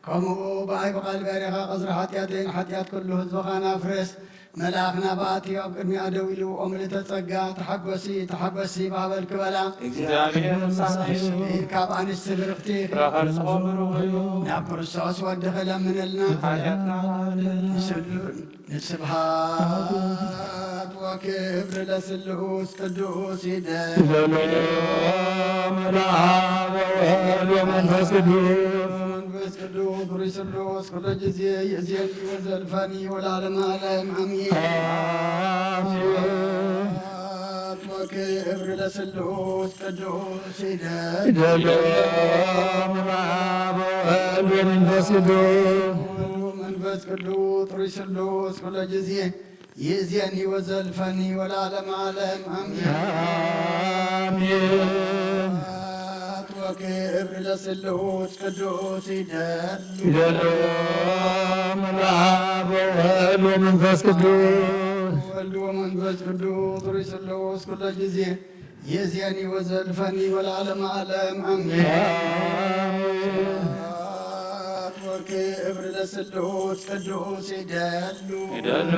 ከምኡ ብኣይ ብቓል ባሪኻ ቐጽሪ ሓጢኣተይን ሓጢኣት ኩሉ ህዝብኻን ኣፍርስ። መልኣኽ ናብኣ ኣትዩ ኣብ ቅድሚኣ ደው ኢሉ፣ "ኦ ምልእተ ጸጋ፣ ተሓጎሲ፣ ተሓጎሲ" ባበል ክበላ። እግዚኣብሔር ምሳኺ እዩ። ካብ ኣንስቲ ብርኽቲ ፍረ ከርስኹም ብሩኽ እዩ። ናብ ክርስቶስ ወድኺ ለምንልና። ሓጢኣትና ይቕር በለልና። ንስሉ-፣ ንስብሃት ወክብር ለስሉስ ቅዱስ ይደል። ይደል። መልኣብ ወወልድ ወመንፈስ ቅዱስ። መንፈስ ቅዱስ ሩይ ስሉስ ኩሉ ጊዜ ይእዜኒ ወዘልፈኒ ወለዓለመ ዓለም ኣሜን። ኣሜን። ስብሐት ወክብር ለስሉስ ቅዱስ ይደሉ። ይደሉ። አብ ወወልድ ወመንፈስ ቅዱስ። ወመንፈስ ቅዱስ ሩይ ስሉስ ኩሉ ጊዜ ይእዜኒ ወዘልፈኒ ወለዓለመ ዓለም ኣሜን። አሜን። ስብሐት ወክብር ለስሉስ ቅዱስ ይደሉ። ይደሉ። አብ ወወልድ ወመንፈስ ቅዱስ። ወልድ ወመንፈስ ቅዱስ ሩይ ስሉስ ኩሉ ጊዜ ይእዜኒ ወዘልፈኒ ወለዓለመ ዓለም ኣሜን። አሜን። ስብሐት ወክብር ለስሉስ ቅዱስ ይደሉ። ይደሉ።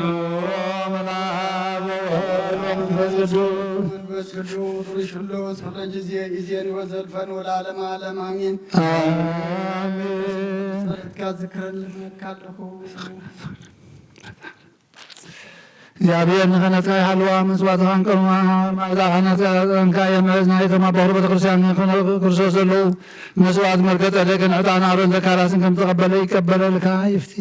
አብ ወወልድ ወመንፈስ ቅዱስ። መንፈስ ቅዱስ ሩይ ስሉስ ኩሉ ጊዜ ይእዜኒ ወዘልፈኒ ወለዓለመ ዓለም ኣሜን። አሜን። ጸሎትካ ዝክረኒ እልምነካ ኣለኹ። እግዚኣብሔር ንክህነትካ ይሓልዋ፣ መስዋዕትኻን ቅርማ መዓዛ ክህነትካ የምዕዝ። ናይ እቶም ኣቦ ቤተ ክርስቲያን ክርስቶስ ዘለዉ መስዋዕት መልከ ጸደቅን ዕጣን ኣሮን ዘካራስን ከም ዝተቐበለ ይቀበለልካ ይፍቲ።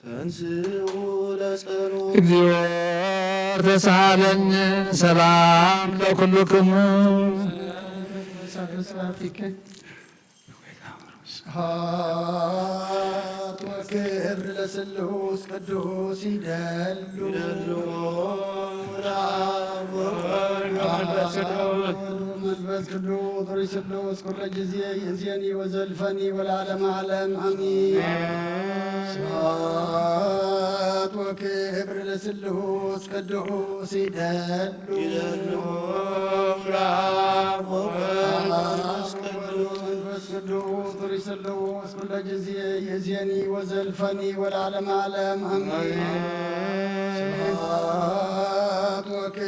ተንሥኡ ለጸሎት። እግዚኦ ተሳሃለኒ ሰላም ለኩልክሙ። ስብሐት ወክብር ለስሉስ ቅዱስ ይደሉ። ይደሉ። ወለአብ ወወልድ ወመንፈስ ቅዱስ። መንፈስ ቅዱስ ሩይ ስሉስ ኩሉ ጊዜ ይእዜኒ ወዘልፈኒ ወለዓለመ ዓለም አሜን። ስብሐት ወክብር ለስሉስ ቅዱስ ይደሉ። ይደሉ። ወለአብ ወወልድ ወመንፈስ ቅዱስ። መንፈስ ቅዱስ ሩይ ስሉስ ኩሉ ጊዜ ይእዜኒ ወዘልፈኒ ወለዓለመ ዓለም አሜን። አሜን። ስብሐት ወክብር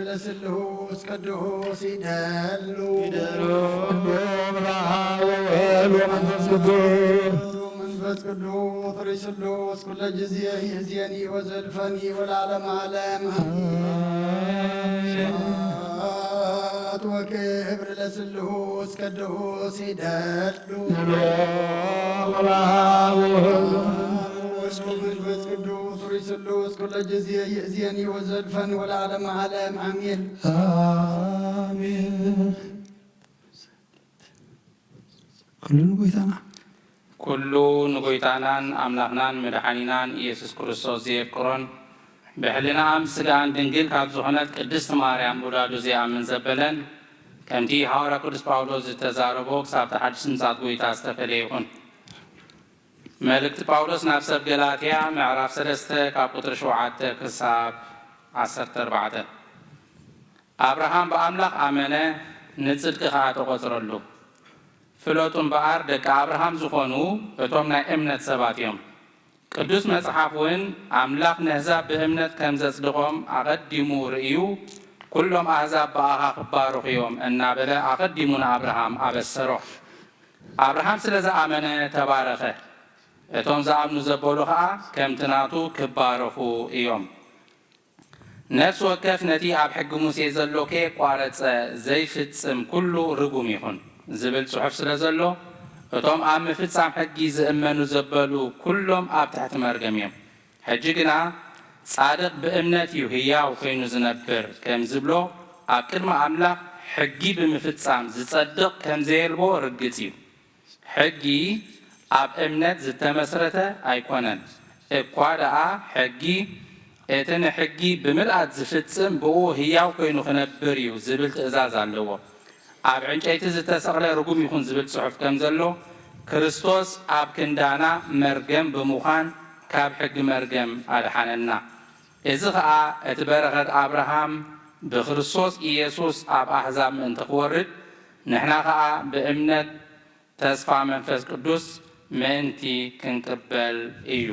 ለስሉስ ቅዱስ ይደሉ። ይደሉ። አብ ወወልድ ወመንፈስ ቅዱስ። መንፈስ ቅዱስ ሩይ ስሉስ ኩሉ ጊዜ ይእዜኒ ወዘልፈኒ ወለዓለመ ዓለም አሜን። ስብሐት ወክብር ለስሉስ ቅዱስ ይደሉ። ይደሉ። አብ ወወልድ ወመንፈስ ቅዱስ ሩይ ስሉስ ኩሉ ጊዜ ይእዜኒ ወዘልፈኒ ወለዓለመ ዓለም አሜን። አሜን። ኩሉ ንጎይታና። ኩሉ ንጎይታናን ኣምላኽናን መድሓኒናን ኢየሱስ ክርስቶስ ዘየፍቅሮን ብሕልናኣ ምስ ስጋኣን ድንግል ካብ ዝኾነት ቅድስቲ ማርያም ውላዱ ዘይኣምን ዘበለን፣ ከምቲ ሃዋርያ ቅዱስ ጳውሎስ ዝተዛረቦ ክሳብ እቲ ሓድሽ ምጽኣት ጎይታ ዝተፈልየ ይኹን። መልእክቲ ጳውሎስ ናብ ሰብ ገላትያ ምዕራፍ ሰለስተ ካብ ቁጽሪ ሸውዓተ ክሳብ ዓሰርተ ኣርባዕተ። ኣብርሃም ብኣምላኽ ኣመነ፣ ንጽድቂ ኸኣ ተቖጽረሉ። ፍለጡ እምበኣር፣ ደቂ ኣብርሃም ዝኾኑ እቶም ናይ እምነት ሰባት እዮም። ቅዱስ መጽሓፍ እውን፣ ኣምላኽ ነህዛብ ብእምነት ከም ዘጽድቖም ኣቐዲሙ ርእዩ፣ "ኩሎም ኣህዛብ ብኣኻ ክባረኹ እዮም" እናበለ ኣቐዲሙ ንኣብርሃም ኣበሰሮ። ኣብርሃም ስለ ዝኣመነ ተባረኸ። እቶም ዝኣምኑ ዘበሉ ኸኣ ከምቲ ናቱ ክባረኹ እዮም። ነፍሲ ወከፍ ነቲ ኣብ ሕጊ ሙሴ ዘሎ ከየቋረጸ ዘይፍጽም ኩሉ ርጉም ይኹን ዝብል ጽሑፍ ስለ ዘሎ፣ እቶም ኣብ ምፍጻም ሕጊ ዝእመኑ ዘበሉ ኩሎም ኣብ ትሕቲ መርገም እዮም። ሕጂ ግና ጻድቕ ብእምነት እዩ ህያው ኮይኑ ዝነብር ከም ዝብሎ፣ ኣብ ቅድሚ ኣምላኽ ሕጊ ብምፍጻም ዝጸድቕ ከም ዘየልቦ ርግጽ እዩ። ሕጊ ኣብ እምነት ዝተመስረተ ኣይኮነን። እኳ ደኣ ሕጊ፣ እቲ ንሕጊ ብምልኣት ዝፍጽም ብኡ ህያው ኮይኑ ክነብር እዩ ዝብል ትእዛዝ ኣለዎ። ኣብ ዕንጨይቲ ዝተሰቕለ ርጉም ይኹን ዝብል ጽሑፍ ከም ዘሎ፣ ክርስቶስ ኣብ ክንዳና መርገም ብምዃን ካብ ሕጊ መርገም ኣድሓነና። እዚ ኸኣ እቲ በረኸት ኣብርሃም ብክርስቶስ ኢየሱስ ኣብ ኣህዛብ ምእንቲ ክወርድ፣ ንሕና ኸኣ ብእምነት ተስፋ መንፈስ ቅዱስ ምእንቲ ክንቅበል እዩ።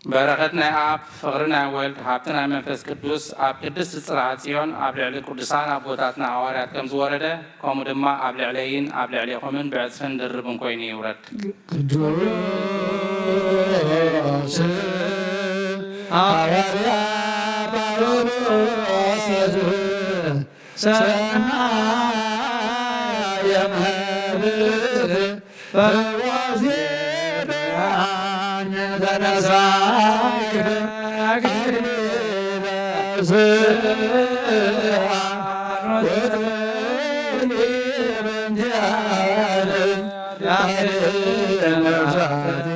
በረኸት ናይ ኣብ፣ ፍቕሪ ናይ ወልድ፣ ሃብቲ ናይ መንፈስ ቅዱስ ኣብ ቅድስቲ ጽርሐ ጽዮን ኣብ ልዕሊ ቅዱሳን ኣቦታትና ሃዋርያት ከም ዝወረደ፣ ከምኡ ድማ ኣብ ልዕለይን ኣብ ልዕሌኹምን ብዕጽፍን ድርብን ኮይኑ ይውረድ። ቅዱስ ሃዋርያ ጳውሎስ ሰናየ መርህ ፈዋዜ ብርሃን ተነሳይከ አክሊለ ስብሐት ወትወልድ በእንቲአነ ዳግመ ነፍሳት።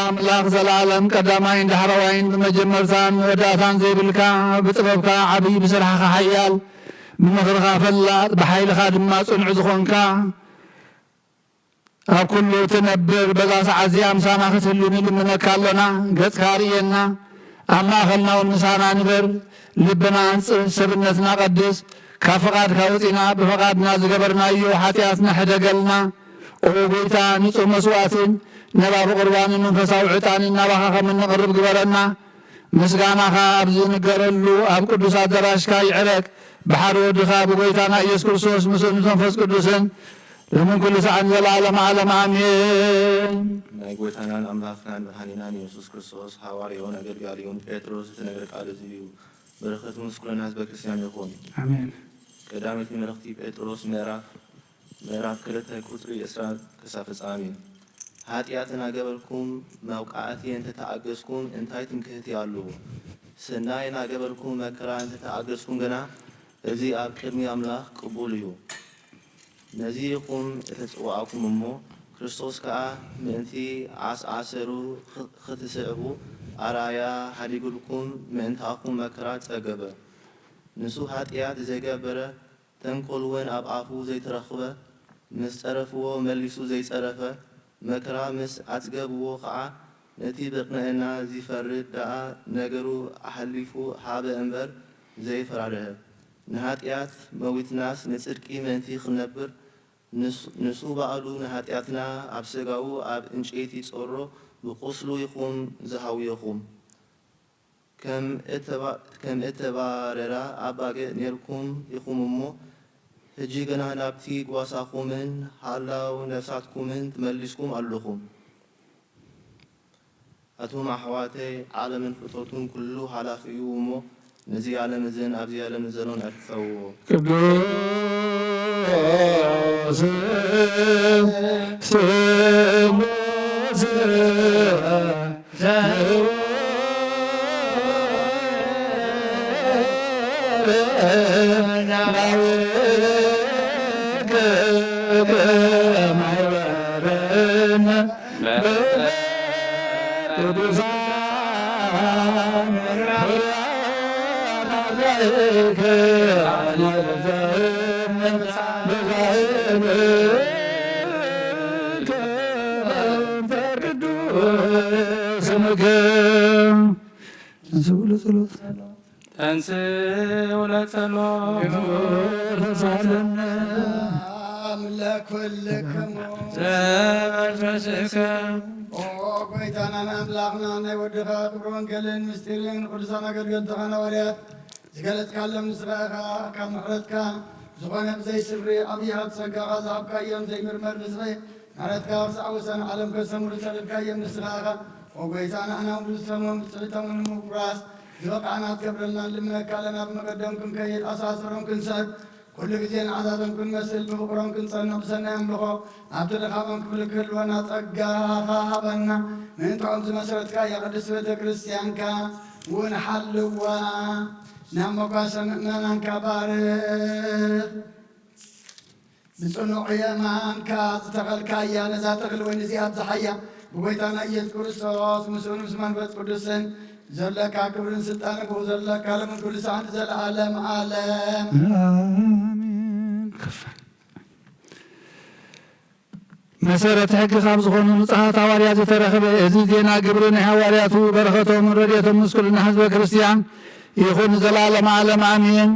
ኣምላኽ ዘላለም ቀዳማይን ዳሕረዋይን ብመጀመርታን መወዳእታን ዘይብልካ፣ ብጥበብካ ዓብዪ፣ ብስራሕኻ ሓያል፣ ብምኽርኻ ፈላጥ፣ ብሓይልኻ ድማ ጽኑዕ ዝኾንካ፣ ኣብ ኩሉ ትነብር፣ በዛ ሰዓት እዚኣ ምሳና ክትህሉ ንልምነካ ኣሎና። ገጽካ ኣርእየና፣ ኣብ ማእኸልና እውን ምሳና ንበር። ልብና ኣንጽህ፣ ሰብነትና ቀድስ። ካብ ፍቓድካ ወጺና ብፍቓድና ዝገበርናዮ ሓጢኣትና ሕደገልና። ኦ ጎይታ፣ ንጹህ መስዋእትን ነባቢ ቁርባንን መንፈሳዊ ዕጣንን ናባኻ ከም እንቕርብ ግበረና። ምስጋናኻ ኣብ ዝንገረሉ ኣብ ቅዱስ ኣዳራሽካ ይዕረግ። ብሓደ ወድኻ ብጎይታና ኢየሱስ ክርስቶስ ምስኡ ምስ መንፈስ ቅዱስን ሎምን ኩሉ ሰዓት ንዘለዓለም ዓለም ኣሜን። ናይ ጎይታናን ኣምላኽናን መድኃኒናን ኢየሱስ ክርስቶስ ሃዋርያውን ኣገልጋሊውን ጴጥሮስ ዝተነገረ ቃል እዚ እዩ። በረኸቱ ምስ ኩልና ህዝበ ክርስቲያን ይኹን። ኣሜን። ቀዳመይቲ መልእኽቲ ጴጥሮስ ምዕራፍ፣ ምዕራፍ ክልተ ቁጽሪ ዕስራ ክሳብ ፍጻሜ። ኃጢኣት እናገበርኩም መውቃዕቲ እንተተኣገስኩም እንታይ ትምክህቲ ኣለዎ? ሰናይ እናገበርኩም መከራ እንተተኣገስኩም ግና፣ እዚ ኣብ ቅድሚ ኣምላኽ ቅቡል እዩ። ነዚ ኢኹም እተጸዋዕኩም እሞ፣ ክርስቶስ ከኣ ምእንቲ ዓስ ዓሰሩ ኽ-፣ ክትስዕቡ ኣርኣያ ሓዲጉልኩም ምእንታኹም መከራ ጸገበ። ንሱ ኃጢኣት ዘይገበረ፣ ተንኮል እውን ኣብ ኣፉ ዘይተረኽበ፣ ምስ ጸረፍዎ መሊሱ ዘይጸረፈ፣ መከራ ምስ ኣጽገብዎ ኸዓ ነቲ ብቕንዕና ዚፈርድ ደኣ ነገሩ ኣሕሊፉ ሃበ እምበር ዘይፈራርሀ። ንኃጢኣት መዊትናስ ንጽድቂ ምእንቲ ኽንነብር፣ ንስ-፣ ንሱ ባዕሉ ንኃጢኣትና ኣብ ሥጋኡ ኣብ ዕንጨይቲ ጾሮ ብቁስሉ ኢኹም ዝሃውየኹም። ከም እተባ-፣ ከም እተባረራ ኣባግዕ ኔርኩም ኢኹም እሞ፣ ሕጂ ግና ናብቲ ጓሳኹምን ሃላው ነፍሳትኩምን ተመሊስኩም ኣለኹም። ኣቱም ኣሕዋተይ፣ ዓለምን ፍጥረቱን ኩሉ ሃላፊ እዩ እሞ፣ ነዚ ዓለም እዝን ኣብዚ ዓለም ዘሎን ኣይትጸውዎ። ቅዱስ ስሉስ ስምከ ተንሥኡ ለጸሎት። ተንሥኡ ለጸሎት። ተሳለነ። ሰላም ለኩልክሙ። ዘመንፈስከ። ኦ ጎይታናን ኣምላኽና፣ ናይ ወድኻ ክብሪ ወንጌልን ምስጢርን ቅዱሳን ኣገልገልትኻ ሃዋርያት ዝገለጽካሎም ንስኻ ኢኻ። ካብ ምሕረትካ ዝኾነ ብዘይ ስፍሪ ዓብዪ ሃብቲ ጸጋኻ ዝሃብካዮም ዘይምርመር ብዝሒ ምሕረትካ ክሳዕ ወሰን ዓለም ከሰምሩ ዝሰደድካዮም ንስኻ ኢኻ። ኦ ጎይታ፣ ንሕና እውን ብዝሰሞም ብጽሒቶምን ንምውራስ ዝበቃዕና ትገብረልና ንልምነካ ኣለና። ብመገዶም ክንከይድ፣ ኣሳሰሮም ክንስሕት፣ ኩሉ ግዜ ንዓዛዞም ክንመስል፣ ብፍቕሮም ክንጸንዕ፣ ብሰናይ ኣምልኾ ኣብቲ ድኻሞም ክፍሊ ክህልወና ጸጋኻ ሃበና። ምእንትኦም ዝመሰረትካያ ቅድስቲ ቤተ ክርስቲያንካ እውን ሓልዋ። ናብ መጓሰ ምእመናንካ ባርኽ። ብጽኑዕ የማንካ ዝተኸልካያ ነዛ ተኽሊ ወይኒ እዚኣ ኣብዝሓያ። ብጎይታና ኢየሱስ ክርስቶስ ምስኡን ምስ መንፈስ ቅዱስን ዘለካ ክብርን ስልጣንን ብኡ ዘለካ ሎምን ኩሉ ሰዓት ንዘለዓለም ዓለም። ኣሜን። መሰረት ሕጊ ካብ ዝኾኑ ንጹሓት ሃዋርያት ዝተረኽበ እዚ ዜና ግብሪ ናይ ሃዋርያቱ በረኸቶምን ረድኤቶም ምስ ኩልና ህዝበ ክርስቲያን ይኹን ንዘለዓለም ዓለም ኣሜን።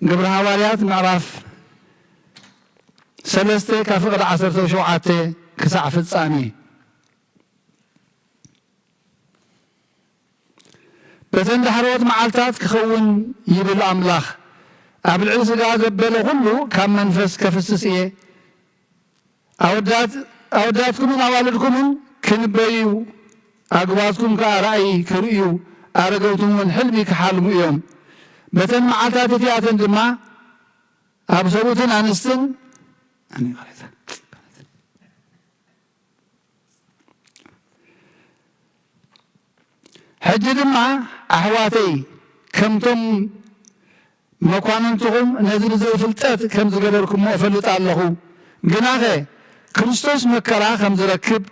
ግብሪ ሃዋርያት ምዕራፍ ሰለስተ ካብ ፍቕዲ ዓሰርተ ሸውዓተ ክሳዕ ፍጻሜ። በተን ዳሕረዎት መዓልታት ክኸውን ይብል ኣምላኽ፣ ኣብ ልዕሊ ሥጋ ዘበለ ኩሉ ካብ መንፈስ ከፍስስ እየ። ኣወዳት-፣ ኣወዳትኩምን ኣዋልድኩምን ክንበዩ፣ ኣግባትኩም ከኣ ራእይ ክርእዩ፣ ኣረገውትም እውን ሕልሚ ክሓልሙ እዮም። በተን መዓልታት እቲኣተን ድማ ኣብ ሰብኡትን ኣንስትን፣ ሕጂ ድማ ኣሕዋተይ፣ ከምቶም መኳንንትኹም ነዚ ብዘይ ፍልጠት ከም ዝገበርኩሞ እፈልጥ ኣለኹ። ግናኸ ክርስቶስ መከራ ከም ዝረክብ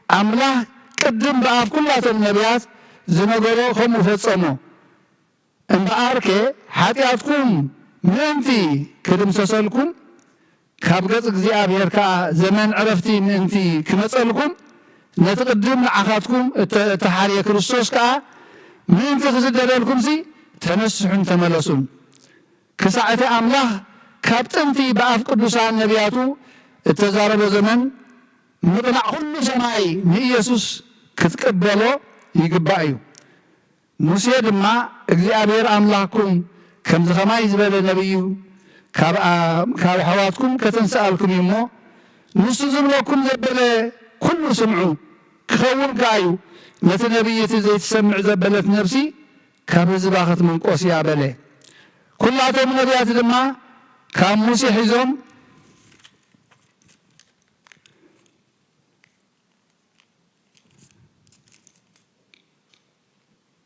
ኣምላኽ ቅድም ብኣፍ ኩላቶም ነቢያት ዝነገሮ ከምኡ ፈጸሞ። እምበኣርከ ሓጢኣትኩም ምእንቲ ክድምሰሰልኩም፣ ካብ ገጽ እግዚኣብሔር ከኣ ዘመን ዕረፍቲ ምእንቲ ክመጸልኩም፣ ነቲ ቅድም ንዓኻትኩም እተ-፣ እተሓርየ ክርስቶስ ከኣ ምእንቲ ክስደደልኩምሲ ተነስሑን ተመለሱን። ክሳዕ እቲ ኣምላኽ ካብ ጥንቲ ብኣፍ ቅዱሳን ነቢያቱ እተዛረቦ ዘመን ምቕናዕ ኩሉ ሰማይ ንኢየሱስ ክትቅበሎ ይግባእ እዩ። ሙሴ ድማ እግዚኣብሔር ኣምላኽኩም ከምዚ ኸማይ ዝበለ ነቢይ እዩ፣ ካብ፣ ካብ ኣሕዋትኩም ከተንስኣልኩም እዩ እሞ፣ ንሱ ዝብለኩም ዘበለ ኩሉ ስምዑ፣ ክኸውን ከኣ እዩ። ነቲ ነቢይ እቲ ዘይትሰምዕ ዘበለት ነፍሲ ካብ ህዝባ ክትምንቆስ እያ በለ። ኩላቶም ነቢያት ድማ ካብ ሙሴ ሒዞም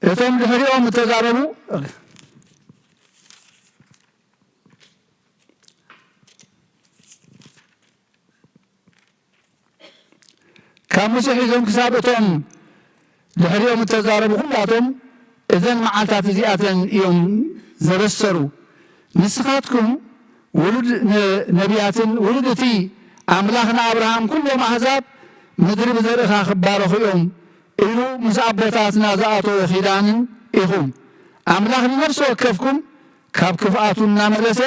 እቶም ድሕሪኦም እተዛረቡ፣ ካብ ሙሴ ሒዞም ክሳብ እቶም ድሕሪኦም እተዛረቡ ኩላቶም እዘን መዓልታት እዚኣተን እዮም ዘበሰሩ። ንስኻትኩም ውሉድ ነ-፣ ነቢያትን ውሉድ እቲ ኣምላኽ ንኣብርሃም ኩሎም ኣህዛብ ምድሪ ብዘርእኻ ክባረኹ እዮም ኢሉ ምስ ኣቦታትና ዝኣተዎ ኪዳንን ኢኹም። ኣምላኽ ንነፍሲ ወከፍኩም ካብ ክፍኣቱ እናመለሰ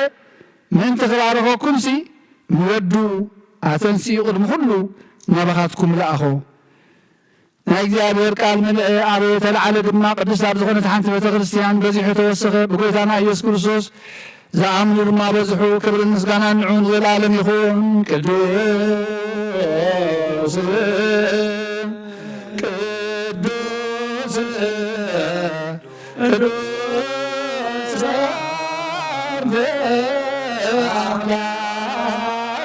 ምእንቲ ክባርኸኩምሲ ንወዱ ኣተንሲኡ ቅድሚ ኩሉ ናባኻትኩም ለኣኾ። ናይ እግዚኣብሔር ቃል መለአ፣ ኣበየ፣ ተለዓለ ድማ፣ ቅድስት ኣብ ዝኾነት ሓንቲ ቤተ ክርስቲያን በዚሑ ተወሰኸ። ብጎይታና ኢየሱስ ክርስቶስ ዝኣምኑ ድማ በዝሑ። ክብርን ምስጋናን ንዑ ንዘለኣለም ይኹን። ቅዱስ፣ ቅዱስ፣ ቅዱስ ኣንተ ኣምላክ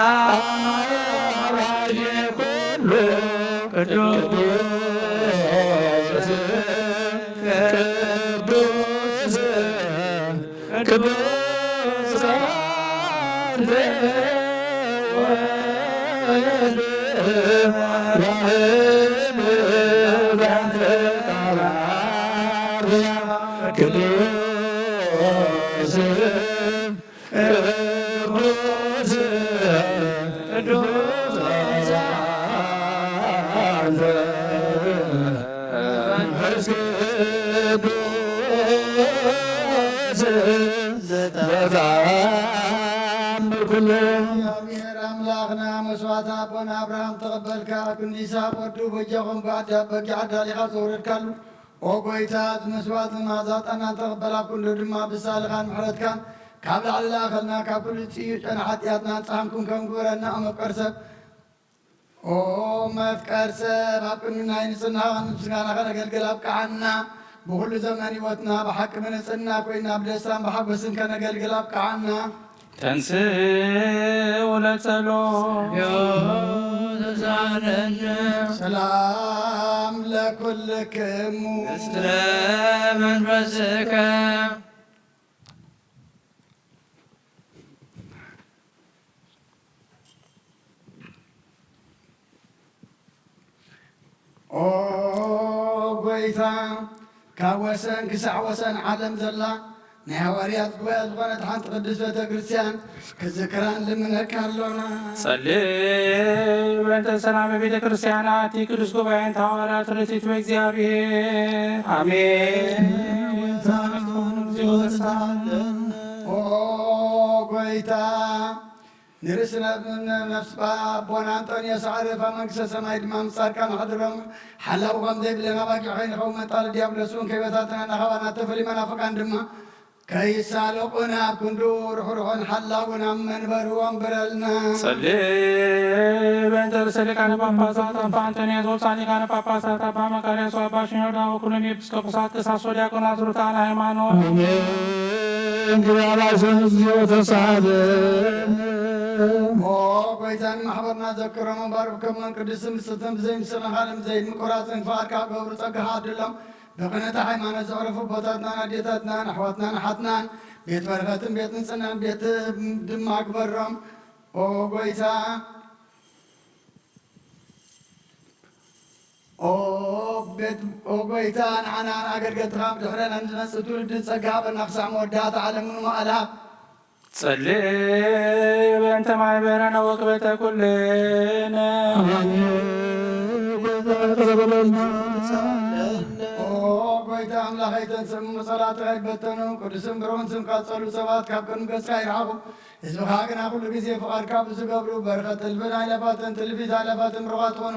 ኣራጌ ኩሉ ቅዱስ፣ ቅዱስ፣ ቅዱስ ኣንተ ወልድ ዋህድ ዛንተ ቃል ኣርያም ቅዱስ ቅዱስ፣ ቅዱስ አንተ መንፈስ ቅዱስ ዘተአምር ኩሉ። እግዚኣብሔር ኣምላኽና መስዋዕት ኣቦና ኣብርሃም ተቐበልካ፣ ክንዲ ይስሐቅ ወዱ በጃኹም ብኣዳ-፣ በጊዕ ኣዳሊኻ ዘውረድካሉ ኦ ጐይታ፣ እቲ መስዋዕትን መኣዛ ዕጣንናን ተቐበል፣ ኣብ ክንዱ ድማ ብሳልኻን ምሕረትካን ካብ ላዕሊ ለኣኸልና፣ ካብ ኩሉ ጽዩፍ ጨና ሓጢኣትና ንጽሃንኩም ከም ግበረና። ኦ መፍቀር ሰብ፣ ኦ መፍቀር ሰብ፣ ኣብ ቅድሚ ናይ ንጽህናኻን ምስጋና ከነገልግል ኣብቅዓና። ብኹሉ ዘመን ህይወትና ብሓቂ ብንጽህና ኮይና ብደስታን ብሓጎስን ከነገልግል ኣብቅዓና። ተንሥኡ ለጸሎት። ተሳነነ። ሰላም ለኩልክሙ። ምስለ መንፈስከ። ኦ ጐይታ፣ ካብ ወሰን ክሳዕ ወሰን ዓለም ዘላ ናይ ሃዋርያት ጉባኤ ዝኾነት ሓንቲ ቅድስት ቤተ ክርስቲያን ክዝክራ ንልምነካ ኣሎና። ጸልይ በእንተ ሰላም ቤተ ክርስቲያን ኣቲ ቅዱስ ጉባኤን ሃዋርያት ርትዕት በእግዚኣብሔር። ኣሜን። ኦ ጐይታ፣ ንርእስና ነፍስ ኣቦና ኣንጦንዮስ ኣዕርፍ፣ ኣብ መንግስተ ሰማይ ድማ ምስ ጻድቃን ኣሕድሮም። ሓላዊ ከም ዘይብለን ኣባጊዕ ከይንኸውን መጣል ዲያብሎስ እውን ከይበታተነና፣ ካባና እተፈልዩ መናፍቃን ድማ ከይሳለቑና ኣብ ክንዱ ርሑሩሑን ሓላውን ኣብ መንበሩ ኣንብረልና። ጸልይ በእንተ ርእሰ ሊቃነ ጳጳሳት ኣባ ኣንጦንዮስ ወብፃን ሊቃነ ጳጳሳት ኣባ መቃርዮስ ወኣባ ሽኖዳ ወኩሎም ኤጲስቆጶሳት ቀሳውስት ወዲያቆናት ርቱዓን ሃይማኖት። ኣሜን። ግብረ አባይሰን እግዚኦ ተሳለ። ኦ ጐይታን ማሕበርና ዘክሮም ባርክ ከሞን ቅድስትን ብስትን ብዘይምስልን ዓለም ዘይምቁራጽን ፍቓድካ ክገብሩ ጸጋኻ ዓድሎም። ብቕንዕቲ ሃይማኖት ዘዕረፉ ኣቦታትናን ኣዴታትናን ኣሕዋትናን ኣሓትናን ቤት በረኸትን ቤት ንጽህናን ቤት ድማ ግበሮም። ኦ ጐይታ፣ ኦ ቤት፣ ኦ ጐይታ፣ ንዓና ንኣገልገልትኻ ብድሕረና ንዝመጽእ ትውልድን ጸጋ ሃበና ክሳዕ መወዳእታ ዓለም ንመዋእላ። ጸልይ በእንተ ማሕበርነ ወክበተ ኩልነ። ኣሜን። ኦ ጐይታ ኣምላኸይ፣ ተንስእ እም ብጸላእትኻ ይበተኑ፣ ቅዱስን ብሩኽን ስምካ ዝጸልኡ ሰባት ካብ ቅድሚ ገጽካ ይርሓቑ። ህዝብኻ ግና ኩሉ ግዜ ፍቓድካ ብዝገብሩ በረኸት እልፍን ኣእላፋትን ትልፊት ኣእላፋትን ብሩኻት ትኾኑ።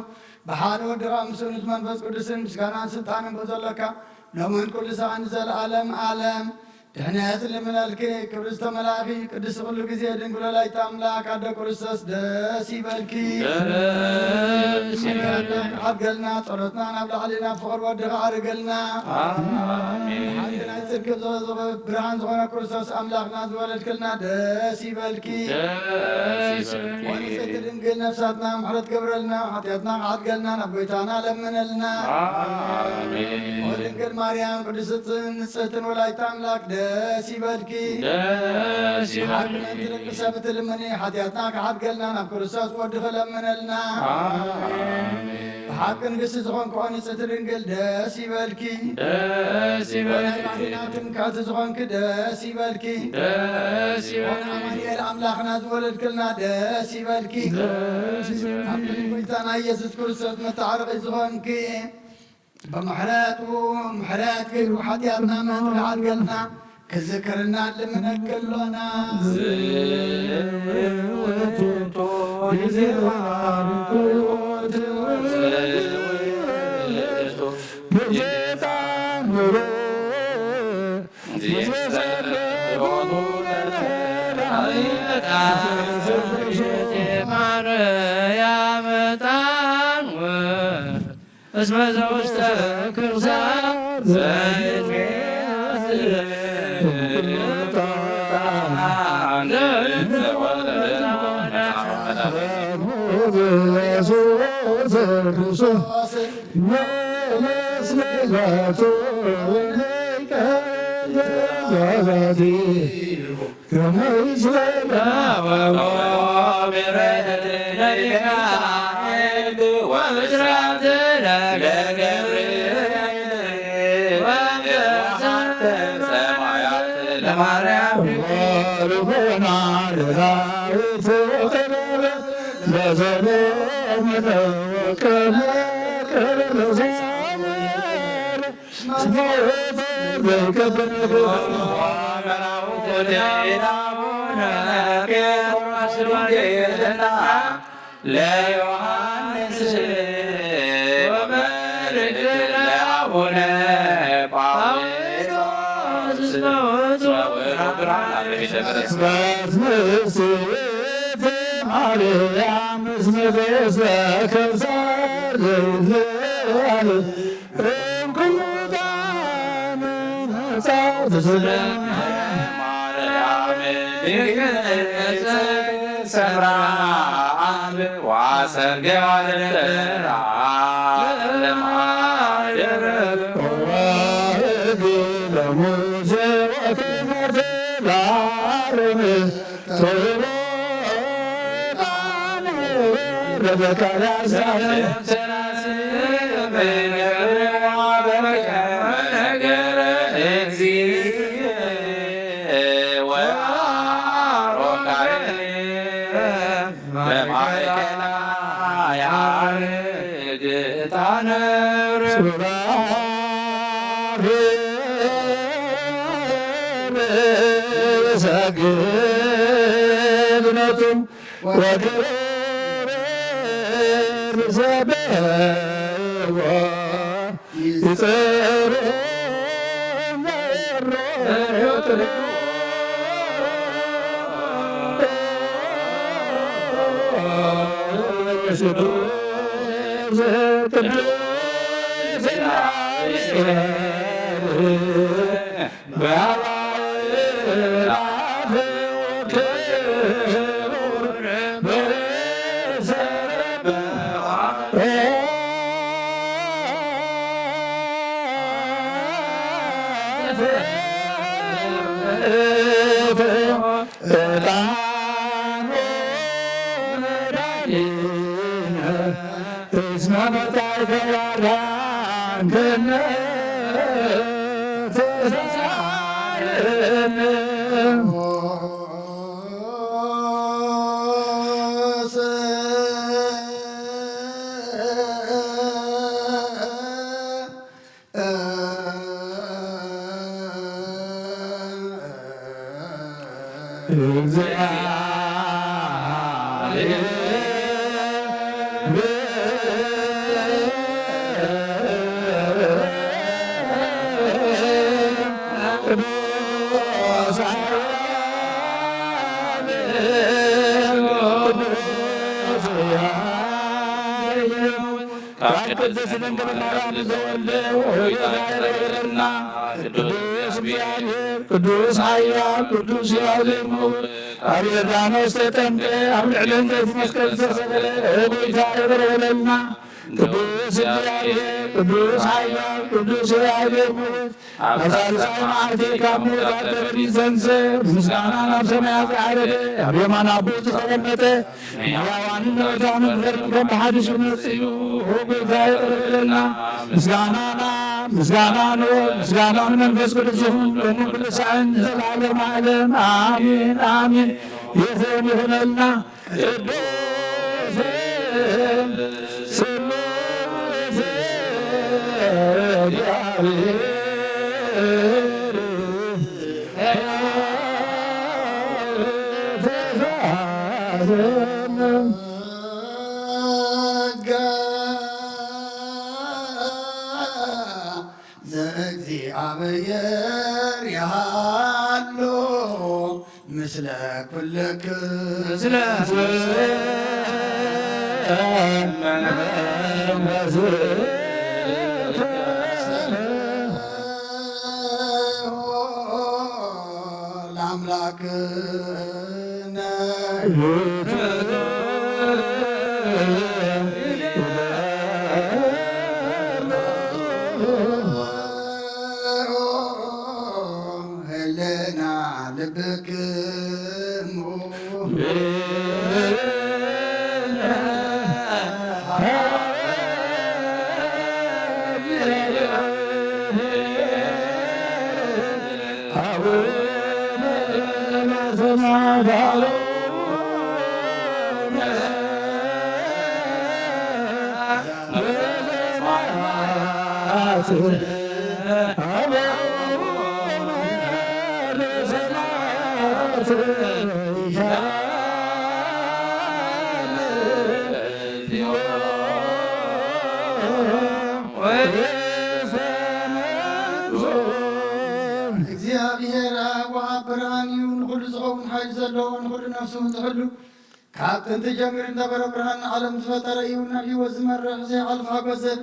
ብሓደ ወድኻ ምስኡ ምስ መንፈስ ቅዱስን ምስጋናን ስልጣንን ብዘለካ ሎምን ኩሉ ሰዓን ንዘለኣለም ኣለም። ድሕነት ልምነልኪ ክብሪ ዝተመላእኪ ቅድስቲ ኩሉ ግዜ ድንግል ወላዲተ ኣምላክ ኣደ ክርስቶስ ደስ ይበልኪ። ደስ ይበልኪ። ሓድገልና ጸሎትና ናብ ላዕሊ ናብ ፍቕሪ ወድኻ ኣርገልና። ኣሜን። ሓቂ ናይ ጽድቂ ብዘ-፣ ብርሃን ዝኾነ ክርስቶስ ኣምላኽና ዝወለድክልና ደስ ይበልኪ። ደስ ይበልኪ። ወንጽሕቲ ድንግል ነፍሳትና ምሕረት ገብረልና፣ ሓጢኣትና ክሓድገልና ናብ ጐይታና ለምነልና። ኣሜን። ኦ ድንግል ማርያም ቅድስትን ንጽሕትን ወላዲተ ኣምላክ ደስ ይበልኪ። ደስ ይበልኪ። ሓቂ ምእንቲ ደቂ ሰብ እትልምኒ፣ ሓጢኣትና ክሓድገልና ናብ ክርስቶስ ወድኺ ለምነልና። ኣሜን። ብሓቂ ንግስቲ ዝኾንኪ ኦ ንጽሕቲ ድንግል ደስ ይበልኪ። ደስ ይበልኪ። ወናይ ባሕርና ትምክሕቲ ዝኾንኪ ደስ ይበልኪ። ደስ ይበልኪ። ኣማኑኤል ኣምላኽና ዝወለድክልና ደስ ይበልኪ። ደስ ይበልኪ። ኣብ ጎይታና ኢየሱስ ክርስቶስ መተዓረቒ ዝኾንኪ ብምሕረቱ ምሕረት ገይሩ ሓጢኣትና ምሕረት ክሓድገልና ክዝክርና ልምነኪ ኣሎና። ዝውቱ ግዜ ባርኮት ውእቱ። ጌታ ምሕረት ማርያም ዕጣን እስመ ዘውስተ ከርሳ ዘይትሜ ለዮሐንስ ወመልእክት ለአቡነ ጳውሎስ እስመ ውእቱ ብርሃን ለቤተ ክርስቲያን። ማርያም እስመ ገዝተ ከብሳ ዘይትለዓል እምኩሉ ጣዕመ መጻ ትስለ ማርያም ድንግል ሰምራ አብ ዋሰር ገዋልድ ተራ ለማደር ዋህድ ለሙሴ ወከመተ ለአሮን ሰግድነቱም ወክብር ዘበዋ ይጸሩ ካብ ቅድስት ድንግል ማርያም ዝተወልደ ወልደ ይረብረና። ቅዱስ እግዚአብሔር፣ ቅዱስ ኃያል፣ ቅዱስ ያለ ምውት፣ ኣብ ዮርዳኖስ ተጠምቀ፣ ኣብ ልዕሊ ዕንጨይቲ መስቀል ዝተሰቀለ፣ ኦ ጎይታ፣ ይቕረ በለልና። ቅዱስ እግዚአብሔር፣ ቅዱስ ኃያል፣ ቅዱስ ያለ ምውት፣ ኣብ ሳልሳይ መዓልቲ ካብ ምዉታት ተበሊ ዝተንስእ፣ ብምስጋና ናብ ሰማያት ዝዓረገ፣ ኣብ የማን ኣቦ ዝተቐመጠ፣ ንሕያዋንን ንሙታንን ክፈርድ ከም ብሓድሽ ክመጽእ እዩ። ኦ ጎይታ፣ ይቕረ በለልና። ምስጋናና፣ ምስጋና ንወልድ፣ ምስጋና ንመንፈስ ቅዱስ ይኹን፣ ሎምን ኩሉ ሳዕን ንዘለዓለመ ዓለም። ኣሜን፣ ኣሜን። ይኹን፣ ይኹነልና። ቅዱስ ስሉስ እግዚአብሔር ዘእግዚአብሔር ያሃሎ ምስለ ኩልክ ምስለ ለአምላክነ ህልና ልብክሙ እግዚኣብሔር ኣብ ወሃብ ብርሃን እዩ፣ ንኹሉ ዝኸውን ሓይሊ ዘለዎ፣ ንኹሉ ነፍሱ ትሕሉ። ካብ ጥንቲ ጀሚሩ ዝነበረ ብርሃን ንዓለም ዝፈጠረ እዩ፣ ናብ ህይወት ዝመርሕ ዘይሓልፍ ሓጎስ ዘብል።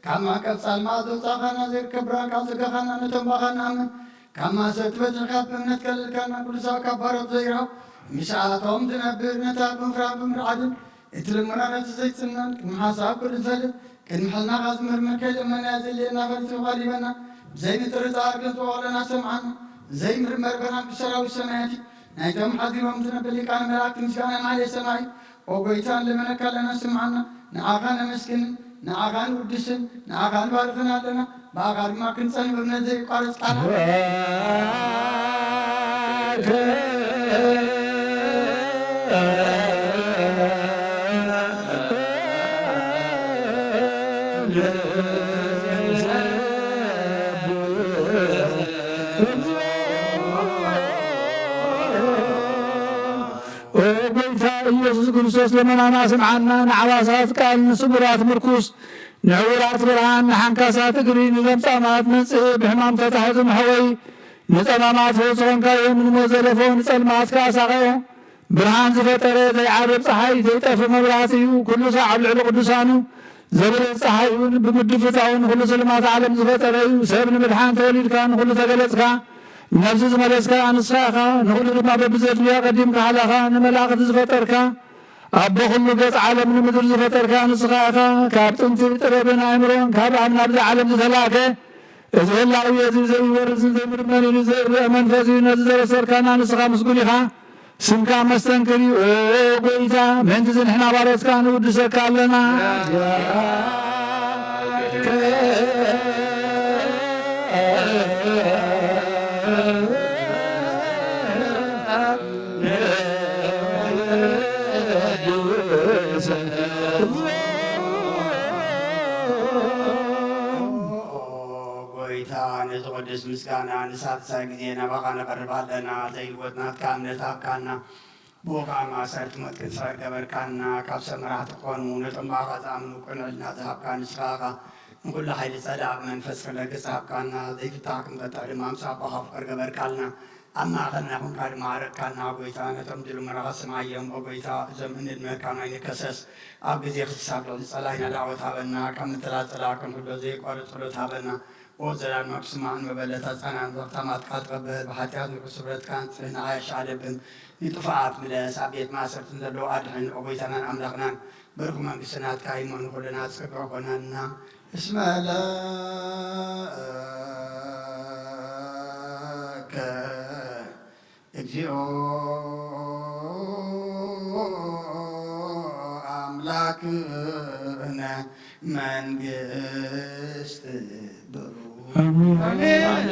ካብ ማዕቀብ ጻልማት ዘውጻእካና፣ ዘይርከብ ብርሃን ካብ ዘጋኻና፣ ነቶም ብኣኻ ንኣምን። ካብ ማእሰርቲ በጺሕካ ብእምነት ከለልካና፣ ቅዱሳት ካብ ባሮት ዘይርሃው ምስኣቶም ዝነብር፣ ነታ ብምፍራን ብምርዓድን እቲ ልመና ነቲ ዘይጽናን ቅድሚ ሓሳብ ኩሉ ዝፈልጥ ቅድሚ ሕልናኻ ዝምርምር ከይልእመና የድልየና ፈሊጡ ቃል ይበና። ብዘይ ምጥርጣር ግን ተወቕለና ሰምዓና። ዘይምርመር ብርሃን ብሰራዊት ሰማያት እዩ። ናይቶም ሓዲሮም ዝነብር ሊቃነ መላእክት ምስጋና ማህሌ ሰማይ። ኦ ጎይታ ንልመነካ ኣለና ስምዓና። ንዓኻ ነመስግንን ንዓኻ ንውድስን ንዓኻ ንባርኽን ኣለና። ብኣኻ ድማ ክንጸን ብእምነት ዘይቋረጽ ቃል ኦ ጎይታ ኢየሱስ ክርስቶስ ለመናና ስምዓና፣ ንዓዋሳት ቃል፣ ንስቡራት ምርኩስ፣ ንዕውራት ብርሃን፣ ንሓንካሳት እግሪ፣ ንለምጻማት መንጽሂ፣ ብሕማም ተታሒዞም ሕወይ፣ ንጸማማት ፈውሲ ኾንካዮም፣ ንሞት ዘለፎ፣ ንጸልማት ከኣ ሳቐዮ። ብርሃን ዝፈጠረ ዘይዓርብ ጸሓይ፣ ዘይጠፍእ መብራህቲ እዩ። ኩሉ ሳዕ ኣብ ልዕሊ ቅዱሳኑ ዘብርህ ጸሓይ እውን ብምድፍታውን ኩሉ ስልማት ዓለም ዝፈጠረ እዩ። ሰብ ንምድሓን ተወሊድካ፣ ንኹሉ ተገለጽካ፣ ነፍሲ ዝመለስካ ንስኻ ኢኻ። ንኹሉ ድማ በብዘድልዮ ኣቐዲምካ ሓላኻ፣ ንመላእኽቲ ዝፈጠርካ፣ ኣቦ ኩሉ ገጽ ዓለም ንምድሪ ዝፈጠርካ ንስኻ ኢኻ። ካብ ጥንቲ ጥበብን ኣእምሮን ካብ ኣብ ናብዚ ዓለም ዝተላእከ፣ እዚ ህላዌ እዚ ዘይወርዝን ዘይምርመርን እዩ፣ ዘይረአ መንፈስ እዩ። ነዚ ዘበሰርካና ንስኻ ምስጉን ኢኻ። ስምካ መስተንክር እዩ፣ ኦ ጎይታ፣ ምእንቲ እዚ ንሕና ባሮትካ ንውድሰካ ኣለና። ጎይታ፣ ነዚ ቅዱስ ምስጋና ንሳልሳይ ግዜ ናባኻ ነቐርብ ኣለና። ዘይልወጥ ናትካ እምነት ሃብካና። ብኡ ኸኣ ማእሰርቲ ሞት ክንስዕር ገበርካና። ካብ ሰብ መራሕቲ ክኾኑ ነቶም ብኣኻ ዝኣምኑ ቅኑዕ ሕልና ዝሃብካ ንስኻ ኢኻ። ንኹሉ ሓይሊ ጸላኢ ብመንፈስካ ክነግስ ሃብካና። ዘይፍታሕ ክንፈትሕ ድማ ምስ ኣቦኻ ፍቕሪ ገበርካልና። ኣብ ማእከልና ኹንካ ድማ ዓረቅካና። ጎይታ፣ ነቶም ድሉው መራኻ ስምዓዮም። ኦ ጎይታ፣ እዞም እንድመካ ማይ ንከሰስ ኣብ ግዜ ክሳብ ልዕሊ ጸላኢና ዳዕወት ሃበና። ካብ ምትላል ጸላኢ ክንሕሎ ዘየቋርጽ ጸሎት ሃበና። ኦ ዘላለማዊ ስማዕን መበለታ ጻናን ዘኽታማትካ ትቐበል፣ ብሓጢኣት ንርኩስ ስብረትካ ንጽህና ኣያሻ ኣለብም። ንጥፉኣት ምለስ፣ ኣብ ቤት ማእሰርትን ዘለዉ ኣድሕን። ኦ ጎይታናን ኣምላኽናን፣ ብሩኽ መንግስቲ ናትካ ይሞ ንኹልና ጽግዕ ኮነና። እስመ ለከ እግዚኦ ኣምላክነ መንግስት ብሩ። ኣሜን።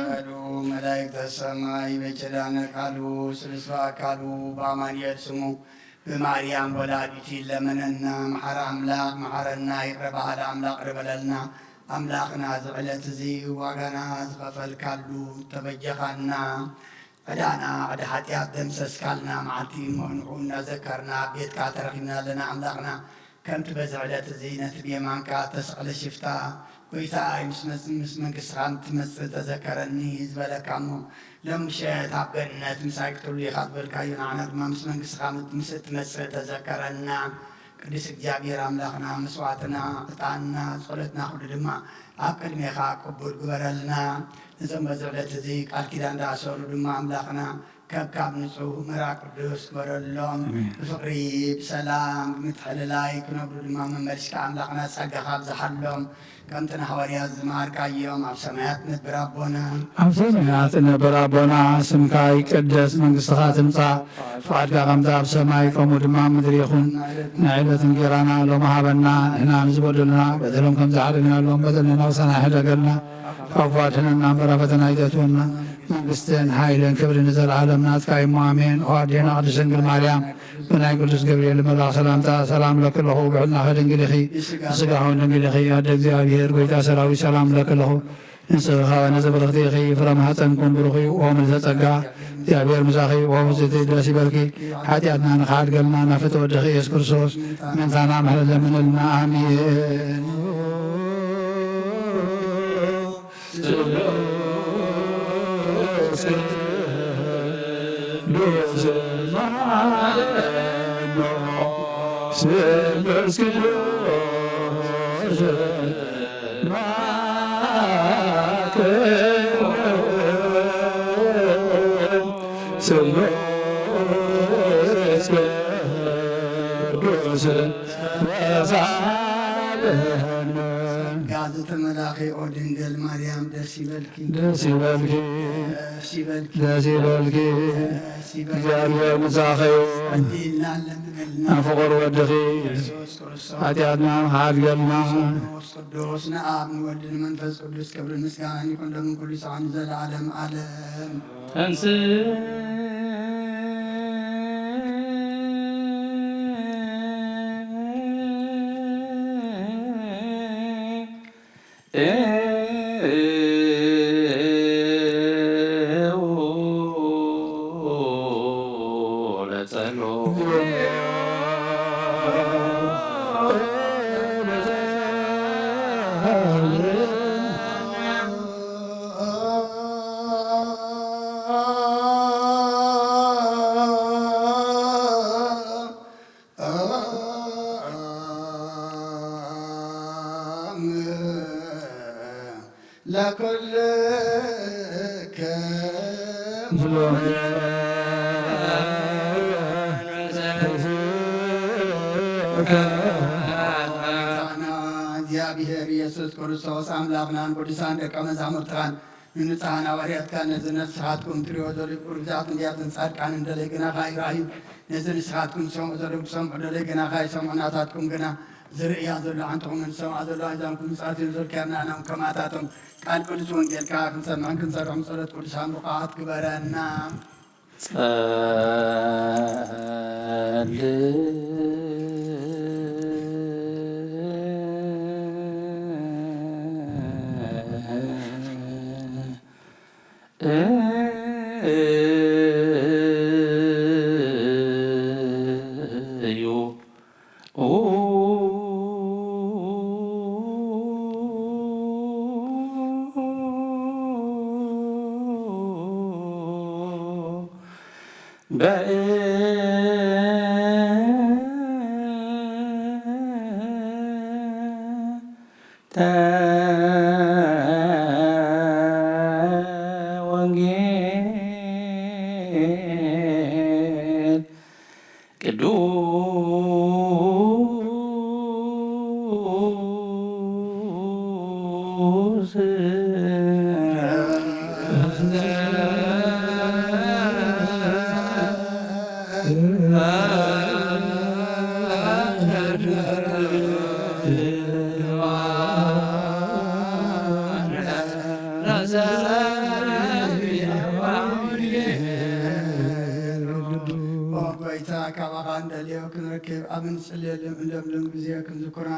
በሉ መላእክተ ሰማይ በኪዳነ ቃሉ ስብስበ ኣካሉ በአማኑኤል ስሙ ብማርያም ወላዲቱ ይለመነና። መሓሪ ኣምላኽ መሓረና፣ ይቕረ በሃሊ ኣምላኽ ይቕረ በለልና። ኣምላኽና፣ እዚ ዕለት እዚ ዋጋና ዝኸፈልካሉ፣ ተበጀኻና፣ ዕዳና፣ ዕዳ ሓጢኣት ደምሰስካልና መዓልቲ እሞ፣ ንዑ እናዘከርና ኣብ ቤትካ ተረኺብና ኣለና። ኣምላኽና፣ ከምቲ በዚ ዕለት እዚ ነቲ ብየማንካ እተሰቕለ ሽፍታ፣ ጎይታየ፣ ምስ መጽ-፣ ምስ መንግስትኻ ምስ እትመጽእ ተዘከረኒ ዝበለካ እሞ፣ ሎሚ ምሸት ኣብ ገነት ምሳይ ክትህሉ ኢኻ ዝበልካዮ፣ ንዓና ድማ ምስ መንግስትኻ ምስ እትመጽእ ተዘከረና። ቅዱስ እግዚኣብሔር ኣምላኽና፣ መስዋዕትና፣ ዕጣንና፣ ጸሎትና ኩሉ ድማ ኣብ ቅድሜኻ ቅቡል ግበረልና። ነዞም በዚ ዕለት እዚ ቃል ኪዳን ዝኣሰሩ ድማ ኣምላኽና፣ ከካብ ንጹህ መርዓ ቅዱስ ግበረሎም። ኣሜን። ብፍቕሪ፣ ብሰላም፣ ብምትሕልላይ ክነብሩ ድማ መመሊስካ ኣምላኽና ጸጋኻ ኣብዝሓሎም። ከምቲ ንሃዋርያት ዝመሃርካዮም፣ ኣብ ሰማያት ነብር ኣቦና። ኣብ ሰማያት ነብር ኣቦና፣ ስምካ ይቀደስ፣ መንግስትኻ ትምጻእ፣ ፍቓድካ ከምቲ ኣብ ሰማይ ከምኡ ድማ ኣብ ምድሪ ይኹን። ናይ ዕለት እንጌራና ሎሚ ሃበና፣ ንሕና ንዝበደሉና በደሎም ከም ዝሓደግናሎም በደልና ንሕና ሕደገልና። ካብ ክፉእ ኣድሕነና እምበር ኣብ ፈተና ኣይተእትወና። መንግስትን ሓይልን ክብርን ንዘለኣለም ናትካ እዩ እሞ ኣሜን። ኦ ኣዴና ቅድስት ድንግል ማርያም፣ ብናይ ቅዱስ ገብርኤል መልኣኽ ሰላምታ ሰላም እለኪ ኣለኹ። ብሕልናኺ ድንግል ኢኺ፣ ብስጋኺ እውን ድንግል ኢኺ። ኣደ እግዚኣብሔር ጎይታ ሰራዊት ሰላም እለኪ ኣለኹ። ንስኺ ከኣ ንጽብርኽቲ ኢኺ፣ ፍረ ማህጸንኩም ብሩኽ እዩ። ኦ ምልዕተ ጸጋ፣ እግዚኣብሔር ምሳኺ፣ ኦ ብጽቲ ደስ ይበልኪ። ሓጢኣትና ንኽሓድገልና ናብ ፍትወ ወድኺ ኢየሱስ ክርስቶስ ምእንታና ምሕረት ለምንልና። ኣሜን። ጸጋ ዝተመላኺ ኦ ድንግል ማርያም ደስ ይበልኪ። ደስ ይበልኪ። ደስ ይበልኪ። ደስ ይበልኪ። ደስ ይበልኪ። እግዚኣብሔር ምሳኺ እዩ። ጸልይልና ለምንልና። ኣብ ፍቑር ወድኺ የሱስ ክርስቶስ ሓጢኣትና ሓድገልና። ቅዱስ ንኣብ ንወልድ ንመንፈስ ቅዱስ ክብርን ምስጋናን ይኹን ሎምን ኩሉ ሰዓት ንዘለዓለም ዓለም። ተንስ ለኩልከ እግዚአብሔር ኢየሱስ ክርስቶስ ኣምላኽናን ቅዱሳን ደቀ መዛሙርትኻን ንንጹሓን ሃዋርያትካ ነዚ ንስኻትኩም ትሪኦ ዘለኹም ግዛት እንዲያትን ጻድቃንን ደለይ ግናኻ ይረኣዩ። ነዚ ንስኻትኩም ትሰምዑ ዘለኹም ክሰምዑ ደለይ ግናኻ ይሰምዑ። ናታትኩም ግና ዝርእያ ዘሎ ዓንትኹምን ዝሰምዓ ዘሎ ኣእዛንኩም ምጽኣት እዮም ዘልክያና። ናም ከማታቶም ቃል ቅዱስ ወንጌልካ ክንሰምዕን ክንሰርሖም ጸሎት ቅዱሳን ብቑዓት ግበረና። ጸል እዩ። በእንተ ወንጌል ቅዱስ ኦ ጎይታ፣ ካባኻ እንደልዮ ክንረክብ ኣብ እንጽልየሉ እንለምሉን ግዜ ክንዝኩርና፣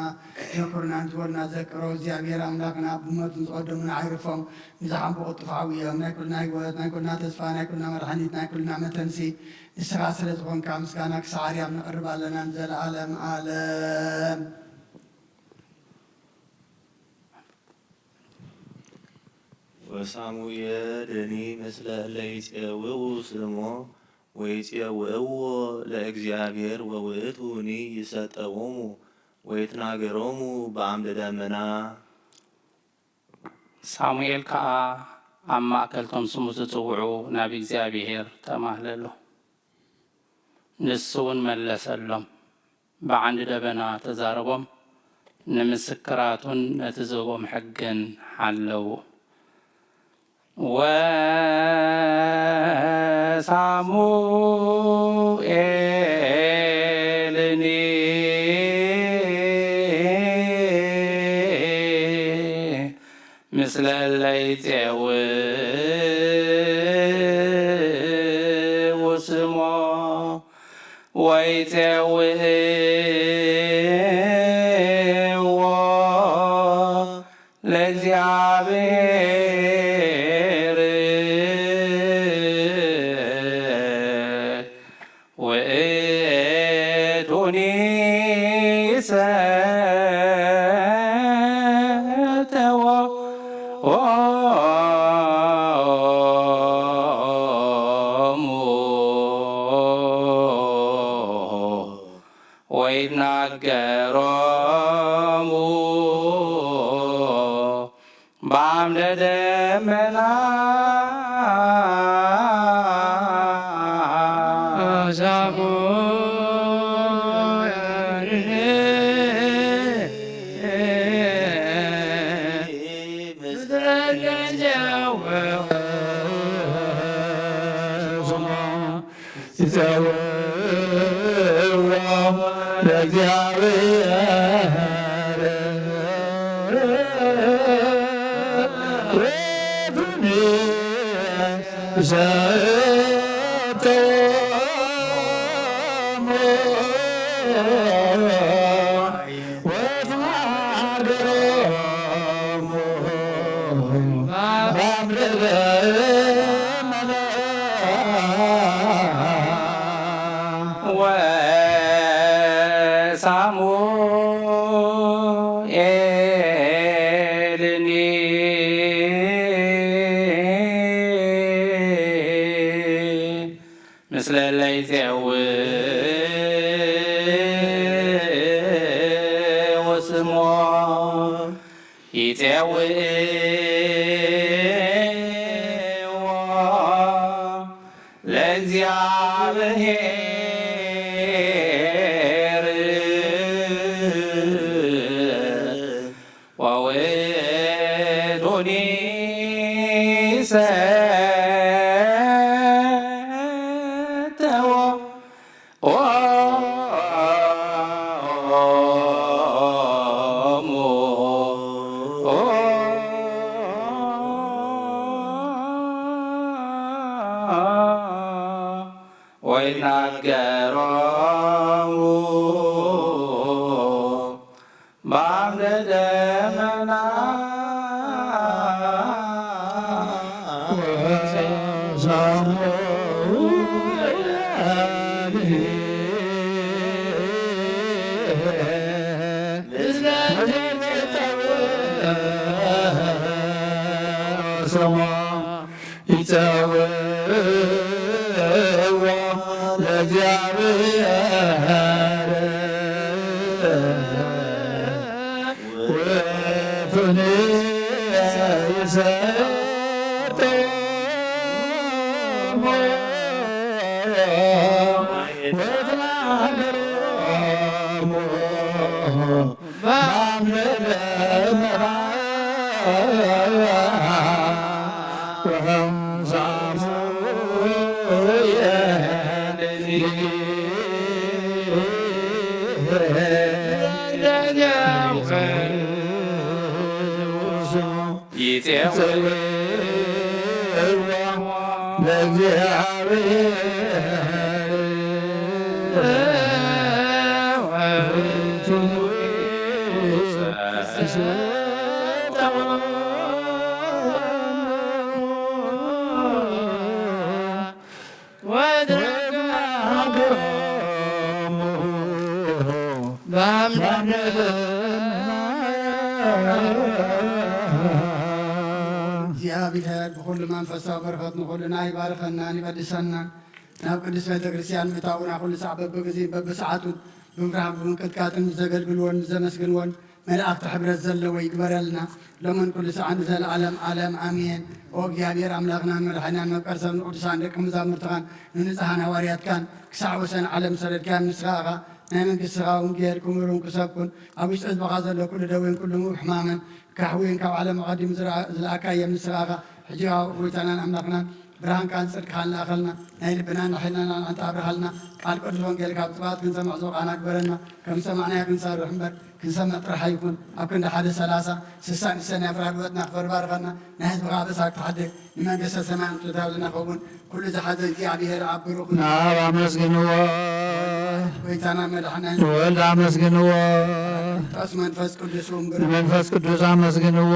ዘኩርና፣ ንዝወርና ዘክሮ። እግዚኣብሔር ኣምላኽና፣ ብሞት ንዝቐደሙና ኣይርፎም፣ ንዝሓምቁ ቅልጡፍ ዓውዮም። ናይ ኩልና ህይወት፣ ናይ ኩልና ተስፋ፣ ናይ ኩልና መድሓኒት፣ ናይ ኩልና መተንሲ ንስኻ ስለ ዝኾንካ ምስጋና ክሳዕ ኣርያም ነቕርብ ኣለና ንዘለኣለም ዓለም። ወሳሙኤልኒ ምስለ እለ ይጼውኡ ስሞ ወይጼውእዎ ለእግዚኣብሔር ወውእቱኒ ይሰጠዎሙ ወይትናገሮሙ በአምደ ደመና። ሳሙኤል ከኣ ኣብ ማእከልቶም ስሙ ዝጽውዑ ናብ እግዚኣብሔር ተማህለሉ። ንሱ እውን መለሰሎም፣ ብዓንዲ ደበና ተዛረቦም፣ ንምስክራቱን ነቲ ዝህቦም ሕግን ሓለዉ። ወሳሙኤልኒ ምስለ እለ ይጼውኡ ስሞ ወይጼውእዎ ለእግዚኣብሔር ውእቱኒ ይሰተዎ ኦሙ ወይትናገሮሙ በአምደ ደመና። ይጸውዎ ለእግዚኣብሔር ወቱኒ ሰተሞ ወትናገሮሙ በአምደ ደመና። ወሳሙኤልኒ ምስለ እለ ይጼውኡ ስሞ ይጼውእዎ ለእግዚኣብሔር ወውእቱኒ ይሰተዎ ኦሙ ወይናገሮሙ በአምደ ደመና። ይጸውዕዎ ለእግዚኣብሔር ውእቱኒ ይሰጥዎ ወይትናገሮሙ ይጼውዕዎ ለእግዚኣብሔር ብኹሉ መንፈሳዊ በረኸት ንኹልና ይባርኸናን ይቐድሰናን። ናብ ቅድስት ቤተ ክርስቲያን ምእታውና ኩሉ ሳዕ በብግዜን በብሰዓቱን ብምፍራህን ብምንቅጥቃጥን ንዘገልግልዎን ንዘመስግንዎን መላእኽቲ ሕብረት ዘለዎ ይግበረልና፣ ሎምን ኩሉ ሰዓን ንዘለዓለም ዓለም ኣሜን። ኦ እግዚኣብሔር ኣምላኽናን መድሓኒናን መፍቀር ሰብ ንቅዱሳን ደቂ መዛሙርትኻን ንንጹሃን ሃዋርያትካን ክሳዕ ወሰን ዓለም ሰደድካዮም፣ ንስኻ ኢኻ ናይ መንግስትኻ ወንጌል ክምሩን ክሰብኩን ኣብ ውሽጢ ህዝብኻ ዘሎ ኩሉ ደዌን ኩሉ ሕማምን ከሕውዩን ካብ ዓለም ኣቐዲሙ ዝረኣ-፣ ዝለኣካዮም ንስኻ ኢኻ። ሕጂ ኸኣ ጎይታናን ኣምላኽናን ብርሃንካን ጽድቅኻን ለኣኸልና፣ ናይ ልብናን ናይ ሕልናናን ኣንታ ኣብርሃልና። ቃል ቅዱስ ወንጌልካ ብጽብኣት ክንሰምዕ ዝወቓና ግበረና። ከም ዝሰማዕናዮ ክንሰርሕ እምበር ክንሰምዕ ጥራሕ ኣይኩን። ኣብ ክንዲ ሓደ ሰላሳ ስሳን እሰን ናይ ፍራድ ወጥና ክፈር ባርኸና። ናይ ህዝብኻ ኣበሳ ክትሓድግ ንመንግስተ ሰማይ ምትእትታው ዝናኸውን ኩሉ ዝሓዘ እግዚኣብሔር ኣብ ብሩኽ ናብ ኣመስግንዎ። ጎይታና መድሓና ወልድ ኣመስግንዎ። ጣስ መንፈስ ቅዱስ እውን ብሩኽ ንመንፈስ ቅዱስ ኣመስግንዎ።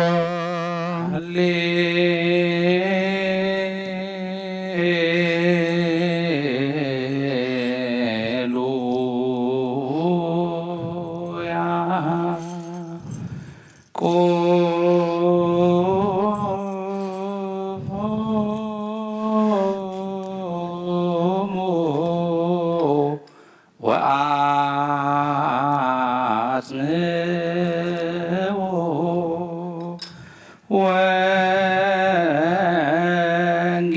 ሃሌሉያ። ቁሙ ወአጽንዑ ወንጌ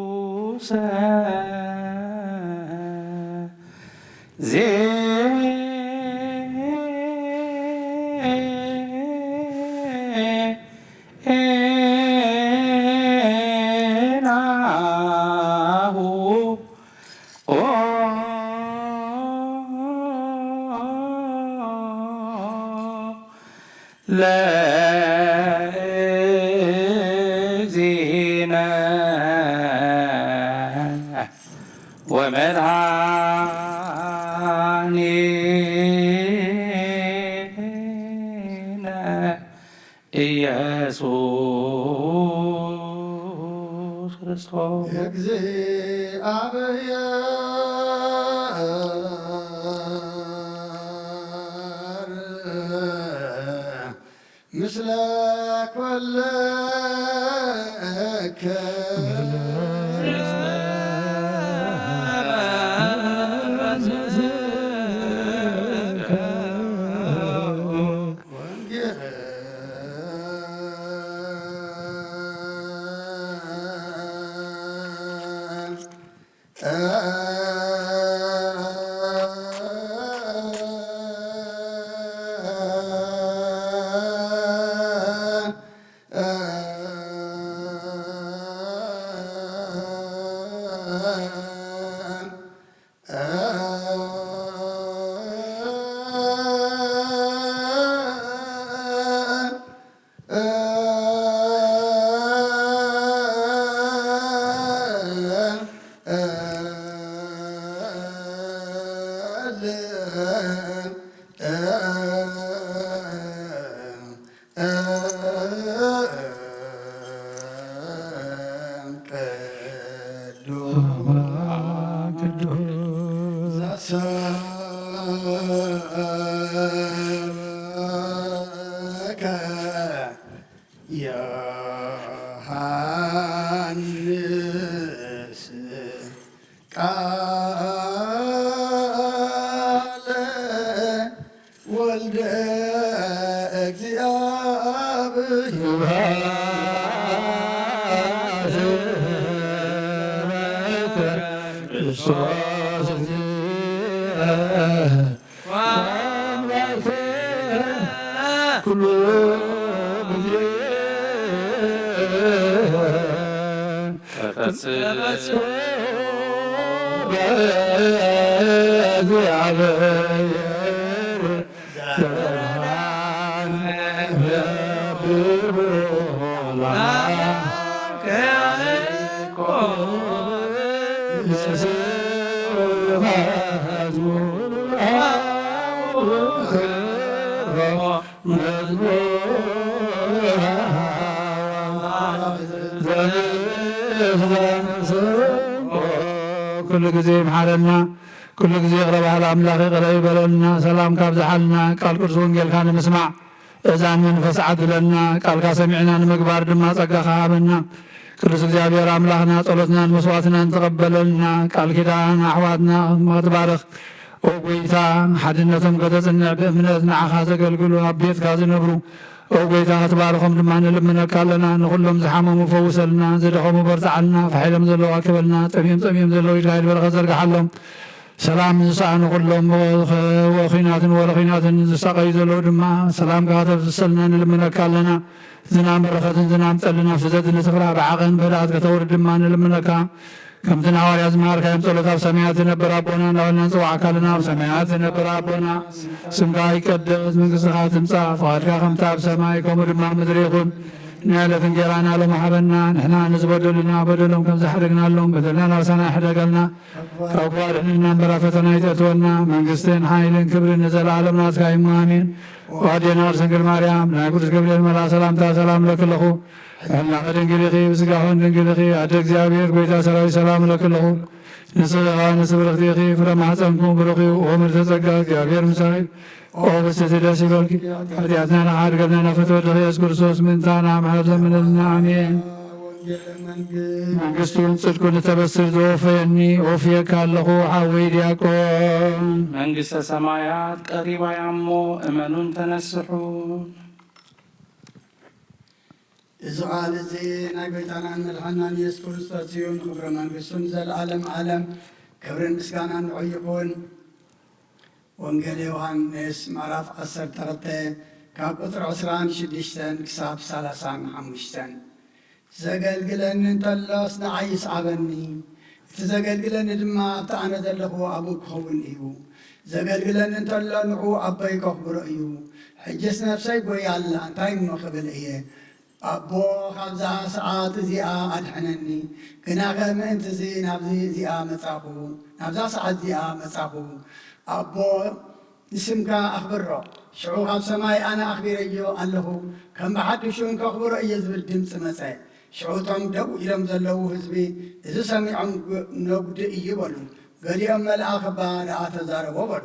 ለቅዱስ ዜናሁ ለእግዚእነ ወመድኃኒነ ኢየሱስ ክርስቶስ። እግዚኣብሔር ምስለ ኩልከ። ወንጌል ዮሐንስ ቃለ ወልደ እግዚአብሔር። ስብሐት ለከ ክርስቶስ እግዚእ ወአምላክነ ኩሉ ጊዜ። ተፈጽእ በእግዚአብሔር ዘበርሃን ብሩህ ለአምላክ ያዕቆብ። ኩሉ ግዜ ይምሓረና፣ ኩሉ ግዜ ይቕረ በሃሊ ኣምላኽ ይቕረ ይበለልና። ሰላም ካብዝሓልና፣ ቃል ቅዱስ ወንጌልካ ንምስማዕ እዛን መንፈስ ዓድለና፣ ቃልካ ሰሚዕና ንምግባር ድማ ጸጋኻ ሃበና። ቅዱስ እግዚኣብሔር ኣምላኽና፣ ጸሎትናን መስዋዕትናን ተቐበለልና። ቃል ኪዳን ኣሕዋትና ክትባርኽ፣ ኦ ጐይታ፣ ሓድነቶም ከተጽንዕ፣ ብእምነት ንዓኻ ዘገልግሉ፣ ኣብ ቤትካ ዝነብሩ፣ ኦ ጐይታ፣ ክትባርኾም ድማ ንልምነካ ኣለና። ንኹሎም ዝሓመሙ ፈውሰልና፣ ዝደኸሙ በርትዓልና፣ ፋሕ ኢሎም ዘለዉ ኣክበልና፣ ጠምዮም ጸሚኦም ዘለዉ ኢድካ ኢድ በረኸት ዘርግሓሎም። ሰላም ዝሰኣኑ ኩሎም፣ ወ-፣ ወኺናትን ወረኺናትን ዝሳቐዩ ዘለዉ ድማ ሰላምካ ከተፍስሰልና ንልምነካ ኣለና። ዝናም በረኸትን ዝናም ጠልን ኣብ ዘድሊ ስፍራ ብዓቐን ብርሃት ከተውርድ ድማ ንልምነካ። ከምቲ ንሃዋርያት ዝመሃርካዮም ጸሎት፣ ኣብ ሰማያት ትነብር ኣቦና እናበልና ንጽውዓካ ኣለና። ኣብ ሰማያት ትነብር ኣቦና፣ ስምካ ይቀደስ፣ መንግስትኻ ትምጻእ፣ ፍቓድካ ከምቲ ኣብ ሰማይ ከምኡ ድማ ኣብ ምድሪ ይኹን። ናይ ዕለት እንጌራና ሎሚ ሃበና፣ ንሕና ንዝበደሉና በደሎም ከም ዝሓደግናሎም በደልና ናብሳና ይሕደገልና፣ ካብ ክፉእ ኣድሕነና እምበር ኣብ ፈተና ኣይተእትወና። መንግስትን ሓይልን ክብርን ንዘለኣለም ናትካ እዩ፣ ኣሜን። ወኣዴና ቅድስት ድንግል ማርያም፣ ናይ ቅዱስ ገብርኤል መልኣ ሰላምታ ሰላም እለኪ ኣለኹ። ሕልናኺ ድንግል ኢኺ፣ ብስጋኽን ድንግል ኢኺ። ኣደ እግዚኣብሔር፣ ጐይታ ሰራዊት፣ ሰላም እለኪ ኣለኹ። ንስኺ ኸኣ ንስብርኽቲ ኢኺ፣ ፍረ ማሕፀንኩም ብሩኽ እዩ። ኦ ምልዕተ ጸጋ፣ እግዚኣብሔር ምሳኺ። ኦ ብፅዕቲ፣ ደስ ይበልኪ። ሓጢኣትና ንሓድገልና፣ ናብ ፍትወት ኢየሱስ ክርስቶስ ምእንታና ምሕረት ለምንልና። ኣሜን። መንግስቱን ጽድቁን እተበስር ዘወፈየኒ፣ ወፍየካ ኣለኹ ሓወይ ዲያቆን። መንግስተ ሰማያት ቀሪባ እያ እሞ እመኑን ተነስሑ። እዚ ቃል እዚ ናይ ጐይታናን መድሓናን የሱስ ክርስቶስ እዩ። ንኽብሪ መንግስቱ ንዘለኣለም ዓለም ክብርን ምስጋናን ንዑ ይኹን። ወንጌል ዮሃንስ ምዕራፍ ዓሰርተ ክልተ ካብ ቁጽሪ ዕስራን ሽዱሽተን ክሳብ ሰላሳን ሓሙሽተን። ዘገልግለኒ እንተሎስ ንዓይ ይስዓበኒ፣ እቲ ዘገልግለኒ ድማ ኣብቲ ኣነ ዘለኹ ኣብኡ ክኸውን እዩ። ዘገልግለኒ እንተሎ ንዑ ኣቦይ ከኽብሮ እዩ። ሕጅስ ነፍሰይ ጐይያ ኣላ፣ እንታይ እሞ ክብል እየ? ኣቦ፣ ካብዛ ሰዓት እዚኣ ኣድሕነኒ፣ ግናኸ ምእንቲ እዚ ናብዚ እዚኣ መጻኹ፣ ናብዛ ሰዓት እዚኣ መጻኹ። ኣቦ፣ ንስምካ ኣኽብሮ። ሽዑ ካብ ሰማይ ኣነ ኣኽቢረዮ ኣለኹ፣ ከም ብሓድሽ እውን ከኽብሮ እየ ዝብል ድምጺ መጸ። ሽዑ እቶም ደው ኢሎም ዘለዉ ህዝቢ እዚ ሰሚዖም፣ ግ-፣ ነጉዲ እዩ በሉ። ገሊኦም መልኣኽ እባ ደኣ ተዛረቦ በሉ።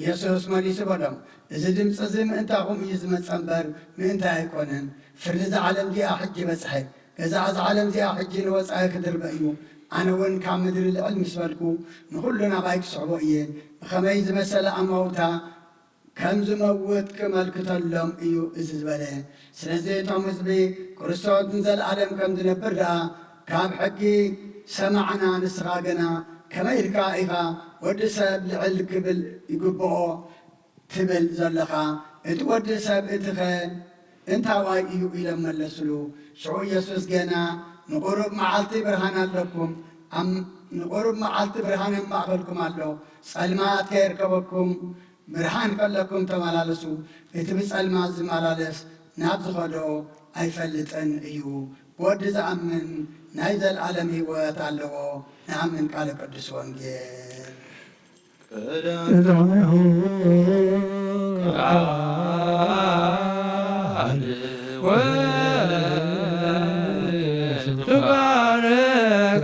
የሱስ መሊሱ በሎም፣ እዚ ድምጺ እዚ ምእንታኹም እዩ ዝመጸ እምበር ምእንታይ ኣይኮነን። ፍርዲ እዛ ዓለም እዚኣ ሕጂ በጽሐ። ገዛእ እዛ ዓለም እዚኣ ሕጂ ንወጻኢ ክድርበ እዩ። ኣነ እውን ካብ ምድሪ ልዕል ምስ በልኩ፣ ንኹሉ ናባይ ክስሕቦ እየ። ብኸመይ ዝመሰለ ኣማውታ ከም ዝመውት ክመልክተሎም እዩ እዚ ዝበለ። ስለዚ እቶም ህዝቢ፣ ክርስቶስ ንዘለኣለም ከም ዝነብር ደኣ ካብ ሕጊ ሰማዕና፣ ንስኻ ግና ከመይ ኢልካ ኢኻ ወዲ ሰብ ልዕል ክብል ይግብኦ ትብል ዘለኻ? እቲ ወዲ ሰብ እቲኸ እንታዋይ እዩ? ኢሎም መለስሉ። ሽዑ ኢየሱስ ገና፣ ንቑሩብ መዓልቲ ብርሃን ኣለኩም፣ ኣብ፣ ንቑሩብ መዓልቲ ብርሃን ኣብ ማእከልኩም ኣሎ፣ ጸልማት ከየርከበኩም ብርሃን ከለኩም ተመላለሱ። እቲ ብጸልማት ዝመላለስ ናብ ዝኸዶ ኣይፈልጥን እዩ። ብወዲ ዝኣምን ናይ ዘለኣለም ህይወት ኣለዎ። ንኣምን ቃለ ቅዱስ ወንጌል። ቀዳሚሁ ቃል ወውእቱ ቃል፣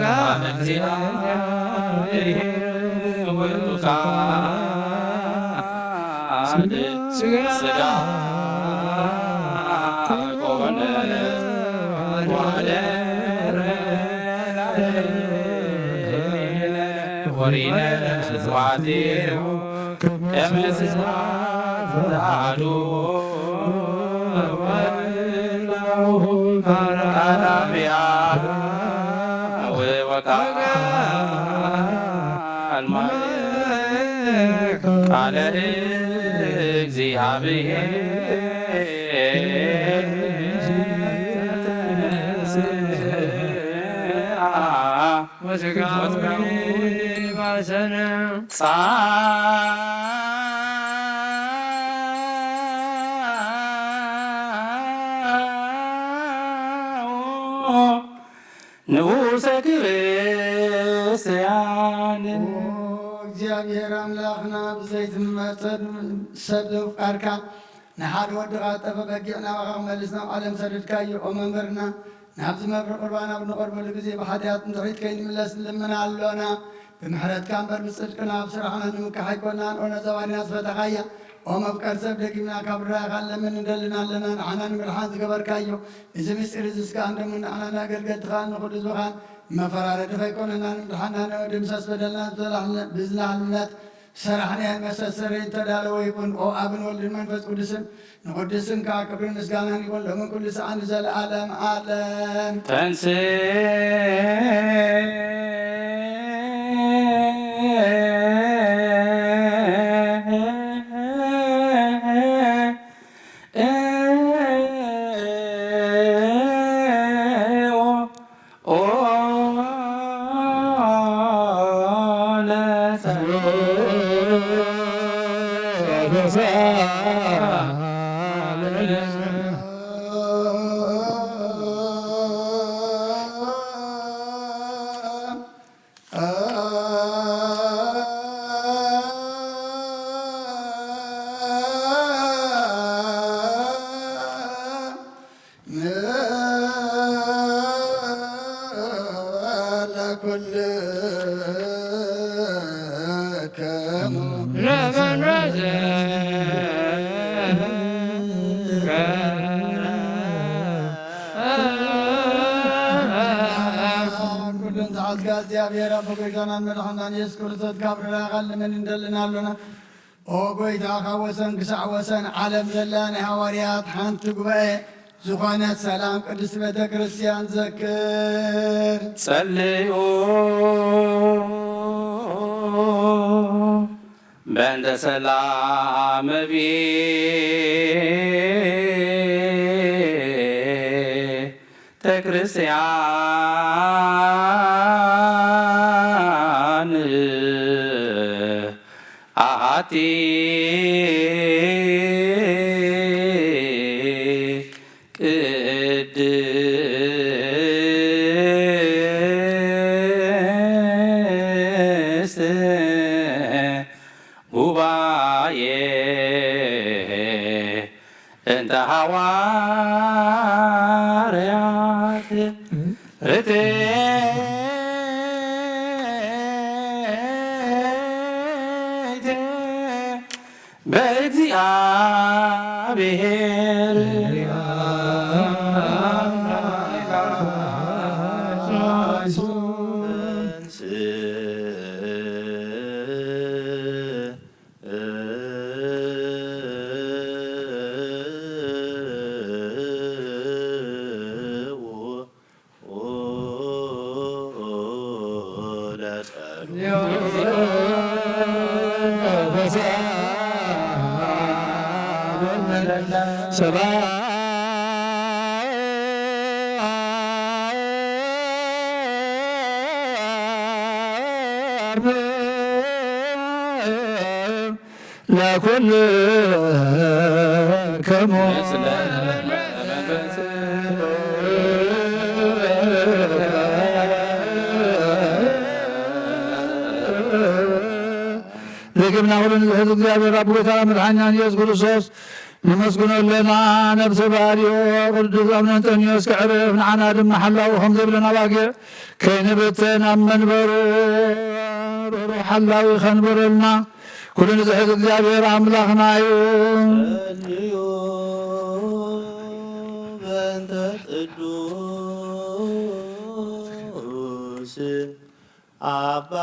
ቃል እግዚአብሔር ውእቱ ቃል ሥጋ ኮነ ወሐደረ ላዕሌነ ወሪነ ስብሐቲሁ ከመ ስብሐት አሐዱ ቀዳሚያ ወቃል ማርያም ቃለ እግዚአብሔር ወስጋዊ ባሰነ ንጉሰ ክርስቲያን። ኦ እግዚኣብሔር ኣምላኽና፣ ብዘይትመጸድ ሰብ ዘፍቃርካ፣ ንሓደ ወድኻ ዝጠፍአ በጊዕ ናባኻ ክመልስ ናብ ዓለም ሰደድካዮ። ኦ መምህርና፣ ናብዚ መብርህ ቁርባን ኣብ ንቐርበሉ ግዜ ብሓጢኣት ንድሕሪት ከይንምለስ ንልምን ኣሎና። ብምሕረትካ እምበር ብጽድቅና ኣብ ስራሕና ንምካሕ ኣይኮናን። ኦ ነዛ ባዲና ዝፈተኻያ፣ ኦ መፍቀር ሰብ፣ ደጊምና ካብ ርኣኻ ንለምን ንደልን ኣለና። ንዓና ንምድሓን ዝገበርካዮ እዚ ምስጢር እዚ ስጋን ደሙን ንዓና ንኣገልገልትኻን ንኹሉ ህዝብኻን መፈራረዲ ከይኮነና ንምድሓንና ንድምሰስ በደልና ብዝላህልነት ሰራሕናዮ መሰሰሪ እተዳለወ ይኹን። ኦ ኣብን ወልድን መንፈስ ቅዱስን ንቅዱስ ስምካ ክብርን ምስጋናን ይኹን ሎምን ኩሉ ሰዓን ንዘለኣለም ዓለም። ተንስ ኩሉን ዝሓዝካ እግዚኣብሔር ኣቦ ጎይታናን መድሓናን ኢየሱስ ክርስቶስ ካብ ርራኻን ልምን እንደልን ኣሎና። ኦ ጎይታ፣ ካብ ወሰን ክሳዕ ወሰን ዓለም ዘላ ናይ ሃዋርያት ሓንቲ ጉባኤ ዝኾነት ሰላም ቅድስት ቤተ ክርስቲያን ዘክር። ጸልዩ በእንተ ሰላም ቤተ ክርስቲያን ኣሃቲ ቅድስት ጉባኤ እንተ ሃዋርያት ርትዕት በእግዚኣብሔር ለኩልክሙ ርግብና ኩሉ ንዝሕዝ እግዚኣብሔር ኣብ ጎይታ መድሓኒና ኢየሱስ ክርስቶስ ነመስግኖ ኣለና። ነብሰ ባርዮ ቅዱስ ኣቡነ እንጠንዮስ ከዕርፍ ንዓና ድማ ሓላዊ ከም ዘይብለን ኣባጊዕ ከይንብተን ኣብ መንበሩ ርሩሕ ሓላዊ ከንበረልና ኩሉ ንዝሕዝ እግዚኣብሔር ኣምላኽና እዩ። ጸልዩ በእንተ ቅዱስ ኣባ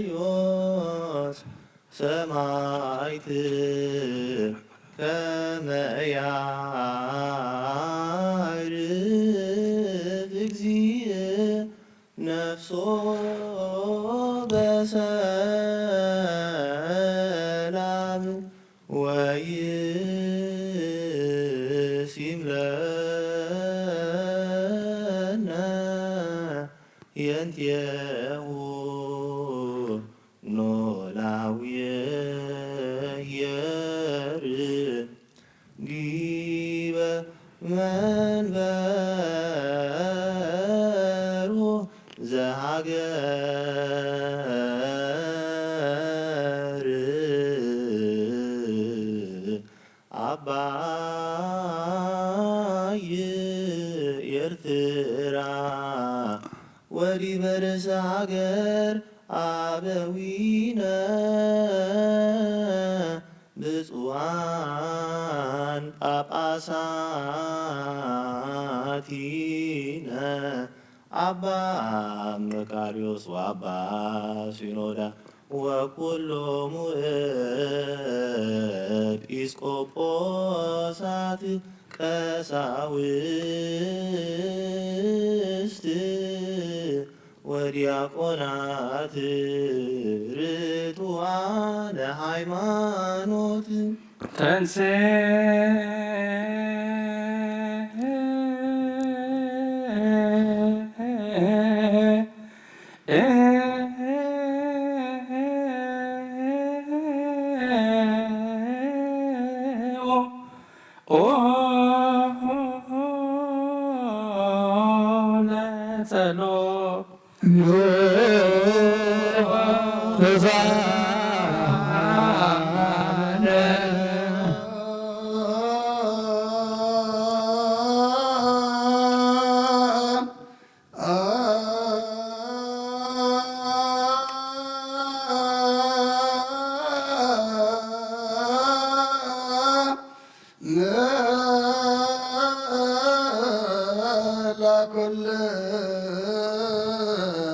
እንጦንዮስ ሰማዕት ከመ ያዕርግ እግዚእ ነፍሶ በሰላም ወይሲም ለነ የንቴሁ ኖላዊ የር ዲበ መንበሩ ዘሃገር አበዊነ ብፁዓን ጳጳሳቲነ አባ መቃርዮስ ወአባ ሲኖዳ ወኩሎሙ ኤጲስቆጶሳት ቀሳውስት ወዲያቆናት ርቱዓነ ሃይማኖት። ተንሥእ ኦ ለጸሎት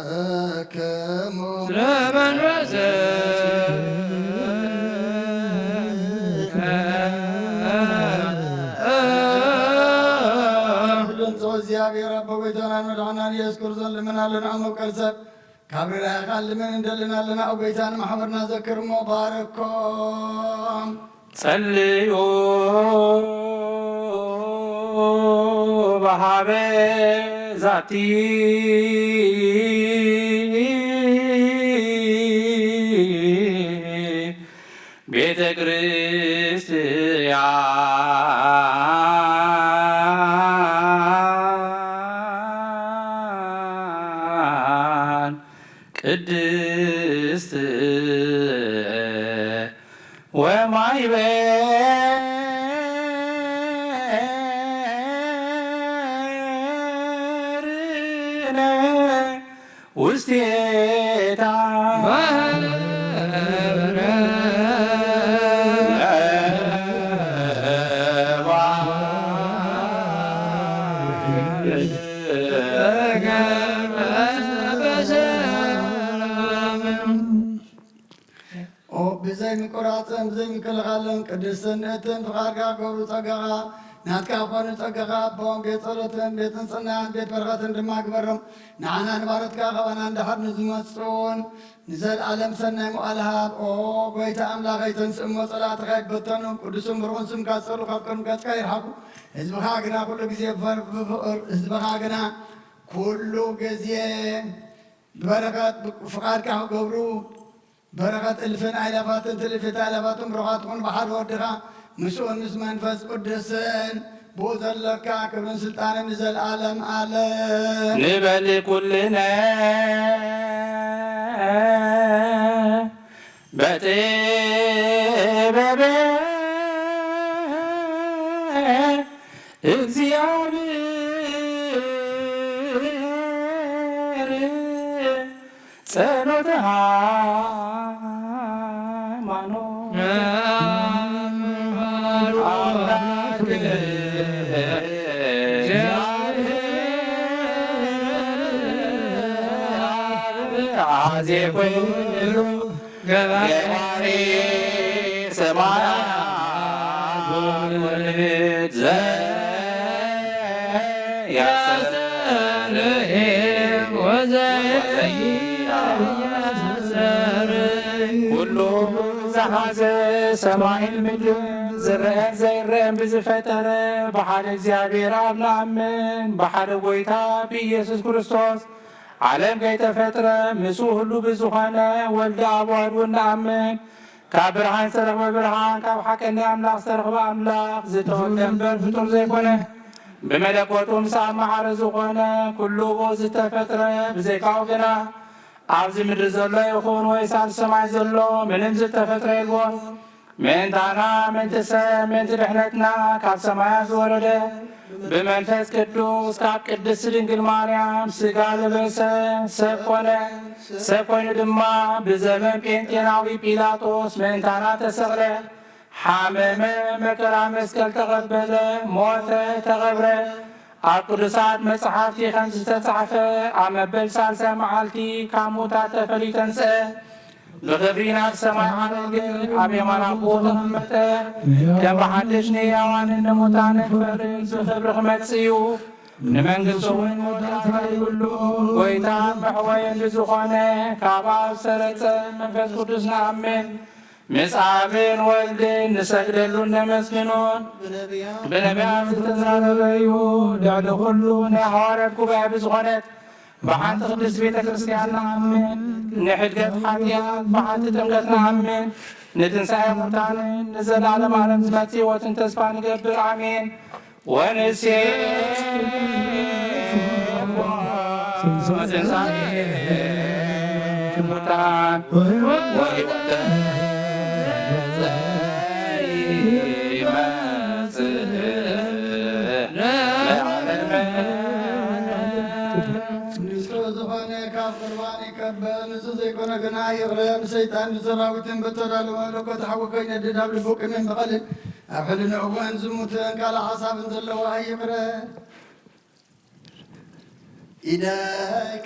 ለኩልክሙ ስለመንፈስከ ድምፂ እግዚኣብሔር ኣቦ ጎይታናን መድሓናን ኢየሱስ ክርስቶስ ልምና ኣለና። መብቀል ሰብ ካብ ርራይኻ ልምን እንደልን ኣለና። ኣብ ጎይታን ማሕበርና ዘክር እሞ ባርኮም። ጸልዩ በሃበ ዛቲ ቤተ ክርስቲያን ቅድስት ወማይበ ውስቴታ ኦ ብዘይ ምቁራፅን ብዘይ ምክልኻልን ቅድስትን ንእትን ፍቓድካ ክገብሩ ጸጋኻ ናትካ ክኾኑ ጸጋኻ ኣቦም ቤት ጸሎትን ቤት ንጽህናን ቤት በረኸትን ድማ ግበሮም። ንዓና ንባሮትካ ካባና እንድሕር ንዝመጹ እውን ንዘለኣለም ሰናይ መዋዕል ሃብ። ኦ ጎይታ ኣምላኸይ ተንስእ እሞ ጸላእትኻ ይበተኑ፣ ቅዱስን ብሩኽን ስምካ ዝጸሉ ካብ ቅድሚ ገጽካ ይርሓቁ። ህዝብኻ ግና ኩሉ ግዜ ብፍቕር ህዝብኻ ግና ኩሉ ግዜ ብበረኸት ፍቓድካ ክገብሩ በረኸት እልፍን ኣእላፋትን ትልፍት ኣእላፋትን ብሩኻት ትኹን ብሓደ ወድኻ ምስኡን ምስ መንፈስ ቅዱስን ብኡ ዘለካ ክብርን ስልጣንን ንዘለኣለም ኣለም። ንበሊ ኩልነ በጥበበ እግዚኣብሔር ጸሎተ ሃይማኖት አምላክ አዜ ኩሉ ገባሬ ሰማያት ወምድር ዘያስተርኢ ወዘያስተርኢ ኩሉ ዝሓዘ ሰማይን ምድርን ዝረአን ዘይረአን ብዝፈጠረ ብሓደ እግዚኣብሔር ኣብ ንኣምን፣ ብሓደ ጎይታ ብኢየሱስ ክርስቶስ ዓለም ከይተፈጥረ ምስኡ ህሉ ብዝኾነ ወልድ ኣብ ዋህዱ እንኣምን፣ ካብ ብርሃን ዝተረኽበ ብርሃን፣ ካብ ሓቀኛ ኣምላኽ ዝተረኽበ ኣምላኽ፣ ዝተወልደ እምበር ፍጡር ዘይኮነ፣ ብመለኮቱ ምስ ኣብ መዓረ ዝኾነ፣ ኩሉ ብኡ ዝተፈጥረ፣ ብዘይካኡ ግና ኣብዚ ምድሪ ዘሎ ይኹን ወይስ ኣብ ሰማይ ዘሎ ምንም ዝተፈጥረ የልቦን። ምእንታና፣ ምእንቲ ሰብ፣ ምእንቲ ድሕነትና ካብ ሰማያት ዝወረደ፣ ብመንፈስ ቅዱስ ካብ ቅድስት ድንግል ማርያም ስጋ ለበሰ፣ ሰብ ኮነ። ሰብ ኮይኑ ድማ ብዘመን ጴንጤናዊ ጲላጦስ ምእንታና ተሰቕለ፣ ሓመመ፣ መከራ መስቀል ተቐበለ፣ ሞተ፣ ተቐብረ። ኣብ ቅዱሳት መጽሓፍቲ ከም ዝተጻሕፈ፣ ኣብ መበል ሳልሳይ መዓልቲ ካብ ሙታት ተፈልዩ ተንስአ። ብኽብሪ ናብ ሰማይ ዓረገ፣ ኣብ የማን ኣቦ ተቐመጠ። ከም ብሓድሽ ንሕያዋንን ንሙታንን ክፈርድ ብኽብሪ ክመጽእ እዩ። ንመንግስቱ እውን መወዳእታ ይብሉ። ጎይታን መሕወይን ብዝኾነ ካብ ኣብ ሰረጸ መንፈስ ቅዱስ ንኣምን። ምስ ኣብን ወልድን ንሰግደሉን ነመስግኖን። ብነቢያት ዝተዛረበ እዩ። ልዕሊ ኩሉ ናይ ሃዋርያት ጉባኤ ብዝኾነት ብሓንቲ ቅድስት ቤተ ክርስቲያን ንኣምን። ንሕድገት ሓጢኣት ብሓንቲ ጥምቀት ንኣምን። ንትንሳኤ ሙታንን ንዘለዓለም ዓለም ዝመጽእ ህይወትን ተስፋ ንገብር። ኣሜን። ወንሴፎ ትንሳኤ ሙታን ወሕይወተ ዘይመጽእ ለዓለመ። ንጹህ ዝኾነ ካብ ቁርባን ይቀበል፣ ንጹህ ዘይኮነ ግና ይቕረ። ንሰይጣን ንሰራዊትን በተዳለወ መለኮት ሓዊ ከይነድድ ኣብ ልቡ ቂምን በቐልን ኣብ ሕልንኡ እውን ዝሙትን ካልእ ሓሳብን ዘለዎ ኣይቕረ። ኢደይ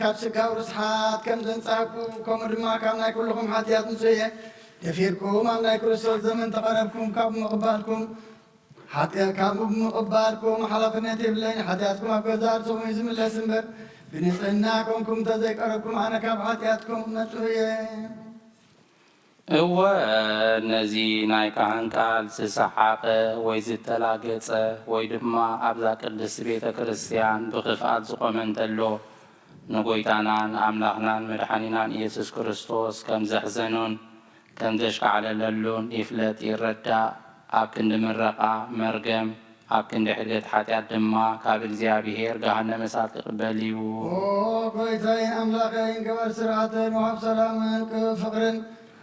ካብ ስጋዊ ርስሓት ከም ዘንጻህኩ፣ ከምኡ ድማ ካብ ናይ ኩልኹም ሓጢኣት ንጹህ እየ። ደፊርኩም ኣብ ናይ ክርስቶስ ዘመን ተቐረብኩም፣ ካብ ምቕባልኩም ሓጢኣት፣ ካብ ምቕባልኩም ሓላፍነት የብለይን። ሓጢኣትኩም ኣብ ገዛእ ርእስኹም እዩ ዝምለስ እምበር፣ ብንጽህና ኮንኩም እንተዘይቀረብኩም፣ ኣነ ካብ ሓጢኣትኩም ንጹህ እየ። እወ፣ ነዚ ናይ ካህን ቃል ዝሰሓቐ ወይ ዝተላገጸ ወይ ድማ ኣብዛ ቅድስቲ ቤተ ክርስቲያን ብኽፍኣት ዝቖመ እንተሎ፣ ንጎይታናን ኣምላኽናን መድሓኒናን ኢየሱስ ክርስቶስ ከም ዘሕዘኖን ከም ዘሽካዕለለሉን ይፍለጥ ይረዳእ። ኣብ ክንዲ ምረቓ መርገም፣ ኣብ ክንዲ ሕድገት ሓጢኣት ድማ ካብ እግዚኣብሔር ገሃነመ እሳት ክቕበል እዩ። ኦ ጎይታዬ ኣምላኸይ፣ ግበር ስርዓትን ወሃብ ሰላምን፣ ፍቕርን፣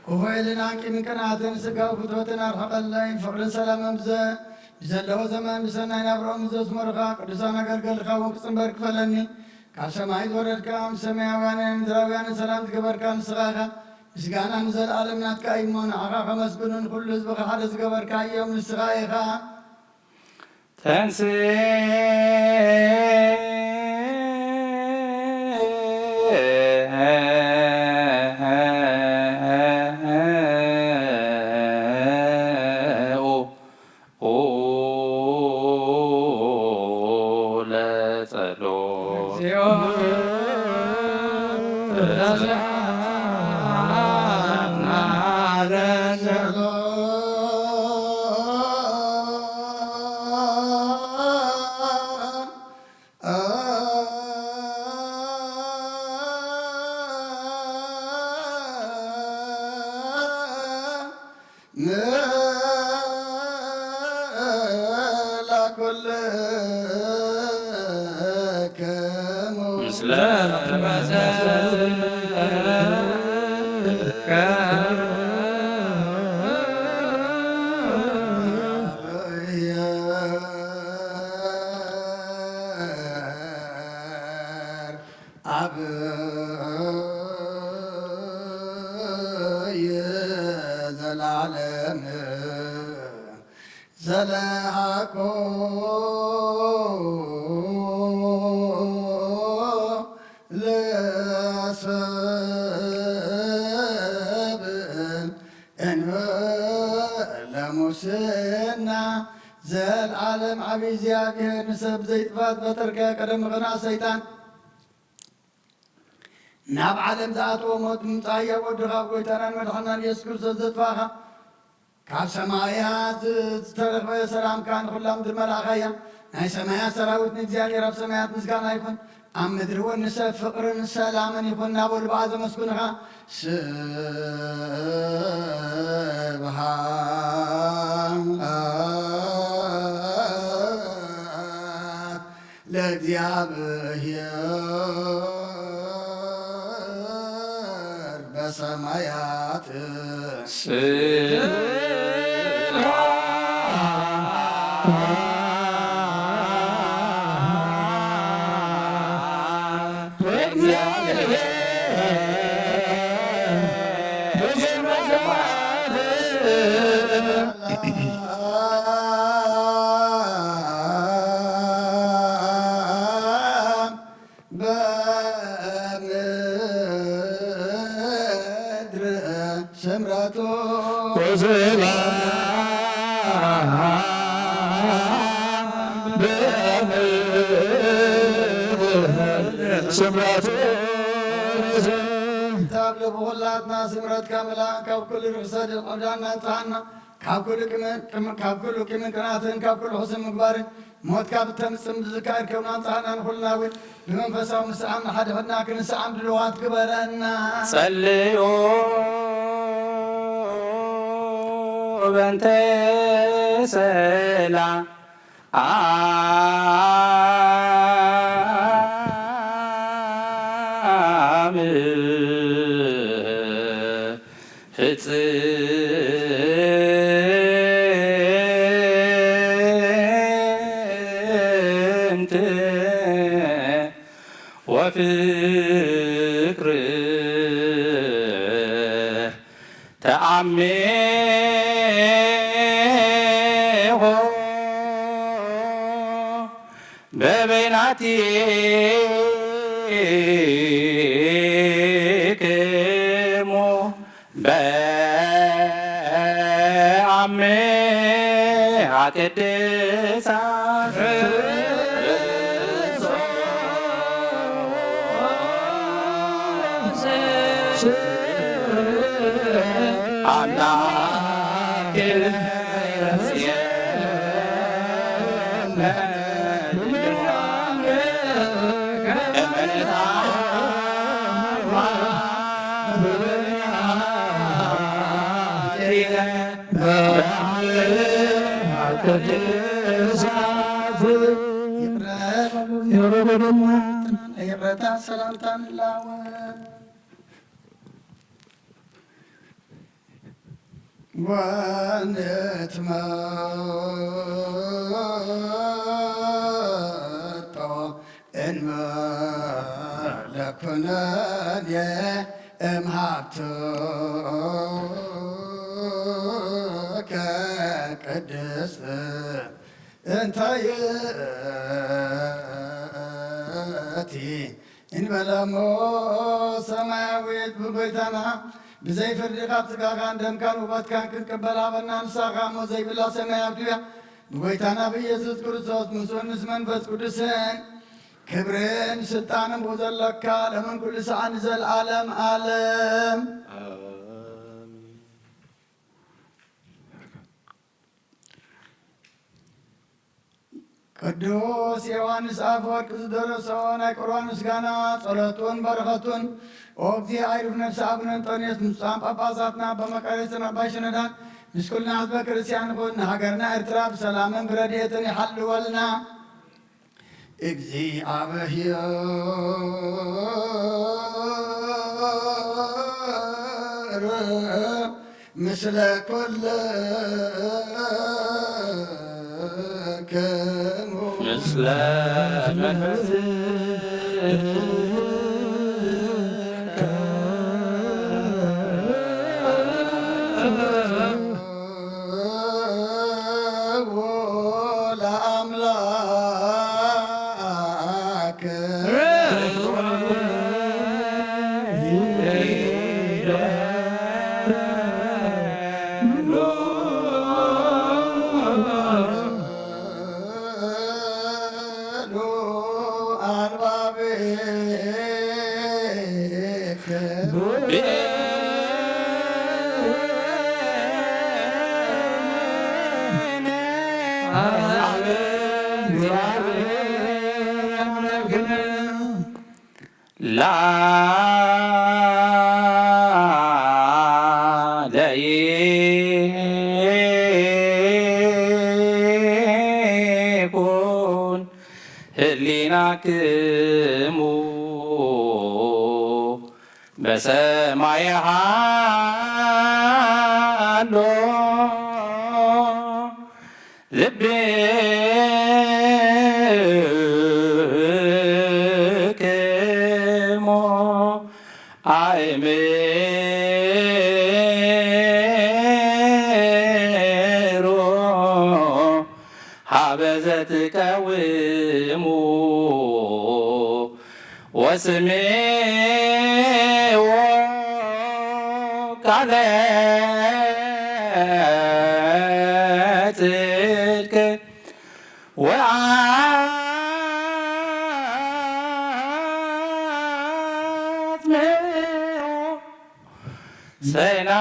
ክፉእ ኢልናን ቂምን ቅንኣትን፣ ስጋዊ ፍትወትን ኣርሕቐለይ። ፍቕርን ሰላምን ብዘ-፣ ብዘለዎ ዘመን ብሰናይ ናብርኦም ዘስመሩኻ ቅዱሳን ኣገልገልካ እውን ክጽንበር ክፈለኒ። ካብ ሰማይ ዝወረድካ፣ ምስ ሰማያውያንን ምድራውያንን ሰላም ዝገበርካ ንስኻ ኢኻ። ምስጋና ንዘለኣለም ናትካ እዩ እሞ፣ ንዓኻ ከመስግኑን ኩሉ ህዝብኻ ሓደ ዝገበርካ እዮም ንስኻ ኢኻ። ተንሥእ ለጸሎት። ዘለዓለም ዘለኣኮ ለሰብ እንበለ ሙስና። ዘለዓለም ዓቢ እግዚኣብሔር ንሰብ ዘይጥፋእ ዝፈጠርከ፣ ቀደም ምኽንያት ሰይጣን ናብ ዓለም ዝኣተወ ሞት ብምጻይ ኣብ ወድኻ፣ ኣብ ጎይታናን መድሓናን ኢየሱስ ክርስቶስ ዘጥፋእኻ፣ ካብ ሰማያት ዝተረኽበ ሰላምካ ንኹላ ምድሪ መላእኻ እያ። ናይ ሰማያት ሰራዊት ንእግዚኣብሔር ኣብ ሰማያት ምስጋና ይኹን፣ ኣብ ምድሪ እውን ንሰብ ፍቕርን ሰላምን ይኹን እናበሉ ብኣ ዘመስግኑኻ። ስብሐት ለእግዚኣብሔር በሰማያት። በምድር ስምረቱ ወሰላም በምድር ስምረቱ። ካብ ልቡ ኩላትና ስምረትካ ምልኣና፣ ካብ ኩሉ ርኽሰት ዕብዳና ንጽሃና። ካብ ኩሉ ቅመ-፣ ቅመ-፣ ካብ ኩሉ ቂምን ቅንኣትን ካብ ኩሉ ሕሱም ምግባርን ሞት ካብ እተምጽእ ምዝካር ከም ኣምጽኣና ንኹልና እውን ብመንፈሳዊ ምስዓም ንሓድሕድና ክንስዓም ድልዋት ግበረና። ጸልዩ በእንተ ሰላም ፍጽምት ወፍቅር ተአሜሆ በበይናቲክሙ በአምሃ ቅድሳት አምላክ ይቅረታ ሰላምታ ንላወ። ወንትመጦ እንመለኩነን እምሃብትከ ቅድስት እንታይ እቲ እንበለ እሞ ሰማያዊት ብጎይታና ብዘይ ፍርዲ ካብ ስጋኻን ደምካን ውበትካን ክንቅበል ሃበና። ንሳኻ እሞ ዘይብላ ሰማያዊት እያ። ብጎይታና ብኢየሱስ ክርስቶስ ምስኡን ምስ መንፈስ ቅዱስን ክብርን ስልጣንን ብኡ ዘለካ ዓለምን ኩሉ ሰዓን ንዘለዓለም ዓለም። ቅዱስ ዮሃንስ ኣፈወርቅ ዝደረሶ ናይ ቁርባን ምስጋና ጸሎቱን በረኸቱን ኦብዚ ኣይሩፍ ነፍሲ ኣቡነ እንጦንዮስ ምስ ብፁዓን ጳጳሳትና ኣባ መቃርዮስን ኣባ ሽኖዳን ምስ ኩልና ህዝበ ክርስቲያን ይኹን። ንሃገርና ኤርትራ ብሰላምን ብረድኤትን ይሓልወልና። እግዚኣብሔር ምስለ ኩልክሙ ምስለ መንፈስከ ለአምላክ ላለ ይኩን ህሊናክሙ በሰማይ ሃሎ ልብክሙ ኣእምር በዘትቀውሙ ወስምዎ ቃለ ጽድቅ ወአጽምዑ ዜና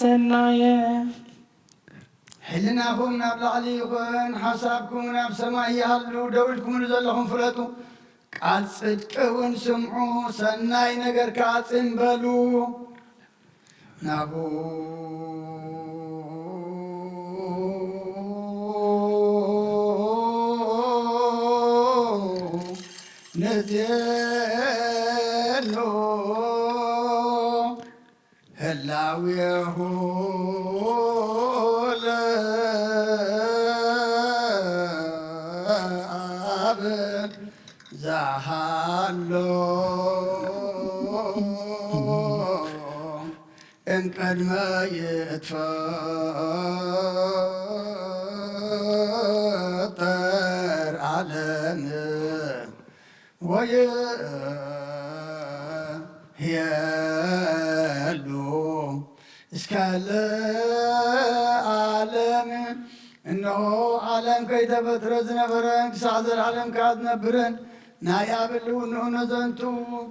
ሰናየ። ሕልናኹም ናብ ላዕሊ ይኹን፣ ሓሳብኩም ናብ ሰማይ ይሃሉ። ደው ኢልኩምሉ ዘለኹም ፍለጡ። ቃል ጽድቂ እውን ስምዑ፣ ሰናይ ነገር ከኣ ጽን በሉ። ናሁ ንዜኑ ህላዌሁ ለአብ ዘሃሎ እምቅድመ ይትፈጠር ዓለም ወይህሉ እስከ ለዓለም። እነሆ ዓለም ከይተፈጥረ ዝነበረን ክሳዕ ዘለዓለም ከኣ ዝነብርን ናይ ኣብ ህልውንኡ ነዘንቱ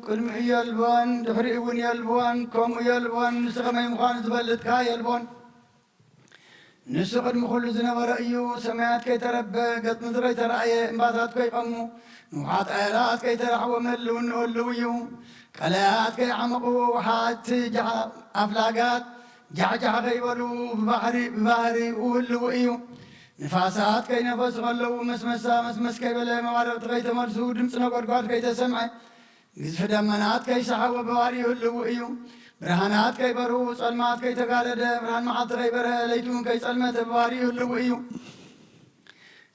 ቅድሚኡ የልቦን፣ ድሕሪኡ እውን የልቦን፣ ከምኡ የልቦን፣ ንሱ ከመይ ምዃኑ ዝፈልጥ ከኣ የልቦን። ንሱ ቅድሚ ኩሉ ዝነበረ እዩ። ሰማያት ከይተረበ፣ ገጽ ምድሪ ከይተራእየ፣ እምባታት ከይቐሙ፣ ንውሓት ኣየራት ከይተራሕወ፣ ህልውንኡ ህልው እዩ። ቀላያት ከይዓመቑ፣ ወሓቲ ጃ-፣ ኣፍላጋት ጃሕጃሕ ከይበሉ፣ ብባህሪ-፣ ብባህሪኡ ህልው እዩ። ንፋሳት ከይነፈሱ ከለዉ፣ መስመሳ መስመስ ከይበለ፣ መባርቕቲ ከይተመልሱ፣ ድምፂ ነጎድጓድ ከይተሰምዐ፣ ግዝፊ ደመናት ከይሰሓቦ ብባህሪኡ ህልው እዩ። ብርሃናት ከይበርሁ፣ ጸልማት ከይተጋረደ፣ ብርሃን መዓልቲ ከይበርሀ፣ ለይቲ እውን ከይጸልመተ ብባህሪኡ ህልው እዩ።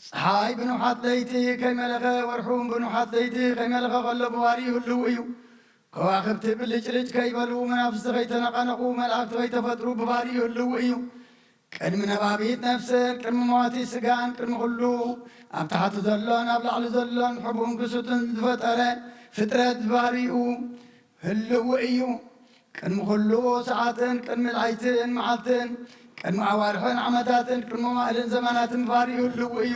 ጸሓይ ብንውሓት ለይቲ ከይመለኸ፣ ወርሑ እውን ብንውሓት ለይቲ ከይመለኸ ከሎ ብባህሪኡ ህልው እዩ። ከዋኽብቲ ብልጭልጭ ከይበሉ፣ መናፍስቲ ከይተነቓነቑ፣ መላእክቲ ከይተፈጥሩ ብባህሪኡ ህልው እዩ። ቅድሚ ነባቢት ነፍስን ቅድሚ መዋቲ ስጋን ቅድሚ ኩሉ ኣብ ታሕቲ ዘሎን ኣብ ላዕሊ ዘሎን ሕቡእን ክሱትን ዝፈጠረ ፍጥረት ብባህሪኡ ህልው እዩ። ቅድሚ ኩሉ ሰዓትን ቅድሚ ለይትን መዓልትን ቅድሚ ኣዋርሕን ዓመታትን ቅድሚ መዋእልን ዘመናትን ብባህሪኡ ህልው እዩ።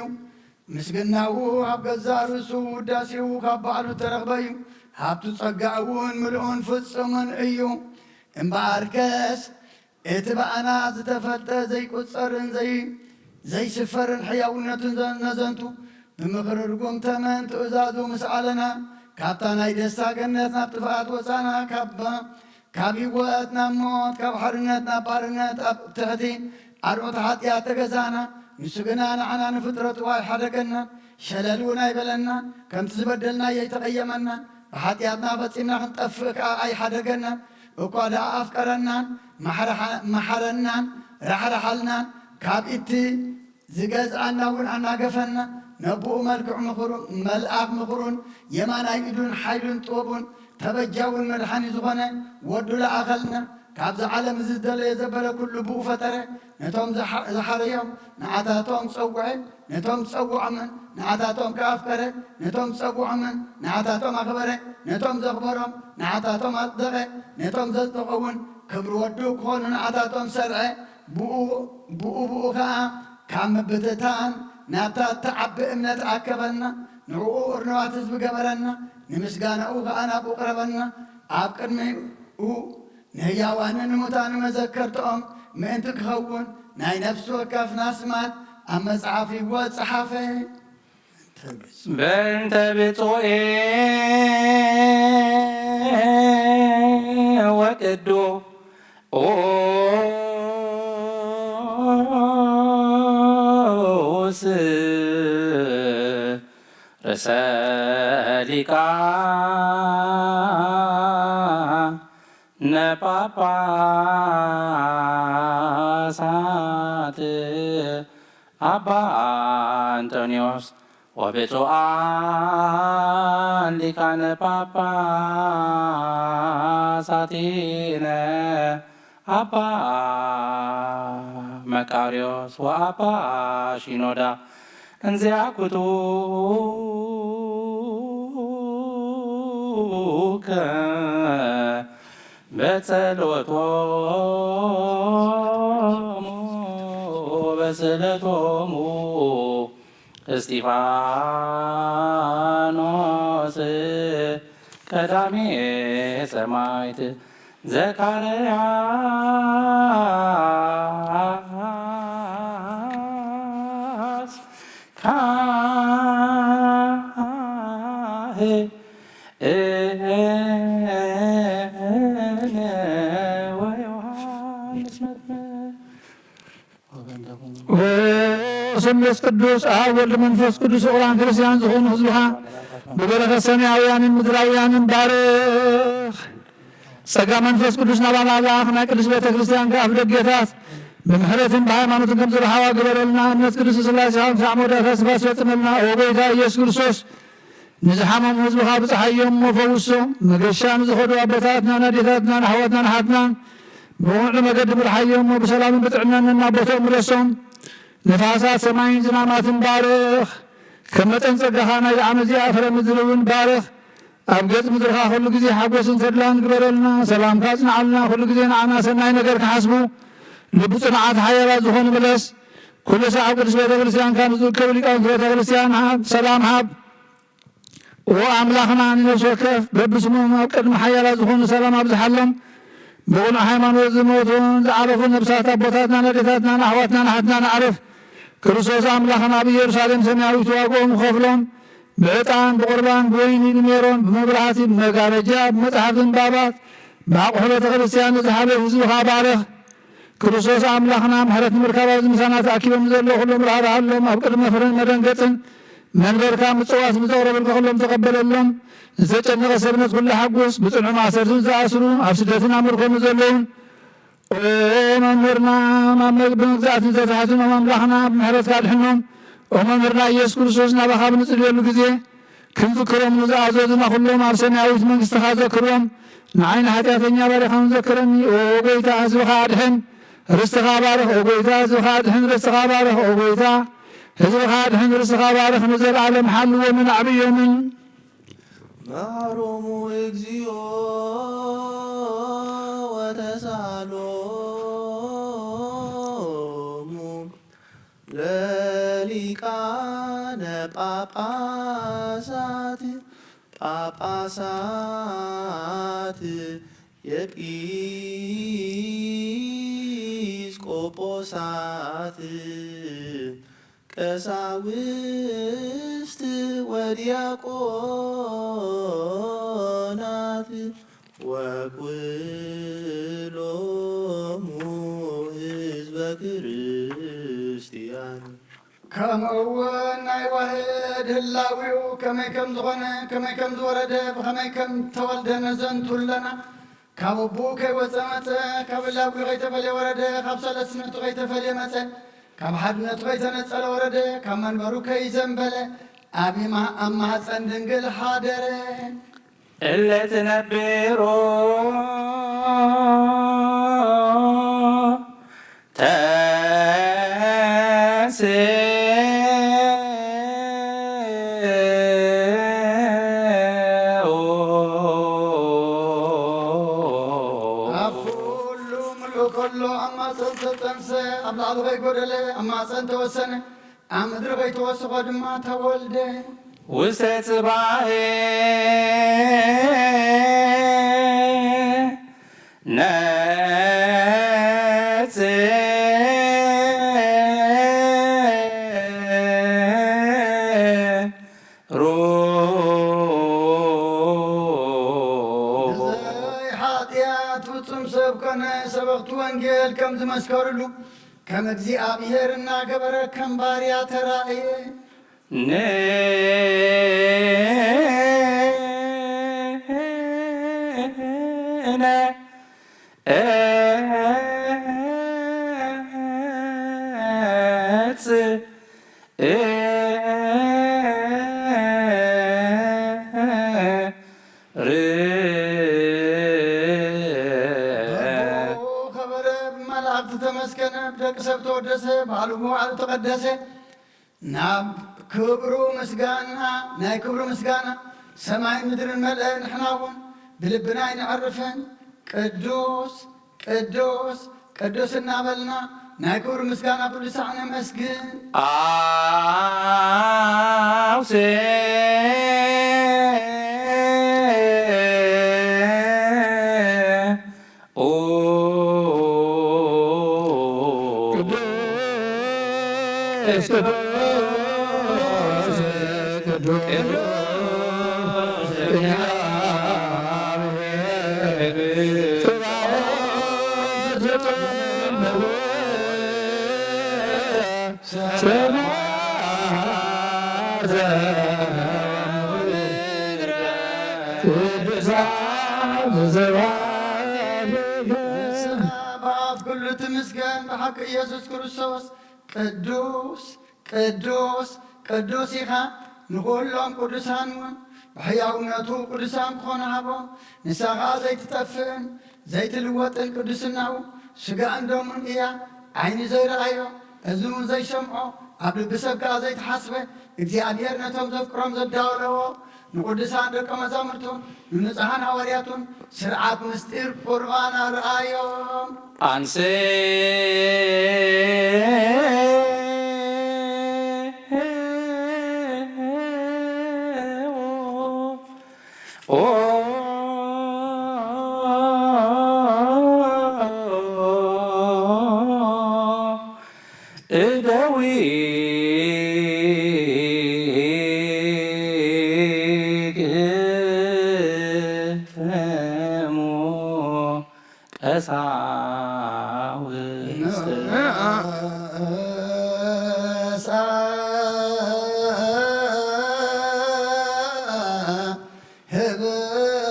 ምስግናኡ ኣብ ገዛእ ርእሱ ውዳሴኡ ካብ ባዕሉ እተረኽበ እዩ። ሃብቱ ጸጋኡ እውን ምሉእን ፍጹምን እዩ። እምበኣርከስ እቲ ብኣና ዝተፈልጠ ዘይቁጸርን ዘይ-፣ ዘይስፈርን ሕያውነቱን ዘ-፣ ነዘንቱ ብምኽሪ ርጉም ተመን ትእዛዙ ምስ ኣለና፣ ካብታ ናይ ደስታ ገነት ናብ ጥፍኣት ወጻና፣ ካብ፣ ካብ ህይወት ናብ ሞት፣ ካብ ሓርነት ናብ ባርነት፣ ኣብ ትሕቲ ኣርዑት ሓጢኣት ተገዛእና። ንሱ ግና ንዓና ንፍጥረቱ ኣይሓደገናን፣ ሸለል እውን ኣይበለናን። ከምቲ ዝበደልናዮ ኣይተቐየመናን፣ ብሓጢኣትና ፈጺምና ክንጠፍእ ከኣ ኣይሓደገናን። እኳ ደኣ ኣፍቀረናን፣ ማሕረሓ-፣ መሓረናን፣ ራሕራሓልናን፣ ካብ እቲ ዝገዝኣና እውን ኣናገፈና። ነብኡ መልክዕ ምኽሩ-፣ መልኣኽ ምኽሩን፣ የማናይ ኢዱን ሓይሉን ጥበቡን፣ ተበጃውን መድሓኒ ዝኾነ ወዱ ለኣኸልና። ካብዚ ዓለም እዚ ዝደለዮ ዘበለ ኩሉ ብኡ ፈጠረ። ነቶም ዝሓ-፣ ዝሓረዮም ንዓታቶም ጸውዐ፣ ነቶም ዝጸውዖምን ንዓታቶም ከኣ ኣፍቀረ። ነቶም ዝጸውዖምን ንዓታቶም ኣኽበረ። ነቶም ዘኽበሮም ንዓታቶም ኣጽደቐ። ነቶም ዘጽደቐ እውን ክብሪ ወዱ ክኾኑ ንዓታቶም ሰርዐ። ብኡ፣ ብኡ፣ ብኡ ከኣ ካብ ምብትታን ናብታ እትዓቢ እምነት ኣከበና። ንዕኡ እርኑባት ህዝቢ ገበረና። ንምስጋናኡ ከኣ ናብኡ ቅረበና። ኣብ ቅድሚኡ ንህያዋንን ንሙታንን መዘከርትኦም ምእንቲ ክኸውን፣ ናይ ነፍሲ ወከፍና ኣስማት ኣብ መጽሓፍ ህይወት ጸሓፈ። በእንተ ብፁዕ ወቅዱስ ርእሰ ሊቃነ ጳጳሳት አባ አንጦንዮስ ወብፁዓን ሊቃነ ጳጳሳቲነ አባ መቃርዮስ ወአባ ሺኖዳ እንዚኣኩቱ በጸሎቶሙ በስእለቶሙ እስጢፋኖስ ቀዳሜ ሰማዕት ዘካርያስ ካህን ወዮሐንስ መጥምቅ። ወስሉስ ቅዱስ አብ ወልድ መንፈስ ቅዱስ ፍቁራን ክርስቲያን ዝኾኑ ህዝብኻ ብበረኸት ሰማያውያንን ምድራውያንን ባርኽ። ጸጋ መንፈስ ቅዱስ ናባና ላኽ። ናይ ቅዱስ ቤተ ክርስቲያን ከኣፍ ደጌታት ብምሕረትን ብሃይማኖትን ከም ዝረሓዋ ግበረልና። እምነት ቅዱስ ስላሴኻ ክሳዕ መወዳእታ ስፋስ ፈጽመልና። ኦ ጎይታ ኢየሱስ ክርስቶስ ንዝሓመሙ ህዝብኻ ብጽሓዮም እሞ ፈውሶም። መገሻ ንዝኸዱ ኣቦታትናን ኣዴታትናን ኣሕዋትናን ኣሓትናን ብቕኑዕ መገዲ ምርሓዮም እሞ ብሰላምን ብጥዕናን ነናቦቶም ምለሶም። ንፋሳት ሰማይን ዝናማትን ባርኽ። ከም መጠን ጸጋኻ ናይዚ ዓመት እዚኣ ፍረ ምድሪ እውን ባርኽ። ኣብ ገጽ ምድርኻ ኩሉ ግዜ ሓጎስን ተድላን ግበረልና። ሰላምካ ኣጽንዓልና። ኩሉ ግዜ ንዓና ሰናይ ነገር ክሓስቡ ልቢ ጽኑዓት ሓያላት ዝኾኑ ምለስ። ኩሉ ሳዕ ኣብ ቅዱስ ቤተ ክርስቲያንካ ንዝእከቡ ሊቃውንቲ ቤተ ክርስቲያን ሃብ፣ ሰላም ሃብ። ኦ ኣምላኽና፣ ንነፍሲ ወከፍ በብስሞም ኣብ ቅድሚ ሓያላት ዝኾኑ ሰላም ኣብዝሓሎም። ብቕኑዕ ሃይማኖት ዝሞቱን ዝዓረፉ ነብሳት ኣቦታትናን ኣዴታትናን ኣሕዋትናን ኣሓትናን ኣዕርፍ። ክርስቶስ ኣምላኽና ኣብ ኢየሩሳሌም ሰማያዊት ዋግኦም ክኸፍሎም ብዕጣን፣ ብቑርባን፣ ብወይኒ፣ ብሜሮን፣ ብመብራህቲ፣ ብመጋረጃ፣ ብመጽሓፍ ምንባባት፣ ብኣቑሑ ቤተ ክርስቲያን ንዝሓለፍ ህዝብኻ ባርኽ። ክርስቶስ ኣምላኽና ምሕረት ንምርካብ ኣብዚ ምሳና ተኣኪቦም ንዘለዉ ኩሎም ራህራሃሎም፣ ኣብ ቅድሚ መፍረን መደንገጽን መንበርካ ምጽዋት ንዘቕረበልካ ኩሎም ተቐበለሎም። ዝተጨነቐ ሰብነት ኩሉ ሓጉስ፣ ብጽንዑ ማእሰርትን ዝኣስሩ፣ ኣብ ስደትን ኣብ ምርኮን ዘለውን፣ ኦ መምህርና፣ ኣብ መግ-፣ ብመግዛእትን ዝተታሕዙን፣ ኦም ኣምላኽና ብምሕረትካ ኣድሕኖም። ኦ መምህርና ኢየሱስ ክርስቶስ፣ ናባኻ ብንጽልየሉ ግዜ፣ ክንዝክሮም ንዝኣዘዙና ኩሎም ኣብ ሰማያዊት መንግስትኻ ዘክሮም። ንዓይ ንሓጢኣተኛ ባሪኻ እውን ዘክረኒ። ኦ ጎይታ፣ ህዝብኻ ኣድሕን፣ ርስትኻ ባርኽ። ኦ ጎይታ፣ ህዝብኻ ኣድሕን፣ ርስትኻ ባርኽ። ኦ ጎይታ፣ ህዝብኻ ኣድሕን፣ ርስትኻ ባርኽ። ንዘለኣለም ሓልዎምን ኣዕብዮምን። መሃሮሙ እግዚኦ ወተሳሃሎሙ ለሊቃነ ጳጳሳት ጳጳሳት ኤጲስቆጶሳት ቀሳውስት ወዲያቆናት ወኩሎሙ ህዝበ ክርስቲያን። ከምኡ እውን ናይ ዋህድ ህላዊኡ ከመይ ከም ዝኾነ፣ ከመይ ከም ዝወረደ፣ ብኸመይ ከም ተወልደ ነዘንቱ ኣለና። ካብ ኣቦኡ ከይወፀ መፀ፣ ካብ ህላዊኡ ከይተፈልየ ወረደ፣ ካብ ሰለስትነቱ ከይተፈልየ መፀ፣ ካብ ሓድነቱ ከይተነፀለ ወረደ፣ ካብ መንበሩ ከይዘንበለ ኣብ ይማ-፣ ኣብ ማህፀን ድንግል ሓደረ። እለ ትነብሮ ተንስኡ። ኣብ ኩሉ ምሉእ ከሎ ኣብ ማፀን ተጠንሰ፣ ኣብ ላዕሊ ከይጎደለ ኣብ ማፀን ተወሰነ። ኣብ ምድሪ ከይተወስኾ ድማ ተወልደ። ውስተ ጽባሕ ነጽ ሩ። ብዘይ ሓጢኣት ፍጹም ሰብ ኮነ፣ ሰበኽቲ ወንጌል ከም ዝመስከሩሉ፣ ከም እግዚኣብሔር እናገበረ ከም ባርያ ተራእየ። ንሕነ እጽ ር። በቦ ከበረ ተመስገነ፣ ብደቂ ሰብ ተወደሰ፣ ባዕሉ ብባዕሉ ተቐደሰ። ናብ ክብሩ ምስጋና፣ ናይ ክብሩ ምስጋና ሰማይን ምድርን መልአ። ንሕና እውን ብልብና ኣይነዕርፍን። ቅዱስ፣ ቅዱስ፣ ቅዱስ እናበልና ናይ ክብሩ ምስጋና ኩሉ ሳዕ ነመስግን። ኣውሴ በኣፍ ኩሉ ትምስገን፣ ብሓቂ ኢየሱስ ክርስቶስ ቅዱስ፣ ቅዱስ፣ ቅዱስ ኢኻ። ንኹሎም ቅዱሳን እውን ብሕያውነቱ ቅዱሳን ክኾኑ ሃቦም። ንሳ ኸኣ ዘይትጠፍእን ዘይትልወጥን ቅድስናኡ ስጋን ደሙን እያ። ዓይኒ ዘይረኣዮ፣ እዝኑ ዘይሰምዖ፣ ኣብ ልቢ ሰብ ከኣ ዘይተሓስበ፣ እግዚኣብሔር ነቶም ዘፍቅሮም ዘዳወለዎ ንቅዱሳን ደቀ መዛሙርቱን ንንጹሓን ሃዋርያቱን ስርዓት ምስጢር ቁርባን ኣርኣዮም። ኣንሴ ቀሳውስት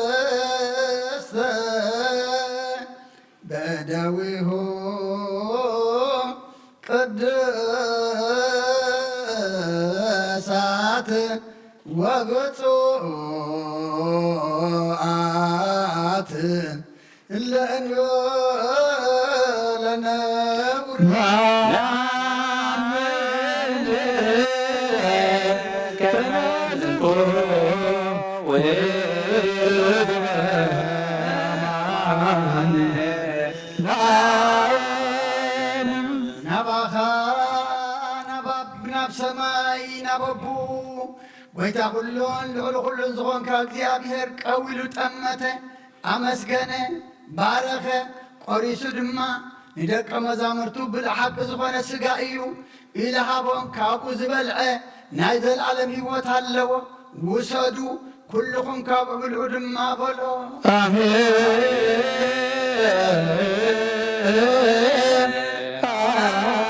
ህብስተ በደዊሁ ቅዱሳት ወብፁዓት እለ እንብሎ ነውር። ናባኻ፣ ናብ ኣብ-፣ ናብ ሰማይ፣ ናብ ኣቦ፣ ጎይታ ኩሉን ልዕሊ ኩሉን ዝኾንካ እግዚኣብሔር ቀዊሉ ጠመተ፣ ኣመስገነ፣ ባረኸ፣ ቆሪሱ ድማ ንደቀ መዛሙርቱ ብልሓቂ ዝኾነ ስጋ እዩ ኢሉ ሃቦም። ካብኡ ዝበልዐ ናይ ዘለኣለም ህይወት ኣለዎ። ውሰዱ፣ ኩልኹም ካብኡ ብልዑ ድማ በሎ። ኣሜን። ኣሜን።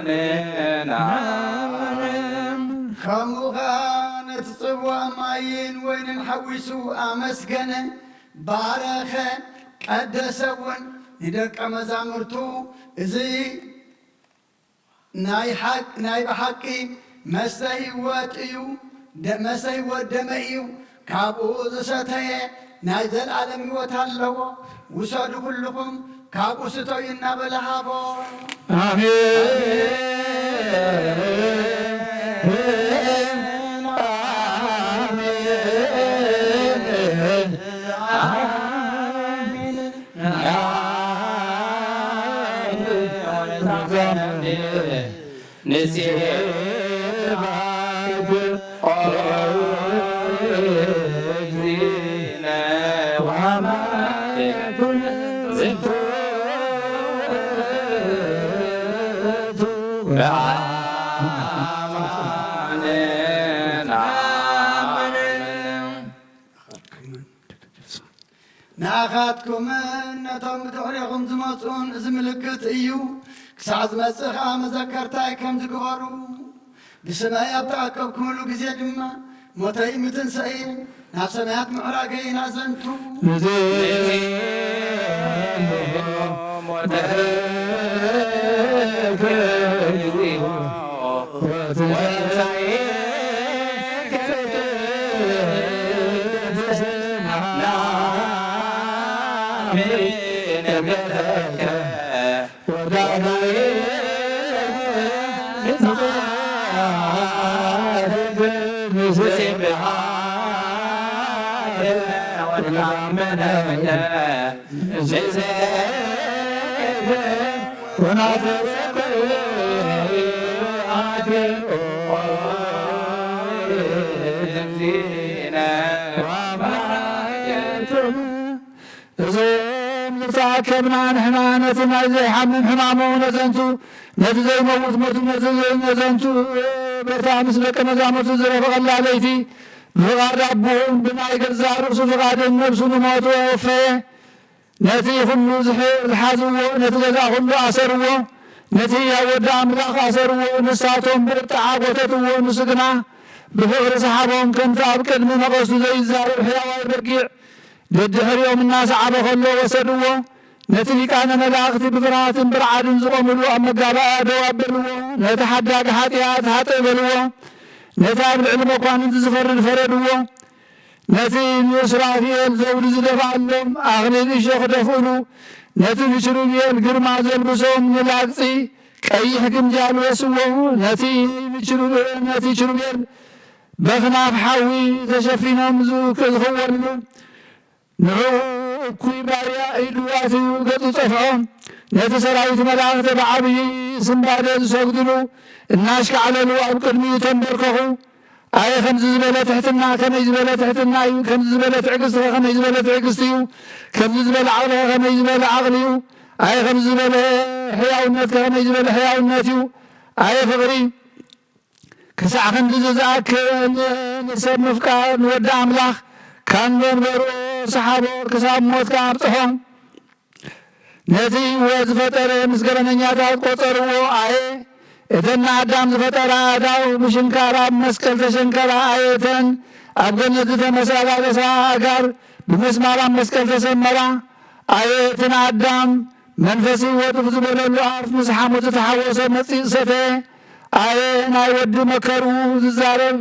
ኣሜን። ኣሜን። ከምኡ ኸኣ ነቲ ጽዋእ ማይን ወይንን ሓዊሱ ኣመስገነ፣ ባረኸ፣ ቀደሰ እውን። ንደቀ መዛሙርቱ እዚ ናይ ሓቅ-፣ ናይ ብሓቂ መስተ ህይወት እዩ፣ ደ-፣ መስተ ህይወት ደመይ እዩ፣ ካብኡ ዝሰተየ ናይ ዘለኣለም ህይወት ኣለዎ። ውሰዱ ኩልኹም ካብኡ ስተዩ እናበለ ሃቦ። ኣሜን። ኣሜን። ኣሜን። ንሴብሐኪ ኦ እግዚእነ ወአምላክነ ዝንቱ ውእቱ ብርሃንነ። ንዓኻትኩምን ነቶም ብድሕሬኹም ዝመጹን እዚ ምልክት እዩ። ክሳዕ ዝመጽእ ኸኣ መዘከርታይ ከምዚ ግበሩ። ብስመይ ኣብ ተኣከብኩምሉ ግዜ ድማ ሞተይ ምትንሳኤ ናብ ሰማያት ምዕራገይን ኣዘንቱ። እዚ እዞም ዝተኣከብና ንሕና ነቲ ናይ ዘይሓምም ሕማሙ ነዘንቱ፣ ነቲ ዘይመውት ሞቱ ነዘንቱ፣ በታ ምስ ደቀ መዛሙርቱ ዝረፈቐላ ለይቲ ብፍቓድ ኣቦኡን ብናይ ገዛእ ርእሱ ፍቓድን ነብሱ ንሞት ወፈየ። ነቲ ኩሉ ዝሕ-፣ ዝሓዝዎ፣ ነቲ ገዛ ኩሉ ኣሰርዎ። ነቲ ህያው ወዲ ኣምላኽ ኣሰርዎ። ንሳቶም ብቁጥዓ ጎተትዎ፣ ንሱ ግና ብፍቕሪ ሰሓቦም። ከምቲ ኣብ ቅድሚ መቐሱ ዘይዛረብ ሕያዋይ በጊዕ ደድሕሪኦም እናሰዓበ ከሎ ወሰድዎ። ነቲ ሊቃነ መላእኽቲ ብፍርሃትን ብርዓድን ዝቖምሉ ኣብ መጋባእያ ደው ኣበልዎ። ነቲ ሓዳግ ሓጢኣት ሃጥእ በልዎ። ነቲ ኣብ ልዕሊ መኳንንቲ ዝፈርድ ፈረድዎ። ነቲ ንሱራፌል ዘውዲ ዝደፍኣሎም ኣኽሊል እሾኽ ደፍእሉ። ነቲ ንኪሩቤል ግርማ ዘልብሶም ንላግጺ ቀይሕ ግምጃ ኣልበስዎ። ነቲ ንኪሩቤል፣ ነቲ ኪሩቤል በኽናፍ ሓዊ ተሸፊኖም ዝክ-፣ ዝኽወሉ ንዕኡ እኩይ ባርያ ኢዱ ኣትዩ ገጹ ጸፍዖ። ነቲ ሰራዊት መላእኽቲ ብዓብዪ ስንባደ ዝሰግድሉ እናሽካዕለሉ ኣብ ቅድሚኡ ተንበርከኹ። ኣየ ከምዚ ዝበለ ትሕትና፣ ከመይ ዝበለ ትሕትና እዩ! ከምዚ ዝበለ ትዕግስቲ ከ ከመይ ዝበለ ትዕግስቲ እዩ! ከምዚ ዝበለ ዓቕሊ ከ ከመይ ዝበለ ዓቕሊ እዩ! ኣየ ከምዚ ዝበለ ሕያውነት ከ ከመይ ዝበለ ሕያውነት እዩ! ኣየ ፍቕሪ! ክሳዕ ክንድዚ ዝኣክል ንሰብ ምፍቃር ንወዲ ኣምላኽ ካብ መንበሩ ሰሓቦ ክሳብ ሞት ከኣ ኣብጽሖ። ነቲ ህይወት ዝፈጠረ ምስ ገበነኛታት ቆጸርዎ ኣየ። እተን ንኣዳም ዝፈጠራ ኣእዳው ብሽንካር ኣብ መስቀል ተሸንከራ ኣየ። እተን ኣብ ገነት ዝተመላለሳ ኣእጋር ብመስማር ኣብ መስቀል ተሰመራ ኣየ። እቲ ንኣዳም መንፈስ ህይወት እፍ ዝበለሉ ኣፍ ምስ ሓሙት ዝተሓወሰ መጺእ ሰተየ ኣየ። ናይ ወዲ መከርኡ ዝዛረብ፣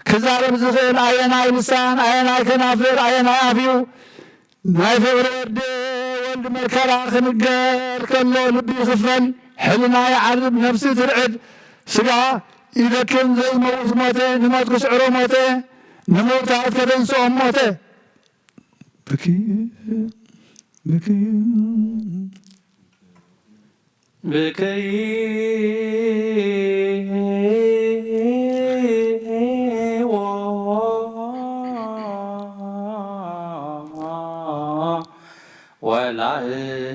ክዛረብ ዝኽእል ኣየናይ ልሳን፣ ኣየናይ ከናፍር፣ ኣየናይ ኣፍ እዩ? ናይ ፍቕሪ ወዲ ወልድ መከራ ክንገር ከሎ ልቢ ይኽፈል፣ ሕልና ይዓርብ፣ ነፍሲ ትርዕድ፣ ስጋ ይደክም፣ ዘይመውት ሞተ፣ ንሞት ክስዕሮ ሞተ፣ ንምውታት ከተንስኦም ሞተ። ብክዩ፣ ብክዩ። ብክይዎ ወላእዎ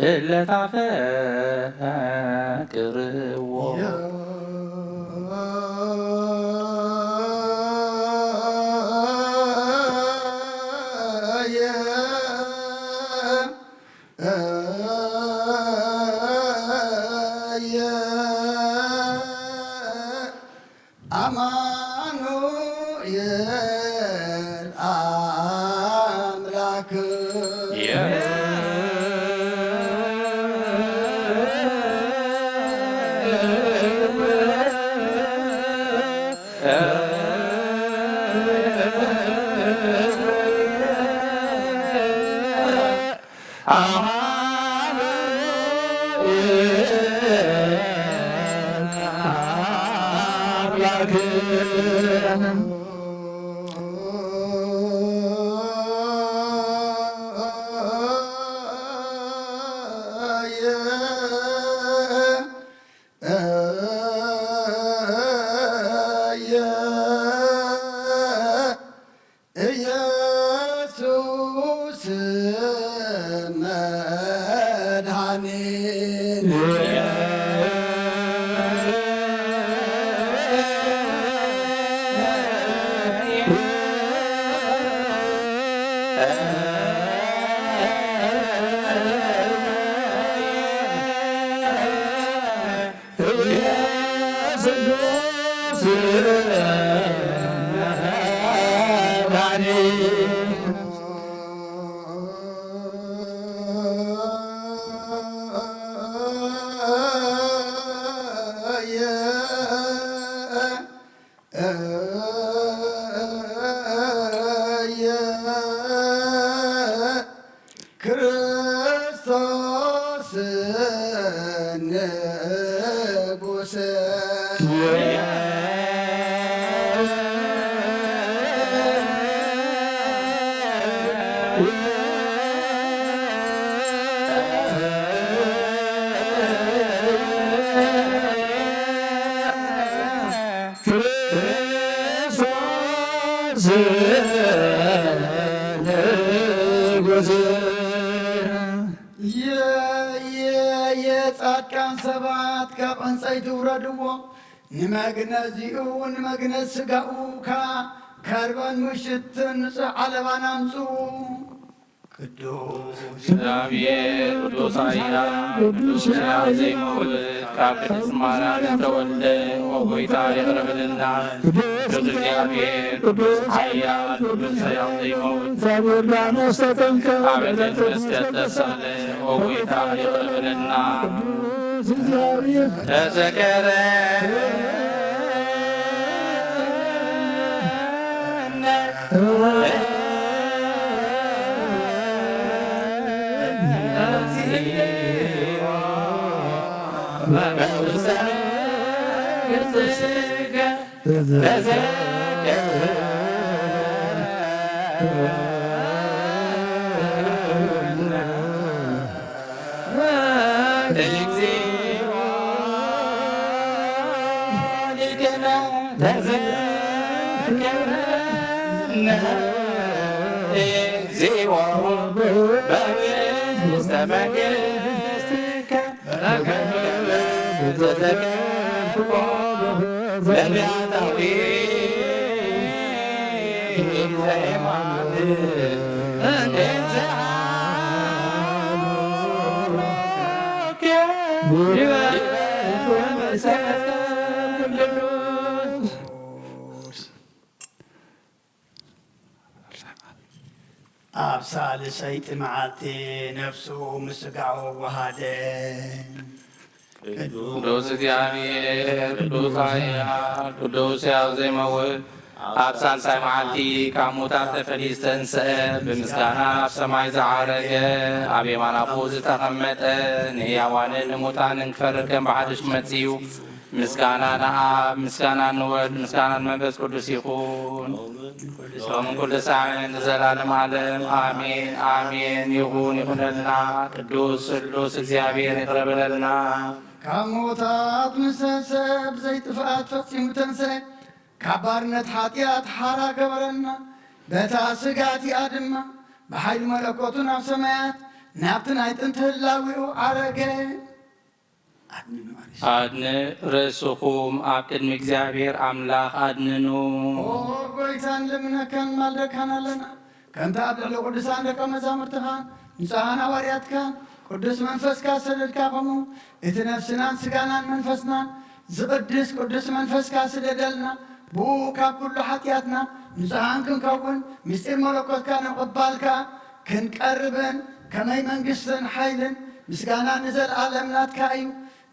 እለ ታፈቅርዎ። ኣማኑኤል ኣምላክ። ኢየሱስ መድኃኒት። ንጉስ የ- የ- የጻድቃን ሰባት ካብ ዕንጸይቲ ውረድዎ፣ ንመግነዚኡ ንመግነዝ ስጋኡ ከኣ ከርበን ምሽትን ንጹሕ ዓለባን ኣምጽኡ። ቅዱስ እግዚኣብሔር ቅዱስ ኃያል ቅዱስ ሕያው ዘይመውት ካብ ቅድስት ማርያም ዝተወልደ፣ ኦ ጐይታ ይቕረ በለልና። ቅዱስ እግዚኣብሔር ቅዱስ ኃያል ቅዱስ ሕያው ዘይመውት፣ እግዚአብሔር ዳነ ውስተ ጠንቀ፣ ኃጢአትን መስቀል ተሳለ፣ ኦ ጐይታ ይቕረ በለልና። ቅዱስ እግዚኣብሔር ተዘከረ እግዚኦ ሊቅነ ተዘከረነ እግዚኦ በውስተ መንግሥትከ በከመ ተዘከርኮ በነቢያታዊ ዜማን እንዘ ኣብ ሳልሰይቲ መዓልቲ ነፍሱ ምስ ሥጋኡ ወሃደ። ቅዱስ እግዚኣብሔር፣ ቅዱስ ኃያል፣ ቅዱስ ሕያው ዘይመውት፣ ኣብ ሳልሳይ መዓልቲ ካብ ሙታን ተፈልዩ ዝተንስአ፣ ብምስጋና ኣብ ሰማይ ዝዓረገ፣ ኣብ የማን ኣቦኡ ዝተቐመጠ፣ ንሕያዋንን ንሙታንን ክፈርድ ከም ብሓድሽ መጺኡ፣ ምስጋና ንኣብ፣ ምስጋና ንወልድ፣ ምስጋና ንመንፈስ ቅዱስ ይኹን። ሎምን ኩሉ ሳዕን ንዘላለም ዓለም ኣሜን፣ ኣሜን። ይኹን፣ ይኹነልና። ቅዱስ ስሉስ እግዚኣብሔር ይቕረ በለልና። ካብ ምዉታት ምስ ሰብ ዘይጥፍኣት ፈጺሙ ተንሰ፣ ካብ ባርነት ሓጢኣት ሓራ ገበረና። በታ ስጋ እቲኣ ድማ ብሓይሊ መለኮቱ ናብ ሰማያት ናብቲ ናይ ጥንቲ ህላዊኡ ዓረገ። ኣድንኑ ኣሪስ። ኣድን ርእስኹም ኣብ ቅድሚ እግዚኣብሔር ኣምላኽ ኣድንኑ። ኦ ጎይታ፣ ንልምነካን ማልደካን ኣለና። ከምቲ ኣብ ልዕሊ ቅዱሳን ደቀ መዛሙርትኻን ንጹሓን ሃዋርያትካን ቅዱስ መንፈስካ ዝሰደድካ፣ ከምኡ እቲ ነፍስናን ስጋናን መንፈስናን ዝቕድስ ቅዱስ መንፈስካ ስደደልና። ብኡ ካብ ኩሉ ሓጢኣትና ንጹሓን ክንከውን፣ ምስጢር መለኮትካ ንምቕባልካ ክንቀርብን ከመይ መንግስትን ሓይልን ምስጋናን ንዘለኣለም ናትካ እዩ።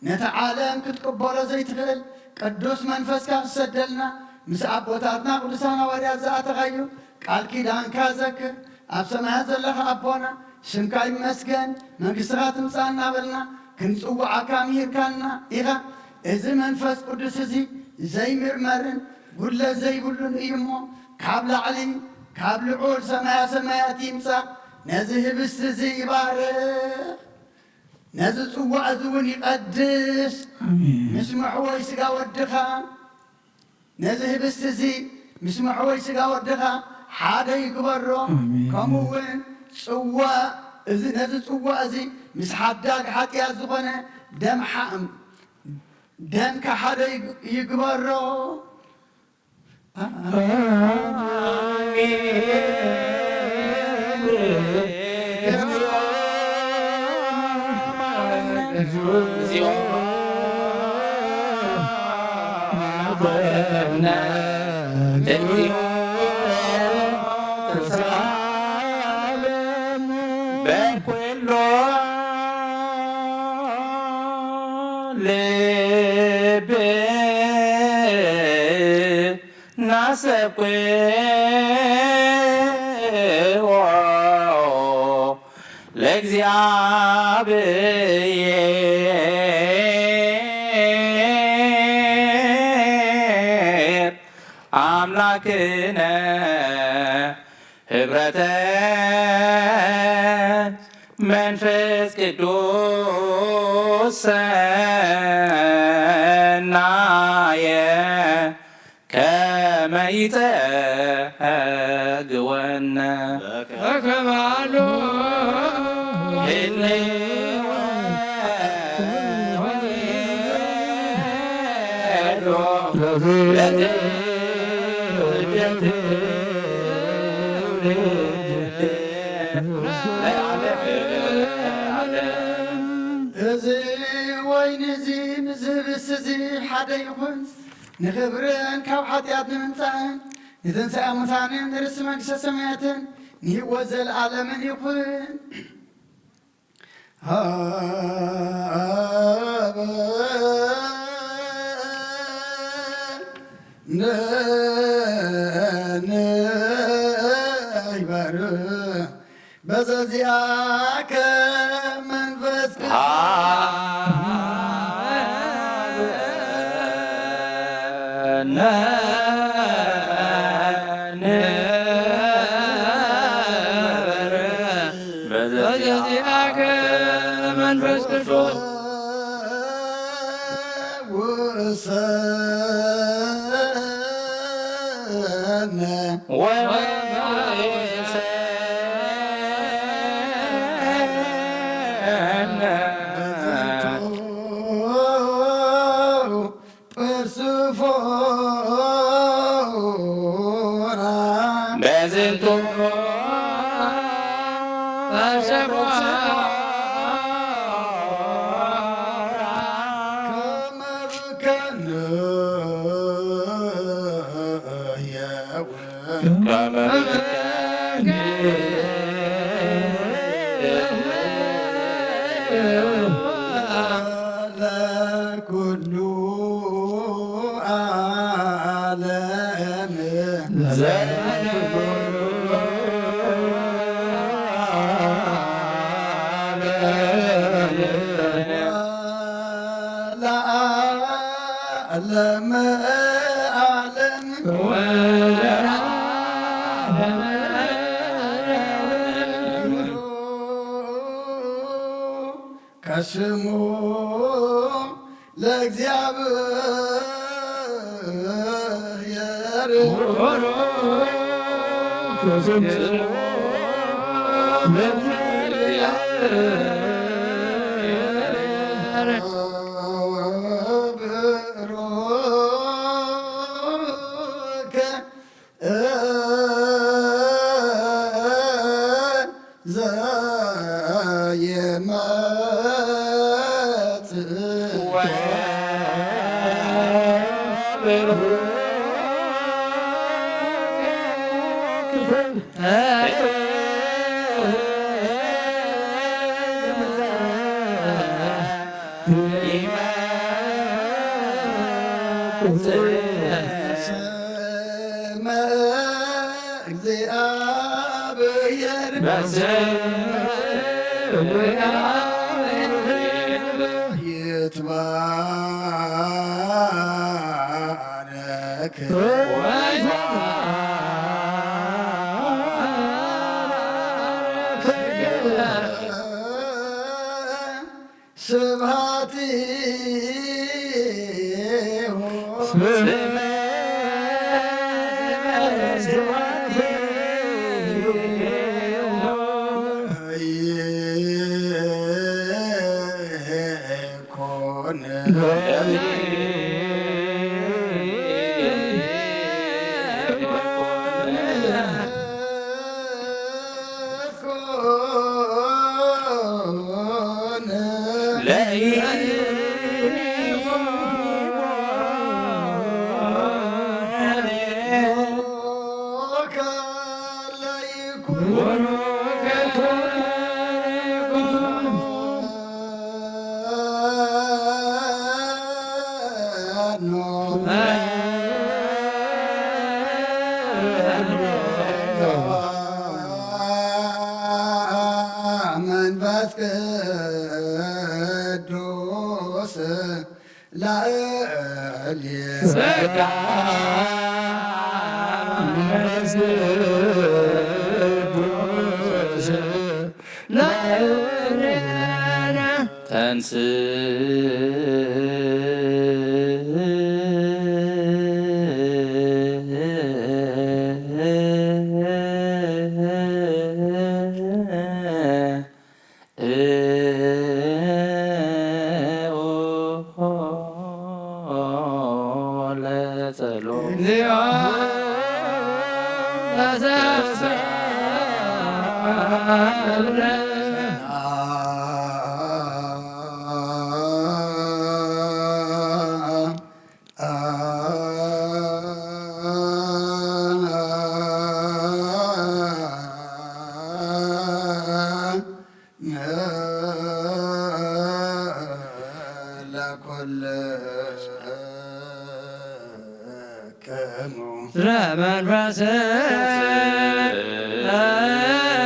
ነቲ ዓለም ክትቅበሎ ዘይትኽእል ቅዱስ መንፈስካ ክሰደልና ምስ ኣቦታትና ቅዱሳን ሃዋርያት ዝኣተኻዮ ቃል ኪዳንካ ዘክር። ኣብ ሰማያት ዘለኻ ኣቦና፣ ስምካ ይመስገን፣ መንግስትኻ ትምጻእ እናበልና ክንጽውዓካ ምሂርካና ኢኻ። እዚ መንፈስ ቅዱስ እዚ ዘይምርመርን ጉድለት ዘይብሉን እዩ እሞ፣ ካብ ላዕሊ ካብ ልዑል ሰማያ ሰማያት ይምጻእ። ነዚ ህብስቲ እዚ ይባርኽ፣ ነዚ ጽዋእ እዚ እውን ይቐድስ። ኣሜን። ምስ መሕወይ ስጋ ወድኻ፣ ነዚ ህብስቲ እዚ ምስ መሕወይ ስጋ ወድኻ ሓደ ይግበሮ። ኣሜን። ከምኡ እውን ጽዋእ እዚ፣ ነዚ ጽዋእ እዚ ምስ ሓዳግ ሓጢኣት ዝኾነ ደም ሓ-፣ ደምካ ሓደ ይግ-፣ ይግበሮ። በኩሉ ልብ ናሰብክዎ ለእግዚኣብሔር ኣምላክነ ህብረተ መንፈስ ቅዱስ ሰናየ ከመ ይጸግወና። በከማሉ ህልወ እዚ ወይኒ እዚ ምስ ህብስቲ እዚ ሓደ ይኹን፣ ንኽብርን ካብ ሓጢኣት ንምንጻእን ንትንሳኤ ሙታንን ንርስቲ መንግስተ ሰማያትን ንህይወት ዘለኣለምን ይኹን። ንንይበር በዘዚኣከ መንፈስ በዘዚኣከ መንፈስ ቅዱስ ውእሰነ በዝንቱ ለኩሉ ዓለም ለዓለመ ዓለም ከስሙ ለእግዚአብሔር ስመ እግዚአብሔር ይትባረክ። ስብሐት መንፈስ ቅዱስ ላዕሌ ጸጋ መንፈስ ቅዱስ ላዕሌነ ተንስ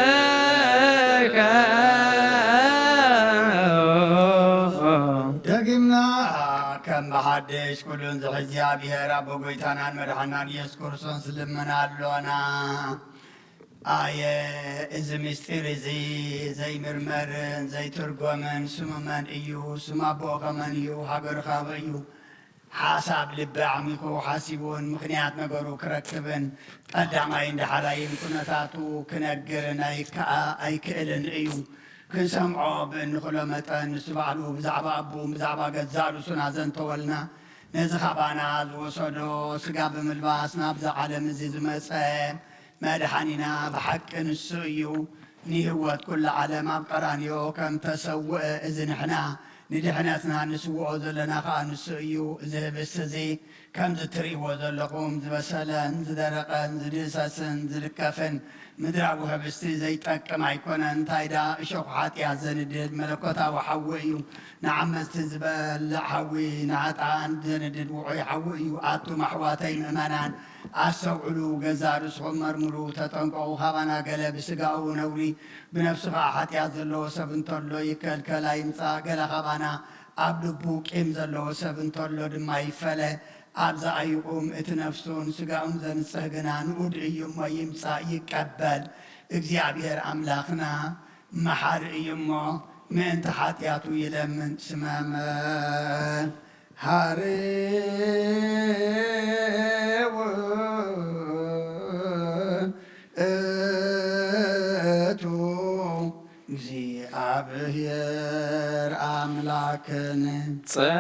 ለመንፈስከ ደጊምና ከም ብሓድሽ ኩሉን ዝሕዚ እግዚኣብሔር ኣቦ ጎይታናን መድሓናን ኢየሱስ ክርስቶስ ልምና ኣሎና። ኣየ፣ እዚ ምስጢር እዚ ዘይምርመርን ዘይትርጎምን ስሙ መን እዩ? ስም ኣቦ ከመን እዩ? ሃገሩ ካበይ እዩ? ሓሳብ ልቢ ኣዕሚቑ ሓሲቡን ምኽንያት ነገሩ ክረክብን ቀዳማይን ዳሕራይን ኩነታቱ ክነግርን ኣይከኣ-፣ ኣይክእልን እዩ። ክንሰምዖ ብእንኽእሎ መጠን ንሱ ባዕሉ ብዛዕባ ኣቦኡ ብዛዕባ ገዛእ ርእሱን ኣዘንተወልና። ነዚ ካባና ዝወሰዶ ስጋ ብምልባስ ናብዛ ዓለም እዚ ዝመጸ መድሓኒና ብሓቂ ንሱ እዩ። ንህይወት ኩላ ዓለም ኣብ ቀራንዮ ከም ተሰውአ፣ እዚ ንሕና ንድሕነትና ንስውኦ ዘለና ኸኣ ንሱ እዩ። እዚ ህብስቲ እዚ ከምዚ ትርእይዎ ዘለኹም ዝበሰለን ዝደረቐን ዝድህሰስን ዝልከፍን ምድራዊ ህብስቲ ዘይጠቅም ኣይኮነን። እንታይ ደኣ እሾኽ ሓጢኣት ዘንድድ መለኮታዊ ሓዊ እዩ። ንዓመፅቲ ዝበልዕ ሓዊ፣ ንኣጣን ዘንድድ ውዑይ ሓዊ እዩ። ኣቱም ኣሕዋተይ ምእመናን፣ ኣስተውዕሉ፣ ገዛእ ርእስኹም መርምሩ፣ ተጠንቀቑ። ካባና ገለ ብስጋኡ ነውሪ፣ ብነፍሱ ኸዓ ሓጢኣት ዘለዎ ሰብ እንተሎ ይከልከል፣ ኣይምጻእ። ገለ ካባና ኣብ ልቡ ቂም ዘለዎ ሰብ እንተሎ ድማ ይፈለ። ኣብዛ ኣይቁም፣ እቲ ነፍሱን ስጋኡን ዘንጽህ ግና ንኡድ እዩ እሞ ይምጻእ ይቀበል። እግዚኣብሔር ኣምላኽና መሓሪ እዩ እሞ ምእንቲ ሓጢኣቱ ይለምን። ስመ መን ሃሪ እውን እቱ እግዚኣብሔር ኣምላክን ጸል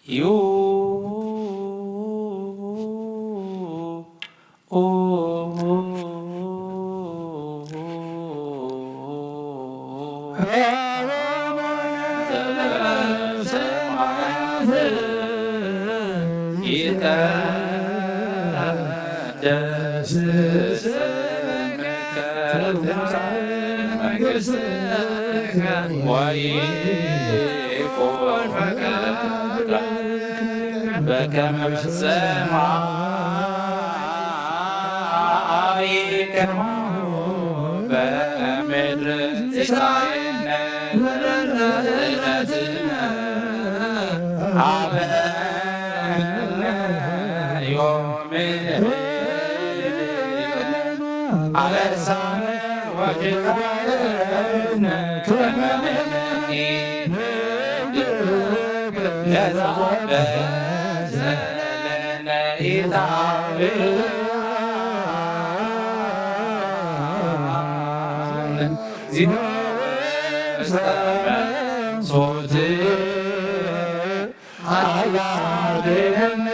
ዩ ይትቀደስ ስምከ ትምጻእ መንግሥትከ ወይኩን ፈቃድከ በከመ በሰማይ ከማሁ በምድር። ሲሳየነ ዘለለዕለትነ ሀበነ ዮም። አበሳነ ወጌጋየነ ከመ ንሕነኒ ንህድግ ለዘአበሰ ለነ ኢታብአነ። እግዚኦ ውስተ መንሱት አላድነነ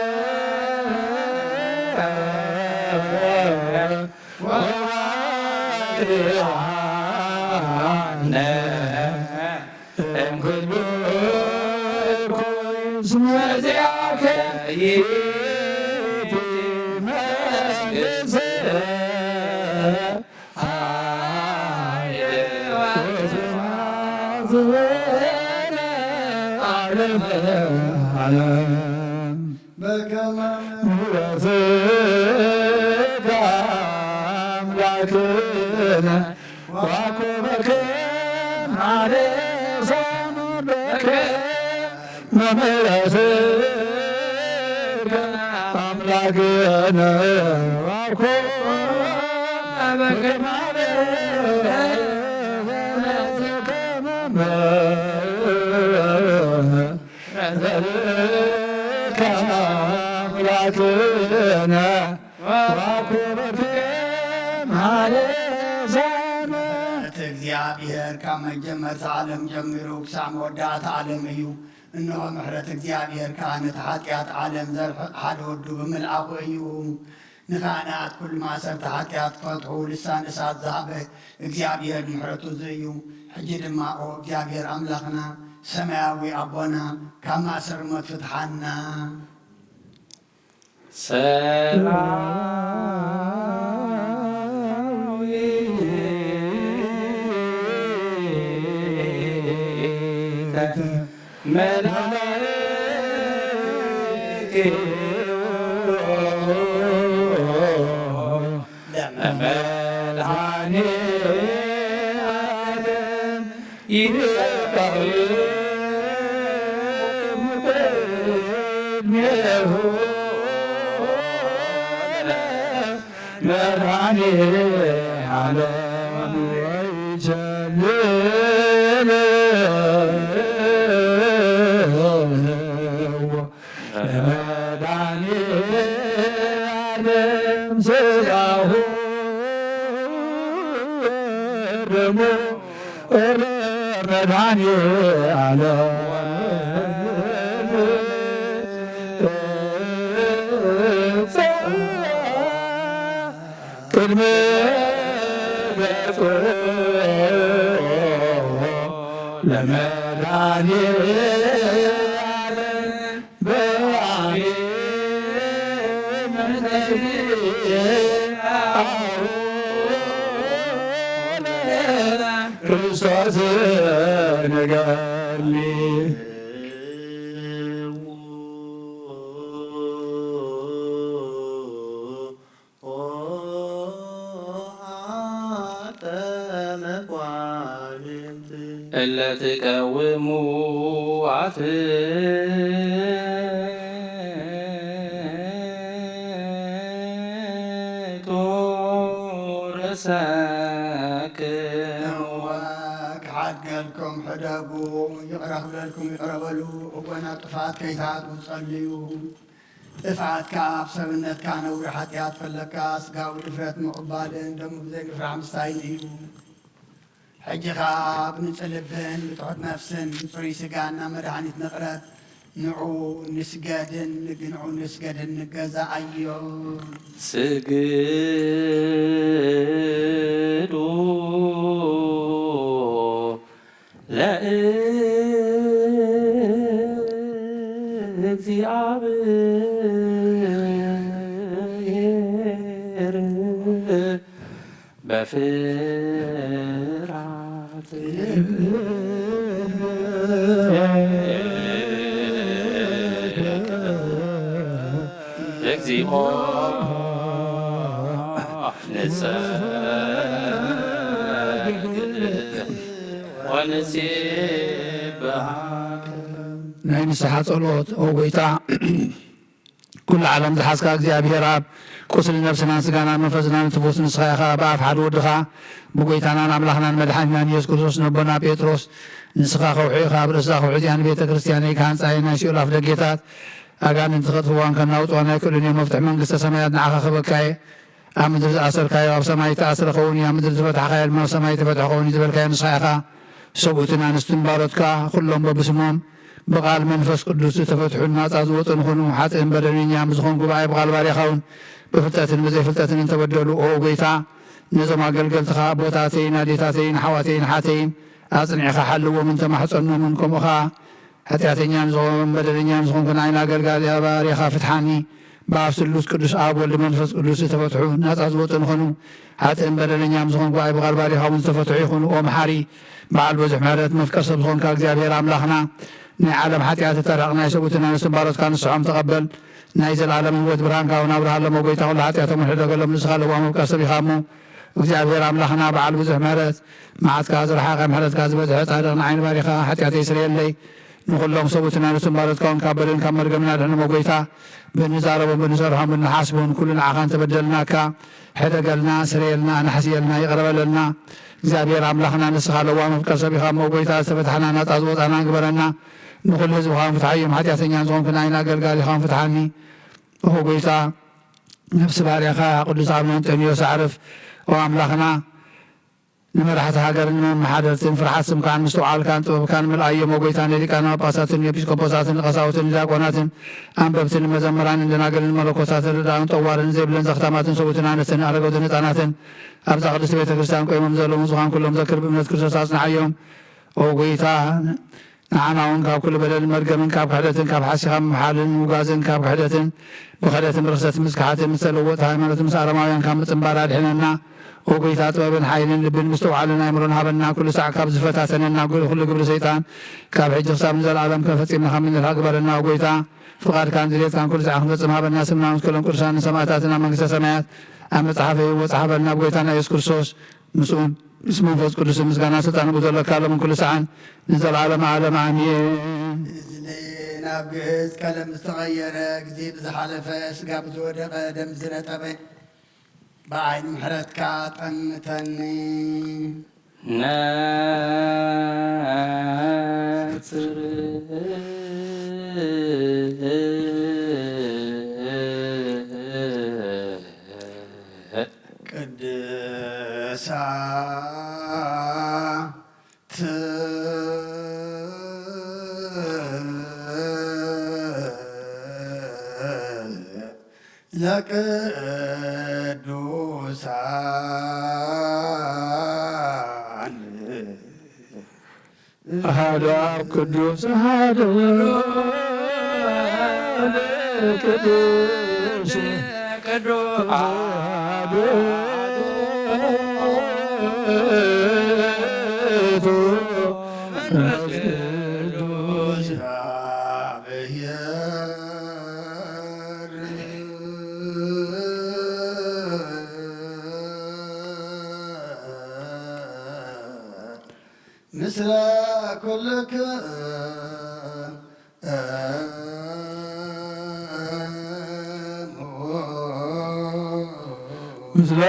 ወባልዓነ እምኩሉ እኩይ። እስመ ዚአከ ይእቲ መንግሥት ኃይል ወስብሐት ለዓለመ ዓለም። በከመ ምሕረትከ አምላክነ ወኮበከ ማሬ ሳኑደከ መምህረትከ አምላክነ ወኮበከ ማሬ ሳኑደከ መምህረትከ ኣምላክነ ወኩርክም ሃሌዛነ። እቲ እግዚኣብሔር ካብ መጀመርታ ዓለም ጀሚሩ ክሳዕ መወዳእታ ዓለም እዩ። እንሆ ምሕረት እግዚኣብሔር ከኣ ነቲ ሓጢኣት ዓለም ዘርሕቕ ሓደ ወዱ ብምልኣኹ እዩ። ንኻህናት ኩሉ ማእሰርቲ ሓጢኣት ክፈትሑ ልሳን እሳት ዝሃበ እግዚኣብሔር ምሕረቱ እዚ እዩ። ሕጂ ድማ ኦ እግዚኣብሔር ኣምላኽና ሰማያዊ ኣቦና ካብ ማእሰሪ ሞት ፍትሓና። ሰራዊተ መላእክት ለመድኃኔ ዓለም ይቀውም ቅድሜሁ መድኃኔ ዓለም ወይሰልምዎ ለመድኃኔ ዓለም ሥጋሁ ወደሙ ለመድኃኔ ዓለም ቅድመ ገጹ ለመድኃኔ ዓለም በአሜን ክርስቶስ ንገሊ። እለ ትቀውሙ አፍቶ ርእሰክሙ። እወ፣ ክሓድገልኩም ሕደጉ፣ ይቕረ ክብለልኩም ይቕረ በሉ፣ እወ፣ ናብ ጥፍኣት ከይትኣትዉ ጸልዩ። ጥፍኣት ከኣ ኣብ ሰብነትካ ነውሪ ሓጢኣት ፈለካ፣ ስጋዊ ድፍረት ምቕባልን ደሙ ብዘይ ምፍራሕ ምስታይን እዩ። ሕጂ ኸኣ ብንጹህ ልብን ብትሑት ነፍስን ብጽሩይ ስጋን ናብ መድሓኒት ንቕረብ። ንዑ ንስገድን ንግ-፣ ንዑ ንስገድን ንገዛኣዮ። ስግዱ ለእግዚአብሔር በፍርሃት። እግዚኦ ንሰግድ ወንሴብሐከ። ናይ ንስሓ ጸሎት። ኦ ጐይታ፣ ኩሉ ዓለም ዝሓዝካ እግዚኣብሔር ኣብ፣ ቁስሊ ነፍስናን ስጋናን መንፈስናን ትፉስ ንስኻ ኢኻ። ብኣፍ ሓደ ወድኻ ብጐይታናን ኣምላኽናን መድሓኒናን ኢየሱስ ክርስቶስ ነቦና ጴጥሮስ፣ ንስኻ ከውሒ ኢኻ፣ ኣብ ርእሳ ከውሒ እዚኣ ንቤተ ክርስቲያነይ ክሃንጻ እየ፣ ናይ ሲኦል ኣፍ ደጌታት ኣጋንንቲ ከጥፍዋን ከናውጥዋን ኣይክእሉን እዮም፣ መፍትሒ መንግስተ ሰማያት ንዓኻ ክህበካ እየ። ኣብ ምድሪ ዝኣሰርካዮ ኣብ ሰማይ ዝተኣስረ ክኸውን እዩ፣ ኣብ ምድሪ ዝፈታሕካዮ ድማ ኣብ ሰማይ ዝተፈትሐ ክኸውን እዩ ዝበልካዮ ንስኻ ኢኻ። ሰብኡትን ኣንስትን ባሮትካ ኩሎም በብስሞም ብቓል መንፈስ ቅዱስ ዝተፈትሑን ናጻ ዝወጡን ይኹኑ። ሓጥእን በደለኛን ብዝኾን ጉባኤ ብቓል ባርያኻ እውን ብፍልጠትን ብዘይፍልጠትን እንተበደሉ፣ ኦ ጐይታ፣ ነዞም ኣገልገልትኻ ኣቦታተይን ኣዴታተይን ኣሕዋተይን ኣሓተይን ኣጽኒዕኻ ሓልዎምን ተማሕጸኖምን፣ ከምኡ ኸኣ ሓጢኣተኛ ንዝኾን በደለኛ ንዝኾንኩ ንዓይን ኣገልጋሊ ባርያኻ ፍትሓኒ። ብኣብ ስሉስ ቅዱስ ኣብ ወልድ መንፈስ ቅዱስ ዝተፈትሑ ናጻ ዝወጡ ንኾኑ። ሓጥእን በደለኛ ንዝኾንኩ ኣይ ብቓል ባርያኻ እውን ዝተፈትሑ ይኹኑ። ኦ መሓሪ በዓል ብዙሕ ምሕረት መፍቀር ሰብ ዝኾንካ እግዚኣብሔር ኣምላኽና፣ ናይ ዓለም ሓጢኣት እተርሕቕ ናይ ሰብኡትን ኣንስትን ባሮትካ ንስሖም ተቐበል። ናይ ዘለኣለም ህይወት ብርሃንካ እውን ኣብርሃሎም። ኦ ጐይታ፣ ኩሉ ሓጢኣቶም እውን ሕደገሎም፣ ንስኻ ለዋህ መፍቀር ሰብ ኢኻ እሞ። እግዚኣብሔር ኣምላኽና በዓል ብዙሕ ምሕረት፣ መዓትካ ዝረሓቐ ምሕረትካ ዝበዝሐ ጻድቕ ንዓይኒ ባሪኻ ሓጢኣተይ ስረየለይ። ንኹሎም ሰብኡትን ኣንስትን ባሮትካ እውን ካብ በደልን ካብ መርገምን ኣድሕኖም ኦ ጐይታ። ብንዛረቦም ብንሰርሖም ብንሓስቦን ኩሉ ንዓኻ እንተበደልናካ ሕደገልና፣ ስረየልና፣ ኣናሕስየልና፣ ይቕረ በለልና። እግዚኣብሔር ኣምላኽና ንስኻ ለዋህ መፍቀር ሰብ ኢኻ እሞ ኦ ጐይታ፣ ዝተፈታሕና ናጻ ዝወጻና ግበረና። ንኹሉ ህዝብኻ ፍትሓዮም፣ ሓጢኣተኛን ዝኾንኩ ናይና ኣገልጋሊኻ ፍትሓኒ። ኦ ጎይታ፣ ነፍሲ ባርያኻ ቅዱስ ኣቡነ እንጦንዮስ ኣዕርፍ። ኦ ኣምላኽና፣ ንመራሕቲ ሃገርን ንመመሓደርትን ፍርሓት ስምካን ምስትውዓልካን ጥበብካን ምልኣዮም። ኦ ጎይታ፣ ንሊቃነ ጳጳሳትን ንኤጲስቆጶሳትን ንቀሳውስትን ንዲያቆናትን ኣንበብትን ንመዘምራንን ደናግልን መለኮሳትን ርዳውን ጠዋርን ዘይብለን ዘኽታማትን ሰብኡትን ኣንስትን ኣረገውትን ህፃናትን ኣብዛ ቅድስቲ ቤተ ክርስቲያን ቆይሞም ዘለዉ ንጹሃን ኩሎም ዘክር ብእምነት ክርስቶስ ኣጽንዓዮም። ኦ ጎይታ፣ ንዓና እውን ካብ ኩሉ በደልን መርገምን ካብ ክሕደትን ካብ ሓሲኻ ምምሓልን ምውጋዝን ካብ ክሕደትን ብኽሕደትን ብርኽሰትን ምስክሓትን ምስ ተለወጥቲ ሃይማኖትን ምስ ኣረማውያን ካብ ምጽንባር ኣድሕነና። ኦ ጎይታ፣ ጥበብን ሓይልን ልብን ምስትውዓልን ኣእምሮን ሃበና። ኩሉ ሳዕ ካብ ዝፈታተነና ኩሉ ግብሪ ሰይጣን ካብ ሕጂ ክሳብ ንዘለኣለም ከፈጺምና ካብ ምንልካ ግበረና። ኦ ጎይታ፣ ፍቓድካን ድሌትካን ኩሉ ሳዕ ክንፈጽም ሃበና። ስምና ምስ ኩሎም ቅዱሳንን ሰማእታትን ኣብ መንግስተ ሰማያት ኣብ መጽሓፈ ህይወት ጸሓፈልና። ኣብ ጎይታና የሱስ ክርስቶስ ምስኡን ምስ መንፈስ ቅዱስ ምስጋና ስልጣን ብዘለካ ሎምን ኩሉ ሰዓን ንዘለዓለም ዓለም ኣሜን። እዝኒ ናብ ግእዝ ቀለም ዝተቐየረ፣ ግዜ ብዝሓለፈ፣ ስጋ ብዝወደቐ፣ ደም ዝነጠበ፣ ብዓይኒ ምሕረትካ ጠምተኒ። ነጽር ቅድሳት ለቅዱሳን አሐዱ አብ ቅዱስ አሐዱ ቅዱስ አሐዱ ውእቱ መንፈስ ቅዱስ። ምስለ ኩልክሙ ምስለ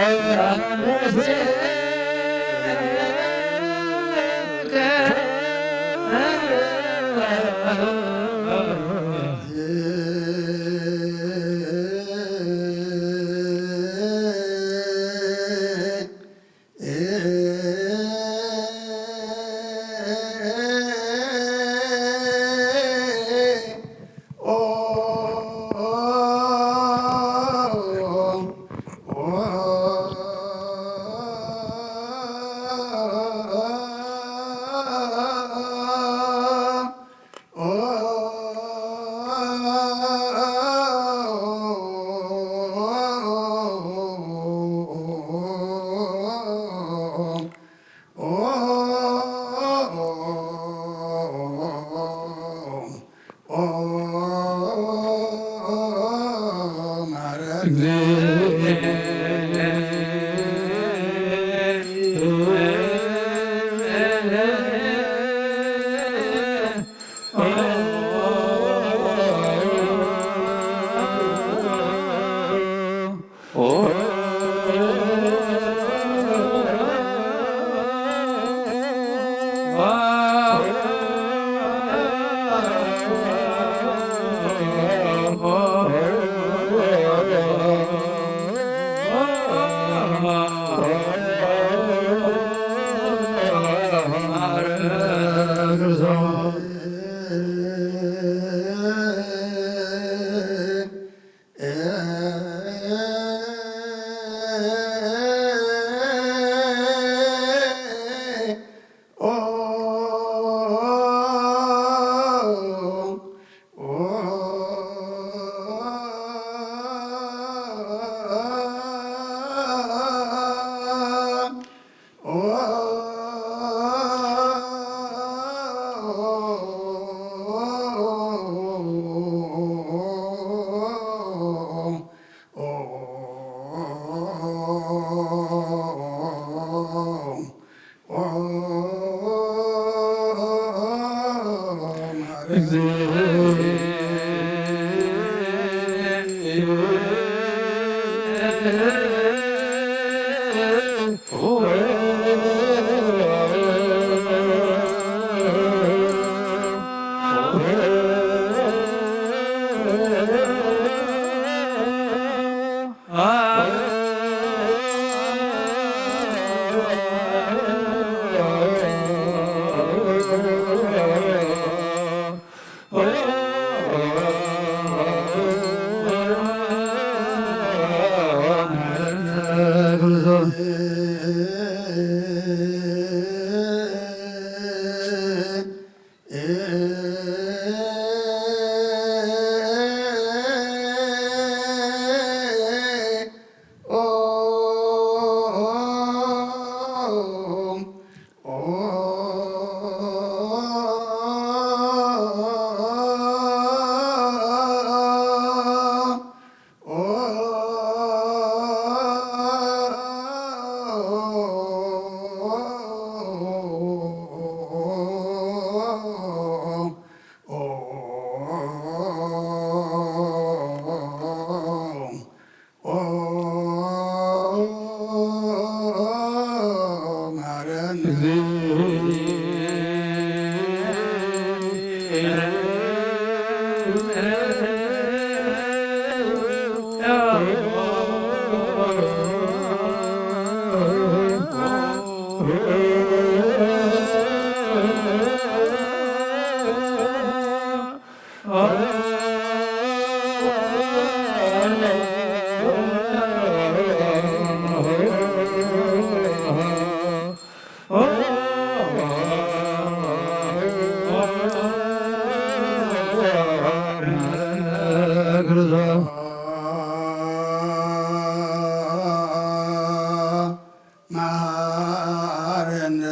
መሃረነ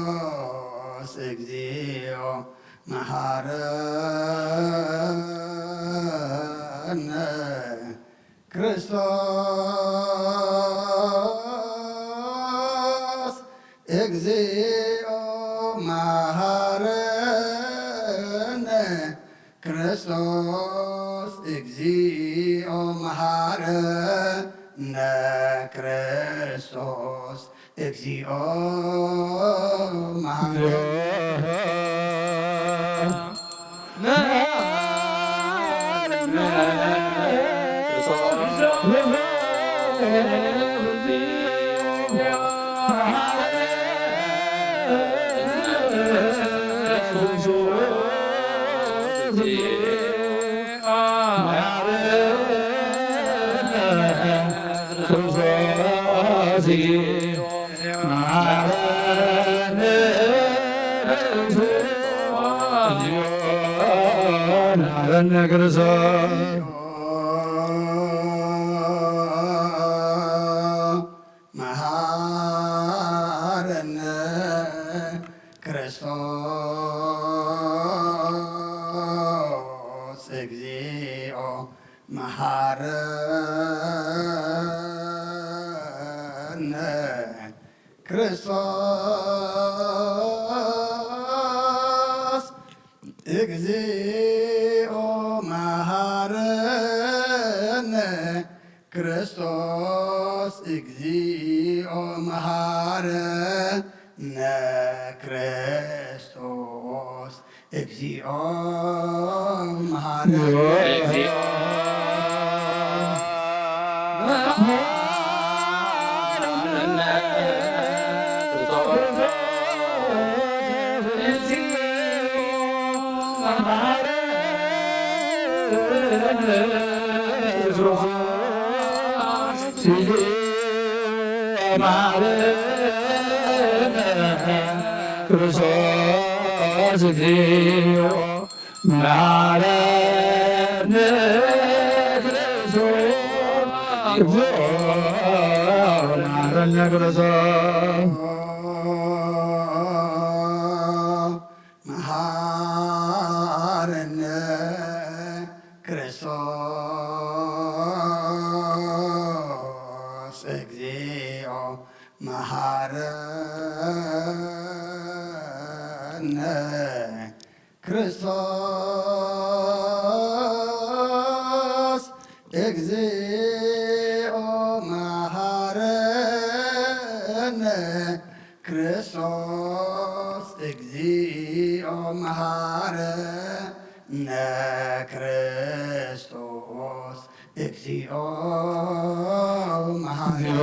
ክርስቶስ እግዚኦ፣ መሃረነ ክርስቶስ እግዚኦ፣ መሃረነ ክርስቶስ እግዚኦ፣ መሃረነ ክርስቶስ እግዚኦ፣ መሃረነ መሃረነ ክርስቶስ እግዚኦ፣ መሃረነ ክርስቶስ እግዚኦ፣ መሃረነ ክርስቶስ እግዚኦ፣ መሃረነ ክርስቶስ እግዚኦ፣ መሃረነ እግዚኦ፣ መሃረነ ክርስቶስ እግዚኦ፣ መሃረነ ክርስቶስ፣ መሃረነ ክርስቶስ። መሃረነ ክርስቶስ እግዚኦ፣ መሃረነ ክርስቶስ እግዚኦ፣ መሃረነ ክርስቶስ እግዚኦ፣ መሃረነ ክርስቶስ እግዚኦ መሃረነ።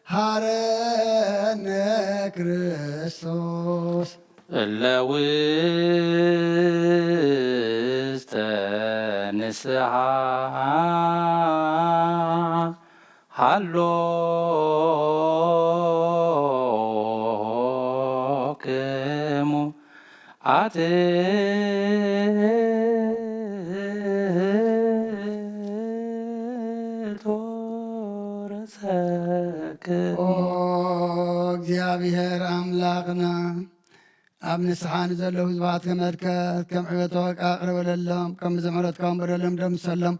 ሃረነ ክርስቶስ። እለ ውስተ ንስሓ ሃሎክሙ ኣትቶ ርእሰክሙ። ኦ እግዚኣብሔር ኣምላኽና፣ ኣብ ንስሓ ንዘለዉ ህዝባት ከመልከት፣ ከም ዕበቶ ቃ ቅረበለሎም፣ ከም ብዝምሕረትካ እምበረሎም ደምሰሎም፣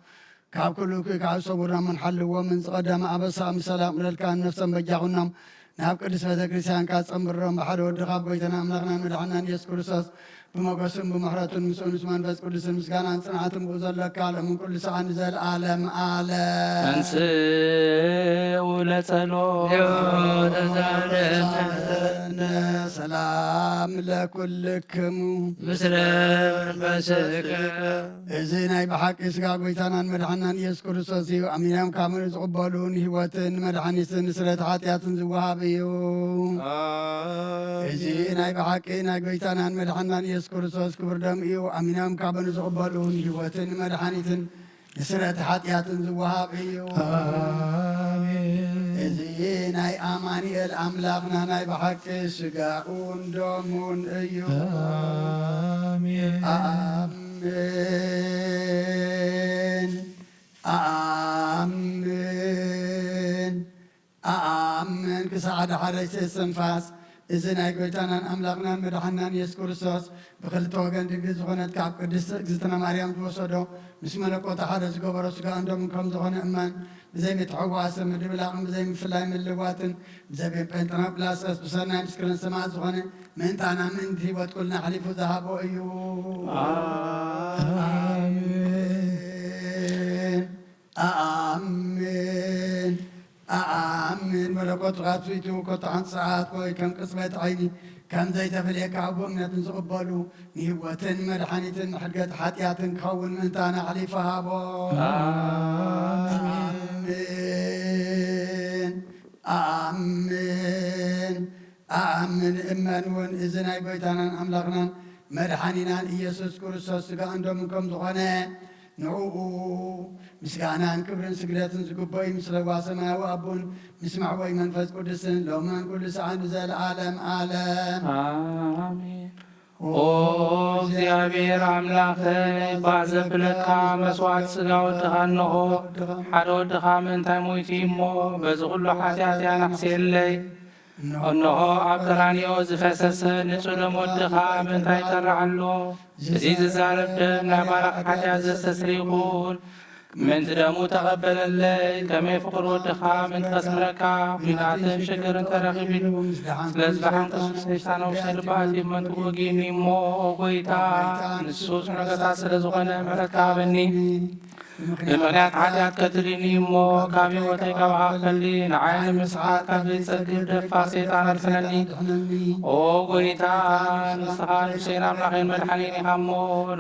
ካብ ኩሉ እኩይ ካብ ሰውርናምን ሓልዎምን፣ ዝቐደመ ኣበሳ ምስ ሰላም ቅረልካ፣ ነፍሶም በጃኹኖም፣ ናብ ቅድስት ቤተ ክርስቲያንካ ጸንብሮም፣ ብሓደ ወድኻ፣ ኣብ ጎይታና ኣምላኽናን መድሓናን ኢየሱስ ክርስቶስ፣ ብሞገስን ብምሕረቱን ምስኡ ምስ መንፈስ ቅዱስን ምስጋናን ጽንዓትን ብኡ ዘለካ፣ ሎምን ኩሉ ሰዓት ንዘለዓለም ዓለም። ተንሥኡ ለጸሎት። ሰላም ለኩልክሙ። ምስለ መንፈስከ። እዚ ናይ ብሓቂ ስጋ ጎይታናን መድሓናን ኢየሱስ ክርስቶስ እዩ። ኣሚኖም ካብ ምእንቲ ዝቕበሉ ንህይወትን ንመድሓኒትን ንስርየት ሓጢኣትን ዝወሃብ እዩ። ኣሜን። እዚ ናይ ብሓቂ ናይ ጎይታናን መድሓናን ኢየሱስ ክርስቶስ ክቡር ደም እዩ። ኣሚኖም ካብ ምእንቲ ዝቕበሉ ንህይወትን ንመድሓኒትን ንስርየት ሓጢኣትን ዝወሃብ እዩ። ኣሜን። እዚ ናይ ኣማኑኤል ኣምላኽና ናይ ብሓቂ ስጋኡን ደሙን እዩ። ኣሜን። ኣምን፣ ኣኣምን፣ ኣኣምን ክሳዕ ዳሕረይቲ እስትንፋስ፣ እዚ ናይ ጎይታናን ኣምላኽናን መድሓናን ኢየሱስ ክርስቶስ ብኽልተ ወገን ድንግል ዝኾነት ካብ ቅድስቲ እግዝእትነ ማርያም ዝወሰዶ፣ ምስ መለኮቱ ሓደ ዝገበሮ ስጋኡን ደሙን ከም ዝኾነ እመን። ብዘይ ምትሕዋስን ምድብላቕን፣ ብዘይ ምፍላይ ምልዋትን፣ ብዘይ ጴንጠናውቅላሰስ ብሰናይ ምስክርን ሰማዕት ዝኾነ ምእንታና ምእንቲ ህይወት ኩልና ኣሕሊፉ ዝሃቦ እዩ። ኣሜን። ኣሜን። ኣኣምን፣ ኣኣምን መለኮት ቃል ትውፊቱ ኮታሕን ሰዓት ወይ ከም ቅጽበት ዓይኒ ከም ዘይተፈልየካ ብእምነት ንዝቕበሉ ንህይወትን መድሓኒትን ንሕድገት ሓጢኣትን ክኸውን ምእንታና ኣሕሊፉ ሃቦ። ኣሜን። ኣሜን። ኣምን፣ ኣኣምን እመን እውን እዚ ናይ ጎይታናን ኣምላኽናን መድሓኒናን ኢየሱስ ክርስቶስ ስጋኡን ደሙን ከም ዝኾነ ንዕኡ ምስጋናን ክብርን ስግደትን ዝግበኦ እዩ፣ ምስ ለዋ ሰማያዊ ኣቦን ምስ መዕወይ መንፈስ ቅዱስን ሎምን ኩሉ ሰዓት ንዘለዓለም ዓለም። ኣሜን። ኦ እግዚኣብሔር ኣምላኸይ፣ ባህ ዘብለካ መስዋዕት ስጋ ወድኻ እንሆ፣ ሓደ ወድኻ ምእንታይ ሞይቱ እሞ፣ በዚ ኩሉ ሓጢኣተይ ኣናሕስየለይ። እንሆ ኣብ ቀራንዮ ዝፈሰሰ ንጹህ ደም ወድኻ ምእንታይ ይጠርዕ ኣሎ። እዚ ዝዛረብ ደም ናይ ባራኽ ሓጢኣት ዘስተስሪ ይኹን። ምእንቲ ደሙ ተቐበለለይ፣ ከመይ ፍቑር ወድኻ ምእንቲ ከስምረካ፣ ኲናትን ሽግርን ተረኺቡሉ። ስለዚ ደሓን ቅዱስ ሰይጣን ውሽጢ ልባ ኣትዩ መንጥቑ ወጊኡኒ እሞ፣ ኦ ጎይታ፣ ንሱ ጽኑዕ ገዛእ ስለ ዝኾነ ምሕረትካ ሃበኒ። ብምኽንያት ሓጢኣት ቀቲሉኒ እሞ፣ ካብ ህይወተይ ካባኻ ክፈሊ፣ ንዓይ ንምስሓት ካብ ዘይጸግብ ደፋር ሰይጣን ኣድሕነኒ። ኦ ጎይታ፣ ንስኻ ንጉሰይን ኣምላኸይን መድሓኒን ኢኻ እሞ፣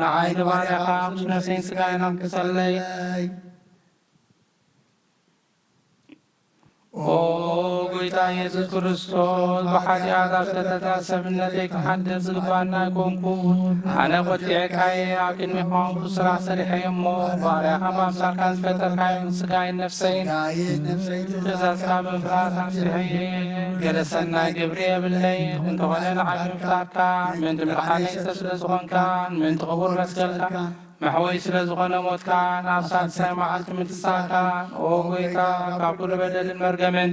ንዓይ ንባርያኻ ቅዱስ ነፍሰይን ስጋይን ኣንክሰለይ። ኦ ጎይታ ኢየሱስ ክርስቶስ፣ ብሓጢኣት ኣብ ዝተተትኣ ሰብነተይ ክሓድር ዝግባና ኣይኮንኩን። ኣነ ቆጢዐካየ ኣብ ቅድሚኻ ብስራሕ ሰሪሐየ እሞ፣ ባርያኻ ብኣምሳልካ ዝፈጠርካዮ ስጋይን ነፍሰይን ትእዛዝካ ብምፍራስ ኣምሲሐየ። ገለ ሰናይ ግብሪ የብለይ፣ እንተኾነ ንዓቢ ምፍጣርካ ምእንቲ ምድሓነይ ሰብ ስለ ዝኾንካ፣ ምእንቲ ክቡር መስቀልካ መሕወይ ስለ ዝኾነ ሞትካ፣ ናብ ሳልሳይ መዓልቲ ምትንሳእካ፣ ኦ ጎይታ፣ ካብ ኩሉ በደልን መርገምን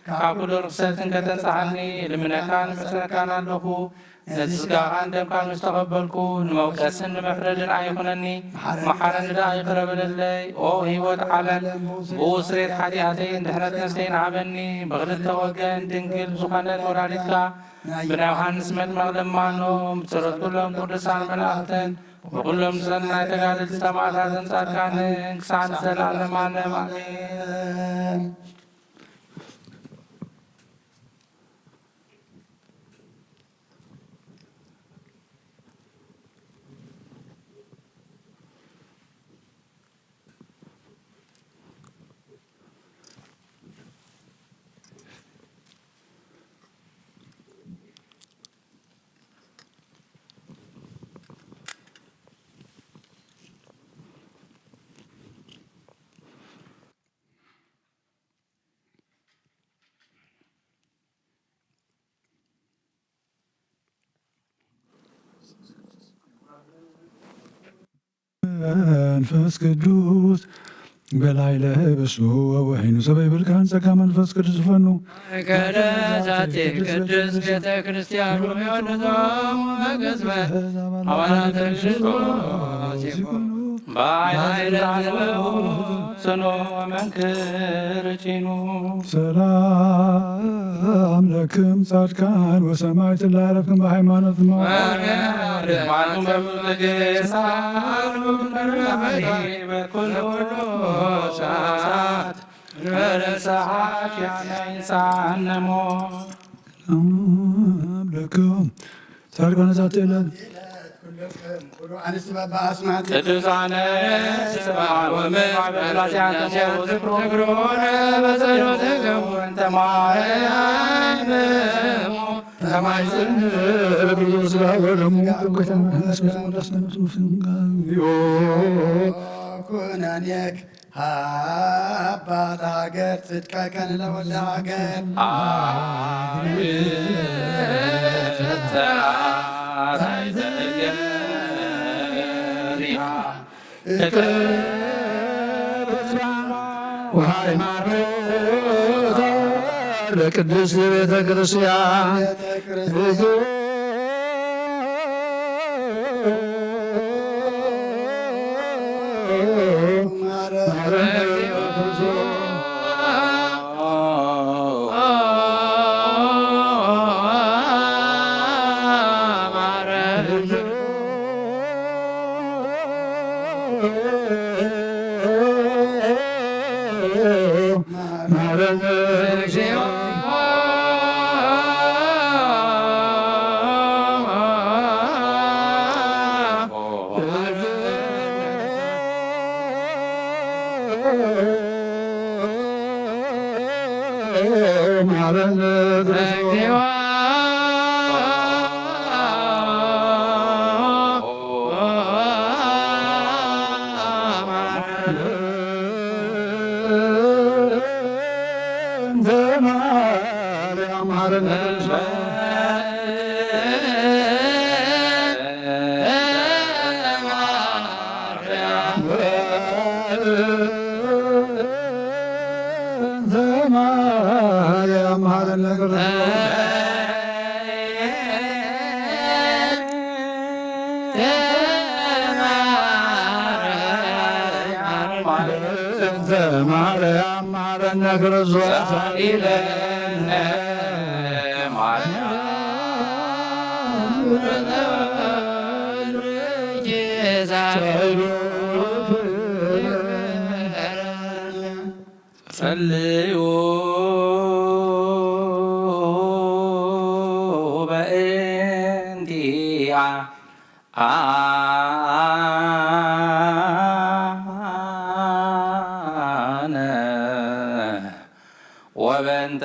ካብ ኩሉ ርኽሰትን ከተንጽሓኒ እልምነካን እምሕጸነካን ኣለኹ። ነዚ ስጋኻን ደምካን ምስ ተቐበልኩ፣ ንመውቀስን ንመፍረድን ኣይኹነኒ፣ መሓረኒ ደኣ ይቕረ በለለይ። ኦ ህይወት ዓለም፣ ብኡ ስሬት ሓጢኣተይን ድሕነት ነፍሰይን ሃበኒ። ብኽልተ ወገን ድንግል ዝኾነት ወላዲትካ፣ ብናይ ዮሃንስ መጥመቕ ልማኖ፣ ብጸሎት ኩሎም ቅዱሳን መላእኽትን፣ ብኩሎም ሰናይ ተጋደልቲ ሰማዕታትን ጻድቃንን፣ ክሳዕ ንዘለዓለም ዓለም ኣሜን። መንፈስ ቅዱስ በላዕለ ብሱ ወወሒኑ ሰበ ይብል ካህን ጸጋ መንፈስ ቅዱስ ዝፈኑ። ማእከለ ዛቲ ቅድስት ቤተ ክርስቲያን ወዮንቶም ወገዝመ አባላት ክርስቶስ ይኩኑ። በኃይለ ጽኑ መንክር ጭኑ። ሰላም ለክም ጻድቃን ወሰማዕት ላረፍክም በሃይማኖት እሞ። ማርያም ማርያም በምትገሳ በኩሉ ሰዓት ረሳት ያነይሳነሞ። ሰላም ለክም ጻድቃን ዛቲ ዕለት። ቅዱሳነ ሰብአ ወምድር በብላሲያንክሙ ዝክሩነ በጸሎትክሙ እንተ ማርያም ተማይጽን በብዙ ስጋ ወደሙ ጌታ መንፈስ ቅዱስ ወዳስ መንፈስ ቅዱስ ኩነኔክ ሃባ ለሃገር ጽድቀከ ንለወልደ ሃገር። ለቅድስት ቤተ ክርስቲያን ማርያም ማረነ ክርስቶስ። ጸልዩ በእንቲኣ በእንተ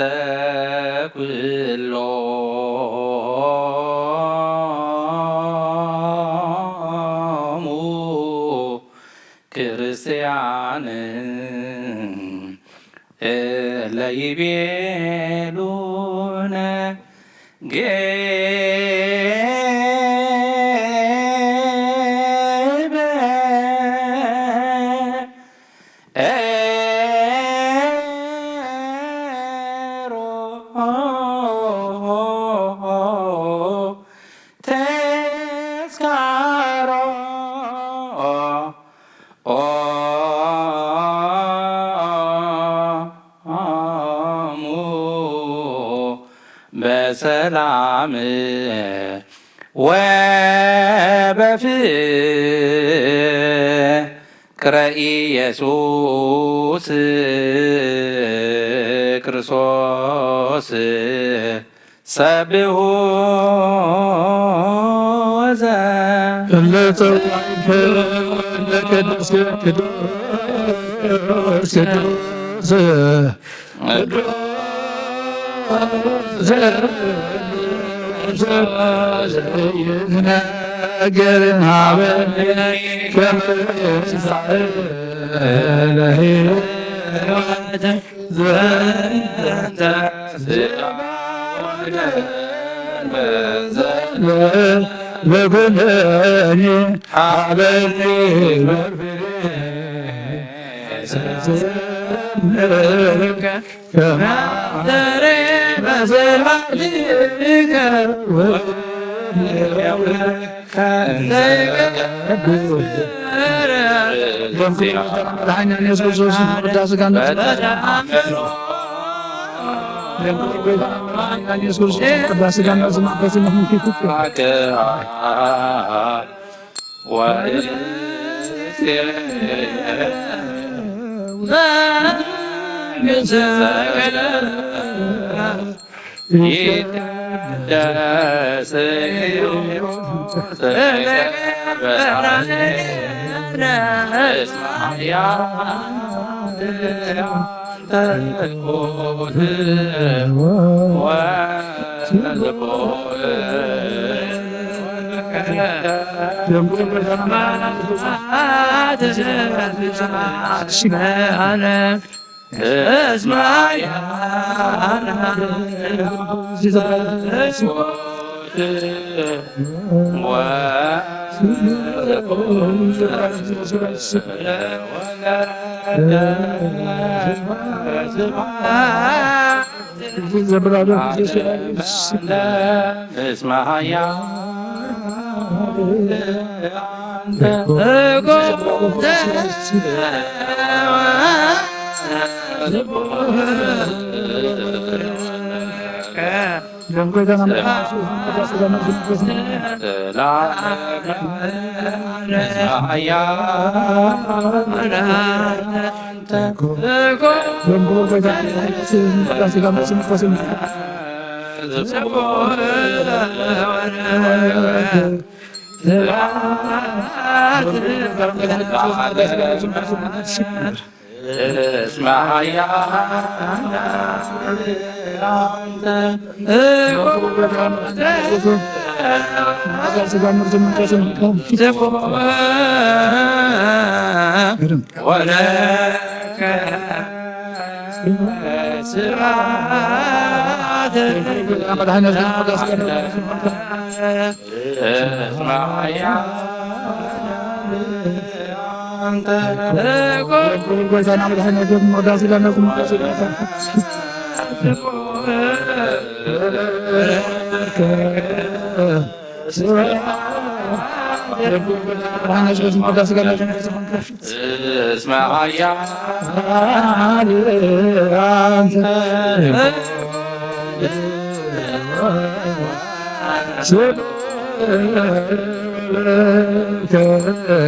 ኩሎሙ ክርስቲያን እለ ይቤሉነ ግበ ኤሮ ተስካሮ ኦሙ በሰላም ወበፍቅር ፍቅረ ኢየሱስ ክርስቶስ ሰብሖ ወዘ እለ ጸዋዕከ ለቅዱስ ቅዱስ ቅዱስ ነገር ሀበኒ ከምሳሌ ለሕይወት ዘንተ ስጋ ወደም ዘለ ለኩነኒ ሀበኒ መርፍሬ ሰስምርከ ከማተሬ በሰላምከ ወከ እንዘይቀድስ መድኃኒዓለም ኢየሱስ ክርስቶስ ቅዳሴ ጋር ኢየሱስ ክርስቶስ ቅዳሴ ጋር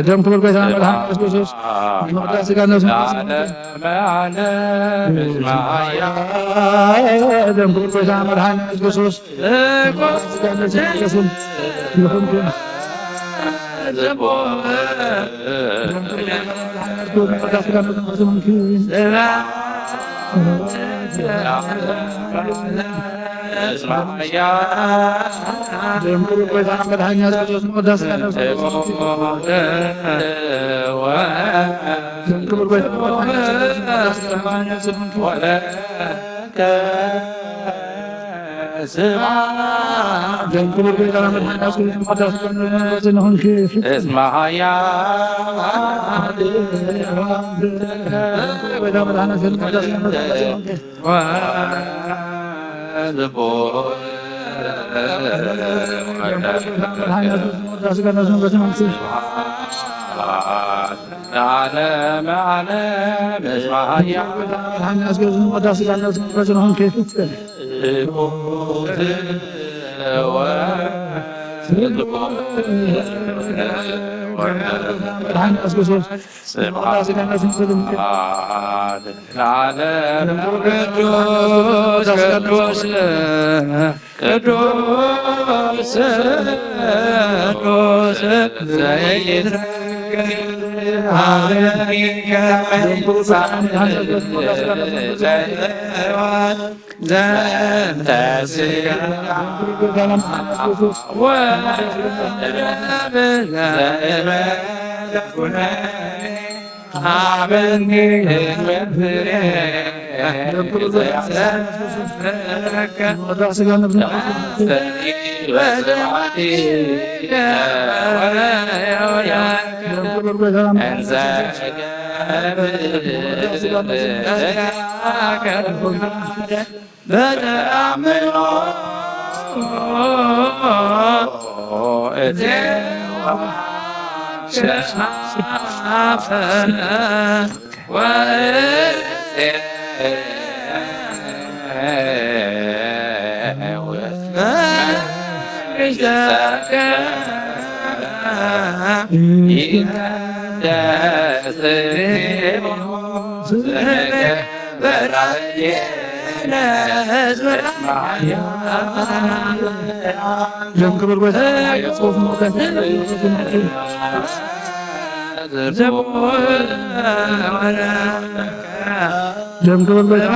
ደም ክቡር ጎይታ መድኃኒዓለም ኢየሱስ ክርስቶስ መቅደስ ሥጋ ነፍስ ደም ክቡር ጎይታ መድኃኒዓለም ኢየሱስ ክርስቶስ ደም ክቡር ጎይታና መድኃኒና ኢየሱስ ክርስቶስ ምቕዳስ ያለው ደም ክቡር ጎይታና መድኃኒና ኢየሱስ ክርስቶስ ምቕዳስ ያለው ደም ክቡር ጎይታና መድኃኒና ኢየሱስ ክርስቶስ ምቕዳስ ያለው እስመ ኃያል ስብሐት ለዓለም። ቅዱስ ቅዱስ ቅዱስ ቅዱስ ዘይትረገም አበዊከ መንሳት ዘንተ ስጋ ወደም ዘእመ ኩነኔ አበኒ መፍሬ ዘያሰረከ በስብሐቲ እንዘ በተአምኖ እዜዋ ሸፋፈነ ወእዜ ደም ክቡር ጎይታ ጽሑፍ መውጣት ደም ክቡር ጎይታ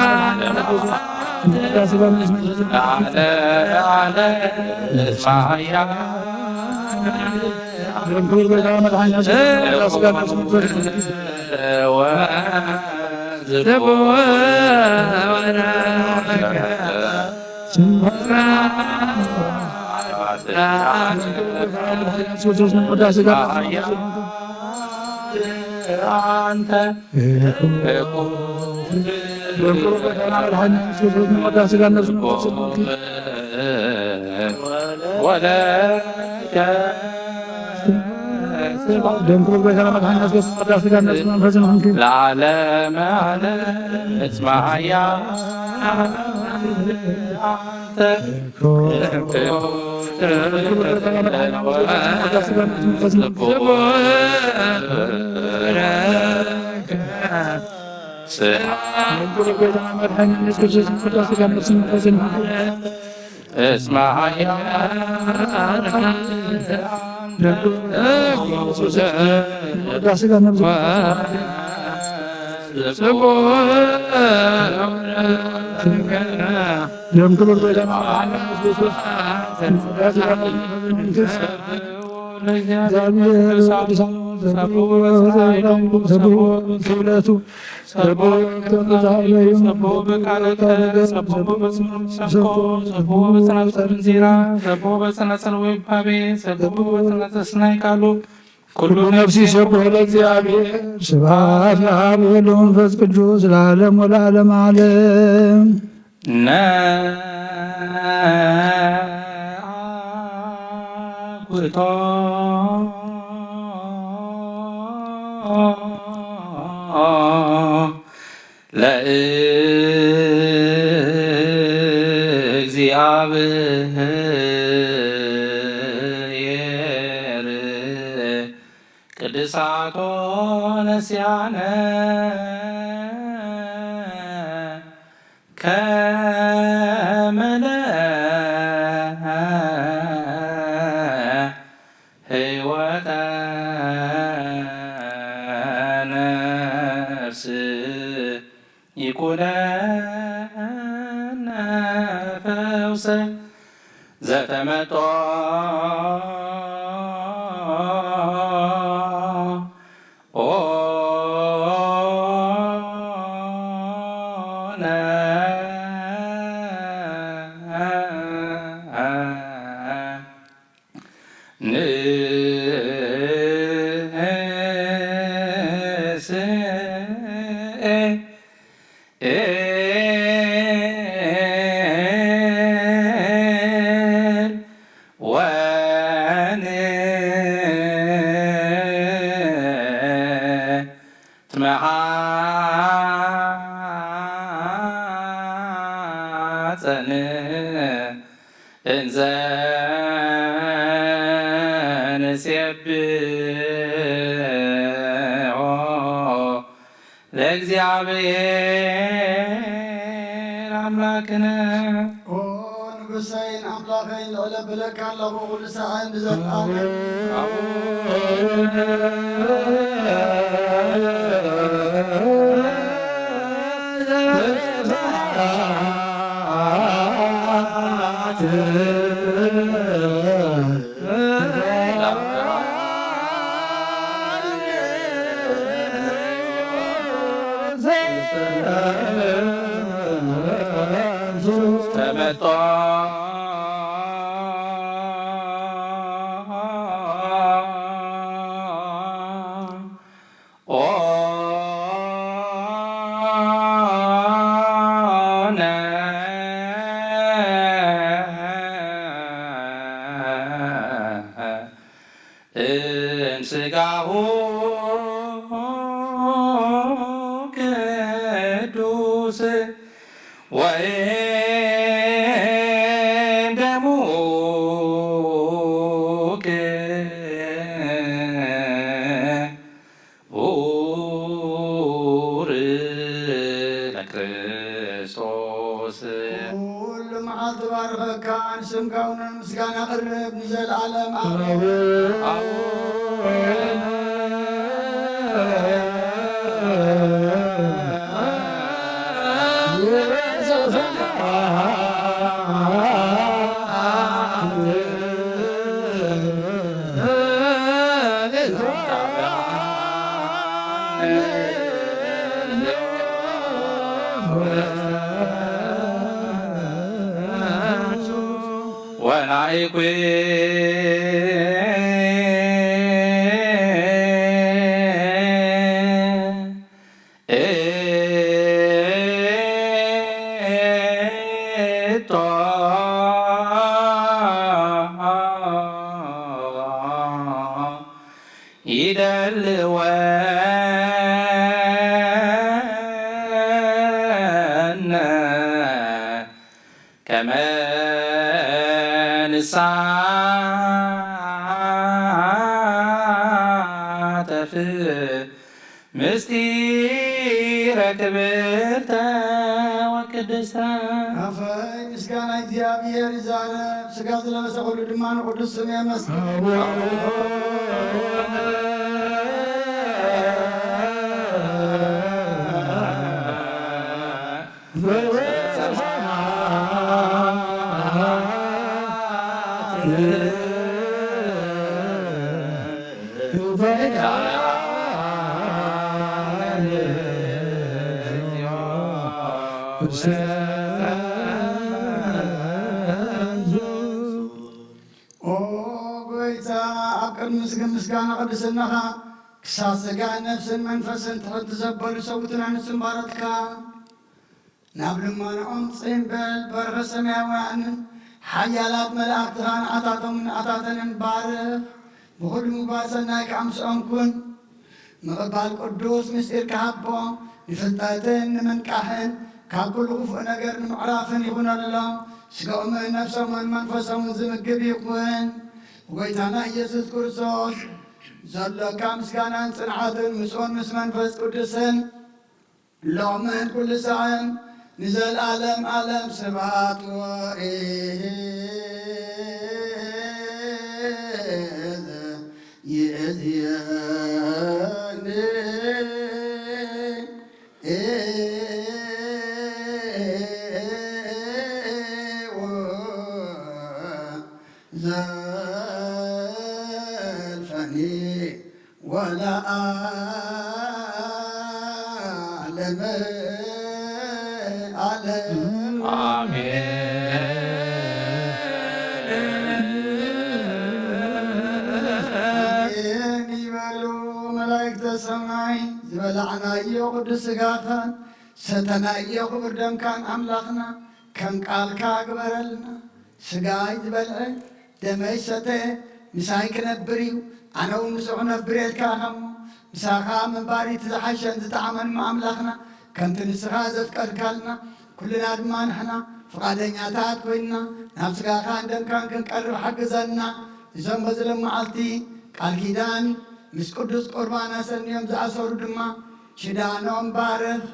ደም ክቡር ጎይታ መድኃኒዓለም ስጋ ለዓለመ ዓለም እስመ ኃያል እስመ ኃያል ደም ክቡር ጎይታና መድኃኒዓለም ኢየሱስ ክርስቶስ ስጋ ወደም መንግሥት እግዚአብሔር ቅዱሳን ሰብኡ በበጽሐ ኃይሎሙ ሰብኡ በክብረቱ ሰብኡ በክብረቱ ሰብኡ በቃለ ሰብኡ በጽናጽል እንዚራ ሰብኡ በጽናጽል ወይባቤ ሰብኡ በጽናጽል ስናይ ቃሉ ኩሉ ነፍሲ ይሰብሖ ለእግዚአብሔር። ስብሐት ለአብ ወወልድ ወመንፈስ ቅዱስ ለዓለም ወለዓለመ ዓለም። ነአኩቶ ለእግዚአብሔር ቅድሳቶ ነስያነ ከመ ለህይወተ ነፍስ ይኩነነ ፈውሰ ዘተመጦነ ንስኤ ኤል ወን ትመሓፀን እንዘ ንሴብሖ ለእግዚኣብሔር ኣምላክነ። ኦ ንጉሰይን ኣምላኸይን፣ ልዕለ ብለካ ኣለኹ፣ ኩሉ ሰዓን ብዘለኣለም። ተመጦ ኦነ እምስጋሁ ቅዱስ ወእም ደሙ ክቡር ለክርስቶስ። ኩሉ መዓልቲ ባርኸካ፣ ንስምካ እውን ምስጋና ቅርብ ንዘለኣለም ኣሜን። ወናይኩ ይደልወነ ከመ ንሳተፍ ምስጢረ ክብርተ ወቅድስተ። ኣፈይ ምስጋና እግዚኣብሔር ይዛረብ፣ ስጋ ዝለበሰ ኩሉ ድማ ንቅዱስ ስም የመስግን። ኦ ጎይታ፣ ኣብ ቅድሚ ስግን ምስጋና ቅድስናኻ ክሳብ ስጋን ነፍስን መንፈስን ትሕት ዘበሉ ሰብኡትና ንስም ባረትካ። ናብ ልመንኦም ጽምበል በረኸ ሰማያውያንን ሓያላት መላእክትኻ ንኣታቶምን ንኣታተንን ባርኽ። ብኹሉ ምግባር ሰናይ ከኣ ምስኦም ኩን። ምቕባል ቅዱስ ምስጢር ክሃቦ ንፍልጠትን ንምንቃሕን ካብ ኩሉ ክፉእ ነገር ንምዕራፍን ይኹነሎም። ስጋኦምን ነፍሶምን መንፈሶምን ዝምግብ ይኹን። ብጎይታና ኢየሱስ ክርስቶስ ዘሎካ ምስጋናን ጽንዓትን ምስኡን ምስ መንፈስ ቅዱስን ሎምን ኩሉ ሳዕን ንዘለዓለም ዓለም ስብሐት ወይእዜኒ። ዓለመ ዓለም። ኣሜን። ኣሜን ይበሉ መላእክተ ሰማይ። ዝበላዕናዮ ቅዱስ ሥጋኻን ሰተናዮ ክቡር ደምካን ኣምላኽና ከም ቃልካ ግበረልና። ሥጋይ ዝበልዐ ደመይ ዝሰተ ምሳይ ክነብር እዩ፣ ኣነ እውን ምስኡ ክነብር እየ ኢልካ ኢኻ እሞ፣ ምሳኻ ምንባር እቲ ዝሓሸን ዝጠዓመን እሞ ኣምላኽና፣ ከምቲ ንስኻ ዘፍቀድካልና፣ ኩልና ድማ ንሕና ፍቓደኛታት ኮይንና ናብ ሥጋኻን ደምካን ክንቀርብ ሓግዘና። እዞም በዚ ሎም መዓልቲ ቃል ኪዳን ምስ ቅዱስ ቁርባን ኣሰንዮም ዝኣሰሩ ድማ ሽዳኖም ባርኽ፣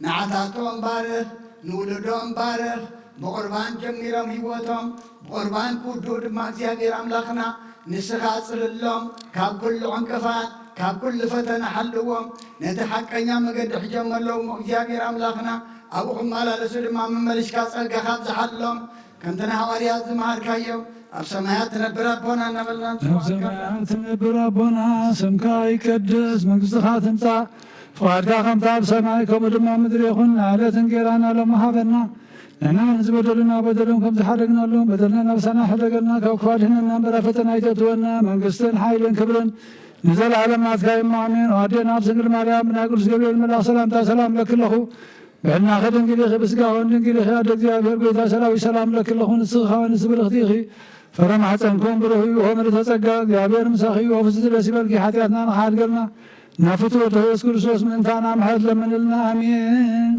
ንዓታቶም ባርኽ፣ ንውሉዶም ባርኽ። ብቑርባን ጀሚሮም ህይወቶም ብቑርባን ክውድኡ ድማ እግዚኣብሔር ኣምላኽና ንስኻ ጽልሎም፣ ካብ ኩሉ ዕንቅፋት ካብ ኩሉ ፈተና ሓልዎም። ነቲ ሓቀኛ መገዲ ሒጆም ኣለዉ እሞ እግዚኣብሔር ኣምላኽና ኣብኡ ክመላለሱ ድማ መመሊስካ ጸጋኻ ኣብዝሓሎም። ከምቲ ንሃዋርያት ዝመሃርካዮም ኣብ ሰማያት ትነብር ኣቦና እናበልና ኣብ ንጽውዓካ። ሰማያት ትነብር ኣቦና፣ ስምካ ይቀደስ፣ መንግስትኻ ትምጻእ፣ ፍቓድካ ከምታ ኣብ ሰማይ ከምኡ ድማ ኣብ ምድሪ ይኹን። ንዕለት እንጌራና ሎሚ ሃበና። ንሕና ንዝበደሉና በደሎም ከም ዝሓደግናሎም በደልና ናብ ሰና ሕደገልና፣ ካብ ክፉእ ኣድሕነና እምበር ኣብ ፈተና ኣይተእትወና። መንግስትን ሓይልን ክብርን ንዘለኣለም ናትካ እዩ እሞ ኣሜን። ኣዴና ኣብ ድንግል ማርያም ብናይ ቅዱስ ገብርኤል መልኣኽ ሰላምታ ሰላም እለኪ ኣለኹ። ብሕልናኺ ድንግል ኢኺ፣ ብስጋኺ እውን ድንግል ኢኺ። ኣደ እግዚኣብሔር ጎይታ ሰራዊት ሰላም እለኪ ኣለኹ። ንስኺ ከኣ ንስቲ ብርኽቲ ኢኺ፣ ፍረ ማሕፀንኪ እውን ብሩኽ እዩ። ኦ ምልዕተ ጸጋ፣ እግዚኣብሔር ምሳኺ እዩ። ኦ ፍስሕቲ ደስ ይበልኪ፣ ሓጢኣትና ንኽሓድገልና ናብ ፍትወቱ ኢየሱስ ክርስቶስ ምእንታና ምሕረት ለምንልና። ኣሜን።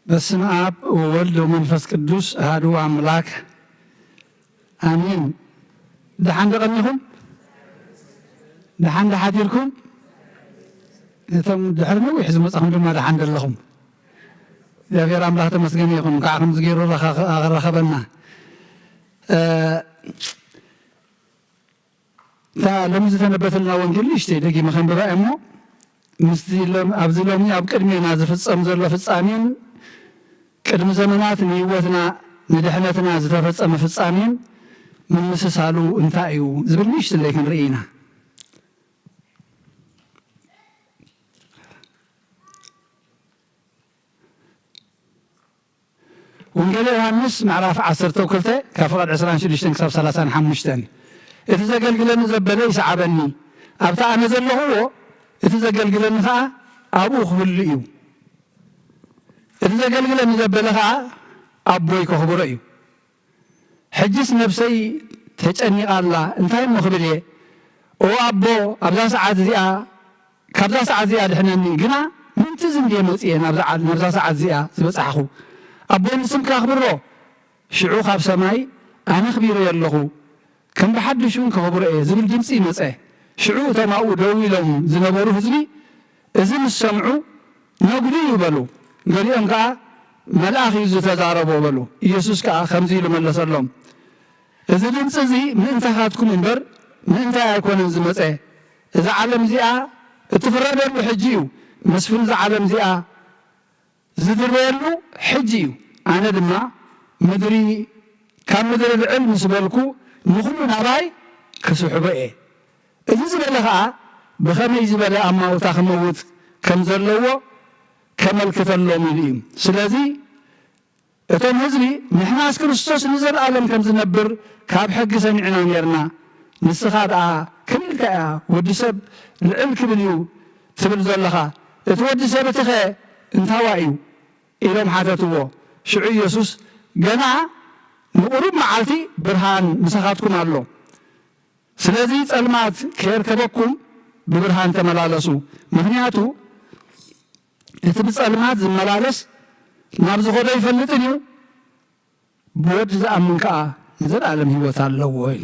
በስመ አብ ወወልድ ወመንፈስ ቅዱስ አሐዱ አምላክ አሜን። ደሓን ዶ ቀኒኹም? ደሓን ዶ ሓዲርኩም? ነቶም ድሕሪ ነዊሕ ዝመጻኹም ድማ ደሓን ዶ ኣለኹም? እግዚኣብሔር ኣምላኽ ተመስገን ይኹን፣ ከዓ ከምዚ ገይሩ ረኸ-፣ ረኸበና። እ፣ እታ ሎሚ ዝተነበተልና ወንጌል ንእሽተይ ደጊመ ከንብባ እየ እሞ፣ ምስቲ ሎም-፣ ኣብዚ ሎሚ ኣብ ቅድሜና ዝፍጸም ዘሎ ፍጻሜን ቅድሚ ዘመናት ንህይወትና ንድሕነትና ዝተፈጸመ ፍጻሜን ምምስሳሉ እንታይ እዩ ዝብል ንእሽትለይ ክንርኢ ኢና። ወንጌል ዮሃንስ ምዕራፍ ዓሰርተ ክልተ ካብ ፍቓድ ዕስራን ሽዱሽተን ክሳብ ሰላሳን ሓሙሽተን። "እቲ ዘገልግለኒ ዘበለ ይሰዓበኒ፣ ኣብቲ ኣነ ዘለኹዎ እቲ ዘገልግለኒ ኸኣ ኣብኡ ክህሉ እዩ። እቲ ዘገልግለኒ ዘበለ ኸኣ ኣቦይ ከኽብሮ እዩ። ሕጅስ ነብሰይ ተጨኒቓ ኣላ፣ እንታይ እሞ ክብል እየ? ኦ ኣቦ፣ ኣብዛ ሰዓት እዚኣ፣ ካብዛ ሰዓት እዚኣ ድሕነኒ። ግና ምእንቲ እዚ እንድየ መጺኤ ናብዛ ዓል-፣ ናብዛ ሰዓት እዚኣ ዝበጻሕኹ። ኣቦይ ንስምካ ኣኽብሮ፣ ሽዑ ካብ ሰማይ ኣነ ኣኽቢረዮ ኣለኹ፣ ከም ብሓድሽ እውን ከኽብሮ እየ" ዝብል ድምጺ መጸ። ሽዑ እቶም ኣብኡ ደው ኢሎም ዝነበሩ ህዝቢ እዚ ምስ ሰምዑ፣ "ነጉዲ እዩ" በሉ። ገሊኦም ከኣ፣ "መልኣኽ እዩ ዝተዛረቦ" በሉ። ኢየሱስ ከኣ ከምዚ ኢሉ መለሰሎም፣ "እዚ ድምጺ እዚ ምእንታኻትኩም እምበር ምእንታይ ኣይኮነን ዝመጸ። እዛ ዓለም እዚኣ እትፍረደሉ ሕጂ እዩ። መስፍን እዛ ዓለም እዚኣ ዝድረየሉ ሕጂ እዩ። ኣነ ድማ ምድሪ፣ ካብ ምድሪ ልዕል ምስ በልኩ፣ ንኹሉ ናባይ ክስሕቦ እየ። እዚ ዝበለ ኸኣ ብኸመይ ዝበለ ኣማውታ ክመውት ከም ዘለዎ ከመልክተሎም ኢሉ እዩ። ስለዚ እቶም ህዝቢ፣ "ንሕናስ ክርስቶስ ንዘለኣለም ከም ዝነብር ካብ ሕጊ ሰሚዕና ኔርና፣ ንስኻ ደኣ ከመይ ኢልካ እያ ወዲ ሰብ ልዕል ክብል እዩ ትብል ዘለኻ? እቲ ወዲ ሰብ እቲኸ እንታዋይ እዩ?" ኢሎም ሓተትዎ። ሽዑ ኢየሱስ፣ "ገና ንቑሩብ መዓልቲ ብርሃን ምሳኻትኩም ኣሎ። ስለዚ ጸልማት ከየርከበኩም ብብርሃን ተመላለሱ። ምኽንያቱ እቲ ብጸልማት ዝመላለስ ናብ ዝኸዶ ኣይፈልጥን እዩ፣ ብወዲ ዝኣምን ከኣ ንዘለኣለም ህይወት ኣለዎ" ኢሉ።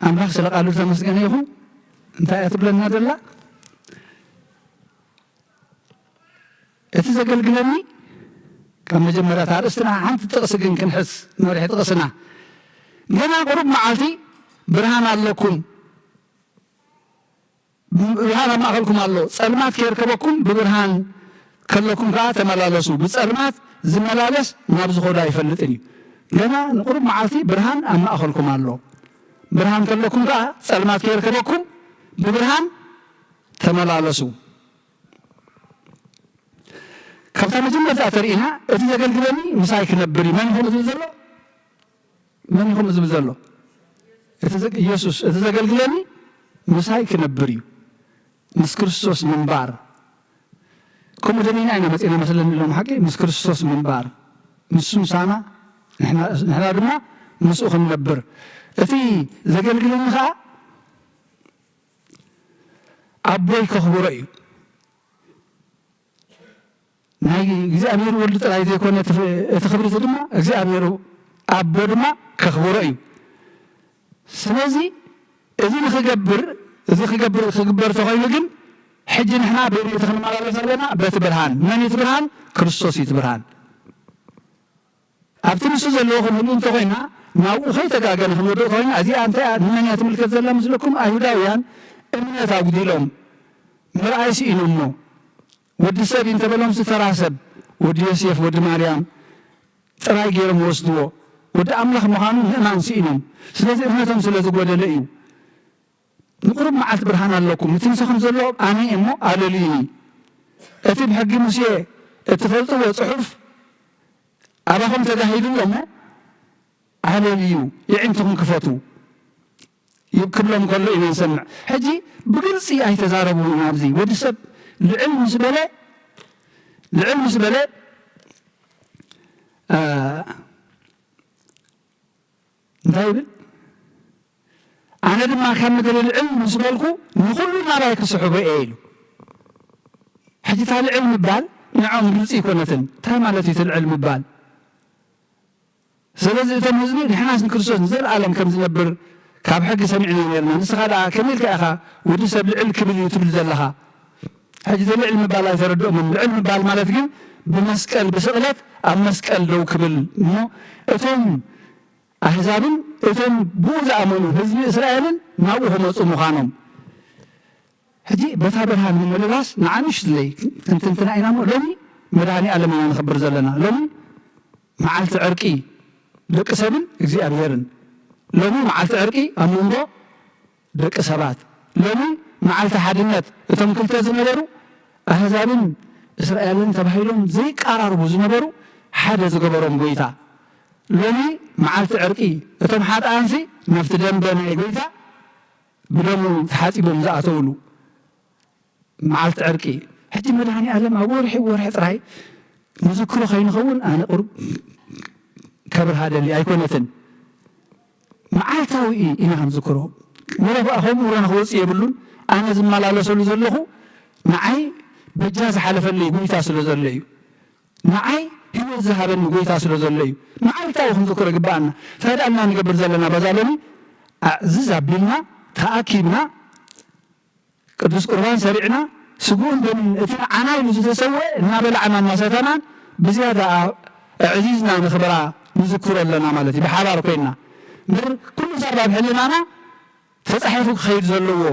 ኣምላኽ ስለ ቃሉ ዝተመስገነ ይኹን። እንታይ እያ ትብለና ዘላ? እቲ ዘገልግለኒ፣ ካብ መጀመርያ እታ ኣርእስትና ሓንቲ ጥቕሲ ግን ክንሕዝ፣ መሪሕ ጥቕስና። "ገና ቁሩብ መዓልቲ ብርሃን ኣለኩም፣ ብርሃን ኣብ ማእከልኩም ኣሎ፣ ጸልማት ከየርከበኩም ብብርሃን ከለኩም ከኣ ተመላለሱ። ብጸልማት ዝመላለስ ናብ ዝኸዶ ኣይፈልጥን እዩ። ገና ንቁሩብ መዓልቲ ብርሃን ኣብ ማእከልኩም ኣሎ። ብርሃን ከለኩም ከኣ ጸልማት ከየርከበኩም ብብርሃን ተመላለሱ።" ካብታ መጀመርታ ተርእና፣ "እቲ ዘገልግለኒ ምሳይ ክነብር እዩ።" መን ይኾን ዝብል ዘሎ? መን ይኾን ዝብል ዘሎ? እቲ ዘ-፣ ኢየሱስ፣ "እቲ ዘገልግለኒ ምሳይ ክነብር እዩ።" ምስ ክርስቶስ ምንባር። ከምኡ ደሊና ኢና መጺና መስለኒ፣ ኢሎም ሓቂ፣ ምስ ክርስቶስ ምንባር። ንሱ ምሳና፣ ንሕና፣ ንሕና ድማ ምስኡ ክንነብር። እቲ ዘገልግለኒ ኸኣ ኣቦይ ከኽብሮ እዩ። ናይ እግዚኣብሔር ወልድ ጥራይ ዘይኮነ እቲ ፍ-፣ እቲ ክብሪ እዚ ድማ እግዚኣብሔር ኣቦ ድማ ከኽብሮ እዩ። ስለዚ እዚ ንኽገብር፣ እዚ ክገብር፣ ክግበር ተኾይኑ ግን ሕጂ ንሕና በየነይቲ ክንመላለስ ኣለና? በቲ ብርሃን። መን እዩ እቲ ብርሃን? ክርስቶስ እዩ እቲ ብርሃን። ኣብቲ ንሱ ዘለዎ ክንህሉ እንተኾይና፣ ናብኡ ከይተጋገነ ክንወድቕ ተኾይና፣ እዚኣ እንታይ እያ፣ ንመን እያ ትምልከት ዘላ ምስለኩም? ኣይሁዳውያን እምነት ኣጉዲሎም ምርኣይ ስኢኖሞ። ወዲ ሰብ እዩ እንተበሎምሲ ተራ ሰብ፣ ወዲ ዮሴፍ፣ ወዲ ማርያም ጥራይ ገይሮም ወስድዎ። ወዲ ኣምላኽ ምዃኑ ምእማን ስኢኖም። ስለዚ እምነቶም ስለ ዝጎደለ እዩ። ንቁሩብ መዓልቲ ብርሃን ኣለኩም፣ እቲ ምሳኹም ዘሎ ኣነ እየ እሞ ኣለልዩኒ። እቲ ብሕጊ ሙሴ እትፈልጥዎ ጽሑፍ ኣባኹም ተጋሂዱ ኣሎ እሞ ኣለልዩ፣ የዒንትኹም ክፈቱ ይብ-፣ ክብሎም ከሎ ኢና ንሰምዕ። ሕጂ ብግልጺ ኣይተዛረቡን ኣብዚ። ወዲ ሰብ ልዕል ምስ በለ፣ ልዕል ምስ በለ፣ እ፣ እንታይ ይብል? ኣነ ድማ ካብ ምድሪ ልዕል ምስ በልኩ ንኹሉ ናባይ ክስሕቦ እየ ኢሉ። ሕጂ እታ ልዕል ምባል ንዖም ግልፂ ኣይኮነትን። እንታይ ማለት እዩ እቲ ልዕል ምባል? ስለዚ እቶም ህዝቢ ንሕናስ ንክርስቶስ ንዘለኣለም ከም ዝነብር ካብ ሕጊ ሰሚዕና ነርና። ንስኻ ደኣ ከመይ ኢልካ ኢኻ ወዲ ሰብ ልዕል ክብል እዩ ትብል ዘለኻ? ሕጂ እቲ ልዕል ምባል ኣይተረድኦምን። ልዕል ምባል ማለት ግን ብመስቀል ብስቕለት ኣብ መስቀል ደው ክብል እሞ እቶም ኣህዛብን እቶም ብኡ ዝኣመኑ ህዝቢ እስራኤልን ናብኡ ክመፁ ምዃኖም። ሕጂ በታ ብርሃን ምምልላስ ንዓንሽ ዝለይ ክንትንትና ኢና እሞ ሎሚ መድሃኒ ኣለም ኢና ንኽብር ዘለና። ሎሚ መዓልቲ ዕርቂ ደቂ ሰብን እግዚኣብሔርን። ሎሚ መዓልቲ ዕርቂ ኣብ መንጎ ደቂ ሰባት። ሎሚ መዓልቲ ሓድነት እቶም ክልተ ዝነበሩ ኣህዛብን እስራኤልን ተባሂሎም ዘይቀራርቡ ዝነበሩ ሓደ ዝገበሮም ጎይታ። ሎሚ መዓልቲ ዕርቂ እቶም ሓጥኣንሲ ናብቲ ደንበ ናይ ጎይታ ብደሙ ተሓጺቦም ዝኣተውሉ መዓልቲ ዕርቂ። ሕጂ መድሃኒ ኣለም ኣብ ወርሒ ወርሒ ጥራይ ንዝክሮ ከይንኸውን ኣነ ቁሩብ ከብርሃ ደሊ ኣይኮነትን። መዓልታዊ ኢና ክንዝክሮ። ወረባእ ከምኡ ወረና ክወፅእ የብሉን። ኣነ ዝመላለሰሉ ዘለኹ ንዓይ በጃ ዝሓለፈልይ ጎይታ ስለ ዘሎ እዩ። ንዓይ ህይወት ዝሃበኒ ጎይታ ስለ ዘሎ እዩ። መዓልታዊ ክንዝክሮ ይግባኣና። እንታይ ደኣ ኢና ንገብር ዘለና በዛ ሎሚ? ኣዕዝዝ ኣቢልና ተኣኪብና ቅዱስ ቁርባን ሰሪዕና ስግኡን ደሙን እቲ ንዓና ኢሉ ዝተሰወአ እናበላዕና እናሰተናን ብዝያዳ ኣዕዚዝና ንኽብራ ንዝክሮ ኣለና ማለት እዩ። ብሓባር ኮይንና እምበር ኩሉ ሰብ ኣብ ሕልናና ተጻሒፉ ክኸይድ ዘለዎ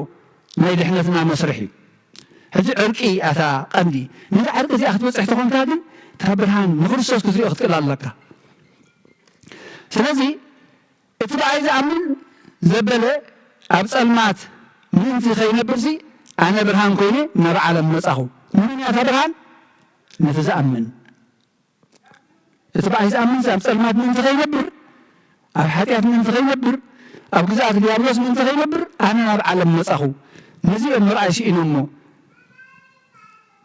ናይ ድሕነትና መስርሕ እዩ። ሕጂ ዕርቂ ኣታ ቀንዲ ነዛ ዕርቂ እዚኣ ክትበጽሕ ተኾንካ ግን እታ ብርሃን ንክርስቶስ ክትሪኦ ክትክእል ኣለካ። ስለዚ እቲ ብኣይ ዝኣምን ዘበለ ኣብ ጸልማት ምእንቲ ከይነብርሲ ኣነ ብርሃን ኮይነ ናብ ዓለም መጻኹ። ንመን እያ እታ ብርሃን? ነቲ ዝኣምን። እቲ ብኣይ ዝኣምን ኣብ ጸልማት ምእንቲ ከይነብር፣ ኣብ ሓጢኣት ምእንቲ ከይነብር፣ ኣብ ግዝኣት ዲያብሎስ ምእንቲ ከይነብር ኣነ ናብ ዓለም መጻኹ። ነዚ እዮም ምርኣይ ስኢኖሞ።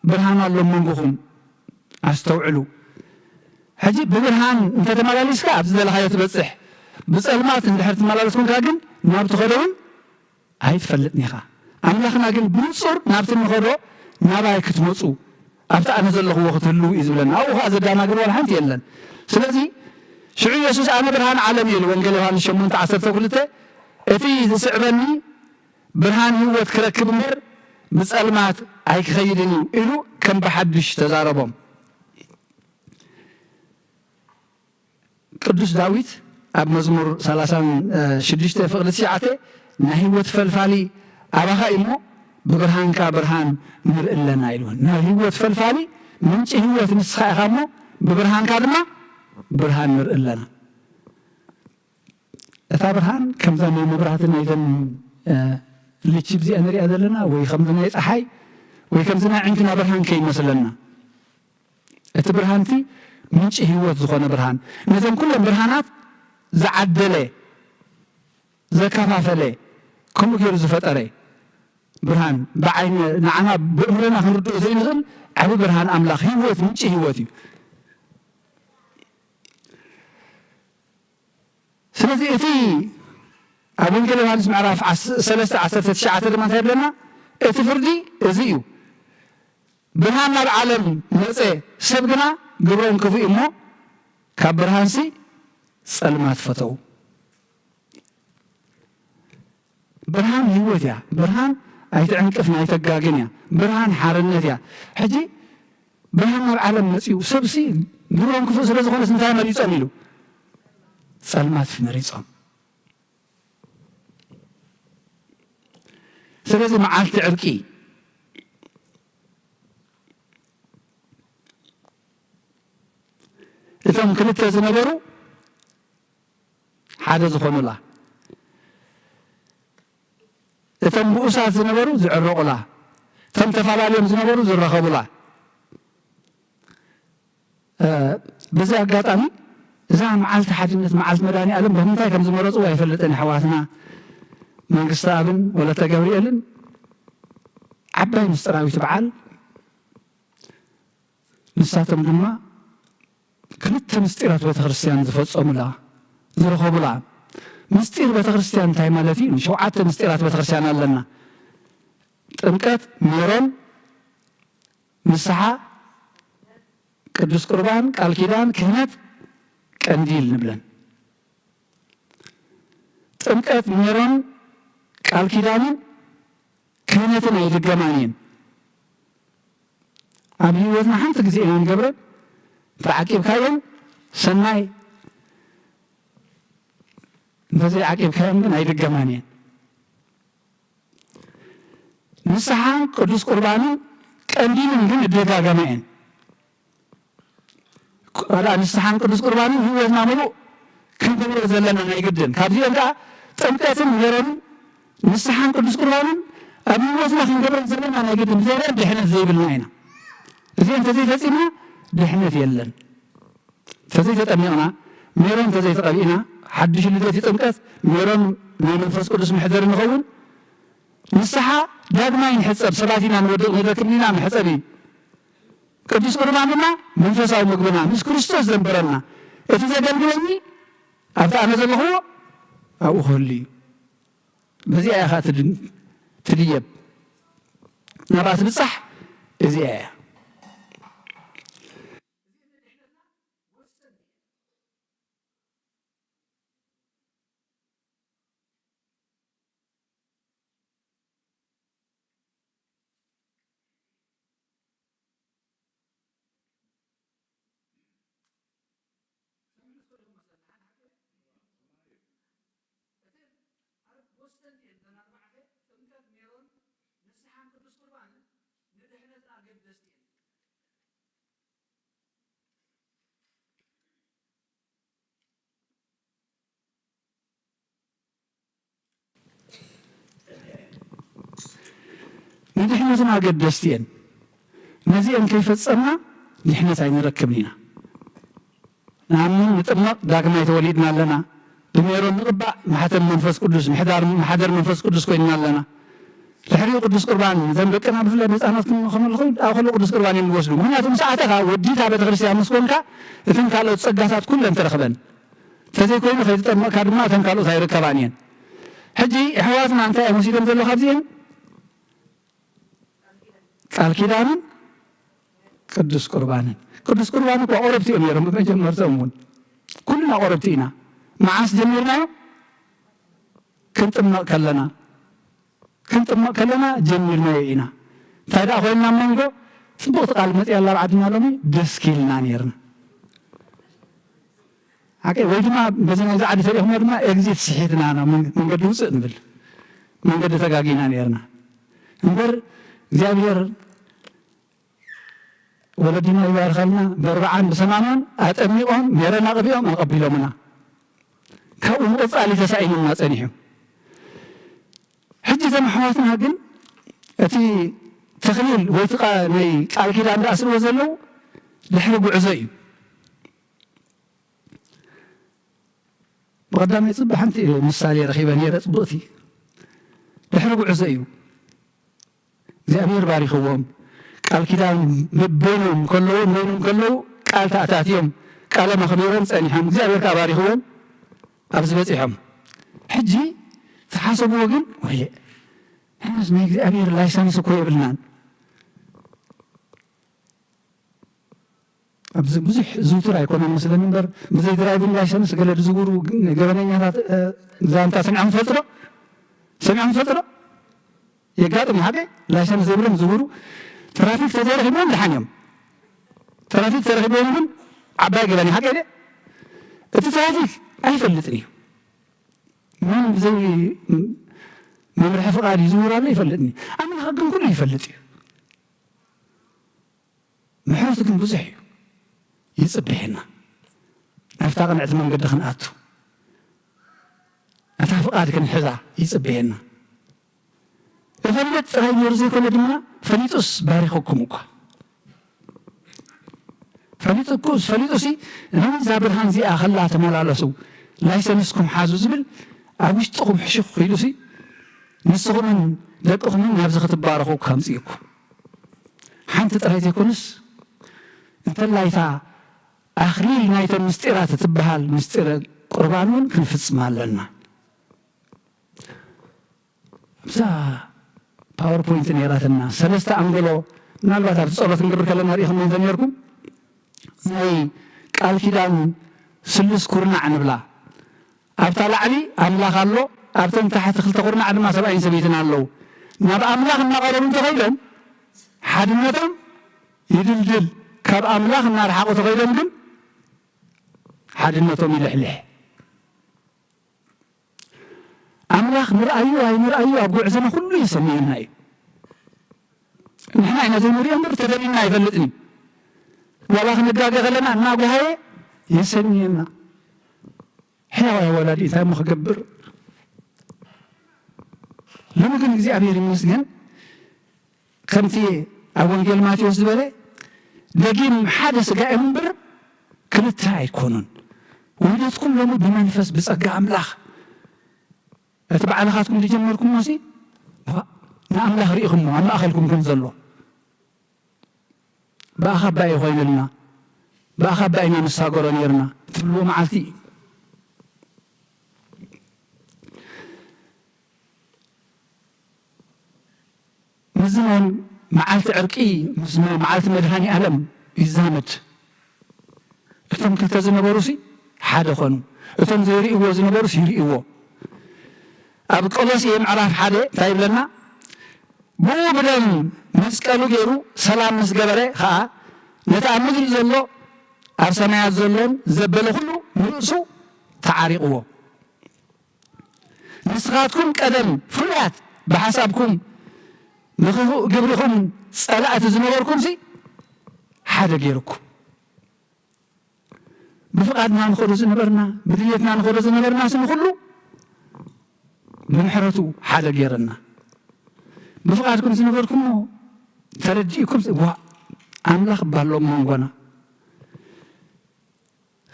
ብርሃን ኣሎ መንጎኹም፣ ኣስተውዕሉ። ሕጂ ብብርሃን እንተተመላሊስካ ኣብ ዝደለኻዮ ትበጽሕ። ብጸልማት እንድሕር ትመላለስ ኮንካ ግን ናብ ትኸዶ እውን ኣይትፈልጥን ኢኻ። ኣምላኽና ግን ብንጹር ናብቲ እንኸዶ ናባይ ክትመጹ ኣብቲ ኣነ ዘለኽዎ ክትህልዉ እዩ ዝብለና። ኣብኡ ኸዓ ዘዳናግር ዋላ ሓንቲ የለን። ስለዚ ሽዑ የሱስ ኣነ ብርሃን ዓለም እዩ ኢሉ ወንጌል ዮሃንስ ሸሞንተ ዓሰርተ ክልተ እቲ ዝስዕበኒ ብርሃን ህይወት ክረክብ እምበር ብጸልማት ኣይክኸይድን እዩ ኢሉ ከም ብሓድሽ ተዛረቦም። ቅዱስ ዳዊት ኣብ መዝሙር ሰላሳን ሽዱሽተ ፍቕዲ ትሽዓተ ናይ ህይወት ፈልፋሊ ኣባኻ እዩ እሞ ብብርሃንካ ብርሃን ንርኢ ኣለና ኢሉ። ናይ ህይወት ፈልፋሊ ምንጪ ህይወት ንስኻ ኢኻ እሞ ብብርሃንካ ድማ ብርሃን ንርኢ ኣለና። እታ ብርሃን ከምዛ ናይ መብራህቲ ናይዘን ልቺፕ እዚኣ ንሪኣ ዘለና ወይ ከምዚ ናይ ፀሓይ ወይ ከምዚ ናይ ዕንኪና ብርሃን ከይመስለና። እቲ ብርሃንቲ ምንጪ ህይወት ዝኾነ ብርሃን ነዘን ኩለን ብርሃናት ዝዓደለ ዘከፋፈለ ከምኡ ገይሩ ዝፈጠረ ብርሃን ብዓይነ ንዓና ብእምሮና ክንርድኦ ዘይንኽእል ዓቢ ብርሃን ኣምላኽ ህይወት ምንጪ ህይወት እዩ። ስለዚ እቲ ኣብ ወንጌል ዮሃንስ ምዕራፍ ሰለስተ ዓሰርተ ትሽዓተ ድማ እንታይ ይብለና? እቲ ፍርዲ እዚ እዩ፣ ብርሃን ናብ ዓለም መጸ፣ ሰብ ግና ግብሮም ክፉእ እሞ ካብ ብርሃንሲ ጸልማት ፈተው። ብርሃን ህይወት እያ። ብርሃን ኣይትዕንቅፍን ኣይተጋግን እያ። ብርሃን ሓርነት እያ። ሕጂ ብርሃን ናብ ዓለም መጺኡ ሰብሲ ግብሮም ክፉእ ስለ ዝኾነስ እንታይ መሪጾም ኢሉ ጸልማት መሪጾም። ስለዚ መዓልቲ ዕርቂ እቶም ክልተ ዝነበሩ ሓደ ዝኾኑላ፣ እቶም ብኡሳት ዝነበሩ ዝዕረቑላ፣ እቶም ተፈላለዮም ዝነበሩ ዝራኸቡላ። በዚ ኣጋጣሚ እዛ መዓልቲ ሓድነት መዓልቲ መድኃኔ ዓለም ብምንታይ ከም ዝመረፅዋ ኣይፈልጥን። ኣሕዋትና መንግስቲ ኣብን ወለተ ገብርኤልን ዓባይ ምስጢራዊት በዓል ንሳቶም ድማ ክልተ ምስጢራት ቤተ ክርስቲያን ዝፈጸሙላ ዝረኸቡላ ምስጢር ቤተክርስትያን እንታይ ማለት እዩ? ሸውዓተ ምስጢራት ቤተክርስትያን ኣለና። ጥምቀት፣ ሜሮን፣ ንስሓ፣ ቅዱስ ቁርባን፣ ቃል ኪዳን፣ ክህነት፣ ቀንዲል ንብለን። ጥምቀት፣ ሜሮን፣ ቃል ኪዳንን ክህነትን ኣይድገማን እየን። ኣብ ህይወትና ሓንቲ ግዜ ኢና ንገብረን። እንተዓቂብካየን ሰናይ፣ እንተዘይዓቂብካየን ግን ኣይድገማን እየን። ንስሓን ቅዱስ ቁርባንን ቀንዲልን ግን ይደጋገማ እየን። ዋላ ንስሓን ቅዱስ ቁርባንን ህይወትና ምሉእ ክንገብሮ ዘለና ናይ ግድን። ካብዚኦም ከዓ ጥምቀትን ሜሮንን ንስሓን ቅዱስ ቁርባንን ኣብ ህይወትና ክንገብረን ዘለና ናይ ግድን። ብዘይበለን ድሕነት ዘይብልና ኢና። እዚኦም እንተዘይፈፂምና ድሕነት የለን። እንተዘይተጠሚቕና፣ ሜሮን እንተዘይተቐቢእና፣ ሓድሽ ልደት እዩ ጥምቀት፣ ሜሮን ናይ መንፈስ ቅዱስ መሕደሪ ንኸውን። ንስሓ ዳግማይ ንሕጸብ፣ ሰባት ኢና ንወድቕ ንደክም ኢና፣ መሕጸቢ። ቅዱስ ቁርባን ድማ መንፈሳዊ ምግብና፣ ምስ ክርስቶስ ዘንብረና። እቲ ዘገልግለኒ ኣብቲ ኣነ ዘለኽዎ ኣብኡ ክህሉ እዩ። በዚኣ ኢኻ ትድ-፣ ትድየብ። ናብኣ ትብጻሕ እዚኣ እያ። ንድሕነትና ኣገደስቲ እየን። ነዚአን ከይፈጸምና ድሕነት ኣይንረክብን ኢና። ንኣምን፣ ንጥመቕ፣ ዳግማይ ተወሊድና ኣለና። ብሜሮን ንቕባእ፣ ማሕተም መንፈስ ቅዱስ፣ ምሕዳር፣ ማሕደር መንፈስ ቅዱስ ኮይንና ኣለና። ድሕሪኡ ቅዱስ ቁርባን፣ እዘን ደቅና ብፍላይ ህፃናት ክን-፣ ከመልኹ፣ ኣብ ከሎ ቅዱስ ቁርባን እዮም ዝወስዱ። ምኽንያቱ ምስ ኣተኻ ወዲ እታ ቤተክርስትያን ምስ ኮንካ፣ እተን ካልኦት ጸጋታት ኩለን ተረኽበን። እንተዘይኮይኑ ከይተጠመቕካ ድማ እተን ካልኦት ኣይርከባን እየን። ሕጂ ኣሕዋትና እንታይ እዮም ወሲዶም ዘለዉ ካብዚአን? ቃል ኪዳንን ቅዱስ ቁርባንን። ቅዱስ ቁርባን እኮ ኣቑረብቲ እዮም ነይሮም ብመጀመርትኦም እውን። ኩልና ኣቑረብቲ ኢና። መዓስ ጀሚርናዮ? ክንጥመቕ ከለና። ክንጥመቕ ከለና ጀሚርናዮ ኢና። እንታይ ደኣ ኮይንና ኣብ መንጎ? ጽቡቕቲ ቃል መጺኣ ኣላ ኣብ ዓድና ሎሚ፣ ደስኪልና ነይርና። ሓቀይ ወይ ድማ በዚ ናይዚ ዓዲ ተሪእኹሞ ድማ ኤግዚት ስሒትና ኢና፣ መን-፣ መንገዲ ውፅእ ንብል። መንገዲ ተጋጊና ነይርና። እምበር እግዚኣብሔር ወለድና ይባርኸልና፣ በኣርብዓን ብሰማንያን ኣጠሚቖም፣ ሜሮን ኣቕቢኦም ኣቐቢሎምና። ካብኡ ምቕጻል እዩ ተሳኢኑና ጸኒሑ። ሕጂ እዞም ኣሕዋትና ግን እቲ ተኽሊል ወይ እቲ ቃ-፣ ናይ ቃል ኪዳን ዝኣስርዎ ዘለዉ ድሕሪ ጉዕዞ እዩ። ብቐዳማይ ጽቡቕ ሓንቲ ምሳሌ ረኺበ ነይረ፣ ጽቡቕቲ። ድሕሪ ጉዕዞ እዩ። እግዚኣብሔር ባሪኽዎም። ቃል ኪዳን በይኖም ከለዉ፣ በይኖም ከለዉ ቃል ተኣታትዮም፣ ቃሎም ኣኽቢሮም ጸኒሖም። እግዚኣብሔር ከኣ ባሪኽዎም ኣብዚ በጺሖም። ሕጂ ዝሓሰብዎ ግን፣ ወየ፣ ንሕናስ ናይ እግዚኣብሔር ላይሰንስ እኮ የብልናን። ኣብዚ ብዙሕ ዝውቱር ኣይኮነን መስለኒ እምበር፣ ብዘይ ድራይቪንግ ላይሰንስ ገለ ዝዝውሩ ገበነኛታት፣ እ፣ ዛንታ ሰሚዕኩም ትፈልጡ ዶ? ሰሚዕኩም ትፈልጡ ዶ? የጋጥም ሓቂ? ላይሰንስ ዘይብሎም ዝዝውሩ ትራፊክ ተዘይረኺብዎም ደሓን እዮም። ትራፊክ ተረኺብዎም ግን ዓባይ ገበን እዩ። ሓቂ ድየ? እቲ ትራፊክ ኣይፈልጥን እዩ። መን ብዘይ መምርሒ ፍቓድ ይዝውር ኣሎ ይፈልጥን እዩ። ኣምላኽ ግን ኩሉ ይፈልጥ እዩ። ምሕረቱ ግን ብዙሕ እዩ። ይጽበየና። ናብታ ቅንዕቲ መንገዲ ክንኣቱ። ነታ ፍቓድ ክንሕዛ ይጽበየና። እፈልጥ ጥራይ ነይሩ ዘይኮነ ድማ ፈሊጡስ ባሪኸኩም እኳ። ፈሊጡ እኮ፣ ፈሊጡሲ ነዛ ብርሃን እዚኣ ከላ ተመላለሱ፣ ላይሰንስኩም ሓዙ ዝብል ኣብ ውሽጥኹም ሕሹኽ ኢሉሲ ንስኹምን ደቅኹምን ናብዚ ክትባረኹ ከምጽእኩም። ሓንቲ ጥራይ ዘይኮነስ እንተላይ እታ ኣኽሊል ናይተን ምስጢራት እትበሃል ምስጢረ ቁርባን እውን ክንፍጽም ኣለና። ኣብዛ ፓወርፖይንት ነይራትና ሰለስተ ኣንጎሎ፣ ምናልባት ኣብቲ ጸሎት ክንገብር ከለና ርኢኹም እንተ ነርኩም፣ ናይ ቃል ኪዳን ስሉስ ኩርናዕ ንብላ። ኣብታ ላዕሊ ኣምላኽ ኣሎ፣ ኣብተን ታሕቲ ክልተ ኩርናዕ ድማ ሰብኣይን ሰበይትን ኣለዉ። ናብ ኣምላኽ እናቐረቡ እንተኸይዶም ሓድነቶም ይድልድል፣ ካብ ኣምላኽ እናረሓቑ ተኸይዶም ግን ሓድነቶም ይልሕልሕ። ኣምላኽ ንርኣዩ ኣይንርኣዩ ኣብ ጉዕዞና ኩሉ የሰንየና እዩ። ንሕና ኢና ዘይንሪኦ እምበር ተደሊልና ኣይፈልጥን እዩ። ዋላ ክንጋገ ከለና እናጓሃየ የሰንየና። ሕያዋይ ወላዲ እንታይ እሞ ክገብር? ሎሚ ግን እግዚኣብሔር ይመስገን፣ ከምቲ ኣብ ወንጌል ማቴዎስ ዝበለ፣ ደጊም ሓደ ስጋ እዮም እምበር ክልተ ኣይኮኑን። ውህደትኩም ሎሚ ብመንፈስ ብጸጋ ኣምላኽ፣ እቲ ባዕልኻትኩም ዝጀመርኩሞሲ ንኣምላኽ ርኢኹሞ ኣብ ማእኸልኩም ከም ዘሎ። ብኣኻ ኣባይ ኮይንልና፣ ብኣኻ ኣባይ ኢና ንሳገሮ ነይርና ትብልዎ መዓልቲ እዩ። ምስዚ ናይ መዓልቲ ዕርቂ፣ ምስ መዓልቲ መድሃኒ ኣለም ይዛመድ። እቶም ክልተ ዝነበሩሲ ሓደ ኾኑ። እቶም ዘይርእይዎ ዝነበሩስ ይርእይዎ። ኣብ ቆሎስየ ምዕራፍ ሓደ እንታይ ይብለና? ብኡ ብደም መስቀሉ ገይሩ ሰላም ምስ ገበረ ኸኣ፣ ነቲ ኣብ ምድሪ ዘሎ ኣብ ሰማያት ዘሎን ዘበለ ኩሉ ንርእሱ ተዓሪቕዎ። ንስኻትኩም ቀደም ፍሉያት ብሓሳብኩም፣ ብኽፉእ ግብርኹም ጸላእቲ ዝነበርኩምሲ፣ ሓደ ገይርኩም። ብፍቓድና ንኸዶ ዝነበርና፣ ብድሌትና ንኸዶ ዝነበርና፣ ስኒ ኩሉ ብምሕረቱ ሓደ ገይረና። ብፍቓድኩም ዝነበርኩሞ ተረዲእኩም፣ ዋ፣ ኣምላኽ ባሎም መንጎና።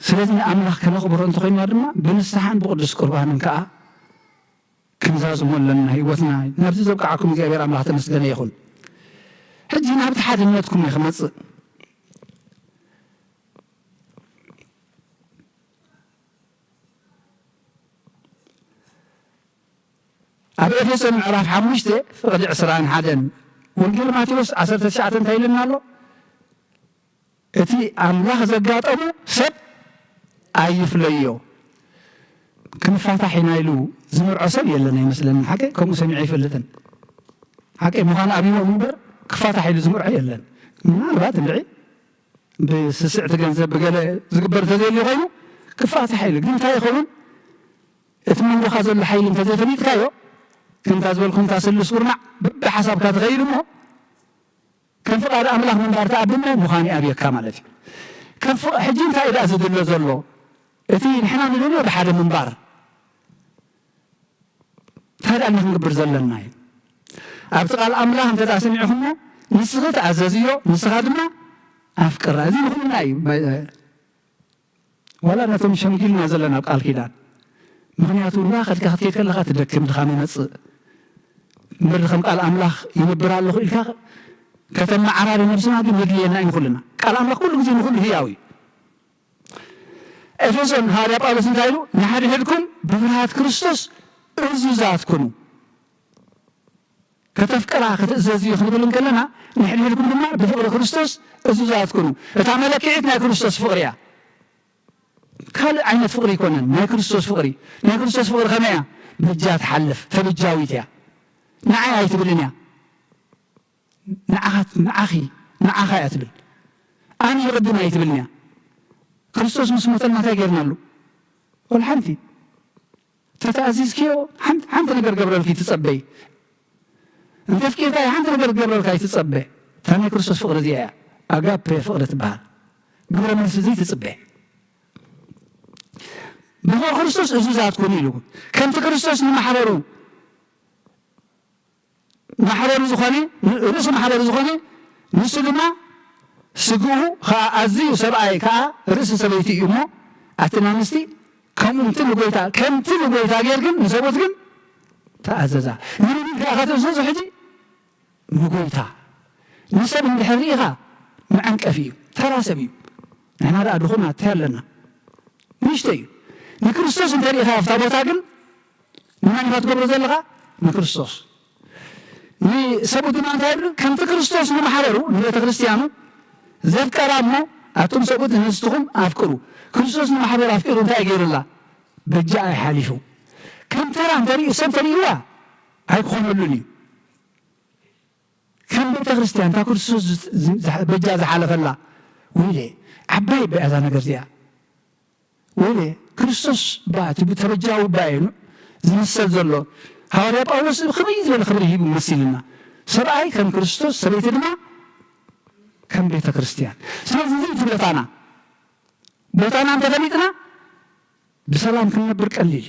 ስለዚ ንኣምላኽ ከነኽብሮ እንተኾይንና ድማ ብንስሓን ብቅዱስ ቁርባንን ከኣ ክንዛዝሞ ኣለና ህይወትና። ናብዚ ዘብቅዓኩም እግዚኣብሔር ኣምላኽ ተመስገነ ይኹን። ሕጂ ናብቲ ሓድነትኩም እየ ክመጽእ። ኣብ ኤፌሶን ምዕራፍ ሓሙሽተ ፍቕዲ ዕስራን ሓደን፣ ወንጌል ማቴዎስ ዓሰርተ ትሽዓተ እንታይ ኢልና ኣሎ? እቲ ኣምላኽ ዘጋጠሞ ሰብ ኣይፍለዮ። ክንፋታሕ ኢና ኢሉ ዝምርዖ ሰብ የለን ኣይመስለንን። ሓቀይ ከምኡ ሰሚዐ ኣይፈልጥን። ሓቀይ ምዃኑ ኣብይዎም እምበር ክፋታሕ ኢሉ ዝምርዖ የለን። ምናልባት እንድዒ ብስስዕቲ ገንዘብ ብገለ ዝግበር እንተዘይልዩ ኮይኑ ክፋታሕ ኢሉ። ግን እንታይ ይኸውን? እቲ መንጎኻ ዘሎ ሓይሊ እንተዘይፈሊጥካዮ፣ ከምታ ዝበልኩምታ ስሉስ ኩርናዕ በብሓሳብካ ትኸይድ እሞ፣ ከም ፍቓድ ኣምላኽ ምንባር ተኣብሞ ምዃኑ ኣብየካ ማለት እዩ። ከም ፍቕ-፣ ሕጂ እንታይ እዩ ደኣ ዝድለ ዘሎ? እቲ ንሕና ንደልዮ ብሓደ ምንባር። እንታይ ደኣ ክንገብር ዘለና እዩ? ኣብቲ ቃል ኣምላኽ እንተ ደኣ ሰሚዕኹሞ፣ ንስኺ ተኣዘዝዮ፣ ንስኻ ድማ ኣፍቅራ። እዚ ንኹልና እዩ። ዋላ ነቶም ሸምጊልና ዘለና ኣብ ቃል ኪዳን። ምኽንያቱ እናኸድካ ክትከይድ ከለኻ ትደክም፣ ድኻም ይመጽእ። እምበር ከም ቃል ኣምላኽ ይነብር ኣለኹ ኢልካ ከተመዓራሪ ነብስና ግን የድልየና እዩ ንኹልና። ቃል ኣምላኽ ኩሉ ግዜ ንኹሉ ህያው እዩ። ኤፌሶን ሃዋርያ ጳውሎስ እንታይ ኢሉ? ንሓድሕድኩም ብፍርሃት ክርስቶስ እዙዛት ኩኑ። ከተፍቅራ፣ ክትእዘዝዮ ክንብል እንከለና፣ ንሕድሕድኩም ድማ ብፍቕሪ ክርስቶስ እዙዛት ኩኑ። እታ መለክዒት ናይ ክርስቶስ ፍቕሪ እያ። ካልእ ዓይነት ፍቕሪ ኣይኮነን፣ ናይ ክርስቶስ ፍቕሪ። ናይ ክርስቶስ ፍቕሪ ከመይ እያ? በጃ ትሓልፍ፣ ተበጃዊት እያ። ንዓይ ኣይትብልን እያ። ንዓኻ፣ ንዓኺ፣ ንዓኻ እያ ትብል። ኣነ ይቕድም ኣይትብልን እያ። ክርስቶስ ምስ ሞተልና እንታይ ጌርናሉ? ወላ ሓንቲ። ተተኣዚዝክዮ ሓንቲ፣ ሓንቲ ነገር ገብረልኪ ትጸበይ። እንተ ኣፍቂርካዮ ሓንቲ ነገር ገብረልካ ኣይትጸበ። እታ ናይ ክርስቶስ ፍቕሪ እዚኣ እያ። ኣጋፔ ፍቕሪ ትበሃል። ግብረ መልሲ ዘይትጽበ። ብፍቕሪ ክርስቶስ እዙዛት ኩኑ ኢሉ። ከምቲ ክርስቶስ ንማሕበሩ፣ ማሕበሩ ዝኾነ፣ ርእሲ ማሕበሩ ዝኾነ፣ ንሱ ድማ ስግኡ ኸኣ ኣዝዩ ሰብኣይ ከኣ ርእሲ ሰበይቲ እዩ እሞ፣ ኣትን ኣንስቲ ከምኡ ምእንቲ ንጎይታ፣ ከምቲ ንጎይታ ጌርክን ንሰብኡት ግን ተኣዘዛ። ንመን ኢልካ ኢኻ ትእዘዞ ሕጂ? ንጎይታ። ንሰብ እንድሕር ርኢኻ መዐንቀፊ እዩ፣ ተራ ሰብ እዩ። ንሕና ደኣ ድኹማት እንታይ ኣለና? ንእሽቶ እዩ። ንክርስቶስ እንተ ርኢኻ ኣብታ ቦታ ግን ንመን ኢኻ ትገብሮ ዘለኻ? ንክርስቶስ። ንሰብኡት ድማ እንታይ ይብል? ከምቲ ክርስቶስ ንማሕበሩ፣ ንቤተ ክርስቲያኑ፣ ዘፍቀራ እሞ፣ ኣቱም ሰብኡት ንስትኹም ኣፍቅሩ። ክርስቶስ ንማሕበሩ ኣፍቂሩ እንታይ ገይሩላ? በጃ እዩ ሓሊፉ። ከም ተራ እንተሪኡ፣ ሰብ ተሪእዋ ኣይኮነሉን እዩ። ከም ቤተ ክርስቲያን፣ እታ ክርስቶስ ዝ-፣ ዝ-፣ በጃ ዝሓለፈላ፣ ወይለ፣ ዓባይ እባ እዛ ነገር እዚኣ። ወይለ፣ ክርስቶስ እባ፣ እቲ ተበጃዊ እባ እዩ ዝምሰል ዘሎ። ሃዋርያ ጳውሎስ ከመይ ዝበለ ክብሪ ሂቡ መሲልና። ሰብኣይ ከም ክርስቶስ፣ ሰበይቲ ድማ ከም ቤተ ክርስቲያን። ስለዚ እዚ እቲ ቦታና፣ ቦታና እንተፈሊጥና ብሰላም ክንነብር ቀሊል እዩ።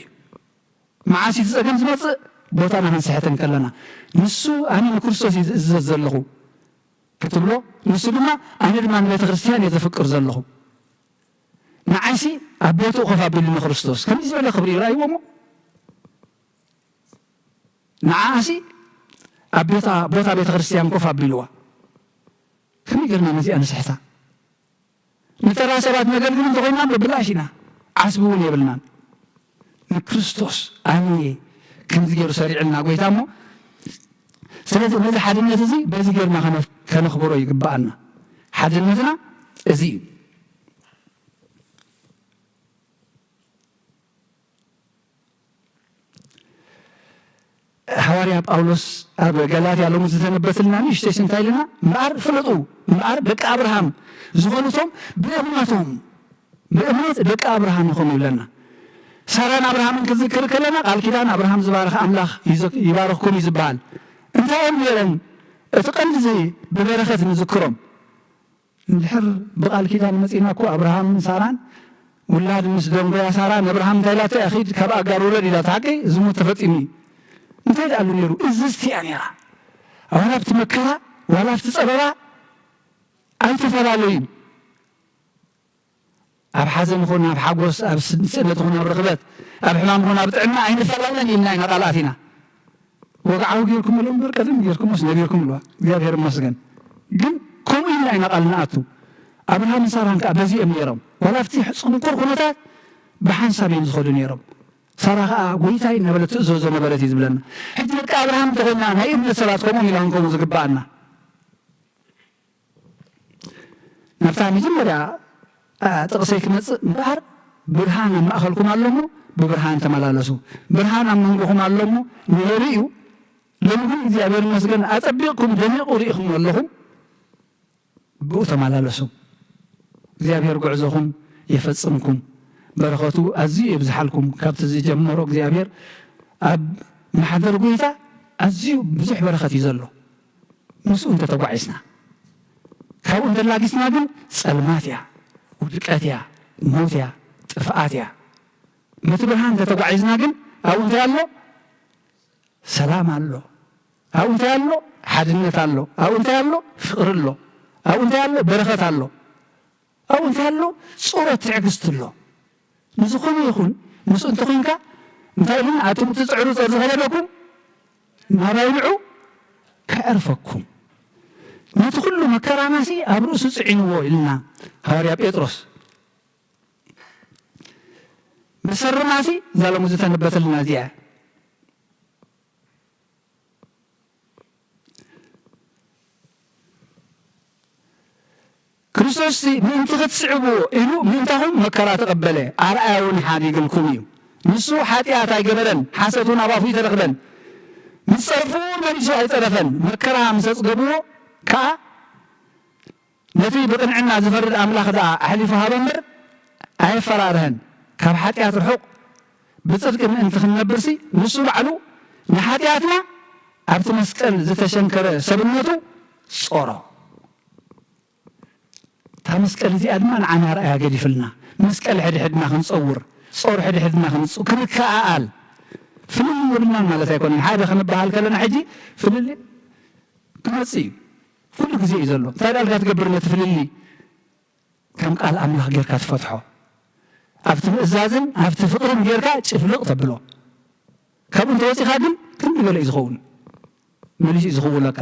መዓስ እዩ እቲ ጸገም ዝመጽእ? ቦታና ክንስሕት እንከለና። ንሱ ኣነ ንክርስቶስ እዩ ዝእዘዝ ዘለኹ ክትብሎ፣ ንሱ ድማ ኣነ ድማ ንቤተ ክርስቲያን እየ ዘፍቅር ዘለኹ። ንዓይሲ ኣብ ቦትኡ ኮፍ ኣቢሉ ንክርስቶስ ከምዚ ዝበለ ክብሪ ይረኣይዎ እሞ፣ ንዓኣሲ ኣብ ቤታ፣ ቦታ ቤተ ክርስቲያን ኮፍ ኣቢልዋ። ከመይ ጌርና ነዚኣ ንስሕታ? ንተራ ሰባት ነገልግል እንተኾይና ብብላሽ ኢና፣ ዓስቢ እውን የብልናን። ንክርስቶስ ኣነ እየ ከምዚ ገይሩ ሰሪዕልና ጎይታ እሞ፣ ስለዚ ነዚ ሓድነት እዚ በዚ ጌርና ከነ-፣ ከነኽብሮ ይግብኣና። ሓድነትና እዚ እዩ። ሃዋርያ ጳውሎስ ኣብ ገላትያ ሎሚ ዝተነበትልና ንእሽተይ እንታይ ኢልና? እምበኣር ፍለጡ፣ እምበኣር ደቂ ኣብርሃም ዝኾኑቶም ብእምነቶም፣ ብእምነት ደቂ ኣብርሃም ኢኹም ይብለና። ሳራን ኣብርሃምን ክዝክር ከለና ቃል ኪዳን ኣብርሃም ዝባረኸ ኣምላኽ ይዘ-፣ ይባርኽኩም እዩ ዝበሃል። እንታይ እዮም ነይሮም? እቲ ቀንዲ እዚ ብበረኸት ንዝክሮም። እንድሕር ብቃል ኪዳን መጺና እኮ ኣብርሃምን ሳራን ውላድ ምስ ደንጎያ ሳራ ንኣብርሃም እንታይ ኢላቶ እያ? "ኺድ ካብ ኣጋር ውለድ" ኢላቶ። ሓቀይ ዝሙት ተፈጺሙ እዩ። እንታይ ደኣሉ ነይሩ? እዝዝቲ እያ ነይራ። ዋላ ኣብቲ መከራ ዋላ ኣብቲ ጸበባ ኣይተፈላለዩን። ኣብ ሓዘን ይኹን ኣብ ሓጎስ፣ ኣብ ስ-፣ ስእነት ይኹን ኣብ ርኽበት፣ ኣብ ሕማም ይኹን ኣብ ጥዕና ኣይንፈላለን ኢልና ኢና ቃል ኣቲና። ወግዓዊ ጌርኩምሉ እምበር ቀደም ጌርኩሞስ ነቢርኩም ኣለዋ። እግዚኣብሔር ይመስገን። ግን ከምኡ ኢልና ኢና ቃል ንኣቱ። ኣብርሃምን ሳራን ከኣ በዚ እዮም ነይሮም። ዋላ ኣብቲ ጽንኩር ኩነታት ብሓንሳብ እዮም ዝኸዱ ነይሮም። ሳራ ከኣ ጎይታይ እናበለት ትእዘዞ ነበረት እዩ ዝብለና። ሕጂ ደቂ ኣብርሃም እንተኾይና ናይ እምነት ሰባት ከምኦም ኢና ክንከውን ዝግብኣና። ናብታ መጀመርያ፣ ኣ፣ ጥቕሰይ ክመጽእ እምበኣር፣ ብርሃን ኣብ ማእከልኩም ኣሎ እሞ፣ ብብርሃን ተመላለሱ። ብርሃን ኣብ መንጎኹም ኣሎ እሞ፣ ነይሩ እዩ። ሎሚ ግን እግዚኣብሔር ይመስገን፣ ኣጸቢቕኩም ደሚቑ ርኢኹም ኣለኹም። ብኡ ተመላለሱ። እግዚኣብሔር ጉዕዞኹም የፈጽምኩም። በረኸቱ ኣዝዩ የብዝሓልኩም። ካብቲ ዝጀመሮ እግዚኣብሔር ኣብ ማሕደር ጎይታ ኣዝዩ ብዙሕ በረኸት እዩ ዘሎ። ምስኡ እንተተጓዒዝና፣ ካብኡ እንተላጊስና ግን ጸልማት እያ፣ ውድቀት እያ፣ ሞት እያ፣ ጥፍኣት እያ። በቲ ብርሃን እንተተጓዒዝና ግን ኣብኡ እንታይ ኣሎ? ሰላም ኣሎ። ኣብኡ እንታይ ኣሎ? ሓድነት ኣሎ። ኣብኡ እንታይ ኣሎ? ፍቕሪ ኣሎ። ኣብኡ እንታይ ኣሎ? በረኸት ኣሎ። ኣብኡ እንታይ ኣሎ? ጾረት ትዕግስቲ ኣሎ። ንዝኾነ ይኹን ምስኡ እንተኾይንካ እንታይ ኢሉን ኣቱም ትጽዕሩ ጸር ዝኸበደኩም ናባይ ንዑ ከዕርፈኩም። ነቲ ኩሉ መከራናሲ ኣብ ርእሱ ጽዒንዎ ኢልና ሃዋርያ ጴጥሮስ። መሰርማሲ እዛ ሎሚ ዝተነበተልና እዚኣ። ክርስቶስ ምእንቲ ክትስዕብዎ ኢሉ ምእንታኹም መከራ ተቐበለ፣ ኣርኣያ እውን ሓዲግልኩም እዩ። ንሱ ሓጢኣት ኣይገበረን፣ ሓሰት እውን ኣብ ኣፉ ኣይተረኽበን። ምስ ጸርፉ መሊሱ ኣይጸረፈን። መከራ ምስ ኣጽገብዎ ከኣ ነቲ ብቕንዕና ዝፈርድ ኣምላኽ ደኣ ኣሕሊፉ ሃበ እምበር ኣየፈራርሀን። ካብ ሓጢኣት ርሑቕ ብጽድቂ ምእንቲ ክንነብርሲ ንሱ ባዕሉ ንሓጢኣትና ኣብቲ መስቀል ዝተሸንከረ ሰብነቱ ጾሮ። እታ መስቀል እዚኣ ድማ ንዓና ርኣያ ገዲፍልና። መስቀል ሕድሕድና ክንጸውር፣ ጾር ሕድሕድና ክንጽ-፣ ክንከኣኣል። ፍልልይ የብልናን ማለት ኣይኮነን። ሓደ ክንበሃል ከለና ሕጂ ፍልልይ ክመጽእ እዩ። ኩሉ ግዜ እዩ ዘሎ። እንታይ ዳልካ ትገብር ነቲ ፍልልይ? ከም ቃል ኣምላኽ ጌርካ ትፈትሖ። ኣብቲ ምእዛዝን ኣብቲ ፍቕርን ጌርካ ጭፍልቕ ተብሎ። ካብኡ እንተወጺኻ ግን ክንዲ ገለ እዩ ዝኸውን። መሊሱ እዩ ዝኽውለካ።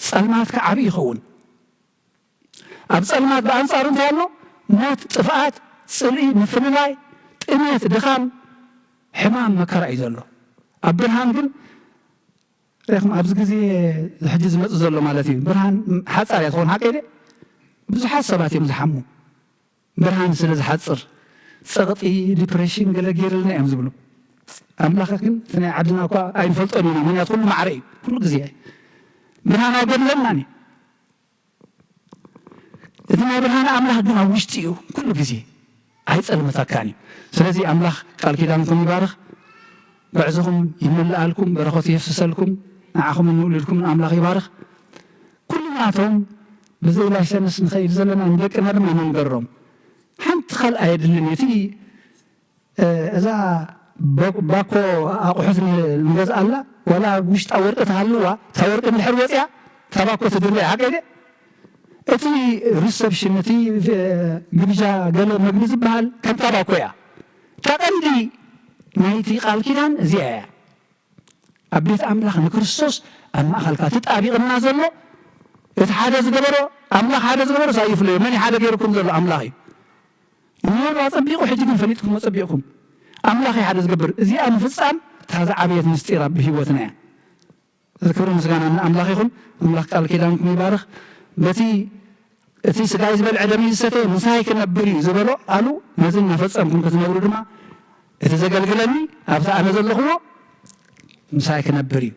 ጸልማትካ ዓብዪ ይኸውን። ኣብ ጸልማት ብኣንጻሩ እንታይ ኣሎ? ሞት፣ ጥፍኣት፣ ጽልኢ፣ ምፍልላይ፣ ጥሜት፣ ድኻም፣ ሕማም፣ መከራ እዩ ዘሎ። ኣብ ብርሃን ግን ርኢኹም፣ ኣብዚ ግዜ ሕጂ ዝመጽእ ዘሎ ማለት እዩ። ብርሃን ሓጻር እያ ትኾን፣ ሓቀይ ድየ? ብዙሓት ሰባት እዮም ዝሓሙ። ብርሃን ስለ ዝሓጽር፣ ጸቕጢ፣ ዲፕሬሽን ገለ ገይርልና እዮም ዝብሉ። ኣምላኽ ግን እቲ ናይ ዓድና እኳ ኣይንፈልጦን ኢና፣ ምኽንያቱ ኩሉ ማዕረ እዩ፣ ኩሉ ግዜ። ብርሃን ኣይጎድለናን እዩ። እቲ ናይ ብርሃን ኣምላኽ ግን ኣብ ውሽጢ እዩ፣ ኩሉ ግዜ ኣይጸልመተካን እዩ። ስለዚ ኣምላኽ ቃል ኪዳንኩም ይባርኽ፣ ጉዕዞኹም ይመልኣልኩም፣ በረኸቱ የፍስሰልኩም፣ ንዓኹምን ንውሉድኩምን ኣምላኽ ይባርኽ። ኩልና እቶም ብዘይ ላይሰንስ ንኸይድ ዘለና ንደቅና ድማ መንገሮም። ሓንቲ ካልእ ኣየድልን እዩ። እቲ እ፣ እዛ ባ-፣ ባኮ ኣቑሑት ን-፣ ንገዝኣላ፣ ዋላ ውሽጣ ወርቂ ትሃልዋ፣ እታ ወርቂ እንድሕር ወፂኣ፣ እታ ባኮ ትድለ እያ፣ ሓቀይ ድየ? እቲ ሪሰፕሽን፣ እቲ፣ እ፣ ግብዣ ገለ መግቢ ዝበሃል ከምታ ባኮ እያ። እታ ቀንዲ ናይቲ ቃል ኪዳን እዚኣ እያ። ኣብ ቤት ኣምላኽ ንክርስቶስ ኣብ ማእኸልካ ተጣቢቕና ዘሎ፣ እቲ ሓደ ዝገበሮ፣ ኣምላኽ ሓደ ዝገበሮ ሳይፍለዮ፣ መን እዩ ሓደ ገይርኩም ዘሎ? ኣምላኽ እዩ። እሞ ኣጸቢቑ፣ ሕጂ ግን ፈሊጥኩሞ ጸቢቕኩም። ኣምላኽ እዩ ሓደ ዝገብር። እዚኣ ምፍጻም እታ ዝዓበየት ምስጢር ኣብ ህይወትና እያ። እዚ ክብሪ ምስጋና ንኣምላኽ ይኹን። ኣምላኽ ቃል ኪዳንኩም ይባርኽ። በቲ እቲ ስጋይ ዝበልዐ ደመይ ዝሰተየ ምሳይ ክነብር እዩ ዝበሎ ቃሉ ነዚ እናፈጸምኩም ክትነብሩ ድማ እቲ ዘገልግለኒ ኣብቲ ኣነ ዘለኹዎ ምሳይ ክነብር እዩ።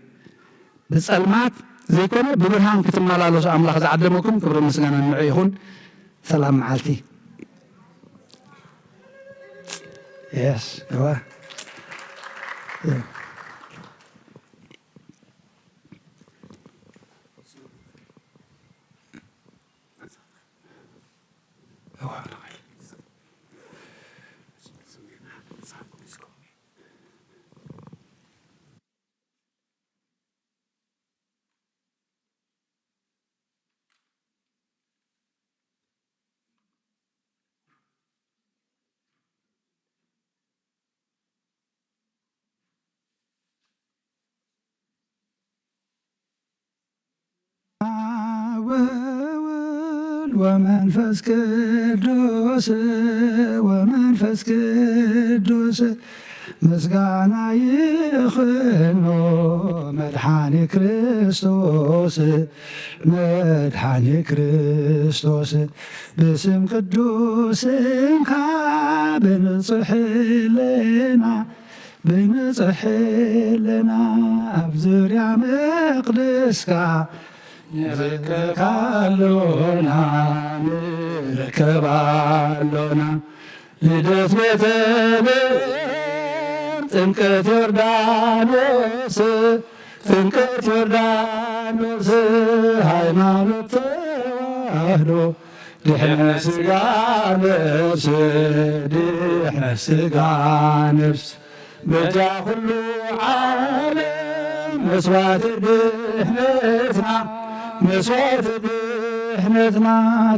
ብጸልማት ዘይኮነ ብብርሃን ክትመላለሱ ኣምላኽ ዝዓደመኩም ክብሪ ምስጋና ንዑ ይኹን። ሰላም መዓልቲ። የስ፣ እዋ። ወወልድ ወመንፈስ ቅዱስ፣ ወመንፈስ ቅዱስ ምስጋና ይኽኖ መድሓኒ ክርስቶስ፣ መድሓኒ ክርስቶስ። ብስም ቅዱስ ስምካ ብንጹሕ ህልና፣ ብንጹሕ ህልና ኣብ ዙርያ መቕደስካ ንርከብ ኣሎና፣ ንርከብ ኣሎና። ልደት ቤተልሔም፣ ጥምቀት ዮርዳኖስ፣ ጥምቀት ዮርዳኖስ፣ ሃይማኖት ተዋህዶ፣ ድሕነት ስጋ ነፍስ፣ ድሕነት ስጋ ነፍስ፣ በጃ ኩሉ ዓለም መስዋዕቲ ድሕነትና፣ መስዋዕቲ ድሕነትና፣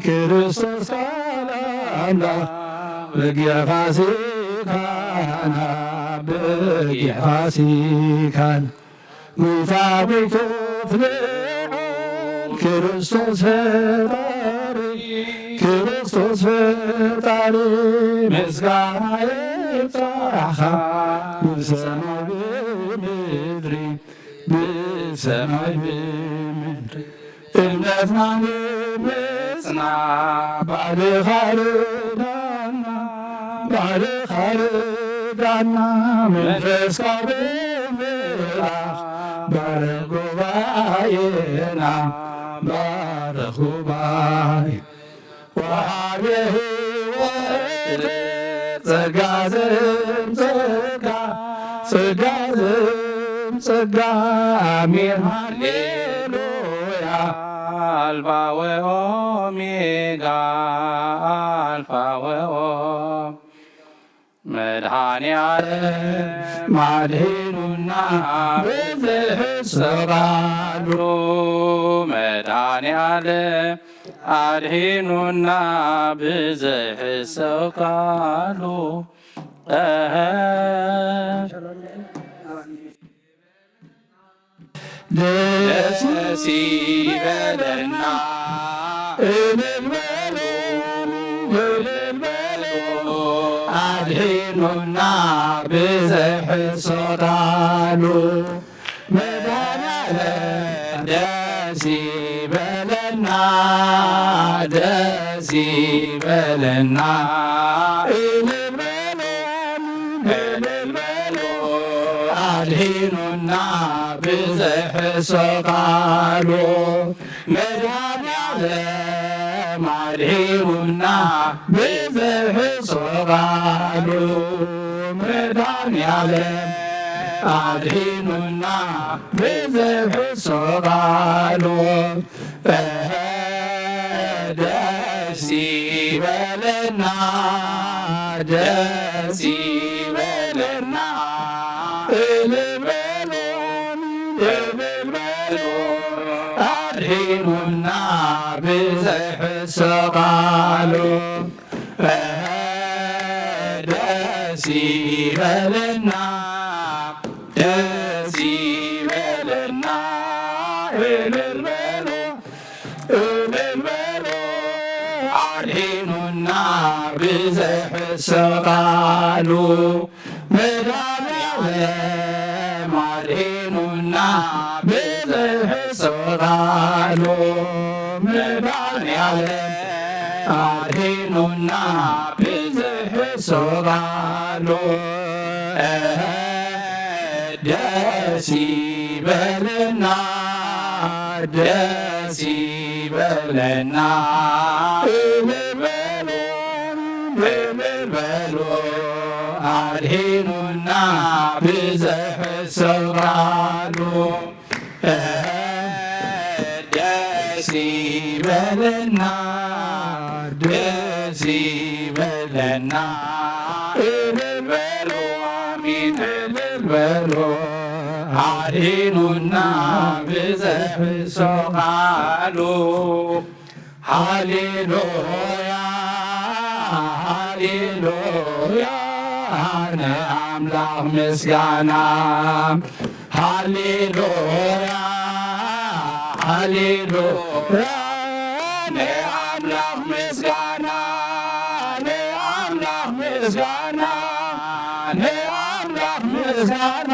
ክርስቶስ ካልኣና፣ በጊዕ ፋሲካና፣ በጊዕ ፋሲካና። ጎይታ ጎይቶት ልዑል ክርስቶስ ፈጣሪ፣ ክርስቶስ ፈጣሪ፣ ምስጋና ይብጻሕኻ ብሰማይ ብምድሪ፣ ብሰማይ ብምድሪ። እምነትና ንምጽና ባዕልኻ ርዳና፣ ባዕልኻ ርዳና፣ መንፈስካ ብምልኣኽ ባርኽ ጉባኤና፣ ባርኽ ጉባኤ። ወሃቤ ህይወት ጸጋ ዘም ጸጋ፣ ጸጋ ዘም ጸጋ። ኣሜን ሃሌሉያ። ኣልፋ ወኦሜጋ፣ ኣልፋ ወኦ-፣ መድኃኔ ዓለም ኣድሒኑና ብዝሕሰብ ቃሉ፣ መድኃኔ ዓለም ኣድሒኑና ብዝሕሰብ ቃሉ። ደስ ይበለና፣ እልል በሉ፣ እልል በሉ፣ ኣድሒኑና ብዝሕሰብ ቃሉ። መድኃኔዓለም ይበለና፣ ደስ ይበለና። እልል በሉ፣ እልል በሉ፣ ኣድሒኑና ብዝሕሶ ቃሉ። መድኃኔዓለም ኣድሒኑና ብዝሕሶ ቃሉ። መድኃኔዓለም ኣድሒኑና ብዝሕሶ ቃሉ። እህ፣ ደስ ይበለና፣ ደስ ይበለና። እልል በሉ፣ እልል በሉ፣ ኣድሒኑና ብዝሕሶ ቃሉ። ደስ ይበለና፣ ደስ ይበለና። እልል በሉ፣ እልል በሉ፣ ኣድሒኑና ብዝሕሶ ቃሉ። መድኃኔዓለም ኣድሒኑና ብዝሕሶ ቃሉ። መድኃኔዓለም ኣድሒኑና ብዝሕሶ ቃሉ። እህ፣ ደስ ይበለና፣ ደስ ይበለና። እልል በሉ፣ እልል በሉ፣ ኣድሒኑና ብዝሕሶ ቃሉ። ደስ ይበለና፣ ደስ ይበለና። እልል በሉ፣ ኣሜን እልል በሉ፣ ኣድሒኑና ብዝሕሶ ቃሉ። ሃሌሉያ፣ ሃሌሉያ፣ ንኣምላኽ ምስጋና። ሃሌሉያ፣ ሃሌሉያ፣ ንኣምላኽ ምስጋና፣ ንኣምላኽ ምስጋና፣ ንኣምላኽ ምስጋና።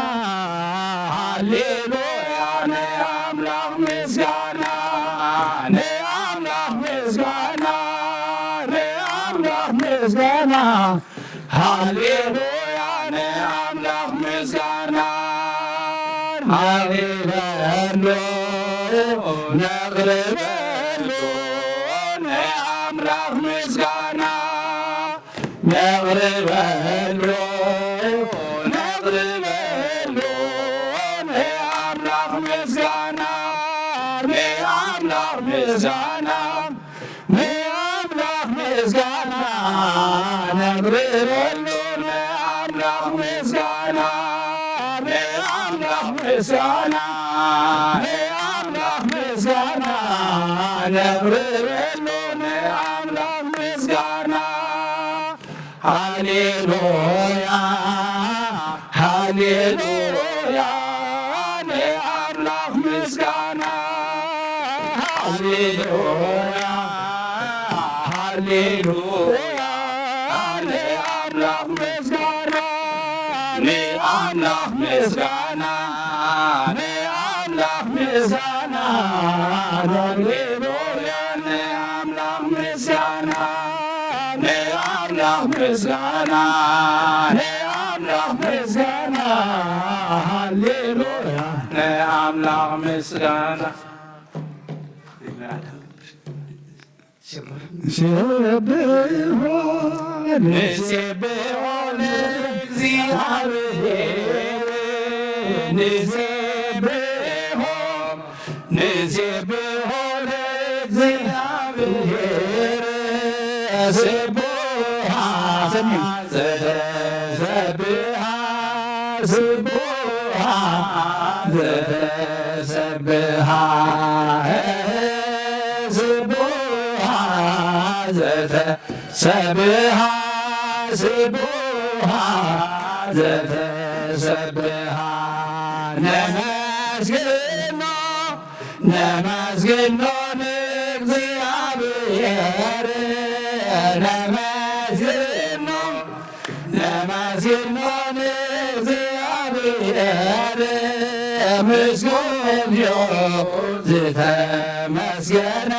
ሃሌሉያ፣ ንኣምላኽ ምስጋና፣ ንኣምላኽ ምስጋና፣ ንኣምላኽ ምስጋና። ሃሌሉያ ንኣምላኽ ምስጋና። ነቕርበሉ፣ ነቕርበሉ ንኣምላኽ ምስጋና። ነቕርበሉ፣ ነቕርበሉ ንኣምላኽ ምስጋና። ንኣምላኽ ምስጋና። ንኣምላኽ ምስጋና ነቕርበሉ፣ ንኣምላኽ ምስጋና፣ ንኣምላኽ ምስጋና፣ ንኣምላኽ ምስጋና ነቕርበሉ፣ ንኣምላኽ ምስጋና። ሃሌሉያ፣ ሃሌሉያ፣ ንኣምላኽ ምስጋና። ሃሌሉያ፣ ሃሌሉያ፣ ንኣምላኽ ምስጋና። ንኣምላኽ ምስጋና፣ ንኣምላኽ ምስጋና። ሃሌሉያ፣ ንኣምላኽ ምስጋና፣ ንኣምላኽ ምስጋና፣ ንኣምላኽ ምስጋና። ሃሌሉያ፣ ንኣምላኽ ምስጋና። ንሴብሖ፣ ንሴብሖ ለእግዚኣብሔር፣ ንሴብሖ፣ ንሴብሖ ለእግዚኣብሔር። ስቡሕ ዘተሰብሐ፣ ስቡሕ ዘተሰብሐ፣ ስቡሕ ዘተ ሰብሃ ስቡሃ ዘተሰብሃ ነመስግኖ ነመስግኖ ንእግዚኣብሔር ነመስግኖ ነመስግኖ ንእግዚኣብሔር ምስጉን እዩ ዝተመ ተመስገነ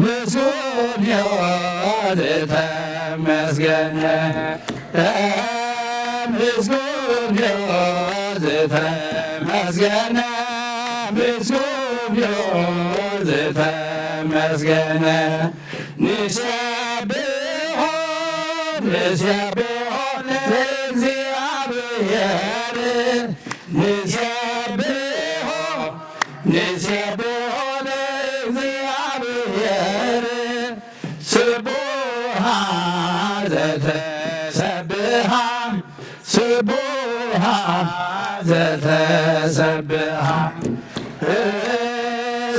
ምስጉን ዮ ዝተመስገነ ምስጉን ዮ ዝተመስገነ ምስጉን ዮ ዝተመስገነ ንሰብሖ ንሰብሖ ለእግዚኣብሔር ንሰብሖ ንሰብሖ ለእግዚኣብሔር ስቡሃ ዘተሰብሃ ስቡሃ ዘተሰብሃ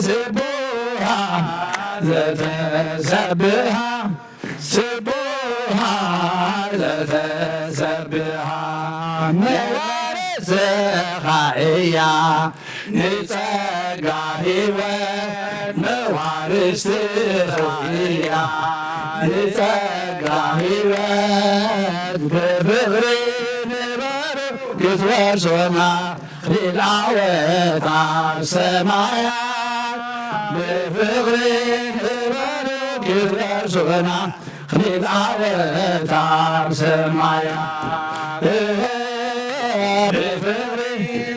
ስቡሃ ዘተሰብሃ ስቡሃ ዘተሰብሃ መዋርስኻ እያ ንጸጋ ሕይወት መዋርስትኻ እያ ንጸጋ ሕይወት ብፍቕሪ ንበሩ ክትወርሶና ክሊል ዓወት ኣብ ሰማያት ብፍቕሪ ንበሩ ክትወርሶና ክሊል ዓወት ኣብ ሰማያት ብፍቕሪ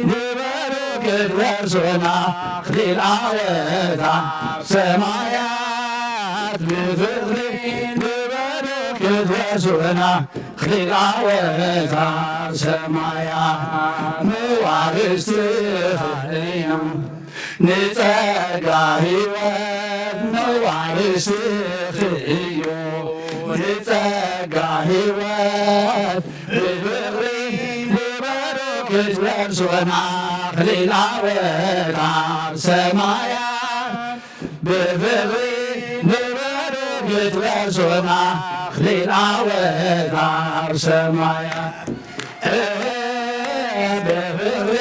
ንበሩ ክትወርሶና ክሊል ዓወት ኣብ ሰማያት ብፍቕሪ ንበሩ ክትወርሶና ክሊል ዓወት ኣብ ሰማያት መዋርስትኻ እዮም ንጸጋ ሕይወት መዋርስኽ እዩ ንጸጋ ሕይወት ብፍቕሪ ንበሩ ክትወርሶና ክሊል ዓወት ኣብ ሰማያት ብፍቕሪ ንበሩ ክትወርሶና ክሊል ዓወት ኣብ ሰማያት ብፍቕሪ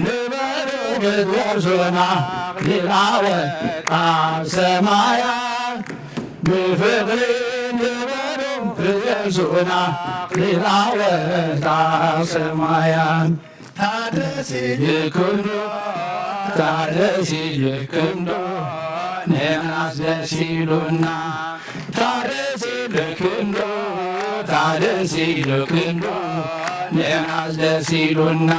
ንበሩ ክትወርሱና ክሊል ዓወት ኣብ ሰማያት ብፍቕሪ ንበሩ ክትወርሱና ክሊል ዓወት ኣብ ሰማያት ታደሲ ልክንዶ ታደሲ ልክንዶ ንሕናስ ደስ ኢሉና ታደሲ ልክንዶ ታደሲ ልክንዶ ንሕናስ ደስ ኢሉና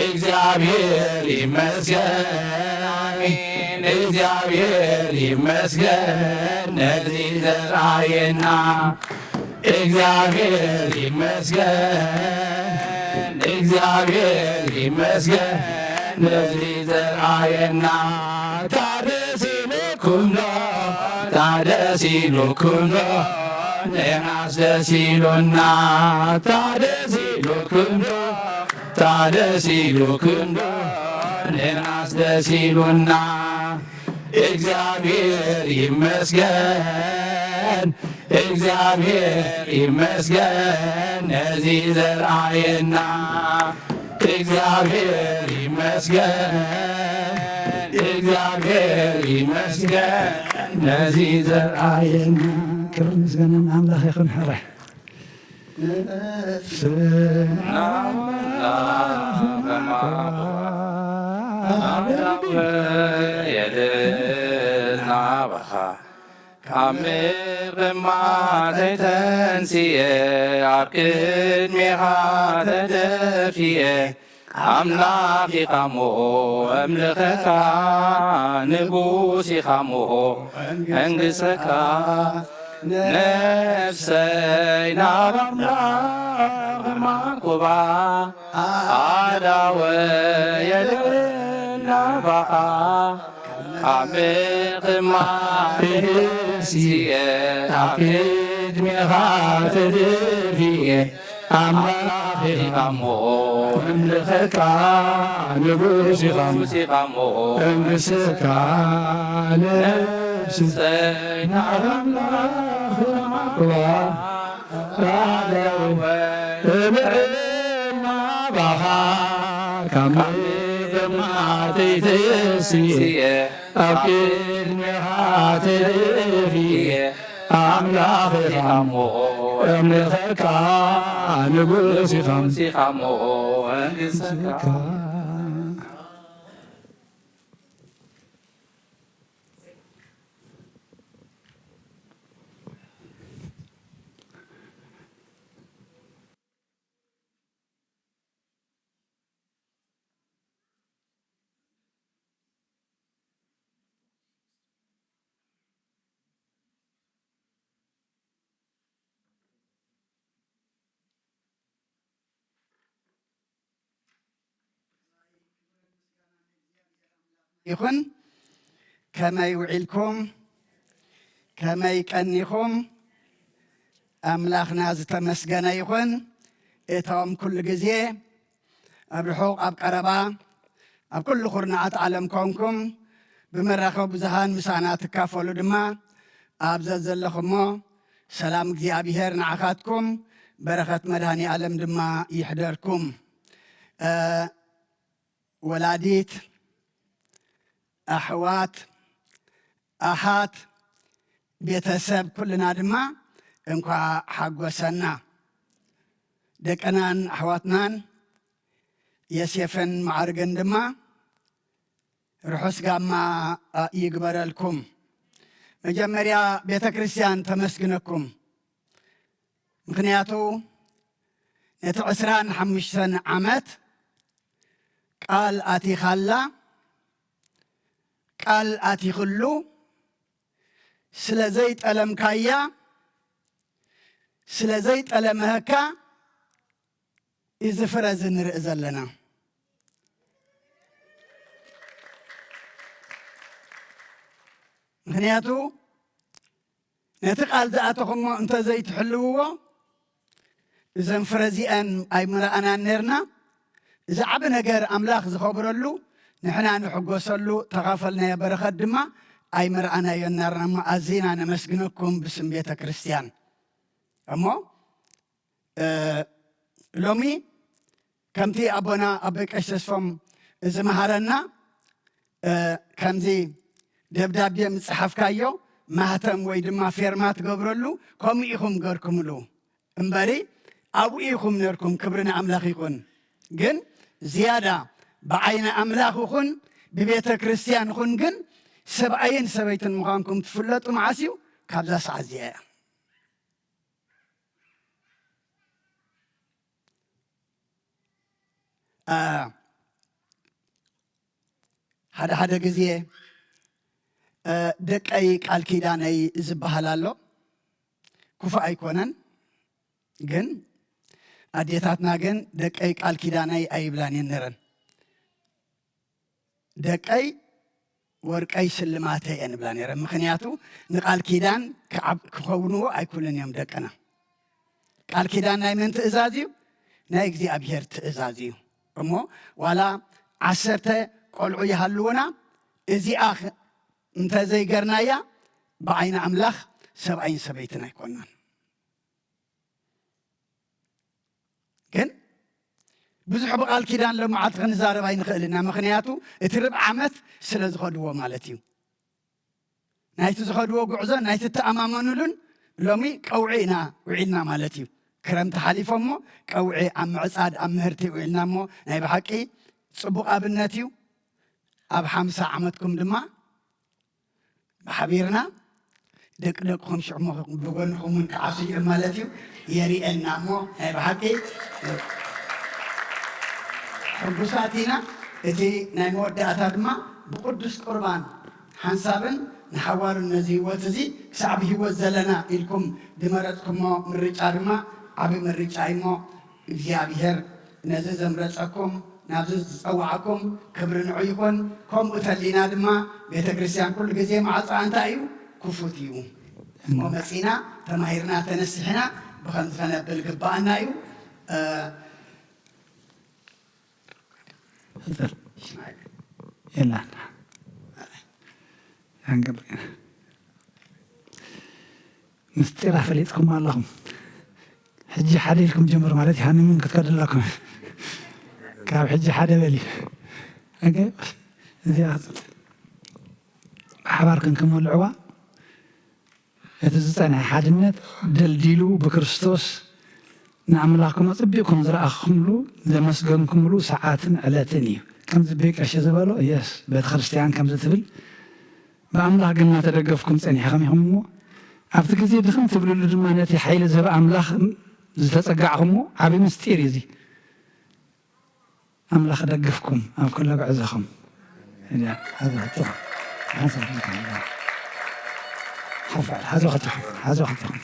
እግዚኣብሔር ይመስገን ኣሜን እግዚኣብሔር ይመስገን ነዚ ዘርኣየና እግዚኣብሔር ይመስገን እግዚኣብሔር ይመስገን ነዚ ዘርኣየና ታደስ ኢሉኩም ዶ ታደስ ኢሉኩም ዶ ንሕናስ ደስ ኢሉና ታደስ ኢሉኩም ዶ ታደስ ኢሉኩም ዶ ንሕናስ ደስ ኢሉና እግዚኣብሔር ይመስገን እግዚኣብሔር ይመስገን ነዚ ዘርኣየና እግዚኣብሔር ይመስገን እግዚኣብሔር ይመስገን ነዚ ዘርኣየና ክብርን ምስጋናን ኣምላኽ ይኹን ሕራይ የድናባኻ ካብ ምቕማተይ ተንስየ ኣብ ቅድሜኻ ተደፍየ ኣምላኽ ኢኻ እሞ እምልኸካ ንጉስ ኢኻ እሞ መንግሰካ ነፍሰይ ናብ ኣምላኽ ማንኩባ ኣዳወ የድናባኻ ካብ ምቕማተይ ተንስየ ኣብ ቅድሜኻ ተደፍየ ኣምላኽ ኢኻ እሞ እምልኸካ ንጉስ ኢኻ እሞ መንግስትካ ነፍሰይ ናብ ኣምላኽ ማዕዋ ራዳወ እምዕና ባኻ ካብ ምቕማተይ ተንስየ ኣብ ቅድሜኻ ተደፍየ ኣምላኽ ኢኻ እሞ እምልኸካ ንጉስ ኢኻ እሞ መንግስትካ ይኹን። ከመይ ውዒልኩም? ከመይ ቀኒኹም? ኣምላኽና ዝተመስገነ ይኹን። እቶም ኩሉ ግዜ ኣብ ርሑቕ ኣብ ቀረባ ኣብ ኩሉ ኩርናዓት ዓለም ኮንኩም ብመራኸቢ ብዙሃን ምሳና ትካፈሉ ድማ ኣብ ዘዘለኹሞ ሰላም እግዚኣብሔር ንዓኻትኩም በረኸት መድኃኔ ዓለም ድማ ይሕደርኩም። እ፣ ወላዲት፣ ኣሕዋት፣ ኣሓት፣ ቤተሰብ ኩልና ድማ እንኳዕ ሓጎሰና። ደቅናን ኣሕዋትናን የሴፍን ማዕርግን ድማ ርሑስ ጋማ ይግበረልኩም። መጀመርያ ቤተ ክርስቲያን ተመስግነኩም። ምኽንያቱ ነቲ ዕስራን ሓሙሽተን ዓመት ቃል ኣቲኻላ፣ ቃል ኣቲኽሉ፣ ስለ ዘይጠለምካያ፣ ስለ ዘይጠለመህካ እዚ ፍረ እዚ ንርኢ ዘለና። ምኽንያቱ ነቲ ቃል ዝኣተኹሞ እንተ ዘይትሕልውዎ፣ እዘን ፍረ እዚኣን ኣይምረኣናን ነርና። እዚ ዓቢ ነገር ኣምላኽ ዝኸብረሉ፣ ንሕና ንሕጎሰሉ፣ ተኻፈልናዮ በረኸት ድማ ኣይምረኣናዮን ነርና እሞ፣ ኣዚና ነመስግነኩም ብስም ቤተ ክርስቲያን። እሞ፣ እ፣ ሎሚ ከምቲ ኣቦና ኣቦይ ቀሺ ተስፎም ዝመሃረና፣ እ፣ ከምዚ ደብዳቤ ምጽሓፍካዮ ማህተም ወይ ድማ ፌርማ ትገብረሉ፣ ከምኡ ኢኹም ገርኩምሉ እምበሪ፣ ኣብኡ ኢኹም ነርኩም። ክብሪ ንኣምላኽ ይኹን። ግን ዝያዳ ብዓይኒ ኣምላኽ ይኹን ብቤተ ክርስቲያን ይኹን ግን ሰብኣይን ሰበይትን ምዃንኩም ትፍለጡ መዓስ እዩ? ካብዛ ሰዓት እዚኣ እያ። አ፣ ሓደ ሓደ ግዜ፣ እ፣ ደቀይ ቃል ኪዳነይ ዝበሃል ኣሎ። ክፉእ ኣይኮነን፣ ግን ኣዴታትና ግን ደቀይ ቃል ኪዳነይ ኣይብላን እየን ነረን። ደቀይ ወርቀይ ስልማተይ እየን ይብላ ነረን። ምኽንያቱ ንቃል ኪዳን ክዓብ-፣ ክኸውንዎ ኣይክእሉን እዮም ደቅና። ቃል ኪዳን ናይ መን ትእዛዝ እዩ? ናይ እግዚኣብሔር ትእዛዝ እዩ። እሞ ዋላ ዓሰርተ ቆልዑ ይሃልዉና፣ እዚኣ ኽ-፣ እንተ ዘይገርናያ ብዓይኒ ኣምላኽ ሰብኣይን ሰበይትን ኣይኮናን። ግን ብዙሕ ብቃል ኪዳን ሎማዓልቲ ክንዛረብ ኣይንኽእል ኢና። ምኽንያቱ እቲ ርብዓ ዓመት ስለ ዝኸድዎ ማለት እዩ። ናይቲ ዝኸድዎ ጉዕዞ፣ ናይቲ እተኣማመኑሉን ሎሚ ቀውዒ ኢና ውዒልና ማለት እዩ። ክረምቲ ሓሊፎ እሞ ቀውዒ ኣብ ምዕጻድ፣ ኣብ ምህርቲ ውዒልና እሞ ናይ ብሓቂ ጽቡቕ ኣብነት እዩ። ኣብ ሓምሳ ዓመትኩም ድማ ብሓቢርና ደቂ ደቅኹም ሽዑ እሞ ብጎንኹም እውን ክዓሱ እዮም ማለት እዩ። የሪኤና እሞ ናይ ብሓቂ ሕጉሳት ኢና። እቲ ናይ መወዳእታ ድማ ብቅዱስ ቁርባን ሓንሳብን ንሓዋሩን ነዚ ህይወት እዚ ክሳዕ ብህይወት ዘለና ኢልኩም ዝመረጽኩሞ ምርጫ ድማ ዓቢ ምርጫ እዩ እሞ እግዚኣብሔር ነዚ ዘምረጸኩም ናብዚ ዝጸዋዕኩም ክብሪ ንዑ ይኹን። ከምኡ ተሊና ድማ ቤተ ክርስቲያን ኩሉ ግዜ ማዕጾኣ እንታይ እዩ? ክፉት እዩ። እሞ መጺና ተማሂርና ተነሲሕና ብኸምዚ ከነብል ግባኣና እዩ። እ፣ ይላል። ምስጢር ኣፈሊጥኩም ኣለኹም። ሕጂ ሓደ ኢልኩም ጀምሩ ማለት እዩ። ሃኒሙን ክትከዱ ኣለኩም። ካብ ሕጂ ሓደ በሊ። ኦኬ። እዚኣ ብሓባር ክንክመልዕዋ እቲ ዝጸንሐ ሓድነት ደልዲሉ ብክርስቶስ ንኣምላኽኩም ኣጸቢቕኩም ዝረኣኹምሉ ዘመስገንኩምሉ ሰዓትን ዕለትን እዩ። ከምዚ ቤት ቀሺ ዝበሎ፣ የስ፣ ቤተ ክርስቲያን ከምዚ ትብል፣ ብኣምላኽ ግን እናተደገፍኩም ጸኒሕኹም ኢኹም እሞ፣ ኣብቲ ግዜ ድኽም ትብልሉ ድማ ነቲ ሓይሊ ዝህብ ኣምላኽ ዝተጸጋዕኹምዎ ዓቢ ምስጢር እዩ እዚ። ኣምላኽ ደግፍኩም ኣብ ኩሎ ጉዕዞኹም። እያ፣ ሓዞ ክልተኹም። ሓዞ ክልተኹም። ሓፍ በል፣ ሓዞ ክልተኹም። ሓዞ ክልተኹም።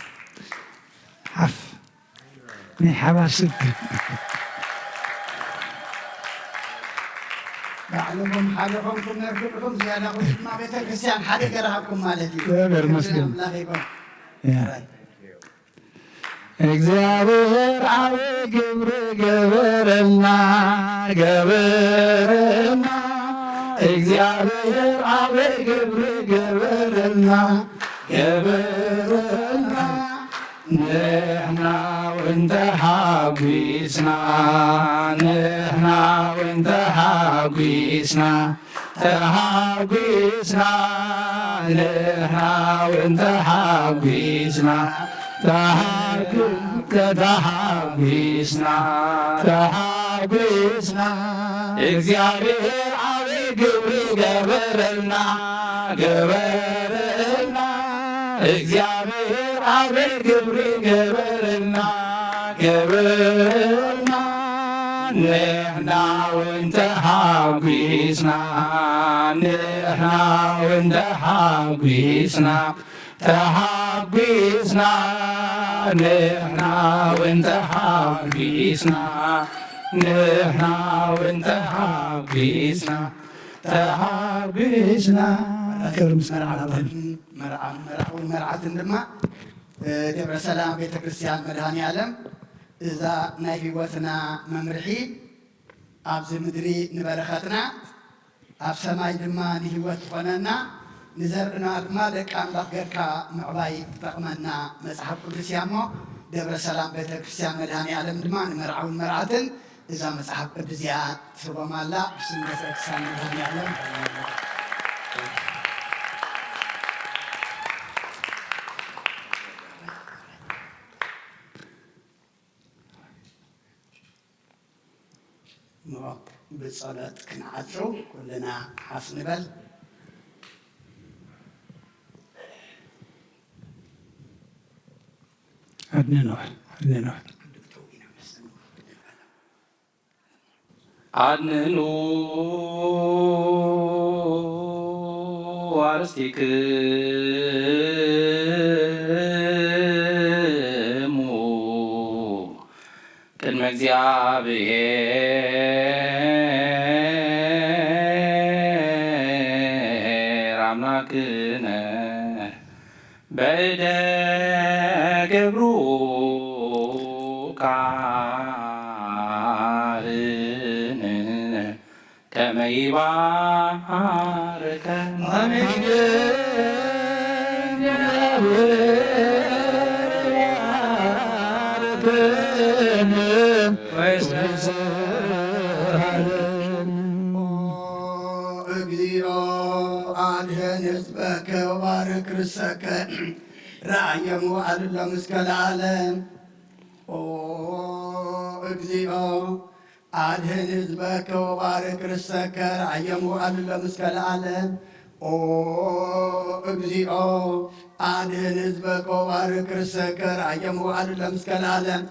ሓፍ። ናይ ሓባር ስግ። ባዕልኹም ሓደ ኾንኩም ነርክብኹም ዝያዳ ኹም ድማ ቤተ ክርስቲያን ሓደ ገርሃብኩም ማለት እዩ። ክብር ይመስገን። ኣምላኽ ይኹን። ያ። እግዚኣብሔር ዓቢ ግብሪ ገበረልና፣ ገበረልና። እግዚኣብሔር ዓቢ ግብሪ ገበረልና፣ ገበረልና። ንሕና እውን ተሓጒስና፣ ንሕና እውን ተሓጒስና፣ ተሓጒስና፣ ንሕና እውን ተሓጒስና፣ ተሓጒ-፣ ተሓጒስና፣ ተሓጒስና። እግዚኣብሔር ዓቢ ግብሪ ገበረልና፣ ገበረልና። እግዚኣብሔር ዓቢ ግብሪ ገበረልና፣ ገበረልና። ንሕና እውን ተሓጒስና፣ ንሕና እውን ተሓጒስና፣ ተሓጒስና። ንሕና እውን ተሓጒስና፣ ንሕና እውን ተሓጒስና፣ ተሓጒስና። ክብሪ ምስጋና ንኣብ። መርዓ-፣ መርዓውን መርዓትን ድማ፣ እ፣ ደብረ ሰላም ቤተ ክርስቲያን መድኃኔ ዓለም እዛ ናይ ህይወትና መምርሒ ኣብዚ ምድሪ ንበረኸትና ኣብ ሰማይ ድማ ንህይወት ትኾነና፣ ንዘርእና ድማ ደቂ ኣምላኽ ጌርካ ምዕባይ ትጠቕመና መጽሓፍ ቅዱስ እያ እሞ፣ ደብረ ሰላም ቤተ ክርስቲያን መድኃኔ ዓለም ድማ ንመርዓውን መርዓትን እዛ መጽሓፍ ቅዱስ እዚኣ ትህቦም ኣላ። ብስም ቤተ ክርስቲያን መድኃኔ ዓለም እሞ ብጸሎት ክንዓጹ ኩልና ሓፍ ንበል። ኣድንኖ፣ ኣድንኖ። ኣድንኑ ኣርእስቲክሙ ቅድመ እግዚኣብሔር ኣምላክነ በእደ ገብሩ ካህን ከመ ይባርከን። ኣሜን። ኦ እግዚኦ አድህን ህዝበከ ወባርክ ርሰከ ረአየሙ አልሎም እስከ ለዓለም። ኦ እግዚኦ አድህን ህዝበከ ወባርክ ርሰከ ረአየሙ አልሎም እስከ ለዓለም። ኦ እግዚኦ አድህን ህዝበከ ወባርክ ርሰከ ረአየሙ አልሎም እስከ ለዓለም።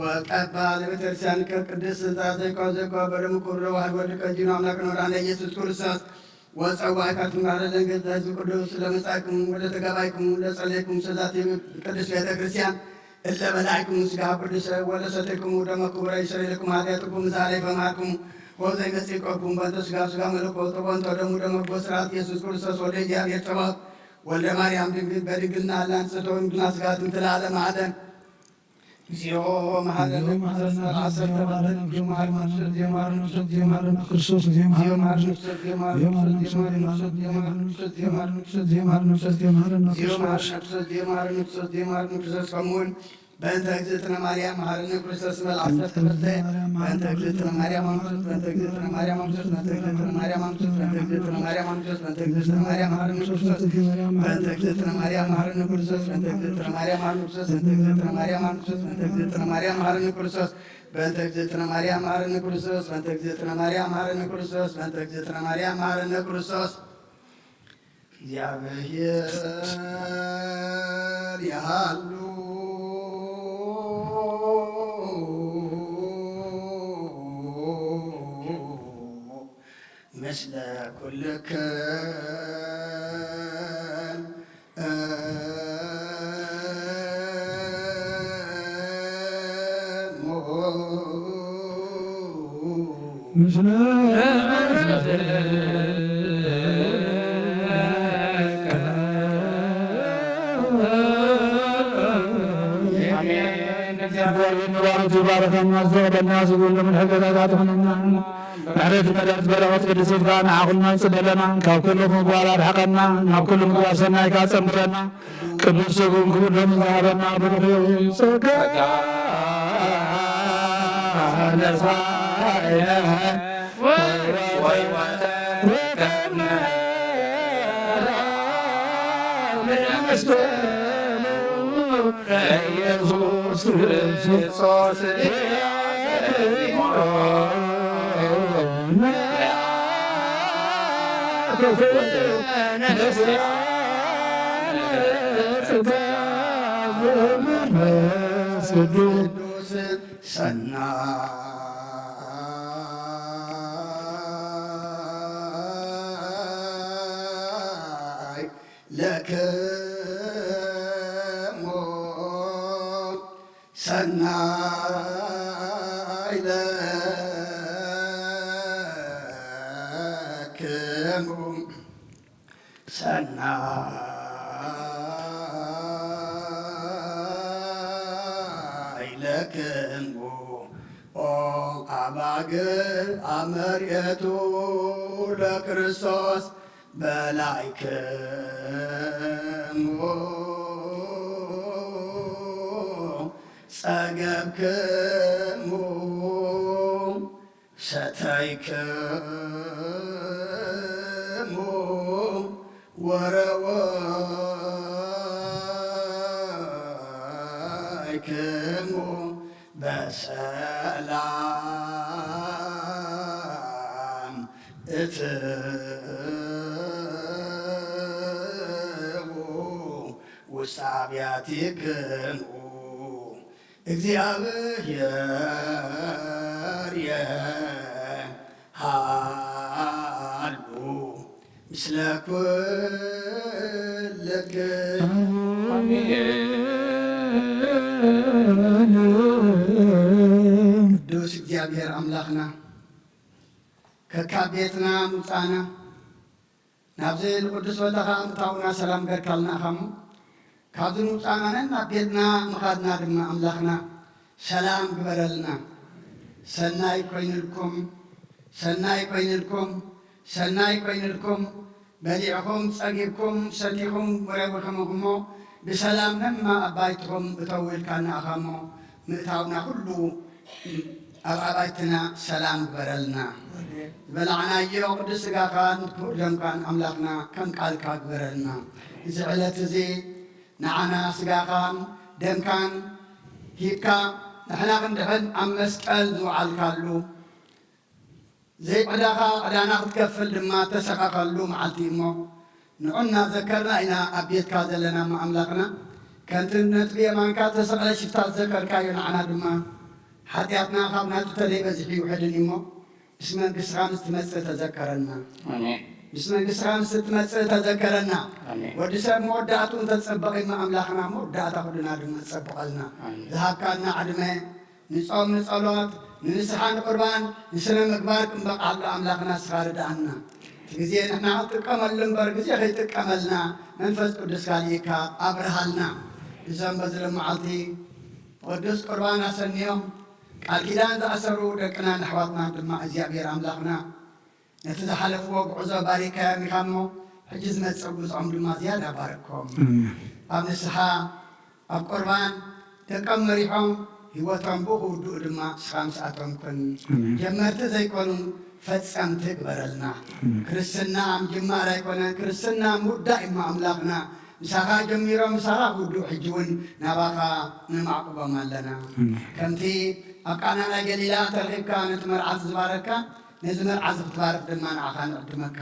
ወቀባ ለቤተክርስቲያን ቅድስት ስልጣ ዘይቆ ዘይቆ በደሙ ክቡር ዋህድ ወልድ ቀጂኑ አምላክ ኖራነ ኢየሱስ ክርስቶስ ወጸዋዕካ ትማረ ለንገዛ ህዝብ ቅዱስ ለመጻእኩም ወለተጋባይኩም ለጸለይኩም ሰዛቲ ቅድስት ቤተክርስቲያን እለ በላዕኩም ስጋ ቅዱስ ወለሰተይኩም ደመ ክቡረ ይሰረይልኩም ኃጢአትኩም ዛሬ ፈማርኩም ወዘይ መጽቆኩም በንተ ስጋ ስጋ መለኮት ወንተ ደሙ ደመ ስርዓት ኢየሱስ ክርስቶስ ወደ እግዚአብሔር ጸባኦት ወልደ ማርያም ድንግል በድንግልና ላንጽቶ ድንግልና ስጋ ትምትል ዓለም ዓለም። እግዚኦ መሐረነ ክርስቶስ መሐረነ ክርስቶስ እግዚኦ መሐረነ ክርስቶስ እግዚኦ መሐረነ ክርስቶስ ከምኡውን በእንተ እግዝእትነ ማርያም መሐረነ ክርስቶስ መልኣሰ ትምህርተ በእንተ እግዝእትነ ማርያም ኣምስት በእንተ እግዝእትነ ማርያም ኣምስት በእንተ እግዝእትነ ማርያም ኣምስት በእንተ እግዝእትነ ማርያም ኣምስት በእንተ እግዝእትነ ማርያም መሐረነ ክርስቶስ በእንተ እግዝእትነ ማርያም መሐረነ ክርስቶስ በእንተ እግዝእትነ ማርያም መሐረነ ክርስቶስ በእንተ እግዝእትነ ማርያም መሐረነ ክርስቶስ በእንተ እግዝእትነ ማርያም መሐረነ ክርስቶስ በእንተ እግዝእትነ ማርያም መሐረነ ክርስቶስ በእንተ እግዝእትነ ማርያም መሐረነ ክርስቶስ። እግዚኣብሔር ይሃሉ ምስለ ኩልክን ምስለ ኣሜን። እግዚኣብሔር ንባሮቱ ይባረኸና፣ ዝፈቐደልና ዝብሉ ምሕረታት ይኹንና። ምሕረት፣ ምሕረት፣ በረኸት ቅድስት ኢልካ ንዓኹልና ይጽበለና፣ ካብ ኩሉ ምግባር ኣርሕቐና፣ ናብ ኩሉ ምግባር ሰናይ ካጸምረና። ቅዱስ ስጉም ክቡር ደሙ ዝሃበና ብሩኽ እዩ። ጸጋ ነሳይነ ወይ ወተረከብነ ኢየሱስ ክርስቶስ ሰናይ ለክሙ ሰናይ ለክሙ ሰናይ ለክሙ ኦ ኣባግዕ ኣመርየቱ ለክርስቶስ በላዕክሙ ጸገብክሙ ሰተይክሙ ወረወይክሙ በሰላም እትዉ ውስተ አብያቲክሙ እግዚኣብሔር የሃሉ ምስለ ኩልክሙ። ኣሜን። ቅዱስ እግዚኣብሔር ኣምላኽና ከካብ ቤትና ምውፃእና ናብዚ ንቅዱስ ወልድኻ ምእታውና ሰላም ገርካልና ኢኻ እሞ፣ ካብዚ ምውፃእና ነናብ ቤትና ምኻድና ድማ ኣምላኽና ሰላም ግበረልና። ሰናይ ኮይንልኩም፣ ሰናይ ኮይንልኩም፣ ሰናይ ኮይንልኩም። በሊዕኹም ጸጊብኩም፣ ሰቲኹም ወረብኹም እሞ፣ ብሰላም ነናብ ኣባይትኹም እተው ኢልካና ኢኻ እሞ፣ ምእታውና ኩሉ ኣብ ኣባይትና ሰላም ግበረልና። ዝበላዕናዮ ቅዱስ ስጋኻን ክቡር ደምካን ኣምላኽና ከም ቃልካ ግበረልና። እዚ ዕለት እዚ ንዓና ስጋኻን ደምካን ሂብካ ንሕና ክንድሕን ኣብ መስቀል ዝወዓልካሉ፣ ዘይዕዳኻ ዕዳና ክትከፍል ድማ እተሰቐቐሉ መዓልቲ እሞ፣ ንዑ እናዘከርና ኢና ኣብ ቤትካ ዘለና እሞ ኣምላኽና፣ ከምቲ ነቲ ብየማንካ እተሰቕለ ሽፍታ ዝዘከርካዮ ንዓና ድማ፣ ሓጢኣትና ካብ ናቱ ተዘይበዚሑ ይውሕድን እዩ እሞ፣ ምስ መንግስትኻ ምስ ትመጽእ ተዘከረና። ኣሜን። ምስ መንግስትኻ ምስ ትመጽእ ተዘከረና። ኣሜን። ወዲ ሰብ መወዳእትኡ እንተጸበቐ እሞ ኣምላኽና መወዳእታ ኩልና ድማ ጸብቐልና። ኣሜን። ዝሃብካና ዕድመ ንጾም፣ ንጸሎት፣ ንንስሓ፣ ንቁርባን፣ ንስነ ምግባር ክንበቕዓሉ ኣምላኽና ንስኻ ርድኣና። እቲ ግዜ ንሕና ክንጥቀመሉ እምበር ግዜ ከይጥቀመልና መንፈስ ቅዱስካ ልኢካ ኣብርሃልና። እዞም በዚ ሎመዓልቲ ቅዱስ ቁርባን ኣሰንዮም ቃል ኪዳን ዝኣሰሩ ደቅናን ኣሕዋትናን ድማ እግዚኣብሔር ኣምላኽና ነቲ ዝሓለፍዎ ጉዕዞ ባሪካዮም ኢኻ እሞ፣ ሕጂ ዝመጽእ ጉዕዞኦም ድማ ዝያዳ ባርኮም። ኣሜን። ኣብ ንስሓ፣ ኣብ ቁርባን ደቆም መሪሖም፣ ህይወቶም ብኡ ክውድኡ ድማ ንስኻ ምስኣቶም ኩን። ኣሜን። ጀመርቲ ዘይኮኑ፣ ፈጸምቲ ግበረልና። ኣሜን። ክርስትና ምጅማር ኣይኮነን፣ ክርስትና ምውዳእ እዩ እሞ ኣምላኽና። ምሳኻ ጀሚሮም፣ ምሳኻ ክውድኡ፣ ሕጂ እውን ናባኻ ነማዕቁቦም ኣለና። ኣሜን። ከምቲ ኣብ ቃና ናይ ገሊላ ተረኺብካ ነቲ መርዓት ዝባረካ፣ ነዚ መርዓ እዚ ክትባርኽ ድማ ንዓኻ ንዕድመካ።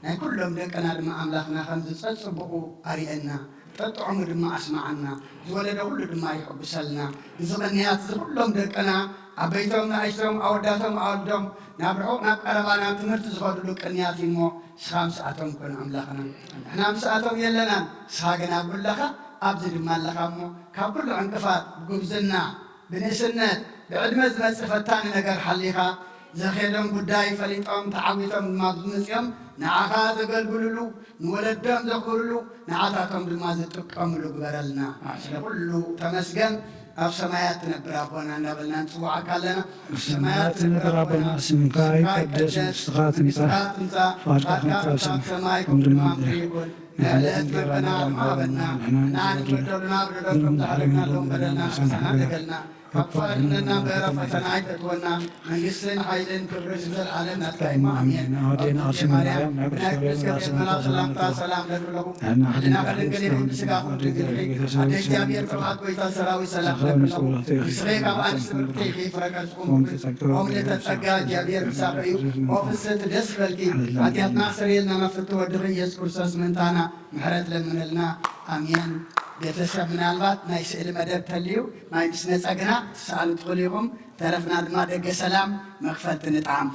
ናይ ኩሎም ደቅና ድማ ኣምላኽና ከም ዝጸጽብቑ ኣርእየና፣ ጠጥዑሙ ድማ ኣስምዓና። ዝወለደ ኩሉ ድማ ይሕጉሰልና። እዚ ቅንያት እዚ ኩሎም ደቅና፣ ዓበይቶም ንኣሽቶም፣ ኣወዳቶም ኣወልዶም፣ ናብ ርሑቕ ናብ ቀረባ ናብ ትምህርቲ ዝኸድሉ ቅንያት እዩ እሞ፣ ንስኻ ምስኣቶም ኩን ኣምላኽና። ንሕና ምስኣቶም የለናን፣ ንስኻ ግን ኣብ ኩለኻ ኣብዚ ድማ ኣለኻ እሞ፣ ካብ ኩሉ ዕንቅፋት፣ ብጉብዝና፣ ብንእስነት፣ ብዕድመ ዝመጽእ ፈታኒ ነገር ሓሊኻ፣ ዘኼዶም ጉዳይ ፈሊጦም ተዓዊቶም ድማ ዝመፅኦም ንዓኻ ዘገልግሉሉ፣ ንወለዶም ዘኽብሩሉ፣ ንዓታቶም ድማ ዝጥቀሙሉ ግበረልና። ስለ ኩሉ ተመስገን። ኣብ ሰማያት ትነብር ኣቦና እናበልና ንፅዋዓካ ኣለና። ኣብ ሰማያት ትነብር ኣቦና፣ ስምካ ይቀደስ፣ ንስኻ ትምጻእ፣ ፍቓድካ ትምጻእ፣ ፍቓድካ ፍቓድካ ከም ኣብ ሰማይ ከም ድማ ምድሪ ይኹን። ናይ ዕለት እንጀራና ሎሚ ሃበና፣ ንሕና ንበደሉና በደሎም ከም ዝሓለፍና ንበደልና ንስሓና በደልና፣ ካብ ክፉእ ኣድሕነና እምበር ኣብ ፈተና ኣይተእትወና፣ መንግስትን ሓይልን ክብርን ንዘለዓለም ናትካ እዩ። ኣሜን። ኣዴና ኣርሴማ ማርያም፣ ናይ ቅዱስ ገብርኤል መልኣኽ ሰላምታ ሰላም እብለኩም። ንሕና ከድንግል ይህን ስጋ ኩሉ ድንግል፣ ኣደ እግዚኣብሔር ፍርሃት ጎይታ ሰራዊት ሰላም እብለኩም። ንስኺ ካብ ኣንስቲ ብርክቲ ኢኺ፣ ፍረ ከርስኩም ኦም ተጸጋ እግዚኣብሔር ምሳኺ እዩ። ኦ ፍስሕቲ ደስ ይበልኪ፣ ሓጢኣትና ኣስተሰርየልና መፍቲ ወድኺ ኢየሱስ ክርስቶስ ምእንታና ምሕረት ለምነልና። ኣሜን። ቤተሰብ ምናልባት ናይ ስእሊ መደብ ተልዩ ማይ ምስ ነጸግና ትሰኣሉ ትኽእሉ ኢኹም። ተረፍና ድማ ደገ ሰላም መኽፈልቲ ንጥዓም።